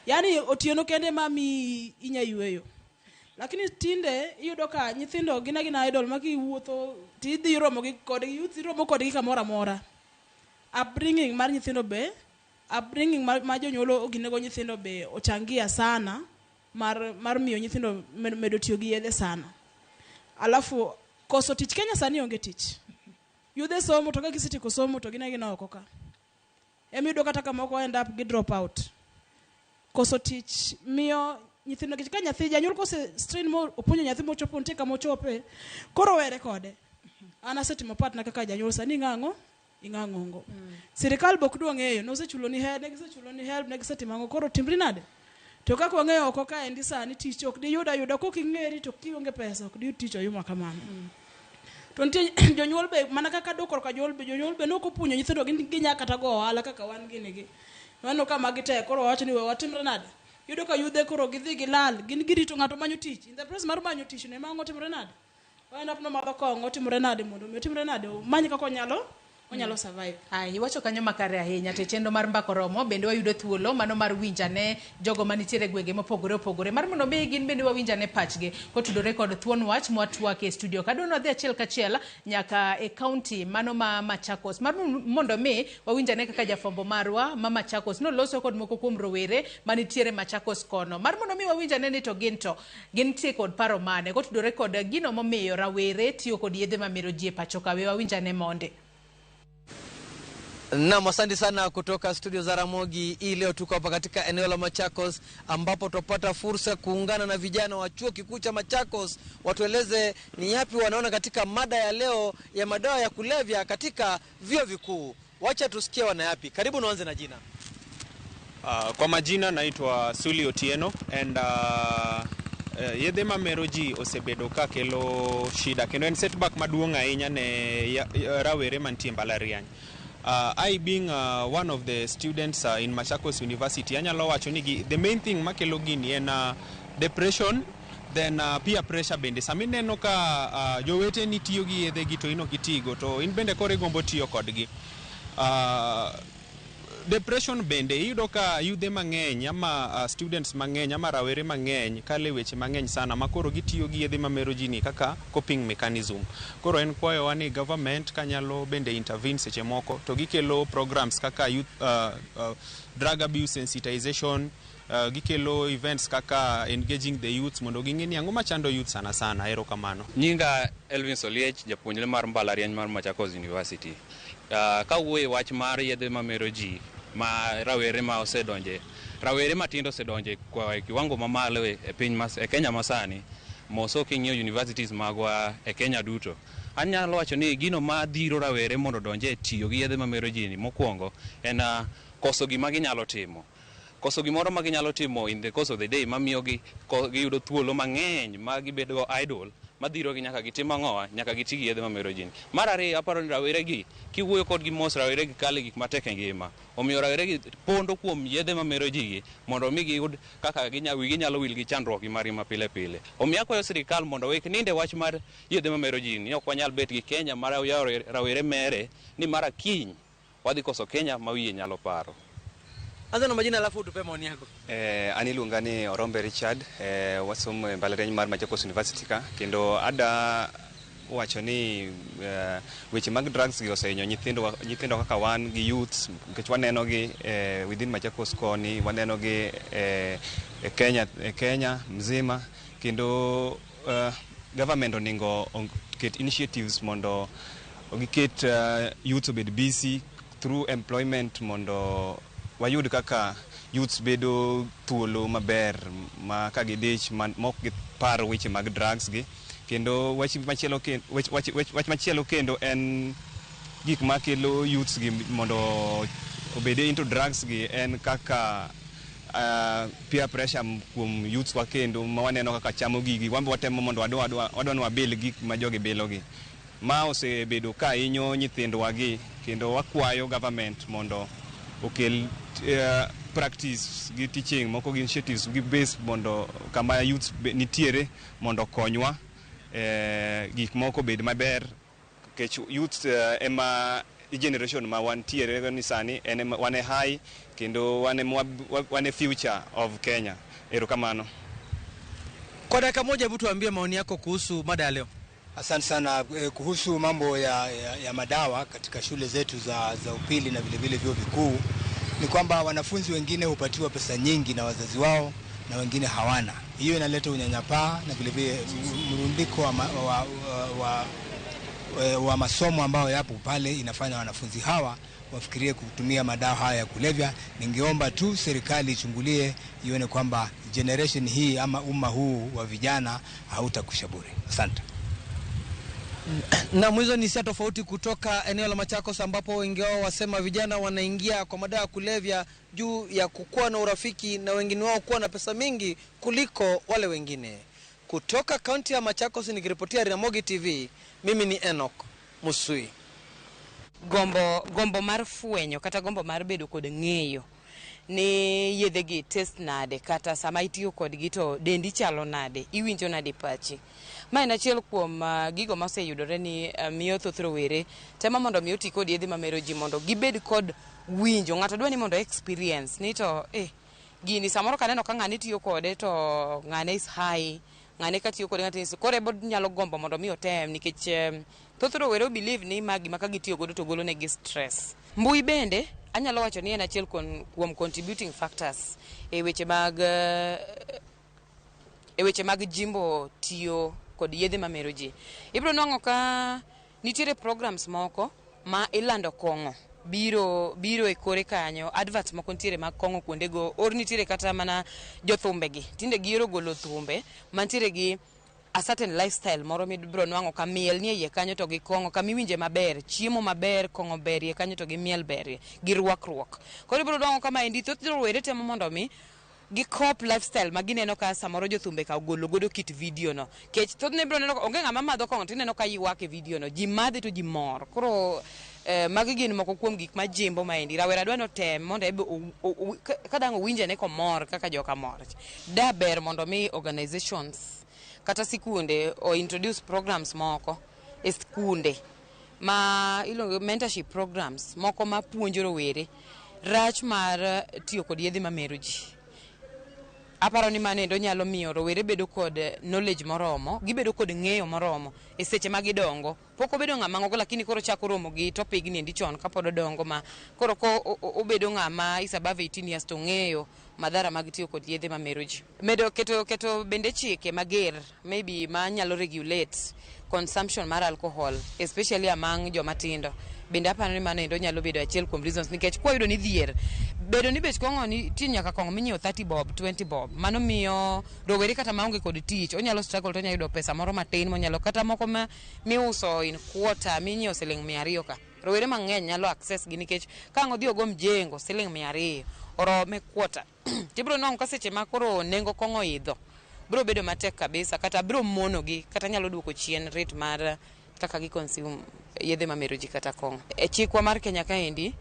yani otieno kende ma mi inya yueyo. Lakini tinde iyudo ka nyithindo gin agina idle ma kiwuotho tidhi romo gi kodgi youth iromo kodgi kamoro amora. Upbringing mar nyithindo be upbringing mar jonyuol oginego nyithindo be ochangia sana mar miyo nyithindo medo tiyo gi yedhe sana. Alafu koso tich Kenya sani onge tich. Yudhe somo to ka gisetieko somo to gin agina oko ka. Emiyudo kata kamoko end up gi drop out. Koso tich miyo nyithindo nikech ka nyathi janyuol kose strain mo opuonjo nyathi mochopo nitie kama ochope koro were kode. An asetimo part na kaka janyuol sani ing'ang'o ing'ang'ongo. Sirikal be ok dwa ng'eyo nosechulo ni ne gisechulo ni help ne gisetimo ang'o koro timri nade? To kaka wang'eyo oko kaendi sani tich ok diyud ayuda kok ing'eri to kionge pesa ok diyud tich oyuma kamano. To nitie jonyuol be mana kaka dok korka jonyuol be jonyuol be nok opuonjo nyithindo gin ginya kata go ohala kaka wan gini gi. Waneno ka magi tek koro wawacho ni we watimre nade? Iyudo ka yudhe koro gidhi gilal gin girito ng'ato manyo tich. In the process mar manyo tich no ema ang' otimore nade? End up nomadho kong'o otimore nade mondo mi otimre nade omany kaka onyalo survive. Ai, iwacho kanyo makare ahinya to e chenro mar Mbaka Oromo bende wayudo thuolo mano mar winjane jogo manitiere e gwenge mopogore opogore mar mondo mi gin bende wawinjane pachgi kotudore kod thuon wach mwatwak e studio. Kadwa ni wadhi achiel kachiel nyaka e kaunti mano ma Machakos mar mondo mi wawinjane kaka jafwambo marwa ma Machakos noloso kod moko kuom rowere manitiere Machakos kono mar mondo mi wawinjane ni to gin to gintie kod paro mane kotudore kod gino momiyo rawere tiyo kod yedhe mamero ji e pacho ka. We wawinjane monde. Naam, asante sana kutoka studio za Ramogi. Hii leo tuko hapa katika eneo la Machakos ambapo tutapata fursa kuungana na vijana wa chuo kikuu cha Machakos watueleze ni yapi wanaona katika mada ya leo ya madawa ya kulevya katika vyuo vikuu. Wacha tusikie wana yapi. Karibu naanze na jina. Kwa majina naitwa Suli Otieno and yedhe mamero ji osebedo ka kelo shida kendo en setback maduong' ahinya ne rawere mantie mbalariany. I being one of the students in Machakos University, anyalo wacho ni the main thing makelo gini en depression, then peer pressure bende. Sama ineno ka joweteni tiyo gi yedhe gi to in ok itigo, to in bende koro igombo tiyo kodgi. Depression bende iyudo ka yudhe mang'eny ama students mang'eny ama rawere mang'eny kale weche mang'eny sana ma koro gitiyo gi yedhe mamero ji ni kaka coping mechanism. Koro en kwayowa ni government kanyalo bende intervene seche moko to gikelo programs kaka youth, drug abuse sensitization, gikelo events kaka engaging the youths mondo ging'e ni ang'o machando youth sana sana. Erokamano. Nyinga Elvin Soliech, japuonjre mar mbalariany mar Machakos University. Kawuoyo e wach mar yedhe mamero ji ma rawere ma osedonje, rawere matindo osedonje kwa kiwango mamalo e piny e Kenya masani, moso king'iyo universities magwa e Kenya duto. Anyalo wacho ni gino ma dhiro rawere mondo odonje e tiyo gi yedhe mamero ji ni mokwongo en Koso gima ginyalo timo, koso gimoro ma ginyalo timo in the course of the day mamiyo gi giyudo thuolo mang'eny ma gibedo go idle, madhirogi nyaka gitim ang'owa, nyaka giti gi yedhe mamero ji. Mar ariyo, aparo ni rawere gi kiwuoyo kodgi mos, rawere gi kale gik matek e ngima, omiyo rawere gi pondo kuom yedhe mamero ji gi mondo mi giyud kaka wigi nyalo wil gi chandruok gi margi ma pile pile. Omiyo akwayo sirikal mondo wek ninde wach mar yedhe mamero ji ni ok wanyal bet gi Kenya mar rawere mere ni mara kiny wadhi koso Kenya ma wiye nyalo paro. Anza na majina alafu utupe maoni yako. An iluonga ni Orombe Richard, wasomo e mbalariany mar Machakos University ka, kendo ada wacho ni weche mag drugs gi osehinyo nyithindo kaka wan gi youths, nikech waneno gi within Machakos koni, waneno gi e Kenya mzima, kendo government oningo oket initiatives mondo giket youths obed busy through employment, mondo wayud kaka youths bedo thuolo maber ma ka gidich mok gipar weche mag drugs gi. Kendo wach machielo wach machielo kendo en gik makelo youths gi mondo obed into drugs gi en kaka peer pressure kuom youths wa, kendo ma waneno kaka chamo gigi, wan be watemo mondo wadwa ni wabil gik ma jogi bilo gi. Ma osebedo ka hinyo nyithindwa gi, kendo wakwayo government mondo okel practice gi teaching moko gi initiatives gi base mondo kama youths nitiere mondo okonywa gik moko obed maber, nikech youths ema generation ma wantiere ni sani en ema wan e high kendo wan e future of Kenya. Erokamano. Kwa dakika moja, hebu tuambie maoni yako kuhusu mada ya leo. Asante sana. Kuhusu mambo ya madawa katika shule zetu za upili na vilevile vyuo vikuu ni kwamba wanafunzi wengine hupatiwa pesa nyingi na wazazi wao na wengine hawana. Hiyo inaleta unyanyapaa na vilevile mrundiko wa masomo ambayo yapo pale inafanya wanafunzi hawa wafikirie kutumia madawa haya ya kulevya. Ningeomba tu serikali ichungulie ione kwamba generation hii ama umma huu wa vijana hautakwisha bure. Asante. Na hizo ni hisia tofauti kutoka eneo la Machakos ambapo wengi wao wasema vijana wanaingia kwa madawa ya kulevya juu ya kukuwa na urafiki na wengine wao kuwa na pesa mingi kuliko wale wengine. Kutoka kaunti ya Machakos nikiripotia Ramogi TV, mimi ni Enoch Musui. Gombo mar fwenyo kata gombo mar bedo kod ng'eyo ni yedhe gi test nade, kata sama itiyo kodgi to dendi chalo nade, iwinjo nade pachi. Ma en achiel kuom gigo maseyudore ni miyo thoth rowere temo mondo mi oti kod yedhe mamero ji mondo gibed kod winjo. Ng'ato dwa ni mondo experience ni to gini samoro kaneno ka ng'ane tiyo kode to ng'ane is high, ng'ane ka tiyo kode ng'ate is, koro ebo nyalo gombo mondo mi otem, nikech thoth rowere believe ni ma gima ka gitiyo godo to golo negi stress. Mbui bende anyalo wacho ni en achiel kuom contributing factors e weche mag jimbo tiyo kod yedhe mamero ji. Ibiro nwang'o ka nitiere programs moko ma ilando kong'o biro e kore kanyo, adverts moko nitiere mag kong'o kuondego, or nitiere kata mana jothumbegi tinde gihero golo thumbe mantiere gi a certain lifestyle moro mibiro nwang'o ka miel nie iye kanyo to gi kong'o, kama iwinje maber, chiemo maber, kong'o berie kanyo to gi miel berie, gi rwakruok. Koro ibiro nwang'o ka maendi thoth rowere temo mondo mi gikop lifestyle ma gineno ka samoro jothumbe ka ogolo godo kit video no. Kech thothne ibiro neno onge ng'ama madho kong'o tineno ka ywak e video no, ji madhe to ji mor. Koro magi gin moko kuom gik ma jimbo maendi. Rawera dwa ni otem mondo ebe ka dang' owinje ne komor kaka joka mor. Da ber mondo mi organizations kata sikunde o introduce programs moko e skunde ma iluongo mentorship programs moko ma puonjo rowere rach mar tiyo kod yedhe mamero ji. Aparo ni mano endo nyalo miyo rowere bedo kod knowledge moromo, gibedo kod ng'eyo moromo e seche ma gidongo. Pok obedo ng'ama ng'ongo lakini koro chako romo gi topic ni endi chon kapod odongo, ma koro ko obedo ng'ama is above 18 years to ng'eyo madhara mag tiyo kod yedhe mamero ji. Medo keto bende chike mager maybe ma nyalo regulate consumption mar alcohol especially among joma tindo. Bende aparo ni mano endo nyalo bedo achiel kuom reasons, nikech kwayudo ni dhier bedo ni bech kong'o ni ti nyaka kong'o minyiewo 30 bob 20 bob, mano miyo rowere kata maonge kod tich onyalo struggle to onyalo yudo pesa moro matin monyalo kata moko ma miuso in quarter minyiewo siling 200 ka. Rowere mang'eny nyalo access gi nikech ka ang' odhi ogo mjengo siling 200 orome kwota. Tibiro nwang'o ka seche ma koro nengo kong'o oidho biro bedo matek kabisa kata biro monogi kata nyalo duoko chien rate mar kaka gi consume yedhe mamero ji kata kong'o. E chikwa mar Kenya kaendi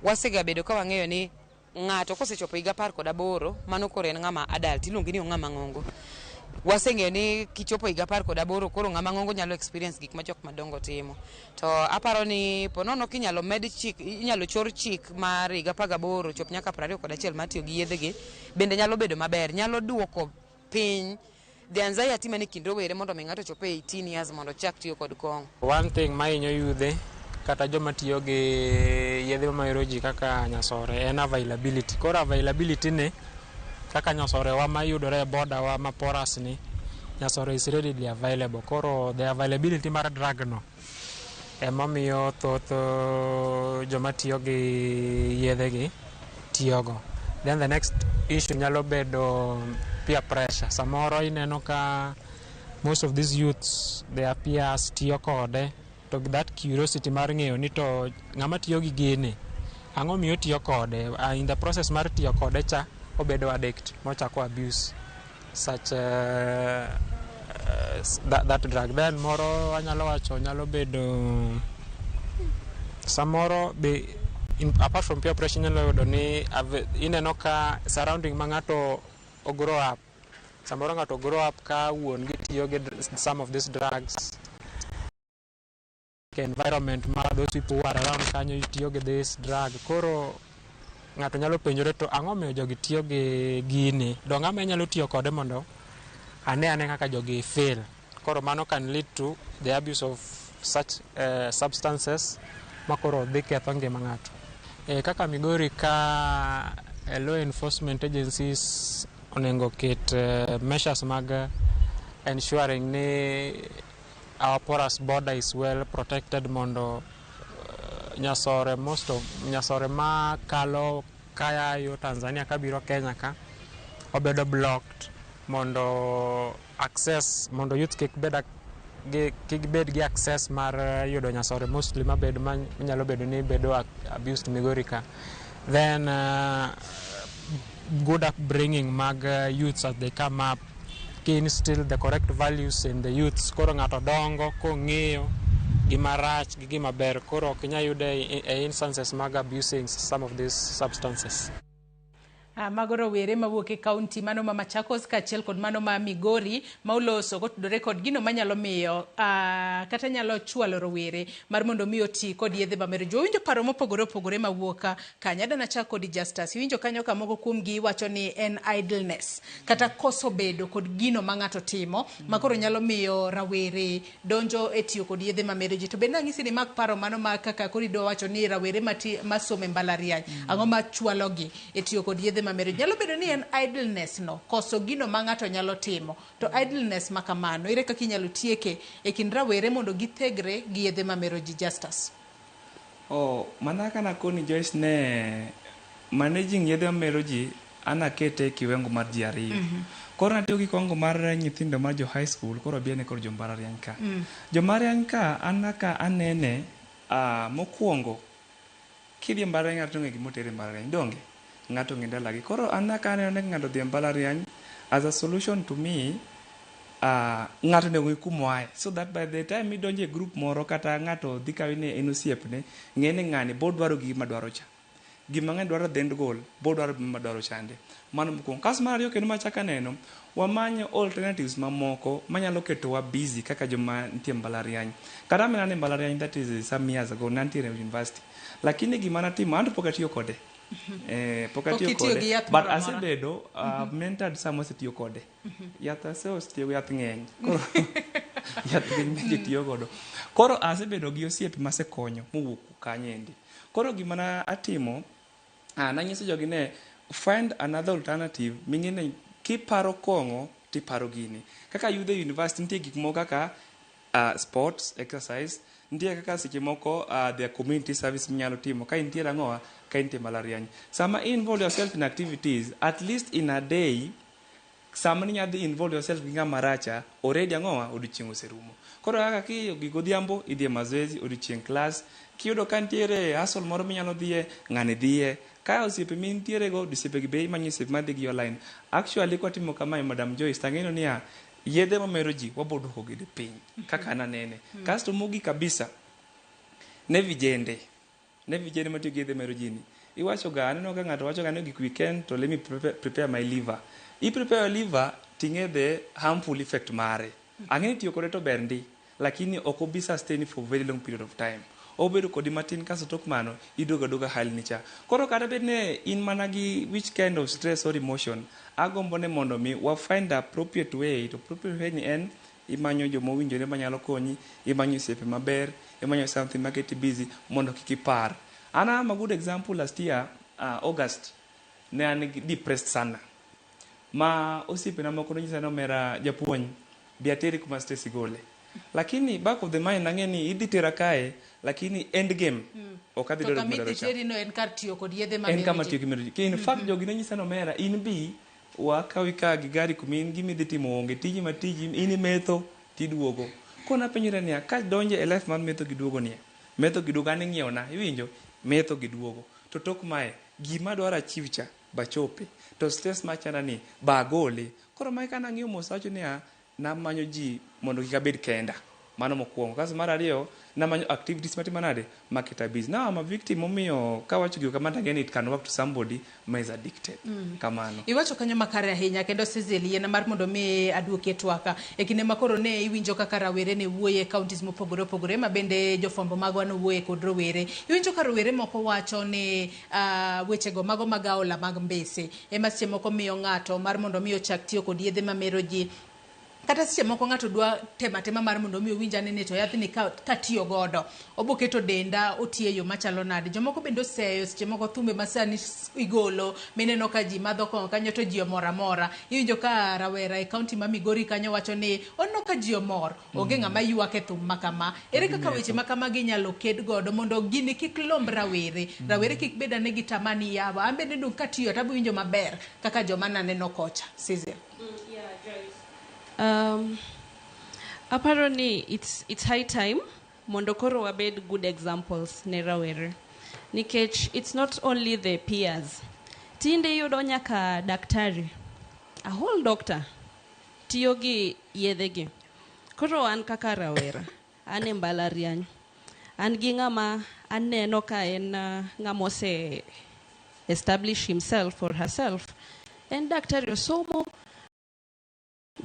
wasegabedo ka wang'eyo ni ng'ato kosechopo higa 18 mano koro en ng'ama adult iluonge ni ong'ama ng'ongo. Waseng'eyo ni kichopo higa 18 koro ng'ama ng'ongo nyalo experience gik ma jok madongo timo. To aparo ni ponono kinyalo med chik, inyalo chor chik mar higa 18 chop nyaka 21 mar tiyo gi yedhe gi bende nyalo bedo maber. Nyalo duoko piny the anxiety mane kind rowere mondo mi ng'ato ochop e 18 years mondo ochak tiyo kod kong'o. One thing mahinyo yudhe kata joma tiyo gi yedhe mamero ji kaka nyasore en availability. Koro availability ni kaka nyasore wa mayudore e border wa ma porous ni, nyasore is readily available. Koro the availability mar drug no emomiyo thoth joma tiyo gi yedhe gi tiyogo. Then the next issue nyalo bedo peer pressure. Samoro ineno ka most of these youths, their peers tiyo kode, to that curiosity mar ng'eyo ni to ng'ama tiyo gi gini, ang'o miyo otiyo kode? In the process mar tiyo kode cha, obedo addict mochako abuse such that drug. Then moro anyalo wacho nyalo bedo samoro be apart from peer pressure inyalo yudo ni ineno ka surrounding ma ng'ato o grow up, samoro ng'ato grow up ka wuon gi tiyo gi some of these drugs, environment mar those people who are around kanyo tiyo gi this drug. Koro ng'ato nyalo penjore to ang'o miyo jogi tiyo gi gini, do ng'ama nyalo tiyo kode mondo ane kaka jogi feel. Koro mano can lead to the abuse of such substances ma koro dhi ketho ngima ng'ato. Kaka Migori ka law enforcement agencies onego ket measures mag ensuring ni our porous border is well protected mondo nyasore, most of nyasore ma kalo kaya yo Tanzania kabiro Kenya ka obedo blocked mondo access mondo youth kik bed gi access mar yudo nyasore mostly mabed manyalo bedo ni bedo abused Migori ka. Then good upbringing mag youths as they come up, instill the correct values in the youths. Koro ng'ato dongo kong'eyo gima rach gi gima ber, koro ok inyal yude e instances mag abusing some of these substances. Mago rowere mawuok e kaunti mano ma Machakos kaachiel kod mano ma Migori ma oloso kotudore kod gino manyalo miyo kata nyalo chwalo rowere mar mondo mi oti kod yedhe mamero ji. Wawinjo paro mopogore opogore mawuok kanyo. Adwa nachak kodi Justus. Iwinjo kanyo ka moko kuom gi wacho ni en idleness kata koso bedo kod gino ma ng'ato timo ma koro nyalo miyo rawere donjo e tiyo kod yedhe mamero ji. To bende ang'isi ni mak paro mano ma kaka koro idwa wacho ni rawere masomo e mbalariany ang'o machwalogi e tiyo kod yedhe mamero. Nyalo bedo ni en idleness no, koso gino ma ng'ato nyalo timo. To idleness ma kamano, ere kaka inyalo tieke e kind rawere mondo githegre gi yedhe mamero ji, Justus? Oh, mana kana koni Joyce ne managing yedhe mamero ji anakete e kiwango mar ji ariyo. Koro natiyo gi kiwango mar nyithindo mar jo high school, koro abiene koro jo mbalariany ka. Jo mbalariany ka, an kaka anene, mokwongo, kidhi e mbalariany ng'ato ong'e gima otere e mbalariany, donge? Ng'ato ong'e dalagi. Koro an kaka aneno ni ng'ato odhi e mbalariany, as a solution to me, ng'ato onego ng'e kuma oaye. So that by the time idonjo e group moro kata ng'ato dhi kawi ni en osiepne, ng'e ni ng'ani bo dwaro gima dwaro cha. Gima ng'ani dwaro the end goal, bo dwaro gima dwaro chande. Mano mokwongo. Kasto mar ariyo kendo machako aneno, wamanyo alternatives mamoko manyalo ketowa busy kaka joma nitie mbalariany. Kata mana ne mbalariany, that is some years ago, nantiere e university. Lakini gima natimo, an to pok atiyo kode. Pok atiyo kode. But asebedo mentored sama osetiyo kode. Yath asetiyo yath ng'eny. Koro yath ng'eny ji tiyo godo. Koro asebedo gi osiepe masekonyo mowuok kanyendi. Koro gima na atimo, nanyiso jogi ne find another alternative ming'e ni kiparo kong'o tiparo gini. Kaka youth e university nitie gik moko kaka sports, exercise, nitie kaka seche moko the community service minyalo timo ka intiere ang'owa, ka intie mbalariany. Sama i involve yourself in activities, at least in a day, Sama ninya dhi involve yourself gi ng'ama racha, already ang'owa odiochieng' oserumo. Koro kaka kiyo gi godhiambo, idhi e mazoezi, odiochieng' class, kiyudo ka nitiere hustle moro minyalo dhiye, ng'ani dhiye. Ka osiepe mintiere go, osiepe gi be imanyo osiepe madhi gi online. Actually kwatimo kamae, Madam Joyce, tang'eyo niya, yedhe mamero ji wabo duoko gi piny kaka an anene. Kasto mogik kabisa, ne vijende matiyo gi yedhe mero ji ni. Iwacho ga, aneno ka ng'ato wacho ga ni gik weekend to let me prepare my liver. I prepare your liver ting'e the harmful effect mare. Ang'e ni tiyo kode to ber ndi, lakini ok obi sustain for very long period of time. Obedo kodi matin kasto tok mano iduogo aduoga hali ni cha. Koro kata bed ni in mana gi which kind of stress or emotion, agombo ni mondo mi wa find the appropriate way. To appropriate way ni en imanyo joma owinjore manyalo konyi, imanyo osiepe maber, imanyo something maketi busy mondo kik ipar. An am a good example last year, August, ne an depressed sana. Ma osiepena moko nonyisa ni omera japuonj, bi ateri kuma stress igole. Lakini back of the mind ang'e ni idhi tera kae, lakini end game ok adhi To dwaro kama gima idhi dwaro cha. teri no en kar tiyo kod yedhe En mamero kama ji. tiyo gi mero ji. In fact jogi nonyisa ni omera in bi wakawi ka gi gari kuma in gima idhi timo onge tiji ma tiji in imetho tiduogo. Koro napenjora niya ka donjo e life mar metho gi duogo niya metho gi duogo an ing'iewona iwinjo metho gi duogo to tok mae gima adwaro achieve cha bachope to stress machanda ni ba agole. Koro mae kana ng'iyo mos awacho niya namanyo ji mondo kik abed kenda. Mano mokwongo. Kasto mar ariyo, namanyo activities matimo nade maketa busy. Now I'm a victim momiyo kawacho gigo kama to again it can work to somebody ma is addicted. Kamano. Iwacho kanyo makare ahinya kendo Cecil yiena mar mondo mi aduokie twaka e kinde ma koro ne iwinjo kaka rawere ne wuoye e counties mopogore opogore ma bende jofwambo magwa nowuoye kod rowere. Iwinjo ka rowere moko wacho ni wechego mago mag aola mag mbese ema seche moko miyo ng'ato mar mondo mi ochak tiyo kod yedhe mamero ji. Kata seche moko ng'ato dwa temo atema mar mondo mi owinj ane ni to yathni katiyo godo obo keto denda otiyo e yo machalo nade. Jomoko bende oseyo seche moko thumbe ma sani igolo mineno ka ji madho kong'o kanyo to ji omor amora. Iwinjo ka rawera e county ma Migori kanyo wacho ni oneno ka ji omor, onge ng'ama ywak e thum ma kama. Ere kaka weche ma kamagi inyalo ked godo mondo gini kik lomb rawere. Rawere kik bed ane gi tamaa ni yawa an bende dong katiyo to abo winjo maber kaka joma naneno kocha. Cecil. Aparo ni it's high time mondo koro wabed good examples ne rawere. Nikech it's not only the peers. Tinde iyudo nyaka daktari, a whole doctor, tiyo gi yedhe gi. Koro an kaka rawera, an e mbalariany. An gi ng'ama aneno ka en ng'ama ose establish himself or herself. En daktari osomo,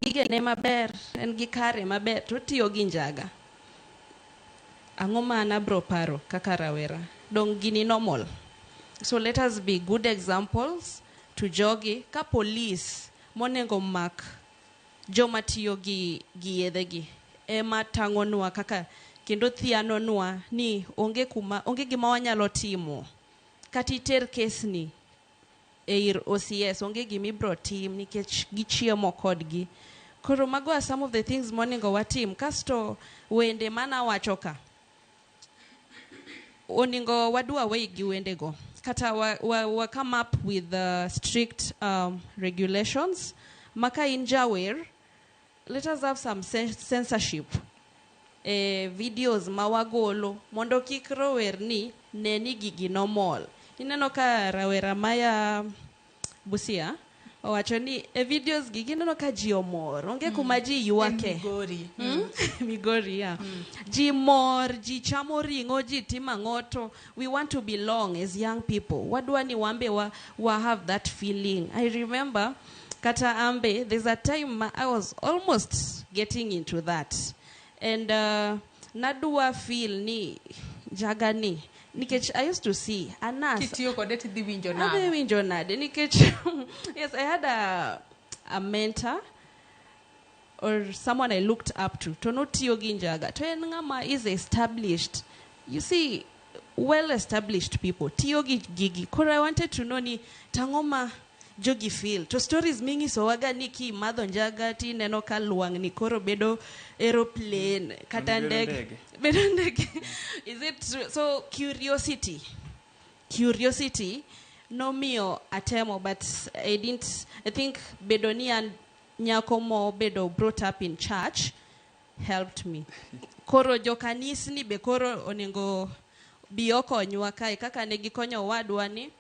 gigene maber, en gi kare maber, to otiyo gi njaga. Ang'o ma an abro paro kaka rawera? Dong gini normal. So let us be good examples to jogi. Ka police monego mak joma tiyo gi yedhe gi ema tang'onwa kaka kendo thianonwa ni onge kuma onge gima wanyalo timo. Kata iter kes ni e ir OCS onge gima ibro tim nikech gichiemo kodgi. Koro mago are some of the things monego watim. Kasto wende manawacho ka onego wadu away gi wendego. Kata wa come up with strict regulations. Maka in jawer, let us have some censorship. Videos mawagolo mondo kik rower ni ne ni gigi nomol. Ineno ka rawera maya Busia owacho ni e videos gi gineno ka ji omor, onge kuma ji ywake. Migori. Migori, yeah. Ji mor, ji chamo ring'o, ji timo ang'o to we want to belong as young people. Wadwa ni wambe wa have that feeling. I remember kata ambe, there's a time I was almost getting into that. And nadwa feel ni jagani. Nikech I used to see a nurse. Kitiyo kode tidhi winjo nade? Adhi winjo nade nikech yes, I had a mentor or someone I looked up to. To notiyo gi njaga. To en ng'ama is established. You see, well-established people. Tiyo gi gigi. Koro I wanted to know ni tang'o ma jogi feel. To stories minyisowaga ni kimadho njaga tineno ka lwang'ni koro bedo aeroplane kata ndege. Bedo ndege. Is it true? So curiosity. Curiosity nomiyo atemo, but I didn't, I think bedo ni an nyako mobedo brought up in church helped me. Koro jokanisni be koro onego bi okonywa kae kaka ne gikonyo owadwa ni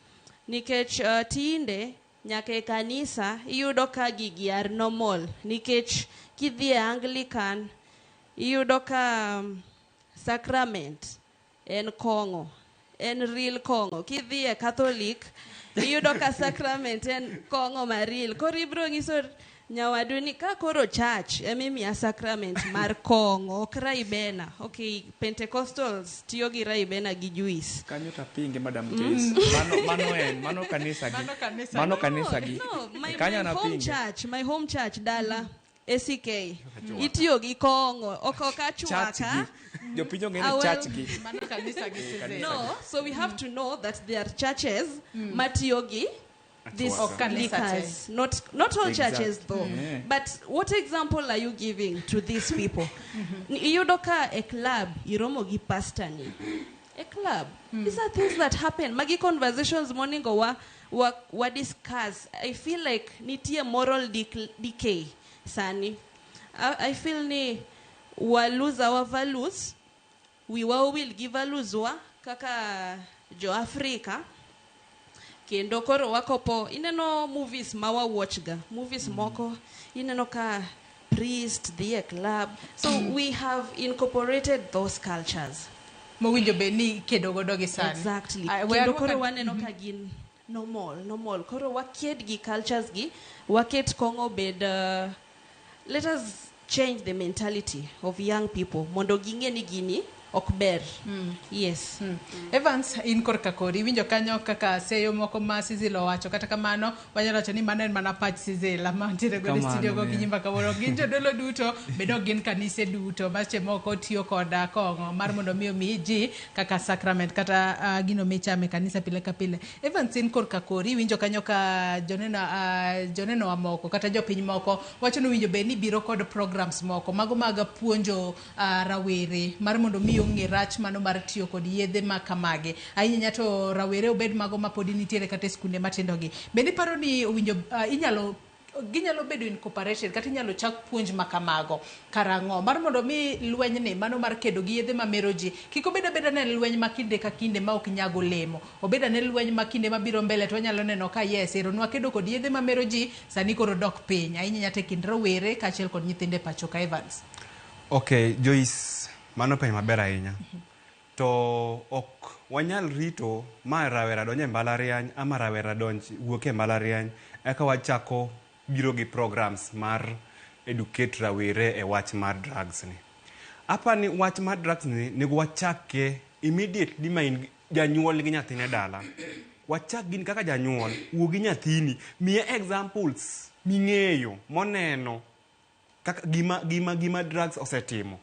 nikech tinde nyaka e kanisa iyudo ka gigi are normal nikech kidhi e Anglican iyudo ka sacrament en kong'o, en real kong'o. Kidhi e Catholic iyudo ka sacrament en kong'o ma real. Koro ibiro nyiso nyawadu ni ka koro church emimiya sacrament mar kong'o, ok Ribena. Okay, Pentecostals tiyo gi Ribena gi juice. Kanyo tapinge Madam Joyce. Mano en, mano kanisa gi. Mano kanisa gi. No, Kanyo my home anapinge. church, my home church dala ACK. Itiyo gi kong'o, ok Church achwaka. gi. Jopiny ong'e Ah, ni well, church gi. Mano kanisa gi Cecil. No, so we have to know that there are churches matiyo gi these Ok kanisa te. liquors. Not all churches though. Yeah. But what example are you giving to these people? Iyudo ka e club iromo gi pastor ni. E club. These are things that happen. Magi conversations moningo wa discuss. I feel like nitie moral decay sani. I feel ni wa lose our values. Wiwa owil gi values wa kaka jo Africa. Kendo koro wakopo ineno movies ma wa watch ga movies moko ineno ka priest dhi e club, so we have incorporated those cultures Mowinjo bed ni ikedo godo gi sani. Exactly. Ah, we Kendo arwako- koro waneno ka gin normal. Koro waked gi cultures gi, waket kong'o bed let us change the mentality of young people mondo ging'e ni gini ok ber. Yes. Evans, in korka kori iwinjo kanyo kaka seyo moko ma Cecil owacho, kata kamano wanyalo wacho ni mano en mana pach Cecil ama ntiere godo e Kamano, studio go yeah. kinyi ma kawuono. Gin jodolo duto bende ok gin kanise duto ma seche moko tiyo koda kong'o mar mondo mi omi ji kaka sacrament kata gino michame e kanisa pile ka pile. Evans, in korka kori iwinjo kanyo ka joneno wa moko kata jopiny moko wacho ni owinjo bed ni biro kod programs moko mago mag puonjo rawere mar mondo mi ong'e rach mano mar tiyo kod yedhe ma kamagi. Ahinya to rawere obed mago ma podi nitiere kata e skunde matindo gi. Bende iparo ni owinjo ginyalo bedo incorporated kata inyalo chak puonj ma kamago karang'o mar mondo mi lweny ni mano mar kedo gi yedhe mamero ji kik obed abeda ne lweny ma kinde ka kinde ma ok nyag olemo, obed ane lweny ma kinde mabiro mbele to wanyalo neno ka yes ero nwakedo kod yedhe mamero ji sani koro dok piny ahinya nyaka e kind rowere kaachiel kod nyithindo e pacho ka. Evans. Okay, Joyce, mano penjo maber ahinya. To ok wanyal rito ma rawera donjo e mbalariany ama rawera donj wuok e mbalariany eka wachako biro gi programs mar educate rawere e wach mar drugs ni. Apa ni wach mar drugs ni nego wachake immediately ma in janyuol gi nyathine dala. Wachak gin kaka janyuol, wuo gi nyathini, miye examples ming'eyo, moneno kaka gima drugs osetimo.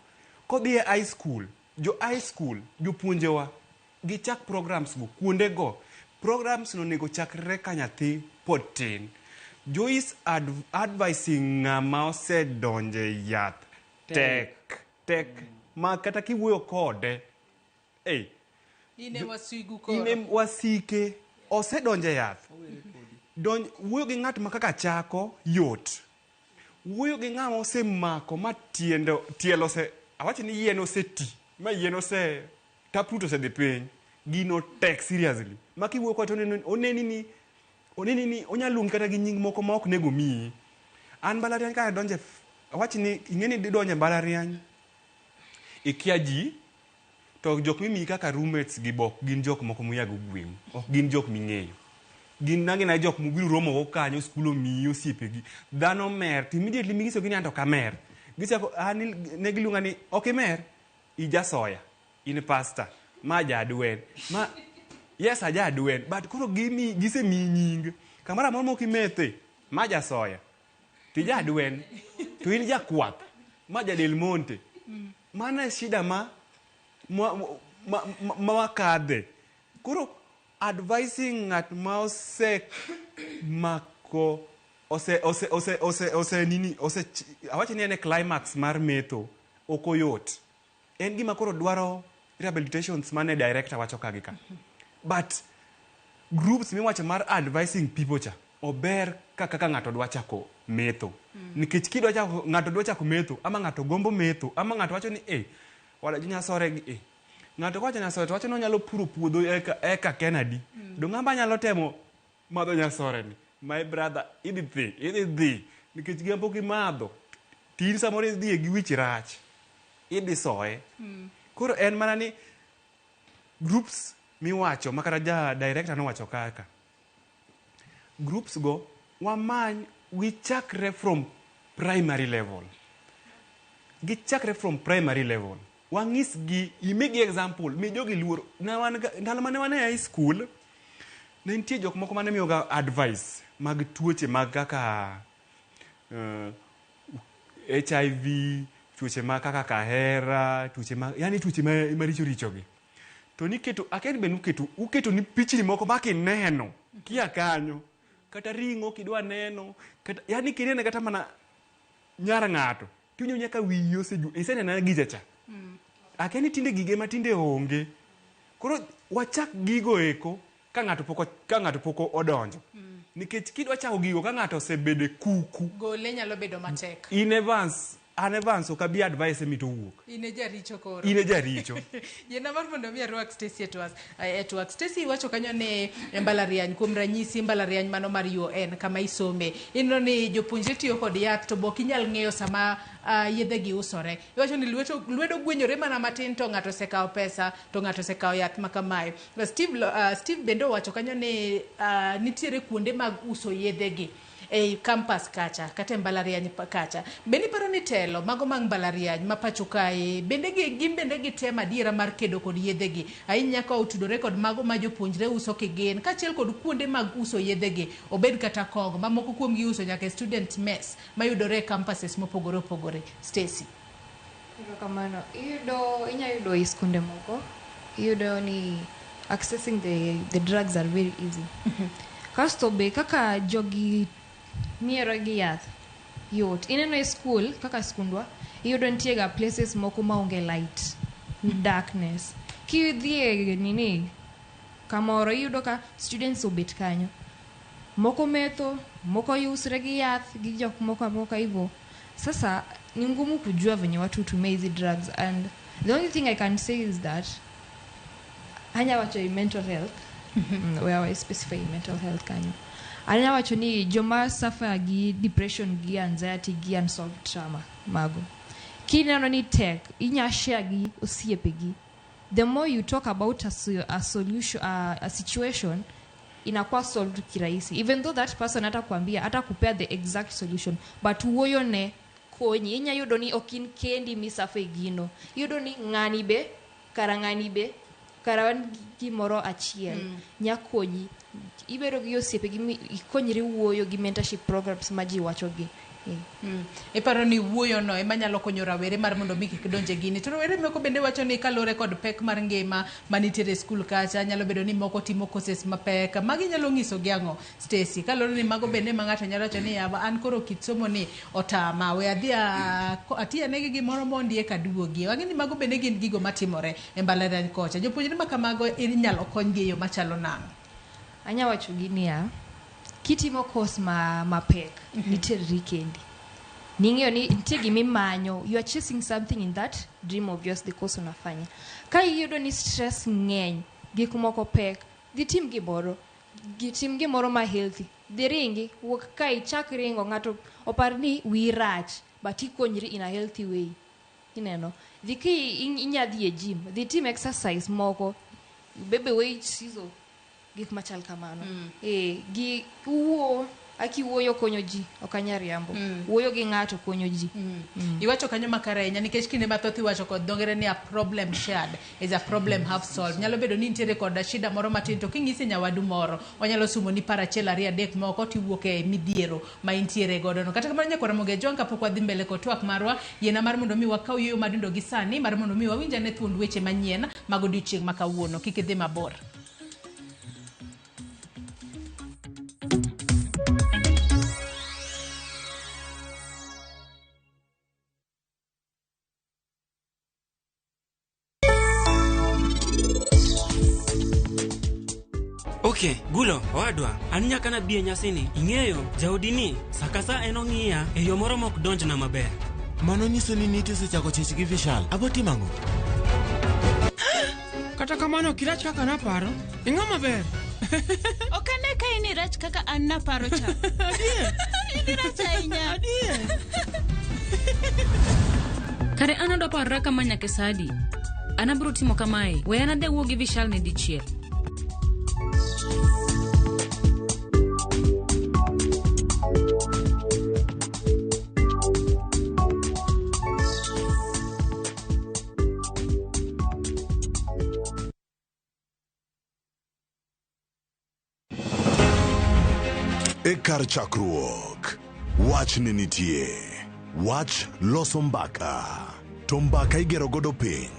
Kodhi e high school, jo high school, jopuonjewa, gichak programs go, kuonde go. Programs no onego chakre ka nyathi pod tin. Joyce, advising ng'ama osedonje yath tek ma kata kiwuoyo kode hey, In e wasigu koro. In e wasike osedonje yath. Donj, wuoyo gi ng'at ma kaka chako yot. Wuoyo gi ng'ama osemako ma tiendo tielo ose awacho ni yien oseti ma yien ose taproot osedhi piny, gino tek seriously ma kiwuoyo kode to oneni ni onyalo luongi kata gi nying moko ma ok nego miyi. An mbalariany ka adonje, awach ni ing'e ni idonjo e mbalariany ikia ji to jok mimiyi kaka roommates gi bok gin jok moko moya go gweng', ok gin jok ming'eyo, gin nagina jok mubiro romo go kanyo. Skul omiyi osiepegi dhano mer to immediately minyisogi ni an to ok amer, gichako an ne giluonga ni ok imer, ijasoya, in pastor ma jadwen ma yes ajadwen, but koro gimi gisemiyi nying kamoro amora mok imethe ma jasoya to ijadwen to in jakwath ma jadel monte. Mano e shida ma wakadhe. Koro advising ng'at ma ose mako ose nini ose awacho ni en e climax mar metho ok oyot. En gima koro dwaro rehabilitations mane director wacho ka gi ka, but groups miwacho mar advising people cha Ober kaka ng'ato dwa chako metho. Nikech kidwa chako ng'ato dwa chako metho ama ng'ato gombo metho ama ng'ato wacho ni wala jinyasore gi Ng'ato kowacho nyasore to wacho ni onyalo puro puodho eka Kennedy. Dong' amba nyalo temo madho nyasore ni. My brother, idhi dhi. Nikech gima pok imadho, tin samoro idhi gi wich rach. Idhi soye. Koro en mana ni groups miwacho makata ja director nowacho kaka. Groups go wamany wichakre from primary level. Gichakre from primary level. Wang'isgi, imigi example, mi jogi luor. Ndalo mane wan e high school, ne nitie jok moko mane miyoga advice mag tuoche mag kaka HIV, tuoche mag kaka kahera, tuoche mag, yani tuoche maricho richo gi. To niketo, akia ni be nuketo, uketo ni pichni moko ma kineno, kia kanyo, kata ring'o kidwa neno, kata, yani kinene kata mana nyar ng'ato, tiwinjo nyaka wiyi oseju, iseneno gicha cha. Akia ni tinde gige ma tinde onge. Koro wachak gigo eko ka ng'ato pok odonjo. Nikech kidwa chako gigo ka ng'ato osebedo e kuku. Gole nyalo bedo matek. In Evans, an Evans ok abi advice mi to wuok. In e jaricho koro. In e jaricho. Yiena mar mondo mi arwak Stacy e twak. Stacy iwacho kanyo ni e mbalariany, kuom ranyisi mbalariany mano mar UoN kama isome. Ineno ni jopuonjre tiyo kod yath to ok inyal ng'eyo sama yedhe gi usore. Iwacho ni lwedo gwenyore mana matin to ng'ato osekawo pesa to ng'ato osekawo yath ma kamae. Steve bende owacho kanyo ni nitiere kuonde mag uso yedhe gi e campus kacha kata e mbalariany kacha. Bende iparo ni telo mago mag mbalariany ma pacho kae bende gin bende gitemo adiera mar kedo kod yedhe gi ahinya ka otudore kod mago ma jopuonjre uso kigin kaachiel kod kuonde mag uso yedhe gi obed kata kong'o ma moko kuom gi uso nyaka e student mess mayudore e campuses mopogore opogore. Stacy. Erokamano. Inya yudo e skunde moko, iyudo ni accessing the drugs are very easy. Kasto be kaka jogi miero gi yath yot. Ineno e school kaka skundwa, iyudo nitie ga places moko maonge light, darkness. Kidhi e nini kamoro iyudo ka students obet kanyo. Moko metho, moko yusre gi yath, gi jok moko amoka hivyo. Sasa ni ngumu kujua venye watu hutumia hizi drugs, and the only thing I can say is that anya wacho i mental health, where I specify mental health kanyo. Anya wacho ni joma suffer gi depression gi anxiety gi unsolved trauma mago. Kineno ni tek, inya share gi osiepegi. The more you talk about a solution, a situation, inakuwa solved kirahisi. Even though that person hata kuambia, hata kupea the exact solution, but wuoyo ne konyi. Inya yudo ni okin kendi misafe gino. Yudo ni ng'ani be, kara ng'ani be, kara wan gimoro achiel. Nya konyi. Ibedo gi osiepe gi ikonyri wuoyo gi mentorship programs ma ji wacho gi. Iparo ni wuoyo no ema nyalo konyo rawere mar mondo mi kik donje gini. To rawere moko bende wacho ni kaluwore kod pek mar ngima manitiere e skul kacha, nyalo bedo ni moko timo courses mapek. Magi nyalo nyiso gi ang'o, Stacy? Kaluwore ni mago bende ma ng'ato nyalo wacho ni yawa an koro kit somo ni otama, we adhi atiyane gi gimoro mondi eka aduogi. Wang'e ni mago bende gin gigo matimore e mbalariany kocha. Jopuonjre ma kamago inyalo konygi e yo machalo nang'o? Anya wacho gi niya, kitimo course mapek, niterri kendi. Ning'eyo ni nitie gimimanyo, you are chasing something in that dream of yours, the course unafanya. Ka iyudo ni stress ng'eny, gik moko pek, dhi tim gimoro, tim gimoro ma healthy. Dhi ringi, wuok ka ichak ringo, ng'ato opar ni wiyi rach, but ikonyri in a healthy way. Ineno? Dhi ki inya dhi e gym, dhi tim exercise moko, bebe weights hizo, gik machal kamano. Gi wuo, aki wuoyo konyo ji, ok anyal riambo. Wuoyo gi ng'ato konyo ji. Iwacho kanyo makare ahinya nikech kinde mathoth iwacho kod dho ngere ni a problem shared is a problem half solved. Nyalo bedo ni nitiere koda shida moro matin to king'ise nyawadu moro, onyalo sumo ni par achiel ariyo adek moko tiwuok e midhiero ma intiere godo no. Kata kamano nyakwar Ramogi Ajwang' kapok wadhi mbele kod twak marwa, yiena mar mondo mi wakaw yueyo madundo gi sani mar mondo mi wawinj ane thuond weche manyien mag odiochieng' ma kawuono. Kik idhi mabor. Okay, Gulo, owadwa, an nyaka nabi e nyasini. Ing'eyo, jaodi ni, sa ka sa en ong'iya e yo moro mok donjna maber. Mano nyiso ni Niti osechako chich gi Vishal. Abo timo ang'o? Kata kamano ok irach kaka naparo. Ing'o maber. Ok ane ka in irach kaka an naparo cha. In irach ahinya. Kare an adwa parora kama nyaka sa adi? An abiro timo kamae, we an adhi awuo gi Vishal ne dichiel. E kar chakruok, wach ne nitie. Wach loso mbaka. To mbaka igero godo piny.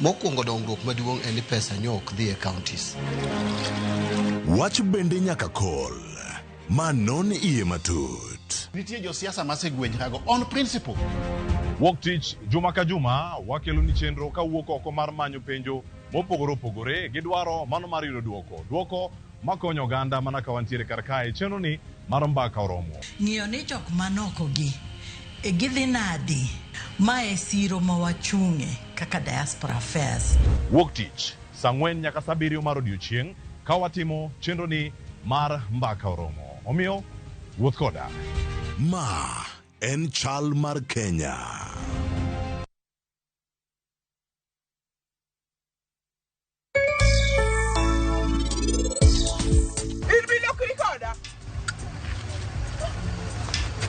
Mokwongo dongruok maduong' en ni pesa nyo ok dhi e counties. Wach bende nyaka kol. Ma non iye matut. Nitie josiasa masegwenyrago on principle. Wuok tich juma ka juma wakelo ni chenro kawuok oko mar manyo penjo mopogore opogore gi dwaro mano mar yudo duoko. Duoko makonyo oganda mana ka wantiere kar kae chenro ni mar mbaka oromo. Ng'iyo ni jok manoko gi e gidhi nadi ma e siro ma wachung'e kaka diaspora affairs. Wuok tich saa ang'wen nyaka saa abiriyo mar odiochieng' ka watimo chenro ni mar mbaka oromo. Omiyo wuoth koda. Ma en chal mar Kenya. In bilokri koda.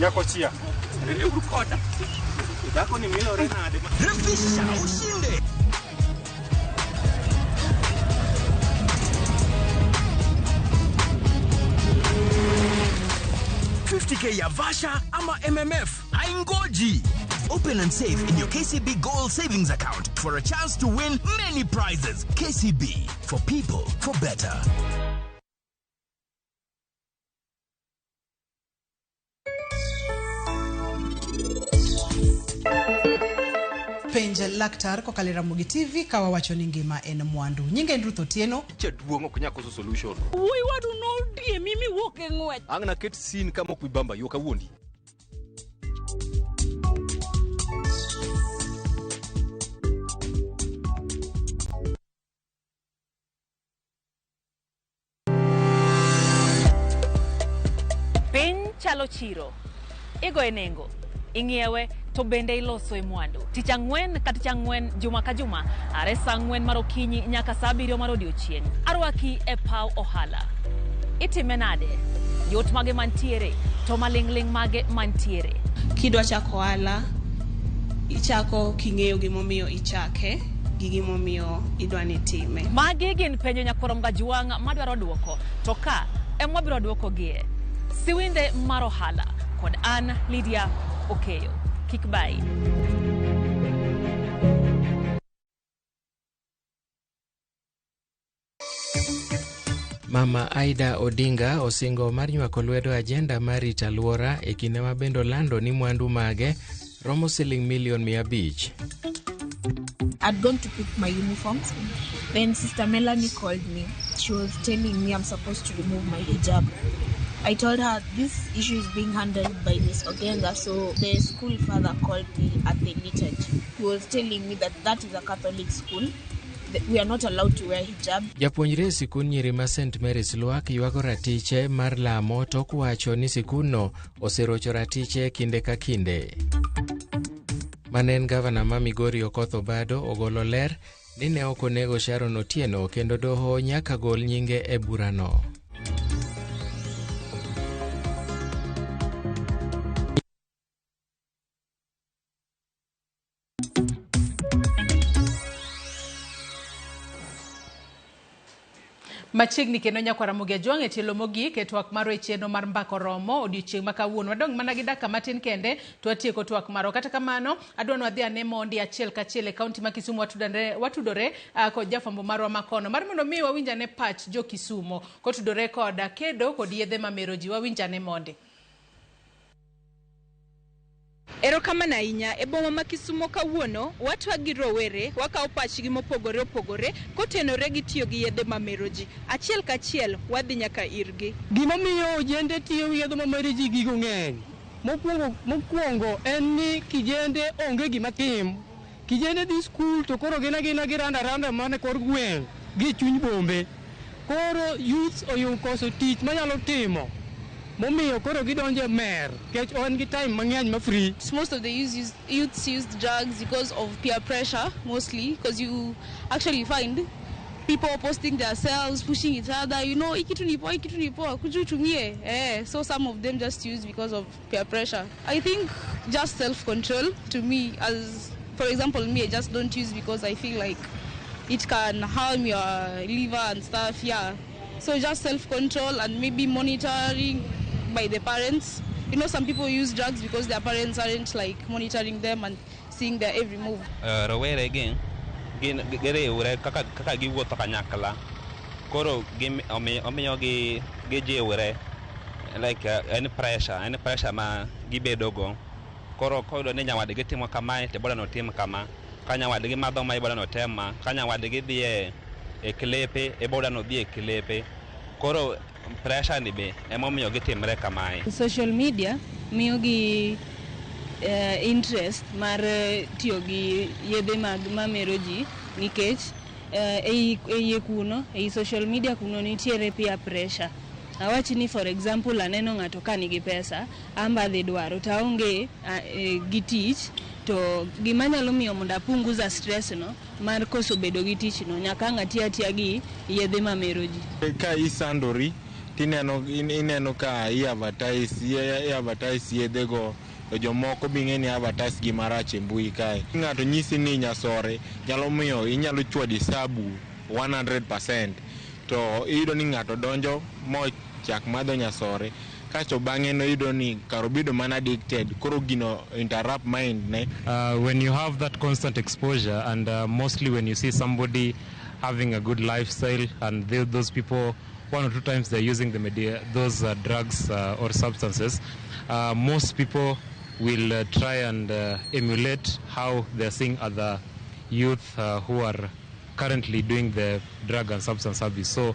Nyako chia. Uru koda. Dhako ni milore nade? Refisha ushinde. K ya Vasha ama MMF haingoji. Open and save in your KCB Gold Savings Account for a chance to win many prizes. KCB, for people, for better. Penj laktar kokalo e Ramogi TV ka wawacho ni ngima en mwandu. Nyinga en Ruth Otieno. Jaduong' ok nyal koso solution. Wuoyi wadu nodiemi miwuok e ng'wech. Ang' naket sin kama ok wibamba yo kawuondi. Piny chalo chiro. Igoye nengo, ing'iewe to bende iloso e mwandu. Tich ang'wen ka tich ang'wen, juma ka juma, are saa ang'wen mar okinyi nyaka saa abiriyo mar odiochieng'. Arwaki e paw ohala. Itime nade? Yot mage mantiere to maling'ling' mage mantiere. Kidwa chako ohala, ichako king'eyo gimomiyo ichake gi gimomiyo idwa ni itime. Magi gin penjo nyakwar Mgajwang' madwaro duoko, to ka ema wabiro duokogie. Siwinde mar ohala kod an Lydia Okeyo. Kik bayi. Mama Aida Odinga osingo mar nywako lwedo ajenda mar rito alwora e kinde ma bende olando ni mwandu mage romo siling milion 500. I'd gone to pick my uniforms. Then Sister Melanie called me. She was telling me I'm supposed to remove my hijab. I told her this issue is being handled by Miss Ogenga, so the school father called me at the liturgy. He was telling me that that is a Catholic school. That we are not allowed to wear hijab. Japuonjre e sikund nyiri ma St Mary's Lwak ywago ratiche mar lamo tok wacho ni sikundno oserocho ratiche kinde ka kinde. Mane en gavana ma Migori Okoth Obado ogolo ler ni ne ok onego Sharon Otieno kendo doho nyaka gol nyinge e burano. Machiegni kendo nyakwar Ramogi Ajwang' e tielo mogik e twak marwa e chenro mar mbaka oromo odiochieng' ma kawuono. Wadong' mana gi dakika matin kende to watieko twak marwa. Kata kamano, adwa ni wadhi ane mondi achiel kachiel e kaunti ma Kisumu watudore kod jafwambo marwa makono. Mar mondo mi wawinj ane pach jo Kisumo kotudore kod kedo kod yedhe mamero ji. Wawinj ane mondi. Erokamano ahinya. E boma ma Kisumo kawuono, watwak gi rowere, wakawo pachgi mopogore opogore kotenore gi tiyo gi yedhe mamero ji. Achiel kachiel wadhi nyaka irgi. Gimomiyo ojende tiyo gi yedhe mamero ji gigo ng'eny. Mokwongo en ni kijende onge gima tim. Kijende dhi skul to koro gin agina giranda randa mana kor gweng' gi chuny bombe. Koro youths oyudo koso tich manyalo timo. Momiyo koro gidonjo e mer nikech en gi time mang'eny ma free. Most of the youths use drugs because of peer pressure, mostly, because you actually find people posting themselves, pushing each other, you know, hii kitu ni poa, hii kitu ni poa, kuja utumie. So some of them just use because of peer pressure. I think just self-control to me, as for example, me, I just don't use because I feel like it can harm your liver and stuff, yeah. So just self-control and maybe monitoring by the parents. You know, some people use drugs because their parents aren't like monitoring them and seeing their every move. Rowere gi gin giriwre kaka giwuotho kanyakla. Koro omiyo gi gijiwre like any pressure ma gibedogo. Koro koyudo ni nyawadgi timo kamae to boda notim kama. Ka nyawadgi madho ma boda notem ma. Ka nyawadgi dhi e klepe e boda no dhi e klepe. Koro pressure ni be emomiyo gitimre kamae. Social media miyo gi interest mar tiyo gi yedhe mag mamero ji nikech e iye kuno, ei social media kuno nitiere peer pressure. Awach ni for example aneno ng'ato ka nigi pesa, amba adhi dwaro to aonge gi tich, to gima nyalo miyo mondo apunguza stress no mar koso bedo gi tich no nyaka ang' ati atiya gi yedhe mamero ji. Ka isandori tineno ka i advertise yedhego to jomoko bing'e ni advertise gi marach e mbui kae. Ng'ato nyisi ni nyasore nyalo miyo inyalo chwadi sabu 100% to iyudo ni ng'ato donjo mochak madho nyasore kasto bang'e no iyudo ni kar obedo mana addicted koro gino interrupt mind ne. When you have that constant exposure and mostly when you see somebody having a good lifestyle and those people one or two times they're using the media, those drugs or substances, most people will try and emulate how they're seeing other youth who are currently doing the drug and substance abuse. So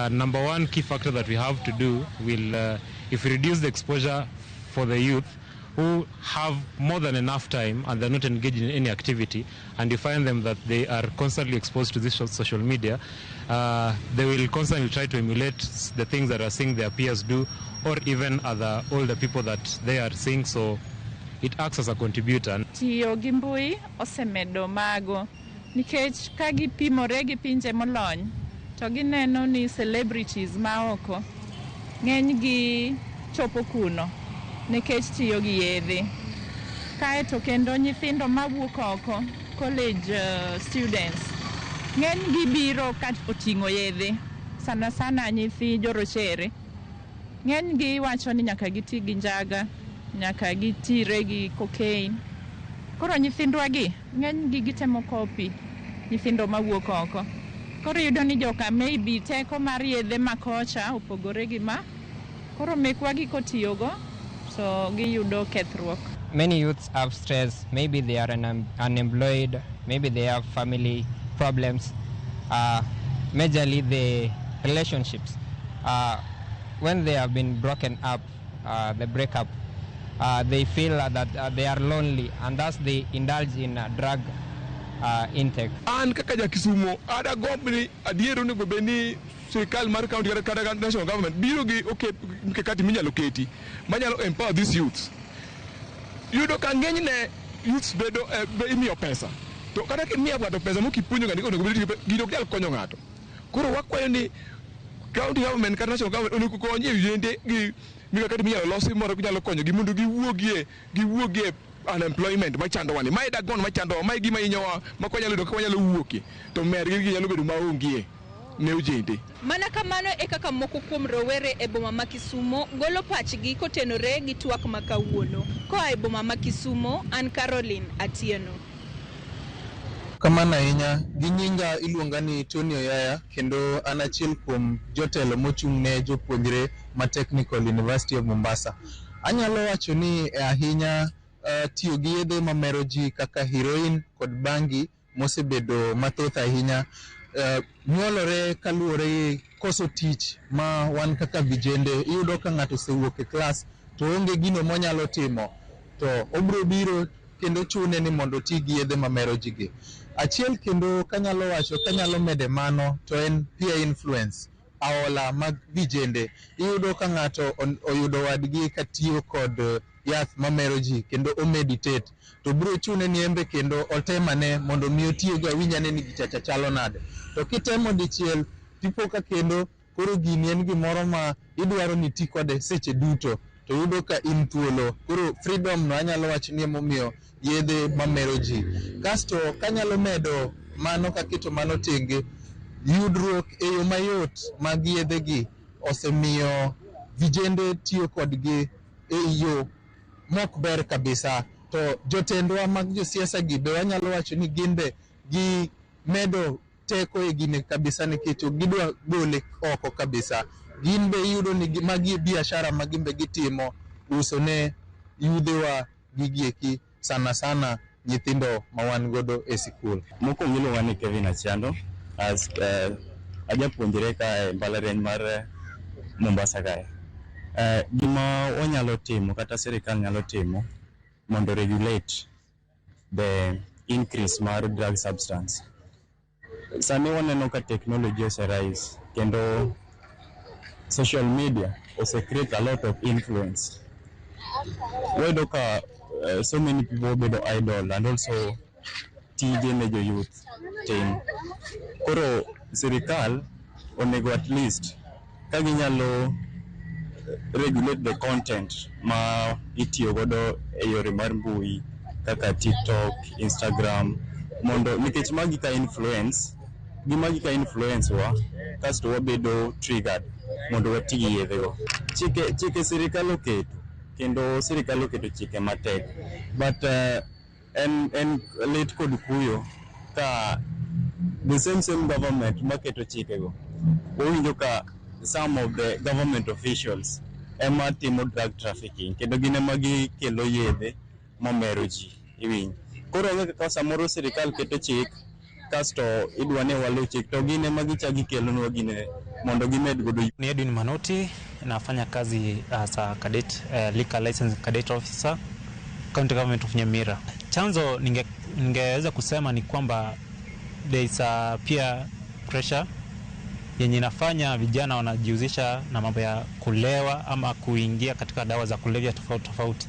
number one key factor that we have to do will, if we reduce the exposure for the youth who have more than enough time and they're not engaged in any activity, and you find them that they are constantly exposed to this social media, they will constantly try to emulate the things that are seeing their peers do or even other older people that they are seeing, so it acts as a contributor. Tiyo gi mbui osemedo mago nikech ka gipimore gi pinje molony to gineno ni celebrities ma oko ng'eny gi chopo kuno nikech tiyo gi yedhe. Kaeto kendo nyithindo mawuok oko, college students, ng'eny gi biro ka oting'o yedhe, sana sana nyithi jorochere. Ng'eny gi wacho ni nyaka giti gi njaga, nyaka gitire gi cocaine. Koro nyithindwa gi ng'eny gi gitemo kopi nyithindo mawuok oko. Koro iyudo ni joka maybe teko mar yedhe ma kocha opogore gi ma, koro mekwa gi kotiyogo so giyudo kethruok. Many youths have stress. Maybe they are unemployed, maybe they have family problems, majorly the relationships. When they have been broken up, the breakup, they feel that they are lonely, and thus they indulge in drug intake. An kaka ja Kisumo, adagomb ni adier onego bed ni sirikal mar county kata national government biro gi mikakati minyalo keti manyalo empower these youths. Yudo ka ng'enyne youths bedo imiyo pesa, to kata kimiyo ng'ato pesa mokipuonjo ng'ani onego bed gino ok nyal konyo ng'ato. Koro wakwayo ni county government kata national government onego kony e yende gi mikakati minyalo losi moro nyalo konyogi mondo giwuogie unemployment machandowa ni. Mae dagon machandowa, mae gima hinyowa ma ok wanyalo yudo kaka wanyalo wuokie, to mer gi nyalo bedo maonge ne ojende. Mana kamano e kaka moko kuom rowere e boma ma Kisumo golo pachgi kotenore gi twak ma kawuono. Koa e boma ma Kisumo, an Caroline Atieno. Kamano ahinya, gi nyinga iluonga ni Tony Oyaya kendo an achiel kuom jotelo mochung' ne jopuonjre ma Technical University of Mombasa. Anyalo wacho ni ahinya tiyo gi yedhe mamero ji kaka heroin kod bangi mosebedo mathoth ahinya nyuolore kaluwore gi koso tich ma wan kaka vijende. Iyudo ka ng'ato osewuok e klas to onge gino monyalo timo, to obiro biro kendo chune ni mondo oti gi yedhe mamero ji gi. Achiel kendo kanyalo wacho, kanyalo mede mano, to en peer influence, aola mag vijende. Iyudo ka ng'ato oyudo wadgi katiyo kod yath mamero ji kendo o meditate, to biro chune ni embe kendo otemane mondo mi otigo, awinj ane ni gichacha chalo nade. To kitemo dichiel tipo ka kendo koro gini en gimoro ma idwaro ni ti kode seche duto, to yudo ka in thuolo. Koro freedom no anyalo wacho ni emomiyo yedhe mamero ji. Kasto kanyalo medo mano, kaketo mano tenge, yudruok e yo mayot mag yedhe gi osemiyo vijende tiyo kodgi e yo mok ber kabisa. To jotendwa mag josiasa gi be wanyalo wacho ni gin be gi medo teko e gini kabisa, nikech ok gidwa gole oko kabisa. Gin be iyudo ni magi e biashara ma gin be gitimo, uso ne yudhewa gigi eki, sana sana nyithindo ma wan godo e sikul. Mokwongo iluonga ni Kevin Achiando, as ajapuonjre ka e mbalariany mar Mombasa kae. Gima wanyalo timo kata sirikal nyalo timo mondo regulate the increase mar drug substance. Sani waneno ka technology ose rise kendo social media ose create a lot of influence. Wayudo ka so many people bedo idle and also tije ne jo youth tin. Koro sirikal onego at least ka ginyalo regulate the content ma itiyo godo e yore mar mbui kaka TikTok, Instagram, mondo nikech magi ka influence gi magi ka influence wa kasto wabedo triggered mondo wati gi yedhe go. Chike, chike sirikal oketo kendo sirikal oketo chike matek, but en lit kod kuyo ka the same government maketo chikego wawinjo ka some of the government officials ema timo drug trafficking kendo gin ema gikelo yedhe mamero ji, iwinjo. Koro onge kaka samoro sirikal keto chik kasto idwa ni waluw chik to gin ema gichak gikelonwa gine mondo gimed godo. Ni Edwin Manoti, nafanya kazi as a cadet, liquor license cadet officer, County Government of Nyamira. Chanzo ningeweza kusema ni kwamba there is a peer pressure yenye inafanya vijana wanajihusisha na mambo ya kulewa ama kuingia katika dawa za kulevya tofauti tofauti.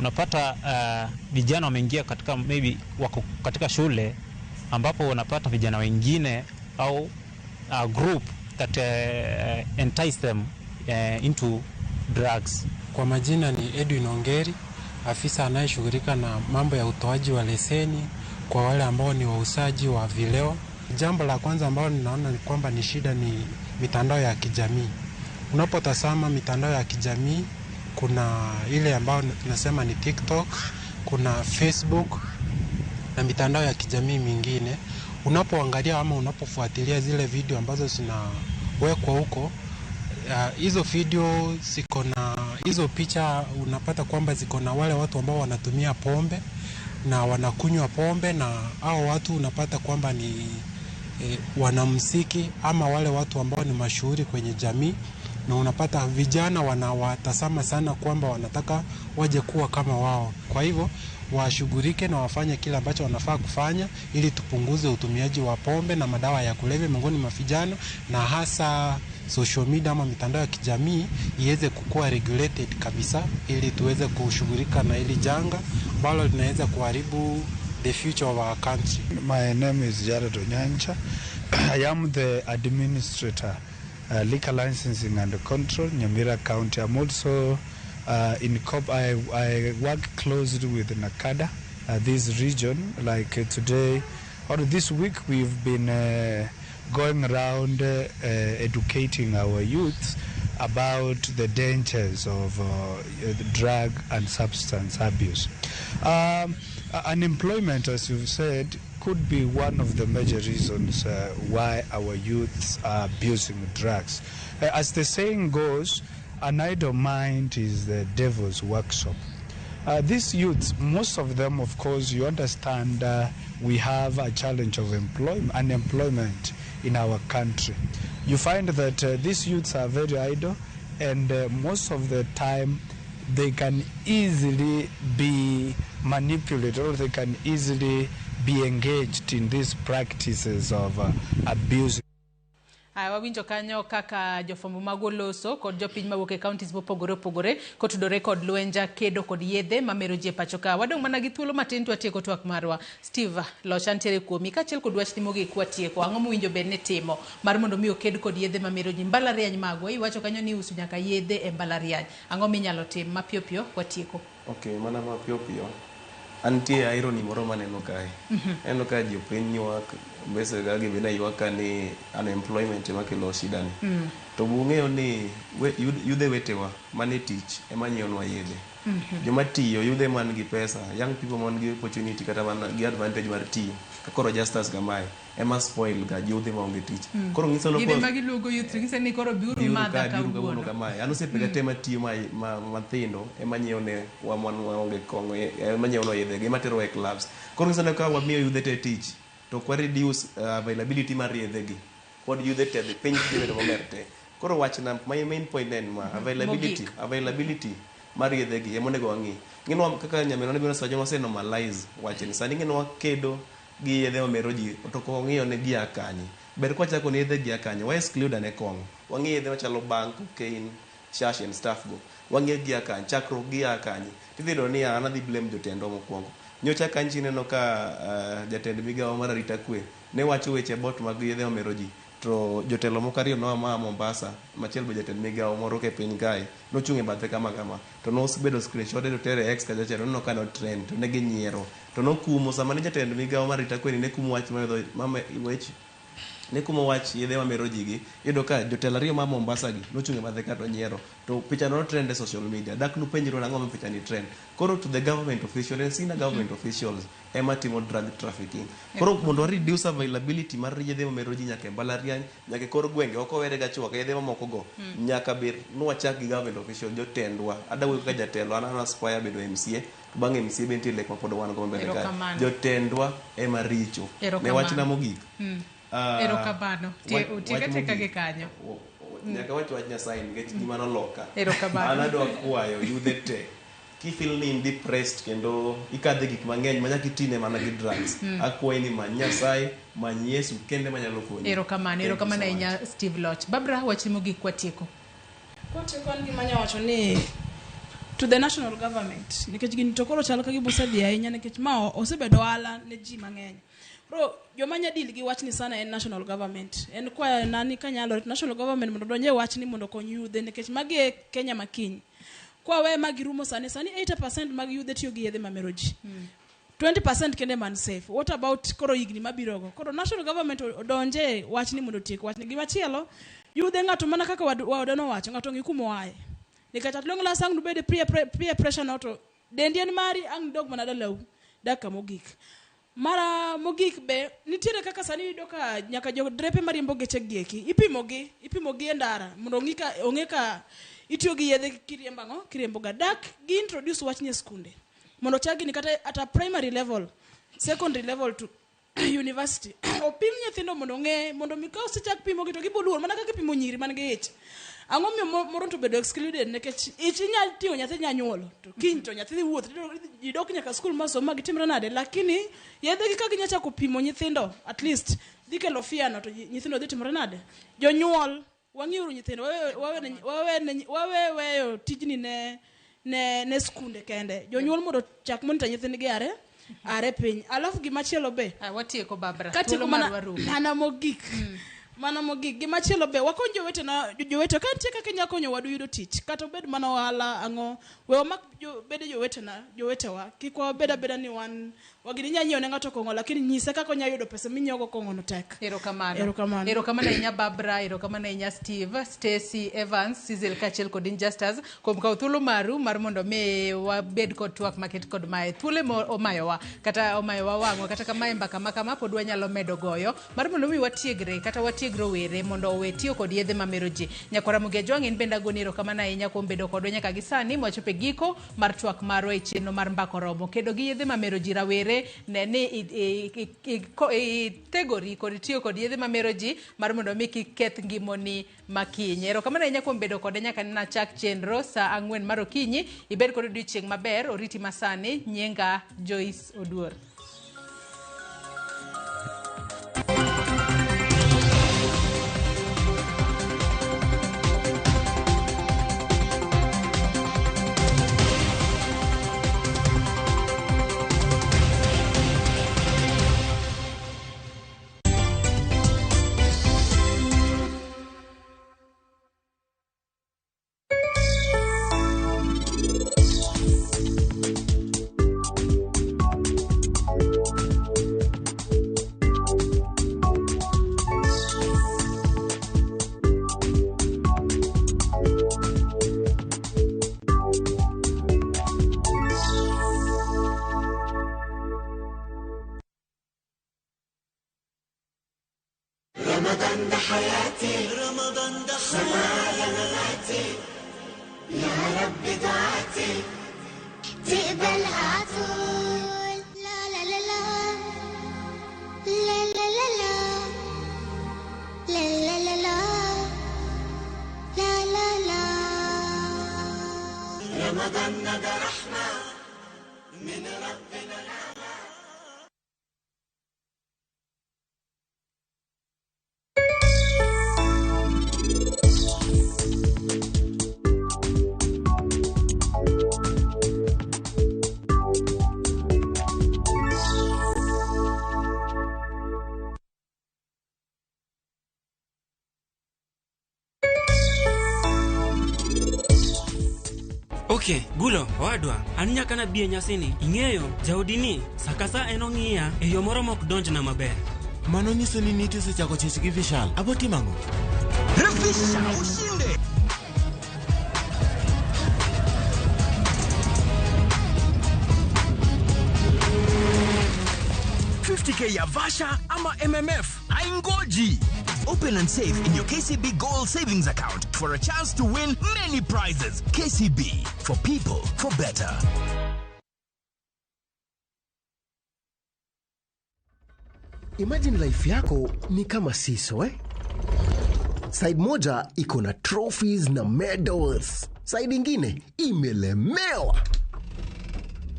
Unapata vijana wameingia katika, maybe wako katika shule ambapo unapata vijana wengine au a group that entice them into drugs. Kwa majina ni Edwin Ongeri, afisa anayeshughulika na mambo ya utoaji wa leseni kwa wale ambao ni wauzaji wa vileo. Jambo la kwanza ambalo ninaona ni kwamba ni shida ni mitandao ya kijamii. Unapotazama mitandao ya kijamii, kuna ile ambayo tunasema ni TikTok, kuna Facebook na mitandao ya kijamii mingine. Unapoangalia ama unapofuatilia zile video ambazo zinawekwa huko, hizo video ziko na hizo picha, unapata kwamba ziko na wale watu ambao wanatumia pombe na wanakunywa pombe, na hao watu unapata kwamba ni wanamuziki ama wale watu ambao ni mashuhuri kwenye jamii, na unapata vijana wanawatazama sana kwamba wanataka waje kuwa kama wao. Kwa hivyo washughulike na wafanye kile ambacho wanafaa kufanya ili tupunguze utumiaji wa pombe na madawa ya kulevya miongoni mwa vijana, na hasa social media ama mitandao ya kijamii iweze kukua regulated kabisa ili tuweze kushughulika na hili janga ambalo linaweza kuharibu the future of our country. My name is Jared Onyancha. I am the administrator, liquor licensing and control, Nyamira County. I'm also in COP. I work closely with NACADA, this region. Like today or this week, we've been going around educating our youth about the dangers of drug and substance abuse. Unemployment, as you've said, could be one of the major reasons why our youths are abusing drugs. As the saying goes, an idle mind is the devil's workshop. These youths, most of them, of course, you understand we have a challenge of unemployment in our country. You find that these youths are very idle, and most of the time they can easily be manipulated, or they can easily be engaged in these practices of abuse. Aya, wawinjo kanyo kaka jofwambo magwa loso kod jopiny mawuok e counties mopogore opogore kotudore kod lwenja kedo kod yedhe mamero ji e pacho ka. Wadong' mana gi thuolo matin to watieko twak marwa. Steve Loch antiere kuomi kaachiel kod wachni mogik watieko. Ang'o mowinjo bed ni timo mar mondo mi oked kod yedhe mamero ji mbalariany magwa? Iwacho kanyo ni iuso nyaka yedhe e mbalariany. Ang'o minyalo tim mapiyo piyo watieko? Ok, mana mapiyo piyo. Antie irony moro maneno kae. Aneno ka jopiny ywak, mbese ga gi bende ywak ka ni unemployment ema kelo shida ni. To bung'eyo ni yudhe wetewa mane tich ema nyiewonwa yedhe. Joma tiyo, yudhe man gi pesa, young people man gi opportunity kata man gi advantage mar tiyo. Koro Justus kamae ema spoil ga yudhe maonge tich. Koro nyiso ni Yedhe magiluongo youth nyiso ni koro biuru biuru madha ka, biuru kawuono kawuono. kamae. An osiepega te matiyo mathindo ema nyiewo ne wa wan waonge kong'o, ema nyiewonwa yedhe gi, ema terowa e clubs. Koro nyiso ni ka wamiyo yudhe te tich, to ok wa reduce availability mar yedhe gi. Pod yudhe te dhi piny dhi bedo maber te. Koro wachna, my main point en ma, availability, Mogik. availability mar yedhe gi ema onego wang'i. Ng'enwa kaka nyaminwa ne biro wacho wase normalize wachni. Sani ng'enwa kedo gi yedhe mamero ji to ok wang'iyo ni gia kanye. Ber kwachako ni yedhe gia kanye, wa exclude ane kong'o. Wang'i yedhe machalo bang, cocaine, shash and stuff go. Wang'iyo gia kanye, chakruok gia kanye. Tidhi yudo ni an adhi blame jotendwa mokwongo. Nyocha kanyo ineno ka jatend migawo mar arita kwe ne wacho weche about mag yedhe mamero ji. To jotelo moko ariyo noa maa Mombasa, machiel be jatend migawo moro ke piny kae, nochung' e bathe kama kama. To nobedo screenshot to tere X kacha cha, noneno ka no trend, to ne ginyiero. To nokumo, sama ne jatend migawo mar arita kwe ni ne kumo wach wech ne kumo wach yedhe mamero ji gi, iyudo ka jotelo ariyo ma Mombasa gi nochung' e bathe ka to nyiero. To picha no trend e social media. Dak nupenjru nang'o momiyo picha ni trend. Koro to the government official and senior government officials ema timo drug trafficking. Koro mondo wa reduce availability mar yedhe mamero ji nyaka e mbalariany, nyaka e kor gwenge, ok owere ga chwaka yedhe mamoko go. Nyaka bed nwachak gi government official, jotendwa. Ada wuoyo kaka jatelo, an aspire bedo MCA, to bang' MCA be nitie lek ma pod wan go mbele kae. Erokamano. Jotendwa ema richo. Ne Erokamano. wachna mogik. Erokamano. Wach Tiek atieka gi mogik. kanyo. Nyaka wach wach Nyasaye nikech gima noloka. Erokamano. An adwa kwayo yudhe te. Kifeel ni in depressed kendo ikadhe gik mang'eny ma nyaka itine mana gi drugs. Akwayi ni many Nyasaye, many Yesu kende manyalo konyi. Erokamano, Thank you erokamano so much. ahinya Steve Loch. Barbara, wachni mogik watieko. Kwatieko an gima anya wacho ni to the national government nikech gini to koro chal ka gima osedhi ahinya nikech ma osebedo ohala ne ji mang'eny. Koro joma nya deal gi wachni sana en national government. En kwayo nani kanyalore to national government mondo odonj e wachni mondo okony yudhe nikech magi e Kenya makiny. Kwa ma girumo sani, sani 80% mag yudhe tiyo gi yedhe mamero ji. 20% kende man safe. What about koro higni mabiro go? Koro national government odonje wachni mondo otiek wachni. Gimachielo, yudhe ng'ato mana kaka wadu nowacho, ng'ato ong'i kuma oaye. Nikech at long last ang' nubed e peer pressure no to dendi en mari ang' nidog mana dalau dakika mogik. Mara mogik be nitiere kaka sani iyudo ka nyaka jo drepe mariembo geche gi eki ipimo gi e ndara mondo ong'i ka ong'e ka itiyo gi yedhe kiriembo ang'o kiriembo ga dak gi introduce wachni e skunde mondo chak gini kata at a primary level, secondary level to university opim nyithindo mondo ong'e mondo mi ka osechak pimo gi to gibo luor mana kaka ipimo nyiri man gi ich. Ang'o miyo moro to bedo excluded nikech ich inyal ting'o nyathi nya nyuolo to kiny to nyathi dhi wuoth ji dok nyaka skul ma somo ma gitimre nade, lakini yedhe gi ka ginya chako pimo nyithindo at least dhi kelo fear no to nyithindo dhi timore nade. Jonyuol wang'iuru nyithindo, wawe weyo tijni ne skunde kende. Jonyuol mondo chak monitor nyithindgi are piny. Alafu gimachielo be Watieko Barbara. Katieko Thuolo marwa rumo. mana mogik. Mana mogik. Gimachielo be wakony jowetena, jowete ka nitie kaka inya konyo wadu yudo tich kata obed mana ohala ang'o, we wamak bede jowetena, jowetewa kik wabed abeda ni wan wagini inya nyiewo ne ng'ato kong'o lakini nyise kaka onya yudo pesa minyiewo go kong'o no tek. Erokamano. Erokamano. Erokamano ahinya Barbara, erokamano ahinya Steve, Stacy, Evans, Cecil kaachiel kod Injustus kuom kawo thuolo maru mar mondo mi wabed kod twak maket kod mae. Thuolo ema omayowa kata omayowa wang'wa kata kamae mbaka ma kama pod wanyalo medo goyo mar mondo mi watiegre kata watiek watieg rowere mondo owe tiyo kod yedhe mamero ji. Nyakwara Ramogi Ajwang' in bende agoni erokamano ahinya kuom bedo kodwa nyaka gi sani mwachopo e giko mar twak marwa e chenro mar Mbaka Oromo. Kedo gi yedhe mamero ji rawere ne ni itegori kod tiyo kod yedhe mamero ji mar mondo mi kik keth ngimoni makiny. Erokamano ahinya kuom bedo kode nyaka ne nachak chenro saa 4 mar okinyi. Ibed kod odiochieng' maber, oriti masani. Nyinga Joyce Oduor. رمضان ده حياتي، رمضان ده حياتي، مماتي، يا رب دعاتي تقبلها عطول. لا لا لا لا لا لا لا لا لا لا لا لا لا لا. رمضان ده رحمة من ربنا نعمة. Okay, gulo, owadwa, an nyaka nabi e nyasini. Ing'eyo, jaodi ni, sa ka sa en ong'iya e yo moro mok donjna maber. Mano nyiso ni Niti osechako chich gi Vishal. Abo timo ang'o? Refisha ushinde. $50K ya Vasha ama MMF haingoji. Open and save in your KCB Gold Savings Account for a chance to win many prizes. KCB, for people, for better. Imagine life yako ni kama seesaw, eh? Side moja iko na trophies na medals. Side ingine imelemewa.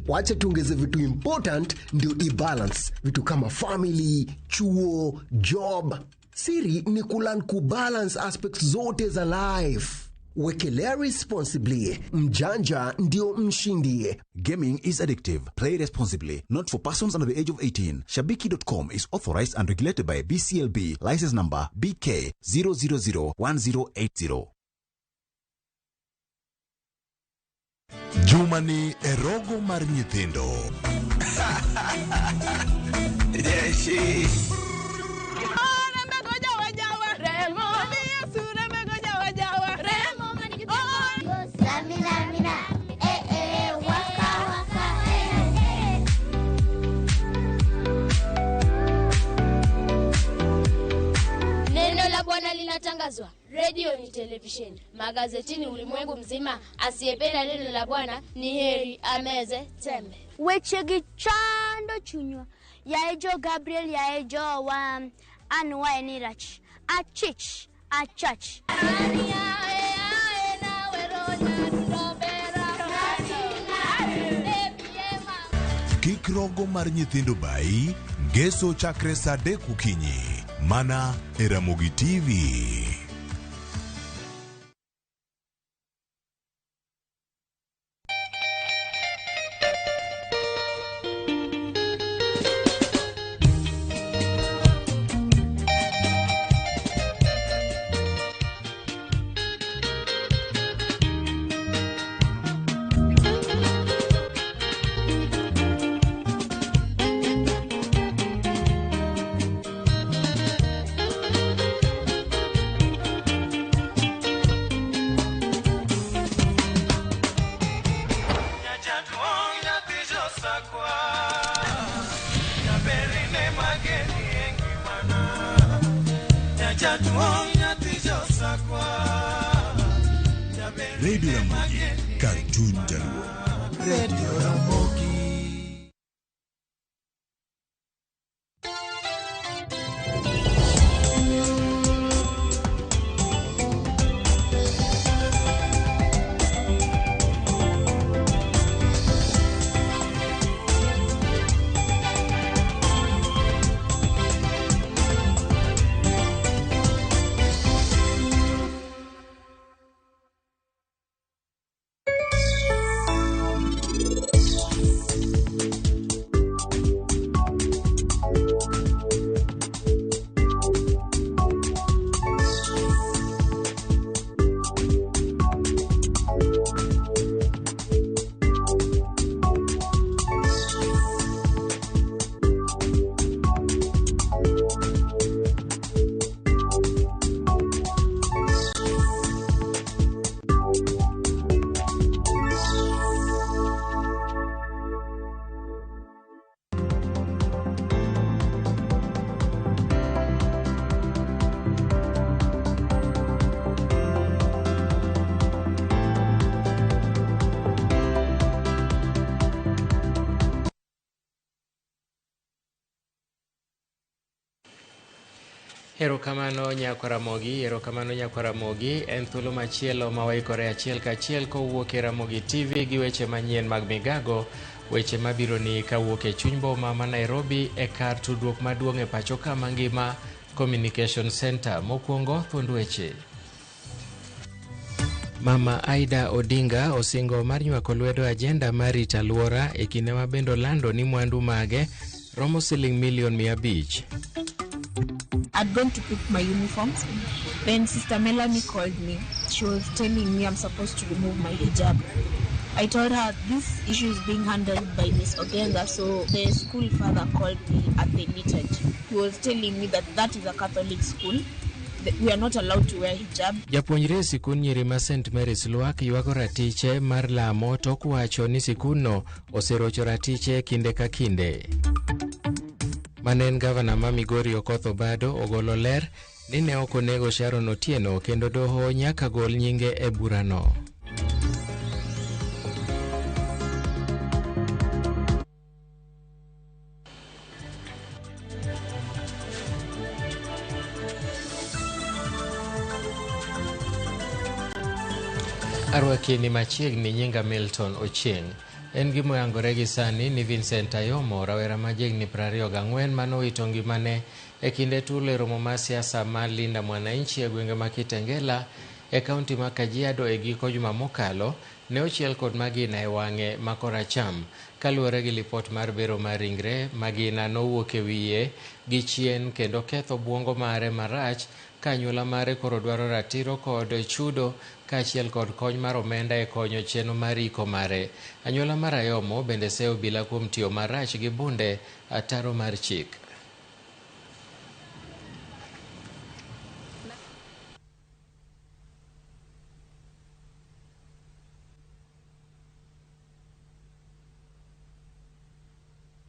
Wacha tuongeze vitu important ndio ibalance. Vitu kama family, chuo, job. Siri ni kulearn kubalance aspects zote za life. Wekelea responsibly. Mjanja ndio mshindi. Gaming is addictive. Play responsibly. Not for persons under the age of 18. Shabiki.com is authorized and regulated by BCLB. License number BK 0001080. Jumani e rogo mar nyithindo. Jeshi. Neno la Bwana linatangazwa redio ni televisheni, magazetini ulimwengu mzima. Asiyependa neno la Bwana ni heri ameze tembe. Weche gi chando chunywa yae jo Gabriel yae jo wa an wae ni rach achich achach. Kik rogo mar nyithindo bai ngeso chakre saa 3 okinyi mana e Ramogi TV. Radio Ramogi, kar chuny Jaluo. Radio Ramogi. Erokamano nyakwa Ramogi, erokamano nyakwa Ramogi. En thuolo machielo ma waikore achiel kachiel kowuok e Ramogi TV gi weche manyien mag migago, weche mabiro ni kawuok e chuny boma ma Nairobi e kar tudruok maduong' e pacho ka mangima Communication Center. Mokwongo thuond weche. Mama Aida Odinga osingo mar nywako lwedo ajenda mar rito alwora e kinde ma bende olando ni mwandu mage romo siling milion 500. I'd gone to pick my uniforms. Then Sister Melanie called me. She was telling me I'm supposed to remove my hijab. I told her this issue is being handled by Miss Ogenga, so the school father called me at the liturgy. He was telling me that that is a Catholic school. That we are not allowed to wear hijab. Japuonjre e sikund nyiri ma St Mary's Lwak ywago ratiche mar lamo tok wacho ni sikundno oserocho ratiche kinde ka kinde. Mane en gavana ma Migori Okoth Obado ogolo ler ni ne ok onego Sharon Otieno kendo doho nyaka gol nyinge e burano. Arwaki ni machiegni nyinga Milton Ochieng'. En gima oyangore gi sani ni Vincent Ayomo, rawera ma jahigni 24 manowito ngimane e kinde tulo e romo mar siasa mar Linda Mwananchi e gwenge ma Kitengela e kaunti ma Kajiado e giko juma mokalo, ne ochiel kod magina e wang'e ma koracham. Kaluwore gi lipot mar bero mar ringre, magina nowuok e wiye gi chien kendo ketho obwongo mare marach ka anyuola mare koro dwaro ratiro kod chudo kaachiel kod kony mar omenda e konyo chenro mar iko mare. Anyuola mar Ayomo bende seyo obila kuom tiyo marach gi bunde ataro mar chik.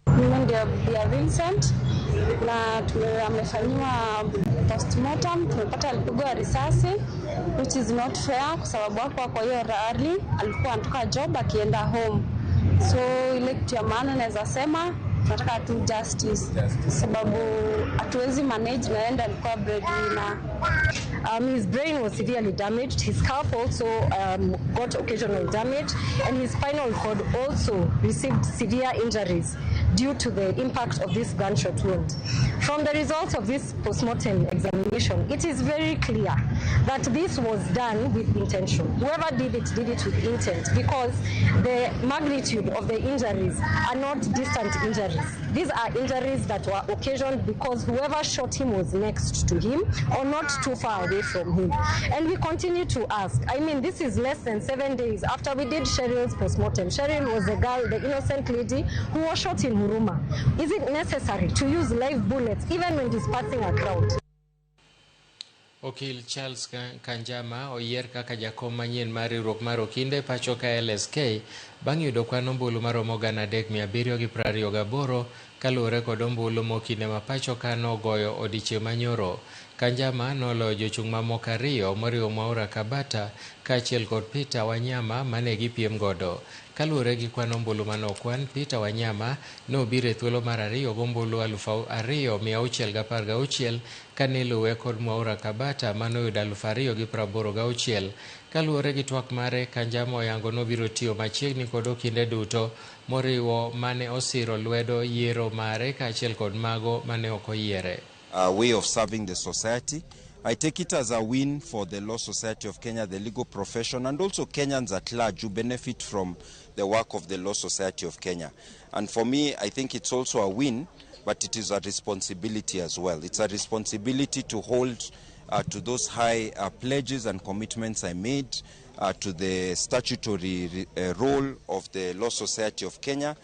Mimi ndio Bia Vincent na amefanyiwa postmortem, tumepata alipigwa risasi which is not fair kwa sababu hapo kwa hiyo rally alikuwa anatoka job akienda home. So ile kitu ya maana naweza sema tunataka tu justice sababu hatuwezi manage na yeye alikuwa breadwinner. His brain was severely damaged. His scalp also got occasional damage, and his spinal cord also received severe injuries due to the impact of this gunshot wound. From the results of this postmortem examination, it is very clear that this was done with intention. Whoever did it with intent, because the magnitude of the injuries are not distant injuries. These are injuries that were occasioned because whoever shot him was next to him or not too far away from him. And we continue to ask. I mean, this is less than 7 days after we did Cheryl's postmortem. Cheryl was the girl, the innocent lady who was shot in Huruma. Is it necessary to use live bullets even when dispersing a crowd? Okil Charles Kanjama oyier kaka jakom manyien mar riwruok mar okinde pacho ka LSK bang' yudo kwan ombulu maromo 3728 kaluwore kod ombulu mokine ma pacho ka nogoyo odiechieng' manyoro. Kanjama noloyo jochung' mamoko ariyo moriwo Mwaura Kabata kaachiel kod Peter Wanyama mane gipiem godo. Kaluwore gi kwan ombulu manokwan, Peter Wanyama nobiro e thuolo mar ariyo gombulu 2616 kane iluwe kod Mwaura Kabata manoyudo 2086. Kaluwore gi twak mare, Kanjama oyango nobiro tiyo machiegni kod okinde duto moriwo mane osiro lwedo yiero mare kaachiel kod mago mane ok oyiere. Way of serving the society. I take it as a win for the Law Society of Kenya, the legal profession, and also Kenyans at large who benefit from the work of the Law Society of Kenya. And for me, I think it's also a win, but it is a responsibility as well. It's a responsibility to hold to those high pledges and commitments I made to the statutory role of the Law Society of Kenya,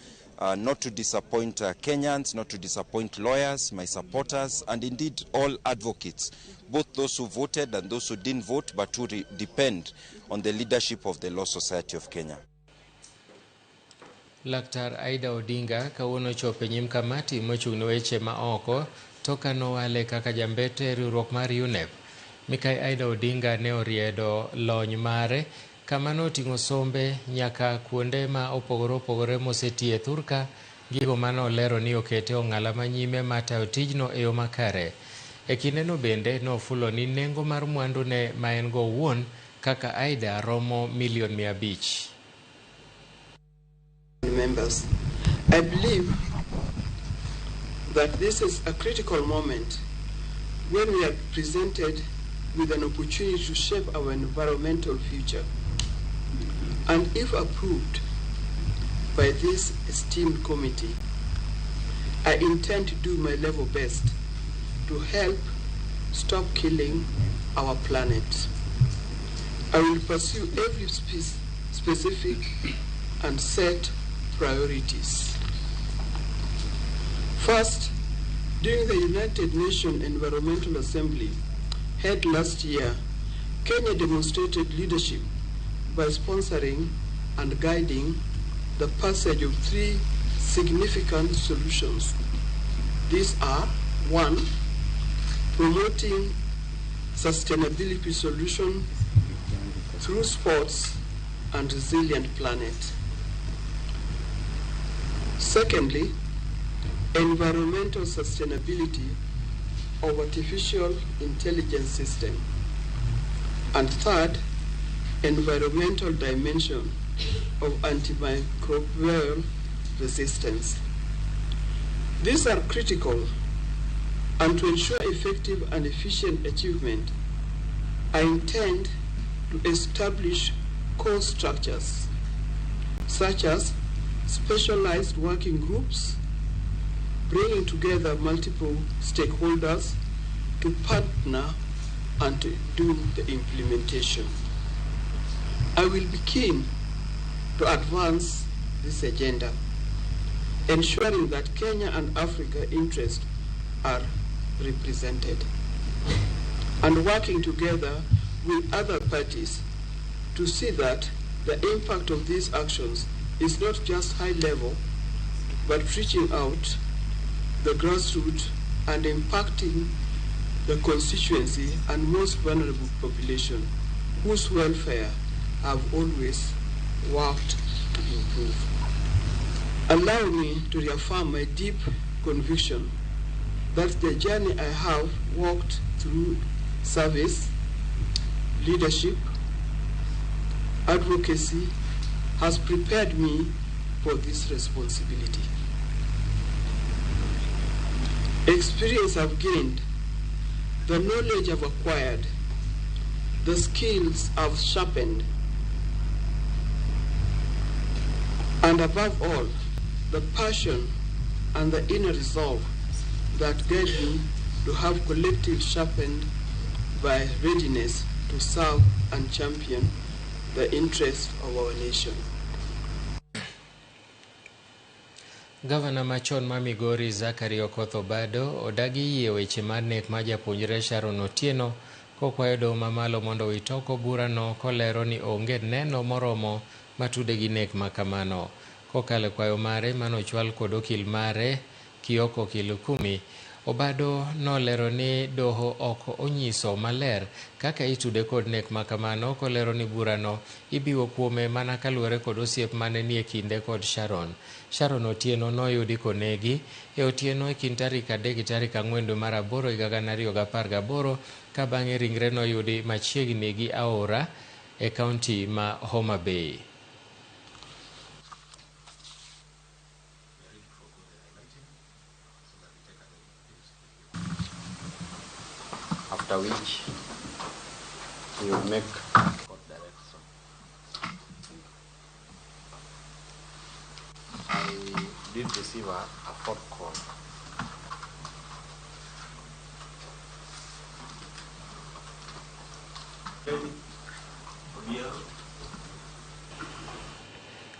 not to disappoint Kenyans, not to disappoint lawyers, my supporters, and indeed all advocates, both those who voted and those who didn't vote, but who depend on the leadership of the Law Society of Kenya. Laktar Aida Odinga kawuono ochopo e nyim kamati mochung' ne weche ma oko tok ka nowale kaka jambete e riwruok mar UNEP. Mikai Aida Odinga ne oriedo lony mare kama noting'o sombe nyaka kuonde ma opogore opogore mosetiye thurka, gigo mane olero ni okete ong'ala manyime mar tayo tijno e yo makare. E kindeno bende nofulo ni nengo mar mwandu ne ma en go owuon kaka Aida romo milion 500. Members, I believe that this is a critical moment when we are presented with an opportunity to shape our environmental future. And if approved by this esteemed committee, I intend to do my level best to help stop killing our planet. I will pursue every specific and set priorities. First, during the United Nations Environmental Assembly held last year, Kenya demonstrated leadership by sponsoring and guiding the passage of 3 significant solutions. These are: 1, promoting sustainability solutions through sports and resilient planet. Secondly, environmental sustainability of artificial intelligence system. And third, environmental dimension of antimicrobial resistance. These are critical, and to ensure effective and efficient achievement, I intend to establish core structures, such as specialized working groups, bringing together multiple stakeholders to partner and to do the implementation. I will be keen to advance this agenda, ensuring that Kenya and Africa interests are represented, and working together with other parties to see that the impact of these actions is not just high level, but reaching out the grassroots and impacting the constituency and most vulnerable population, whose welfare I've always worked to improve. Allow me to reaffirm my deep conviction that the journey I have walked through service, leadership, advocacy has prepared me for this responsibility. Experience I've gained, the knowledge I've acquired, the skills I've sharpened, and above all, the passion and the inner resolve that guide me to have collective sharpened by readiness to serve and champion the interests of our nation. Gavana machon ma Migori Zachary Okoth Obado odagi yie weche mar nek mar japuonjre Sharon Otieno kokwayo doho mamalo mondo owit oko burano kolero ni onge neno moromo matude gi nek ma kamano. Kokalo e kwayo mare manochwal kod okil mare Kioko Kilukumi, Obado nolero ni doho ok onyiso maler kaka itude kod nek ma kamano, kolero ni burano ibiwo kuome mana kaluwore kod osiep mane nie kinde kod Sharon. Sharon Otieno noyudi konegi e otieno e kind tarik 3 gi tarik 4 dwe mar 8 higa 2018 ka bang'e ringre noyudi machiegni gi aora e kaunti ma Homa Bay. After which he will make court direction. I did receive a phone call.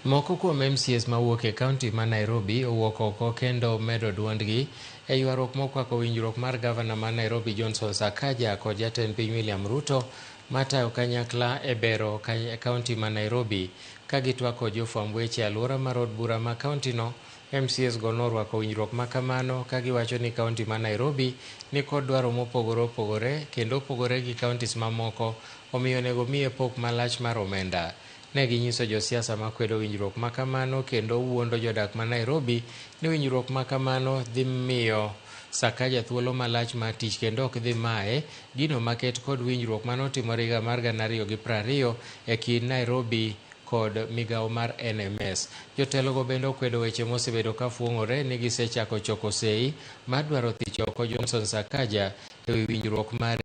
Moko kuom MCAs mawuok e kaunti ma Nairobi owuok oko kendo medo duondgi e ywaruok mokwako winjruok mar gavana ma Nairobi Johnson Sakaja kod jatend piny William Ruto matayo kanyakla e bero kaunti ma Nairobi. Ka gitwak kod jofwamb weche e alwora mar od bura ma kauntino, MCAs go norwako winjruok ma kamano ka giwacho ni kaunti ma Nairobi ni kod dwaro mopogore opogore kendo opogore gi kauntis mamoko, omiyo onego miye pok malach mar omenda. Ne ginyiso josiasa makwedo winjruok ma kamano kendo wuondo jodak ma Nairobi ni winjruok ma kamano dhi miyo Sakaja thuolo malach mar tich kendo ok dhi maye gino maket kod winjruok manotimore higa mar 2020 e kind Nairobi kod migawo mar NMS. Jotelogo bende okwedo weche mosebedo ka fuong'ore ni gisechako choko sei mar dwaro thicho oko Johnson Sakaja e wi winjruok mar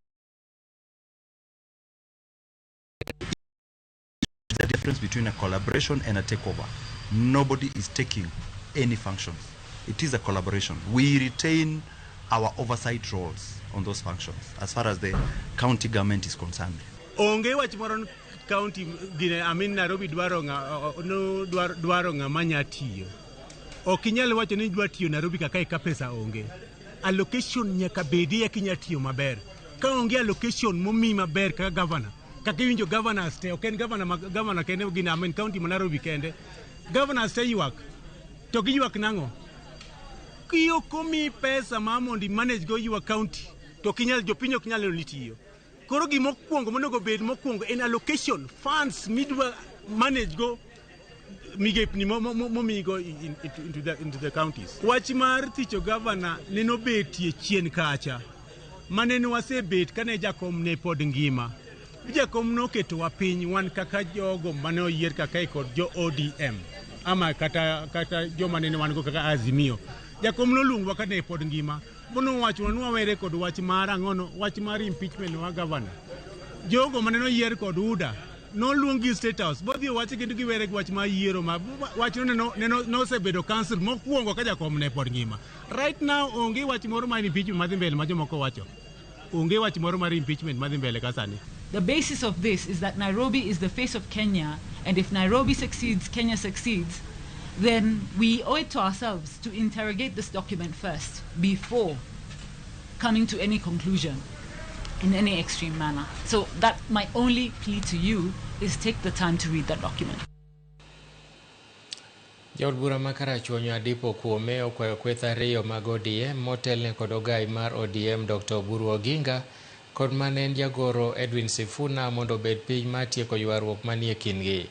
The difference between a collaboration and a takeover. Nobody is taking any functions. It is a collaboration. We retain our oversight roles on those functions as far as the county government is concerned. Onge wach moro county gine, I mean Nairobi dwaro ng'a no dwaro ng'ama nya tiyo. Ok inyal wacho ni idwa tiyo Nairobi kaka ka pesa onge. Allocation nyaka bedie kinya tiyo maber. Ka onge allocation momi maber kaka governor, kaka iwinjo governors te, ok en governor, governor kende gine, I mean county ma Nairobi kende. Governors te ywak. To giywak nang'o? Ok omi pesa ma mondo i manage go your county, to ok inyal, jopiny ok nyal neno ni tiyo. Koro gimokwongo monego bed mokwongo en allocation funds midwa manage go migepni momigo into the counties. Wach mar thicho governor nenobetie chien kacha manene wasebet kane jakom ne pod ngima. Jakom noketowa piny wan kaka jogo mane oyier kaka kod jo ODM ama kata joma nene wan go kaka Azimio. Jakom noluongowa kane pod ngima bonowachonwa ni wawere kod wach mar ang'ono, wach mar impeachment wa governor. Jogo mane oyier kod UDA noluong gi State House bodhi owachi kendo giwere gi wach mar yiero ma wachno nosebedo council mokwongo ka jakom ne pod ngima. Right now onge wach moro mar impeachment madhi mbele ma jomoko wacho. Onge wach moro mar impeachment madhi mbele ka sani. The basis of this is that Nairobi is the face of Kenya, and if Nairobi succeeds, Kenya succeeds. Then we owe it to ourselves to interrogate this document first before coming to any conclusion in any extreme manner. So that my only plea to you is take the time to read that document. Jaod bura ma Karachuonyo Adipo Kuome okwayo kweth ariyo mag ODM motelne kod ogai mar ODM Dr. Oburu Oginga kod mane en jagoro Edwin Sifuna mondo obed piny mar tieko ywaruok manie kindgi.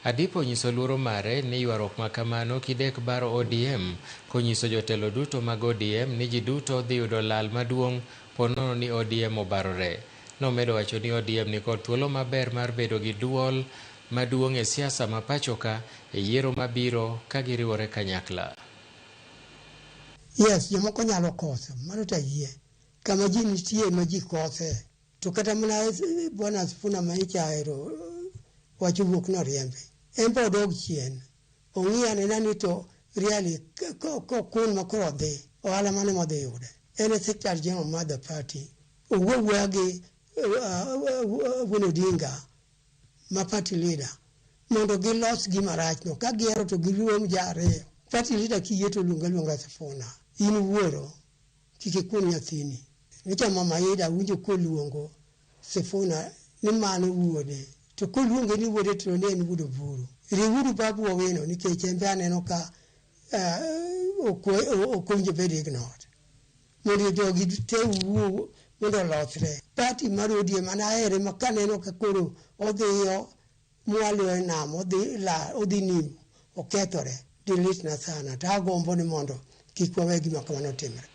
Adipo onyiso luoro mare ni ywaruok ma kamano kidek baro ODM konyiso jotelo duto mag ODM ni ji duto dhi yudo lal maduong' ponono ni ODM obarore. Nomedo wacho ni ODM nikod thuolo maber mar bedo gi duol maduong' e siasa ma pachoka e yiero mabiro ka giriwore kanyakla. Yes, jomoko nyalo koso, mano to ayie. Kama ji nitie ma ji kose. To kata mana Bwana Sifuna ma ichaero wach owuok noriembe. En be odog chien. Ong'i anena ni to really kokun ma koro odhi, ohala mane modhi yude. En e secretary general mar the party. Owuo awuoya gi Wuon Odinga ma party leader mondo gilos gima rachno. Ka gihero to girom ji ariyo. Party leader kiyie to luong aluonga Sifuna. In wuoro, kik ikun nyathini. Nyocha mama Ida awinjo koluongo Sifuna ni mano wuode. To koluonge ni wuode to ne en wuod Oburu. Riwuru Babu Owino nikech en be aneno ka ok owinjo bed ignored. Mondo jogi te wuo mondo olosre. Party mar ODM an ahere ma kaneno ka koro odhiyo mwalo e nam odhi la odhi nimo okethore delete na sana to agombo ni mondo kik wawe gima kamano timre.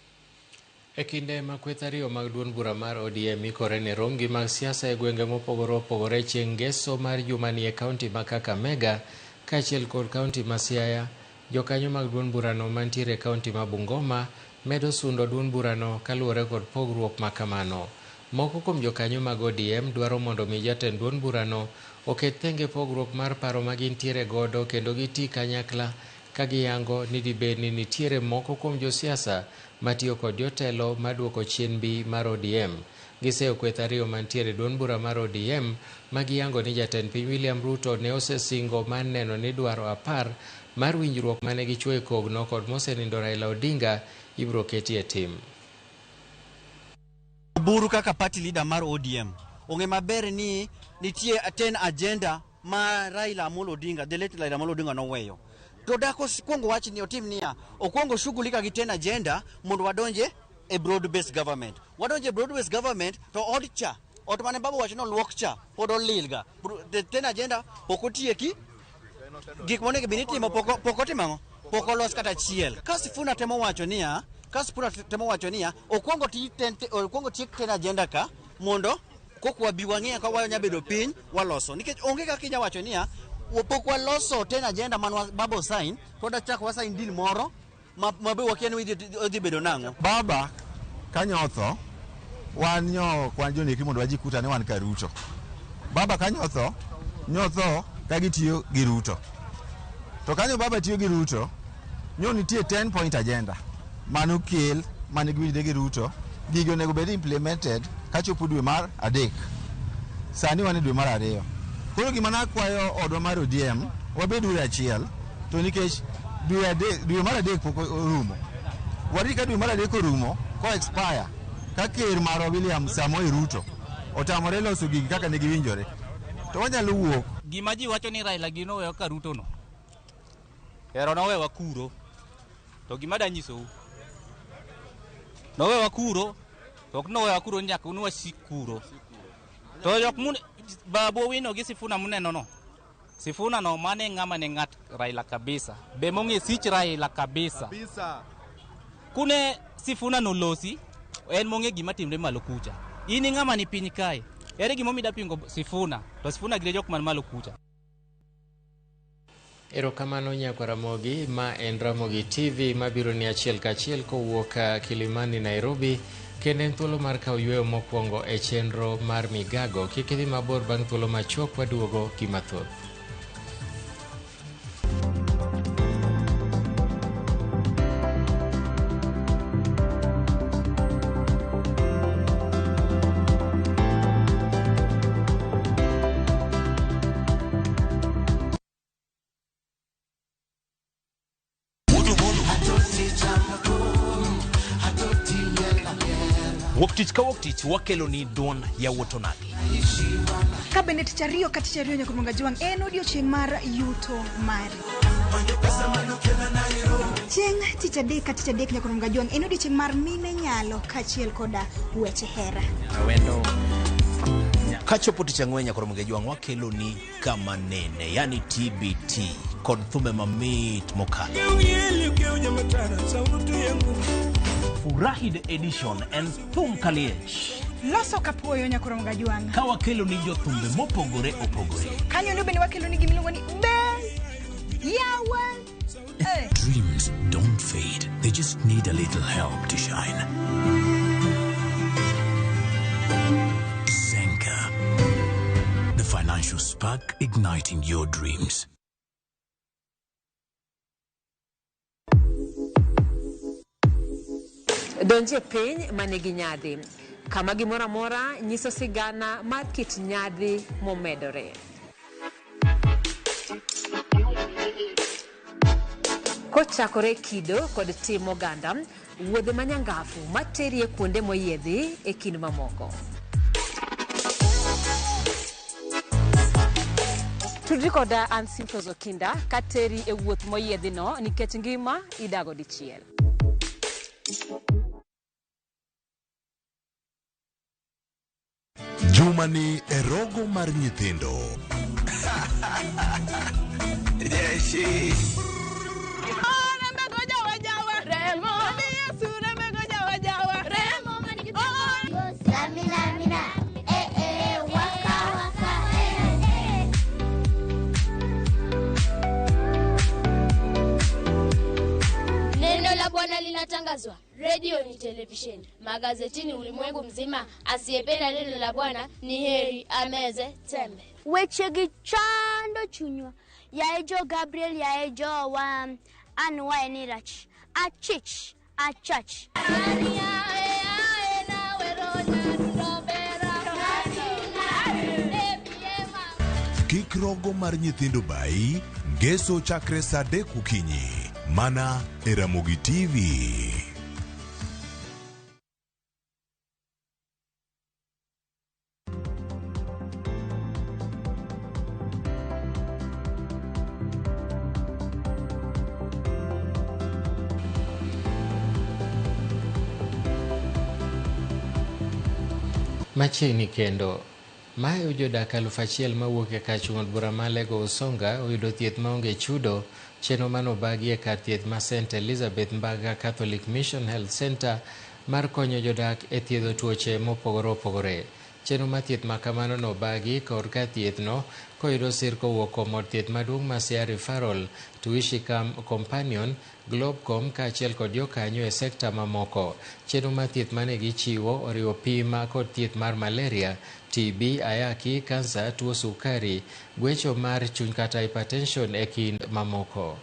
E kinde ma kweth ariyo mag duond bura mar ODM ikore ne romgi mag siasa e gwenge mopogore opogore chieng' ngeso mar jumani e kaunti ma Kakamega kaachiel kod kaunti ma Siaya, jokanyo mag duond burano mantiere e kaunti ma Bungoma medo sundo duond burano kaluwore kod pogruok ma kamano. Moko kuom jokanyo mag ODM dwaro mondo mi jatend duond burano oket thenge pogruok mar paro ma gintiere godo kendo giti kanyakla ka giyango ni dibed ni nitiere moko kuom josiasa matiyo kod jotelo maduoko chien mbi mar ODM. Giseyo kweth ariyo mantiere e duond bura mar ODM ma giyango ni jatend piny William Ruto ne osesingo mar neno ni dwaro 10 mar winjruok mane gichwo e kogno kod mosenindo Raila Odinga ibiro keti e tim. Oburu kaka party leader mar ODM ong'e maber ni nitie 10 agenda ma Raila Amolo Odinga, the late Raila Amolo Odinga noweyo. To dak okwongo wach ni otim niya, okwongo shughulika gi 10 agenda mondo wadonje e broad based government. Wadonje e broad based government to od cha, ot mane baba wacho ni oluok cha pod olil ga. The 10 agenda pok otieki, gik monego bed ni itimo pok otimo ang'o? Pok olos kata achiel. Ka Sifuna temo wacho niya, ka Sifuna temo wacho niya, okwongo ti ten, okwongo tiek 10 agenda ka mondo kok wabi wang'e ka wanya bedo piny waloso. Nikech onge kaka inya wacho niya, pok waloso 10 agenda man baba osign, to wadachako wasign deal moro ma be wakia ni odhi bedo nang'o. Baba kanyo otho, wan nyo ok wan joneki mondo wajikuta ni wan ka Ruto. Baba kanyo otho, nyotho ka gitiyo gi Ruto. To kanyo baba tiyo gi Ruto, nyo nitie 10 point agenda manokel mane giwinjre gi Ruto, gigo onego bed implemented kachopo dwe mar 3. Sani wan e dwe mar 2. Koro gima nakwayo odwa mar ODM, wabed uru achiel, to nikech dwe mar 3 pok orumo. Warit ka dwe mar 3 orumo, ko expire, ka ker marwa William Samoei Ruto otamore loso gigi kaka ne giwinjore, to wanyalo wuok. Gima ji wacho ni Raila gi noweyo ka Ruto no, ero nowewa kuro. To gima da nyisou, nowewa kuro, to ok nowewa kuro nyaka unwasik kuro. To jok mun Babu Owino gi Sifuna muneno no, Sifuna no mane ng'ama ne ng'at Raila kabisa, be mong'e sich Raila kabisa. Kune Sifuna no losi, en mong'e gima timre malo kucha. In ng'ama ni piny kae, ere gimomiyo ida pingo Sifuna, to Sifuna gi jok man malo kucha. Erokamano nyakwa Ramogi, ma en Ramogi TV mabiro ni achiel kachiel kowuok Kilimani, Nairobi. Kendo en thuolo mar kawo yweyo mokwongo e chenro mar Migago. Kik idhi mabor, bang' thuolo machuok waduogo gi mathoth. Wuok tich ka wuok tich wakelo ni duond yawuot onagi. Ka bende tich ariyo ka tich ariyo nyaka Jwang' en odiochieng' mar yuto mari. Chieng' tich adek ka tich adek nyaka Jwang' en odiochieng' mar mine nyalo kaachiel koda weche hera. Kachopo tich ang'wen nyaka Jwang' wakelo ni kama nene, yani TBT kod thumbe mamit mokalo. Furahi the edition and thum kaliech. Loso kapuoyo nyaka Jwang'. Ka wakelo ni jothumbe mopogore opogore. Kanyo no bende wakelo ni gimiluongo ni be yawa. Dreams don't fade. They just need a little help to shine. Zenka, the financial spark igniting your dreams. Donje piny manigi nyadhi, kama gimoro amora nyiso sigana mar kit nyadhi momedore. Kochakore kido kod tim oganda, wuodhe manyangafu materie kuonde moyiedhi e kind mamoko. Tudri koda an Simfros Okinda kateri e wuoth moyiedhino nikech ngima idago dichiel. Jumani e rogo mar nyithindo. Jeshi. Neno la Bwana linatangazwa redio ni televisheni, magazetini ulimwengu mzima. Asiyependa neno la Bwana ni heri ameze tembe. Wechegi chando chunywa yae jo Gabriel yae jo wa an wae ni rach achich achach Kik rogo mar nyithindo bayi, ngeso chakre saa 3 okinyi. Mana e Ramogi TV. Machiegni kendo mayo jodak 1000 mawuok e kar chung' od bura ma Alego Usonga oyudo thieth maonge chudo chenro manobagi e kar thieth ma St Elizabeth Mbaga Catholic Mission Health Center mar konyo jodak e thiedho tuoche mopogore opogore. Chenro mar thieth ma kamano nobagi kod kar thieth no koyudo sir kowuok kuom od thieth maduong' ma Siaya Referral, Tuishi Companion, Globcom kaachiel kod jokanyo e sekta mamoko. Chenro mar thieth mane gichiwo oriwo pim kod thieth mar malaria, TB, ayaki, kansa, tuo sukari, gwecho mar chuny kata hypertension e kind mamoko.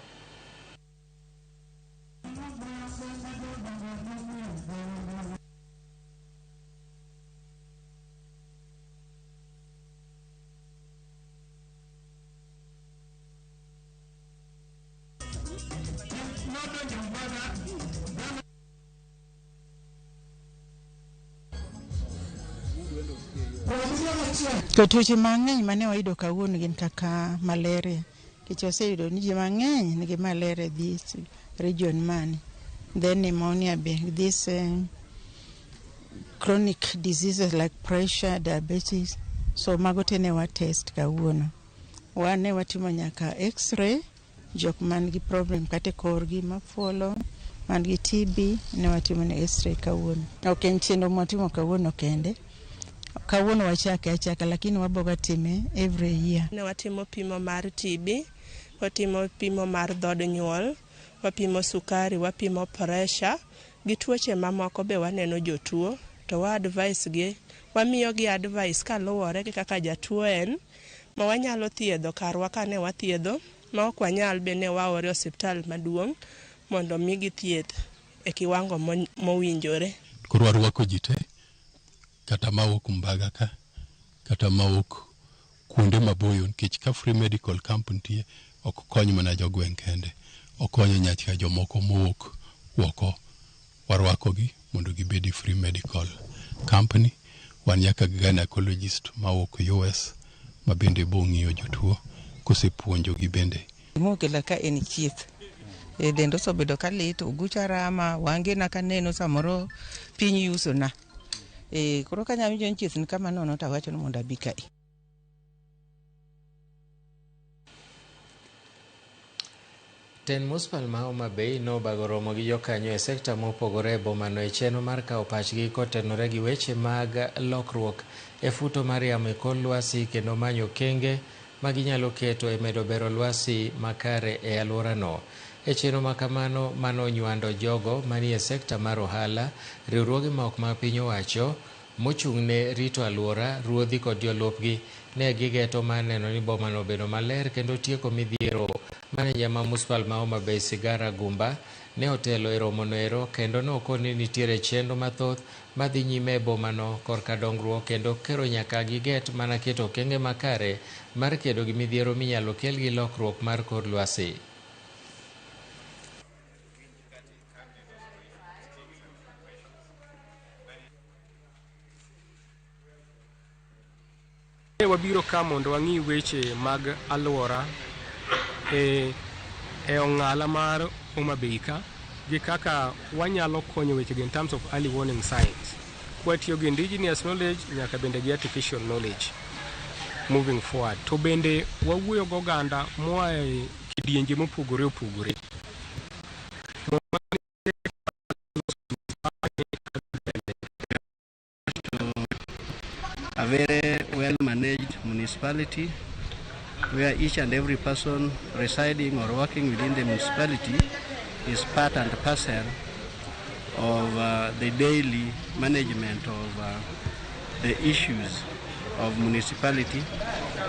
To tuoche mang'eny mane wayudo kawuono gin kaka malaria, nikech waseyudo ni ji mang'eny nigi malaria this region mani. Then pneumonia be, this chronic diseases like pressure, diabetes. So mago te ne wa test kawuono. Wan ne watimo nyaka x-ray, jok man gi problem kata e korgi mafuolo, man gi TB, ne watimo ne x-ray kawuono. Ok en chenro mwatimo kawuono kende. Kawuono wachake achaka, lakini waboga time every year. Ne watimo pimo mar TB, watimo pimo mar dhod nyuol, wapimo sukari, wapimo pressure, gi tuoche mamoko be waneno jotuo, to wa advice gi, wamiyo gi advice kaluwore gi kaka jatuo en, ma wanyalo thiedho karwa kane wathiedho, ma ok wanyal be ne waore osiptal maduong' mondo migi thieth e kiwango mowinjore. Koro warwako ji te, kata mawuok Mbaga ka, kata mawuok kuonde maboyo, nikech ka free medical camp nitie, ok kony mana jogweng' kende, okonyo nyaka jomoko mowuok oko. Warwakogi mondo gibed e free medical company. Wan nyaka gi gynecologist mawuok US ma bende bo ng'iyo jotuo kosepuonjogi bende. Gima ka en chieth. E dend osebedo ka lit, ogucha rama, wangena kaneno samoro piny yusona. E koro ka anyawinjo ni chieth ni kama nono to awacho ni mondo abi kae. Tend Municipal ma Homa Bay nobago romo gi jokanyo e sekta mopogore e bomano e chenro mar kawo pachgi kotenore gi weche mag lokruok e futo mar yamo e kor lwasi kendo manyo okenge ma ginyalo keto e medo bero lwasi makare e alworano. E chenro ma kamano mano nywando jogo manie sekta mar ohala, riwruoge ma ok mag piny owacho, mochung'ne rito alwora, ruodhi kod jolupgi ne gigeto mar neno ni bomano obedo maler kendo tieko midhiero. Maneja ma Municipal ma Homa Bay Sigara Gumba ne otelo e romono ero kendo nokoni ni nitiere chenro mathoth madhi nyime e bomano korka dongruok kendo kero nyaka giget mana keto okenge makare mar kedo gi midhiero minyalo kel gi lokruok mar kor lwasi. Wabiro ka mondo wang'i weche mag alwora e ong'ala mar Homa Bay ka gi kaka wanyalo konyo wechego in terms of early warning signs. Kwatiyo gi indigenous knowledge nyaka bende gi artificial knowledge moving forward. To bende wawuoyo gi oganda moa e kidienje mopogore opogore. A very well managed municipality where each and every person residing or working within the municipality is part and parcel of the daily management of the issues of municipality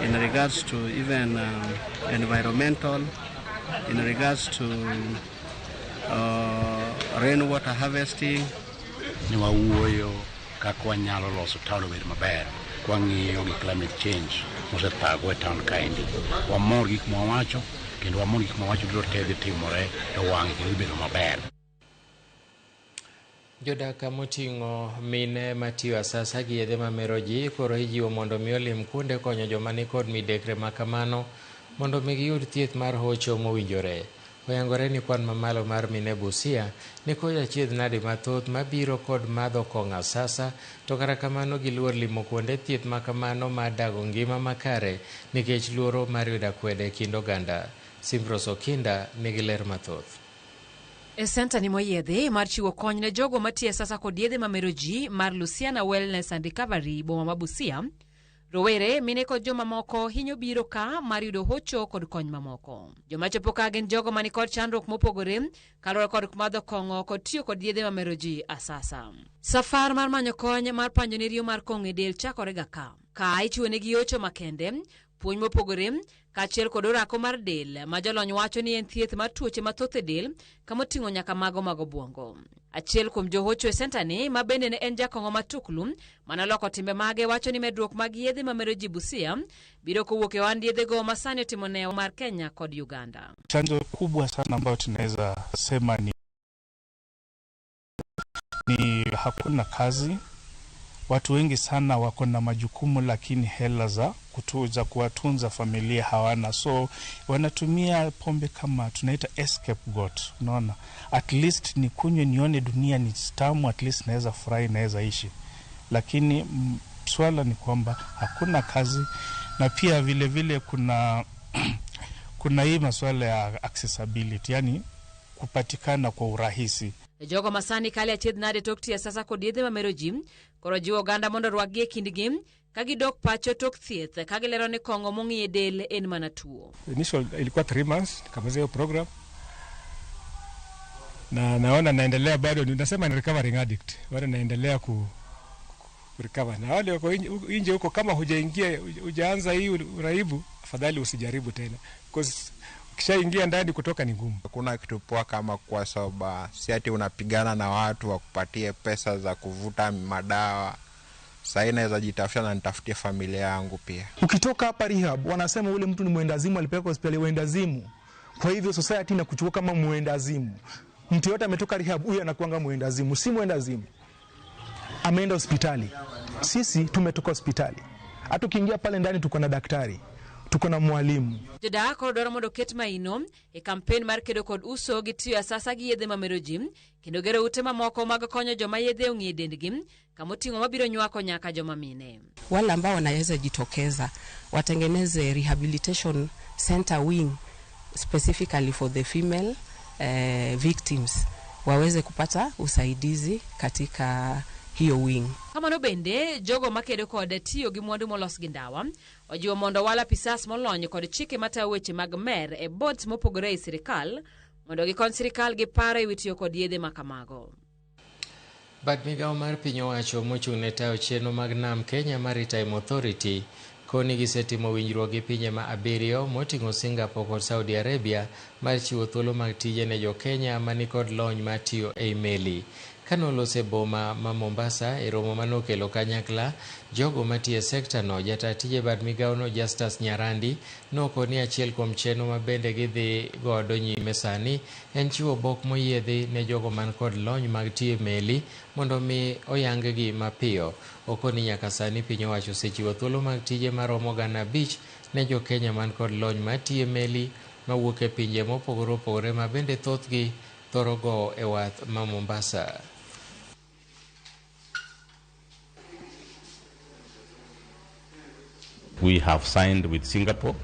in regards to even environmental, in regards to rainwater harvesting. Ni wawuoyo kaka wanyalo loso town obed maber kwang'iyo gi climate change mosethago e town kaendi. Wamor gi gik mwawacho kendo wamor gi gik mwawacho duto te dhi timore e wang'e kendo dhi bedo maber. Jodak moting'o mine matiyo asasa gi yedhe mamero ji koro ijiwo mondo mi olim kuonde konyo joma nikod midekre ma kamano mondo mi giyud thieth mar hocho mowinjore. Oyangore ni kwan mamalo mar mine Busia nikod achiedh nade mathoth mabiro kod madho kong'o asasa, to kata kamano giluor limo kuonde thieth ma kamano mar dago ngima makare nikech luoro mar yudo akwede e kind oganda. Simbrose Okinda nigi ler mathoth. E senta ni moyiedhi mar chiwo kony ne jogo matiyo sasa kod yedhe mamero ji mar Luciana Wellness and Recovery boma ma Busia, rowere, mine kod jomamoko hinyo biro ka mar yudo hocho kod kony mamoko. Joma chopo ka gin jogo mani kod chandruok mopogore kaluwore kod madho kong'o kod tiyo kod yedhe mamero ji asasa. Safar mar manyo kony mar panjo ne riyo mar kong'o e del chakore ga ka. Ka ichiwo negi hocho makende, puonj mopogore kaachiel kod orako mar del ma jolony wacho ni en thieth mar tuoche mathoth e del kamoting'o nyaka mago mag obwongo. Achiel kuom johocho e senta ni ma bende ne en jakong'o matuklu manoloko timbe mage wacho ni medruok mag yedhe mamero ji Busia biro kowuok e ohand yedhego ma sani otimo neo mar Kenya kod Uganda. Chanzo kubwa sana ambayo tunaweza sema ni hakuna kazi. Watu wengi sana wako na majukumu lakini hela za kutuza kuwatunza familia hawana, so wanatumia pombe kama tunaita scapegoat. Unaona, at least nikunywe nione dunia ni tamu, at least naweza furahi, naweza ishi. Lakini swala ni kwamba hakuna kazi, na pia vile vile kuna hii masuala ya accessibility, yani kupatikana kwa urahisi. Jogo masani kale achiedh nade tok tiyo sasa kod yedhe mamero ji koro jiwo oganda mondo orwakgi e kindgi ka gidok pacho tok thieth ka gilero ni kong'o mong'i e del en mana tuo. Initial ilikuwa 3 months nikamaliza hiyo program na naona naendelea bado, nasema ni recovering addict, bado naendelea ku recover. Na wale wako nje huko, kama hujaingia hujaanza hii uraibu, afadhali usijaribu tena, because ukishaingia ndani kutoka ni ngumu. Hakuna kitu poa kama kuwa sober, si ati unapigana na watu wakupatie pesa za kuvuta madawa. Sasa naweza jitafuta na nitafutie familia yangu pia. Ukitoka hapa rehab wanasema ule mtu ni mwendazimu, alipelekwa hospitali wendazimu. Kwa hivyo society inakuchukua kama mwendazimu. Mtu yote ametoka rehab huyu anakuanga mwendazimu, si mwendazimu. Ameenda hospitali. Sisi tumetoka hospitali. Hata ukiingia pale ndani tuko na daktari, tuko na mwalimu. Jodak koro dwaro mondo oket maino e kampen mar kedo kod uso gi tiyo asasa gi yedhe mamero ji kendo gero ute mamoko mag konyo joma yedhe ong'i e dendgi kamoting'o mabiro nywako nyaka joma mine. Wale ambao wanaweza jitokeza watengeneze rehabilitation center wing specifically for the female victims waweze kupata usaidizi katika hiyo wing. Kamano bende jogo makedo kod tiyo gi mwandu molos gi ndawa ojiwo mondo wala pisas molony kod chike matayo weche mag mer e boards mopogore e sirikal mondo gikony sirikal gi paro e wi tiyo kod yedhe makamago. Bad migawo mar piny owacho mochung' ne tayo chenro mag nam Kenya Maritime Authority koni gisetimo winjruok gi pinje ma 7 moting'o Singapore kod Saudi Arabia mar chiwo thuolo mag tije ne jo Kenya manikod lony mar tiyo ei meli. Kanolose boma ma Mombasa e romo manokelo kanyakla jogo matiyo e sekta no, jata tije bad migawo no Justus Nyarandi nokoni achiel kuom chenro ma bende gidhi godo nyime sani en chiwo bok moyiedhi ne jogo man kod lony mag tiyo e meli mondo mi oyang gi mapiyo. Okoni nyaka sani piny owacho osechiwo thuolo mag tije maromo 5,000 ne jo Kenya man kod lony mar tiyo e meli mawuok e pinje mopogore opogore ma bende thothgi thoro go e wath ma Mombasa. We have signed with Singapore,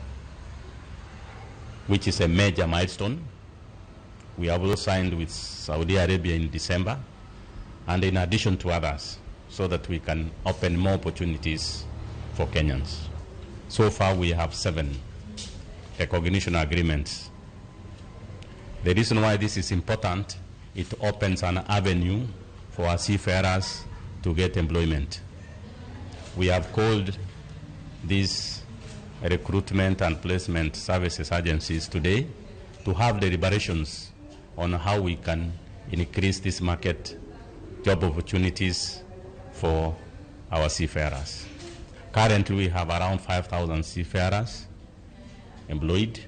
which is a major milestone. We have also signed with Saudi Arabia in December, and in addition to others, so that we can open more opportunities for Kenyans. So far, we have 7 recognition agreements. The reason why this is important, it opens an avenue for our seafarers to get employment. We have called these recruitment and placement services agencies today to have deliberations on how we can increase this market job opportunities for our seafarers. Currently, we have around 5,000 seafarers employed.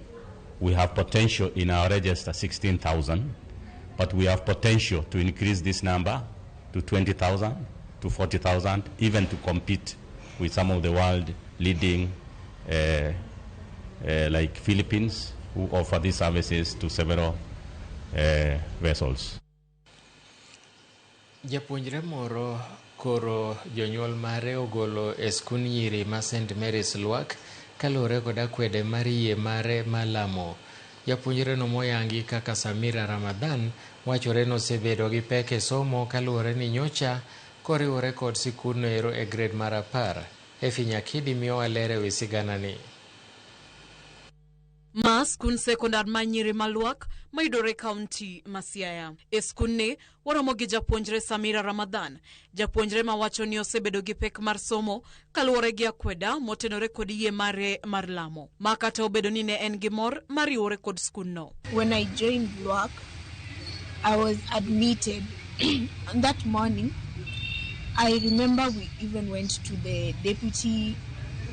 We have potential in our register 16,000, but we have potential to increase this number to 20,000, to 40,000, even to compete with some of the world leading like Philippines, who offer these services to several vessels. Japuonjre moro koro jonyuol mare ogolo e skund nyiri ma St. Mary's Lwak kaluwore kod akwede mar yie mare malamo. Japuonjre no moyangi kaka Samira Ramadhan wachore nosebedo gi pek e somo kaluwore ni nyocha koriwore kod sikundno ero e grade mar 10. Efi Nyakidi miyowa ler ewi siganani. Ma skund sekondar ma nyiri ma Lwak mayudore kaunti ma Siaya. E skundni waromo gi japuonjre Samira Ramadhan, japuonjre mawacho ni osebedo gi pek mar somo kaluwore gi akweda motenore kod yie mare mar lamo, ma kata obedo ni ne en gi mor mar riwore kod skundno. When I joined Lwak, I was admitted. That morning, I remember we even went to the deputy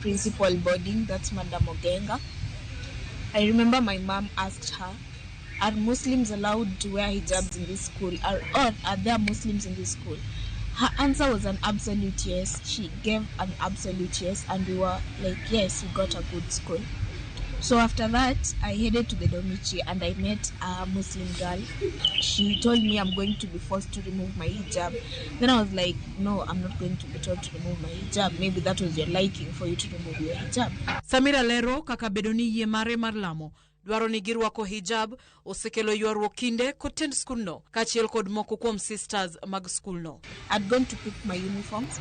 principal boarding, that's Madam Ogenga. I remember my mom asked her, are Muslims allowed to wear hijabs in this school, or are there Muslims in this school? Her answer was an absolute yes. She gave an absolute yes, and we were like, yes, we got a good school. So after that, I headed to the dormitory and I met a Muslim girl. She told me I'm going to be forced to remove my hijab. Then I was like, no, I'm not going to be told to remove my hijab. Maybe that was your liking for you to remove your hijab. Samira lero kaka bedo ni yie mare mar lamo dwaro ni girwako hijab osekelo ywaruok kinde kod tend skundno kaachiel kod moko kuom sisters mag skulno. I'd gone to pick my uniforms.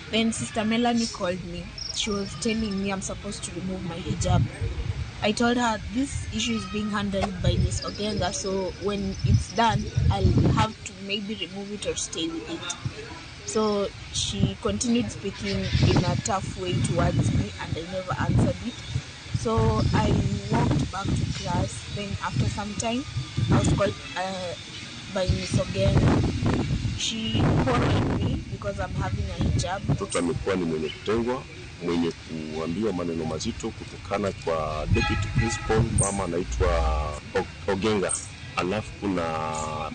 Then Sister Melanie called me. She was telling me I'm supposed to remove my hijab. I told her this issue is being handled by Miss Ogenga, so when it's done, I'll have to maybe remove it or stay with it. So she continued speaking in a tough way towards me, and I never answered it. So I walked back to class. Then after some time, I was called by Miss Ogenga. She quarreled me because I'm having a hijab. Mtoto amekuwa ni mwenye kutengwa, mwenye kuambiwa maneno mazito kutokana kwa deputy principal, mama anaitwa Ogenga. Alafu kuna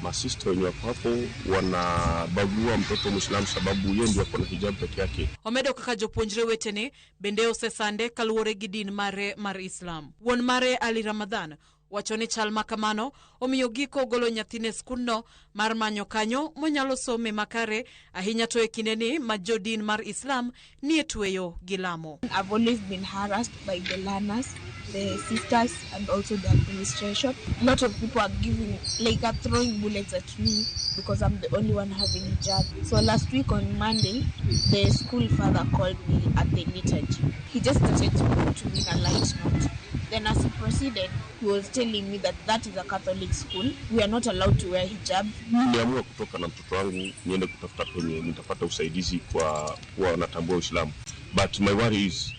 masista wenye wako hapo wanabagua mtoto Muislamu sababu yeye ndiye ako na hijab peke yake. Omedo kaka jopuonjre wetene bende osesande kaluwore gi din mare mar Islam. Wuon mare Ali Ramadhan wacho ni chal makamano omiyo giko ogolo nyathine skundno mar manyo kanyo monyalo some makare ahinya to e kindeni ma jodin mar Islam nie tweyo gi lamo. I've always been harassed by the learners, the sisters, and also the administration. A lot of people are giving, like, are throwing bullets at me because I'm the only one having hijab. So last week on Monday, the school father called me at the liturgy. He just started speaking to me in a light note. Then as he proceeded, he was telling me that that is a Catholic school. We are not allowed to wear hijab. Niliamua kutoka na mtoto wangu niende kutafuta penye nitapata usaidizi kwa kuwa natambua Uislamu. But my worry is,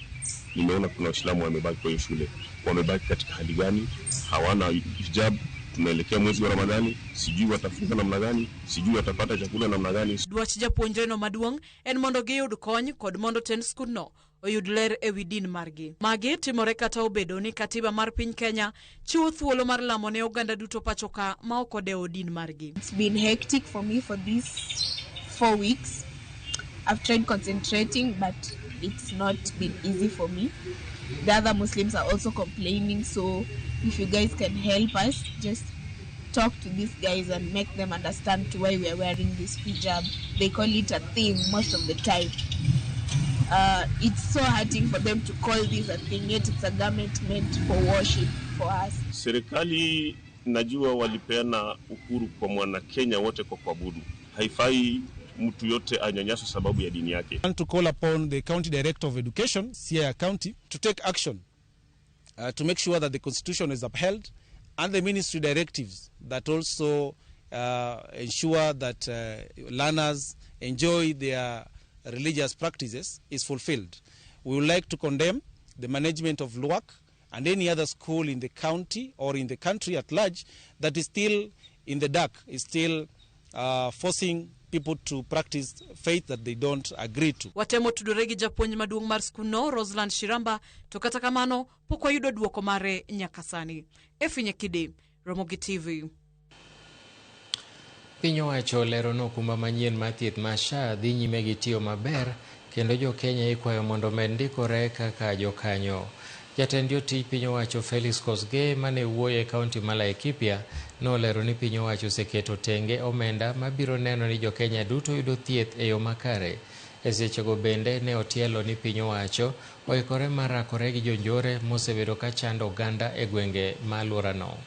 nimeona kuna Waislamu wamebaki kwa hiyo shule. Wamebaki katika hali gani? Hawana hijab. Tunaelekea mwezi wa Ramadhani, sijui watafunga namna gani, sijui watapata chakula namna gani. Dwach japuonjreno maduong' en mondo giyud kony kod mondo tend skundno oyud ler ewi din margi. Magi timore kata obedo ni katiba mar piny Kenya chiwo thuolo mar lamo ne oganda duto pacho ka ma ok odewo din margi. It's been hectic for me for these 4 weeks. I've tried concentrating, but it's not been easy for me. The other Muslims are also complaining, so if you guys can help us, just talk to these guys and make them understand to why we are wearing this hijab. They call it a thing most of the time. It's so hurting for them to call this a thing, yet it's a garment meant for worship for us. Serikali najua walipeana uhuru kwa mwana Kenya wote kwa kuabudu. Haifai mtu yote anyanyaswe sababu ya dini yake. I want to call upon the County Director of Education, Siaya County, to take action to make sure that the Constitution is upheld and the ministry directives that also ensure that learners enjoy their religious practices is fulfilled. We would like to condemn the management of LUAC and any other school in the county or in the country at large that is still in the dark, is still forcing people to practice faith that they don't agree to. Watemo tudore gi japuonj maduong' mar skundno Rosland Shiramba to kata kamano pok wayudo duoko mare nyaka sani. Efi Nyakide, Ramogi TV. Piny owacho olero ni okumba manyien mar thieth mar SHA dhi nyime gi tiyo maber kendo jo-Kenya ikwayo mondo omed ndikore kaka jokanyo. Jatend jotij piny owacho Felix Kosgei mane wuoyo e kaunti ma Laikipia nolero ni piny owacho oseketo tenge omenda mabiro neno ni jo-Kenya duto yudo thieth e yo makare. E sechego bende ne otielo ni piny owacho oikore mar rakore gi jonjore mosebedo ka chando oganda e gwenge ma alworano.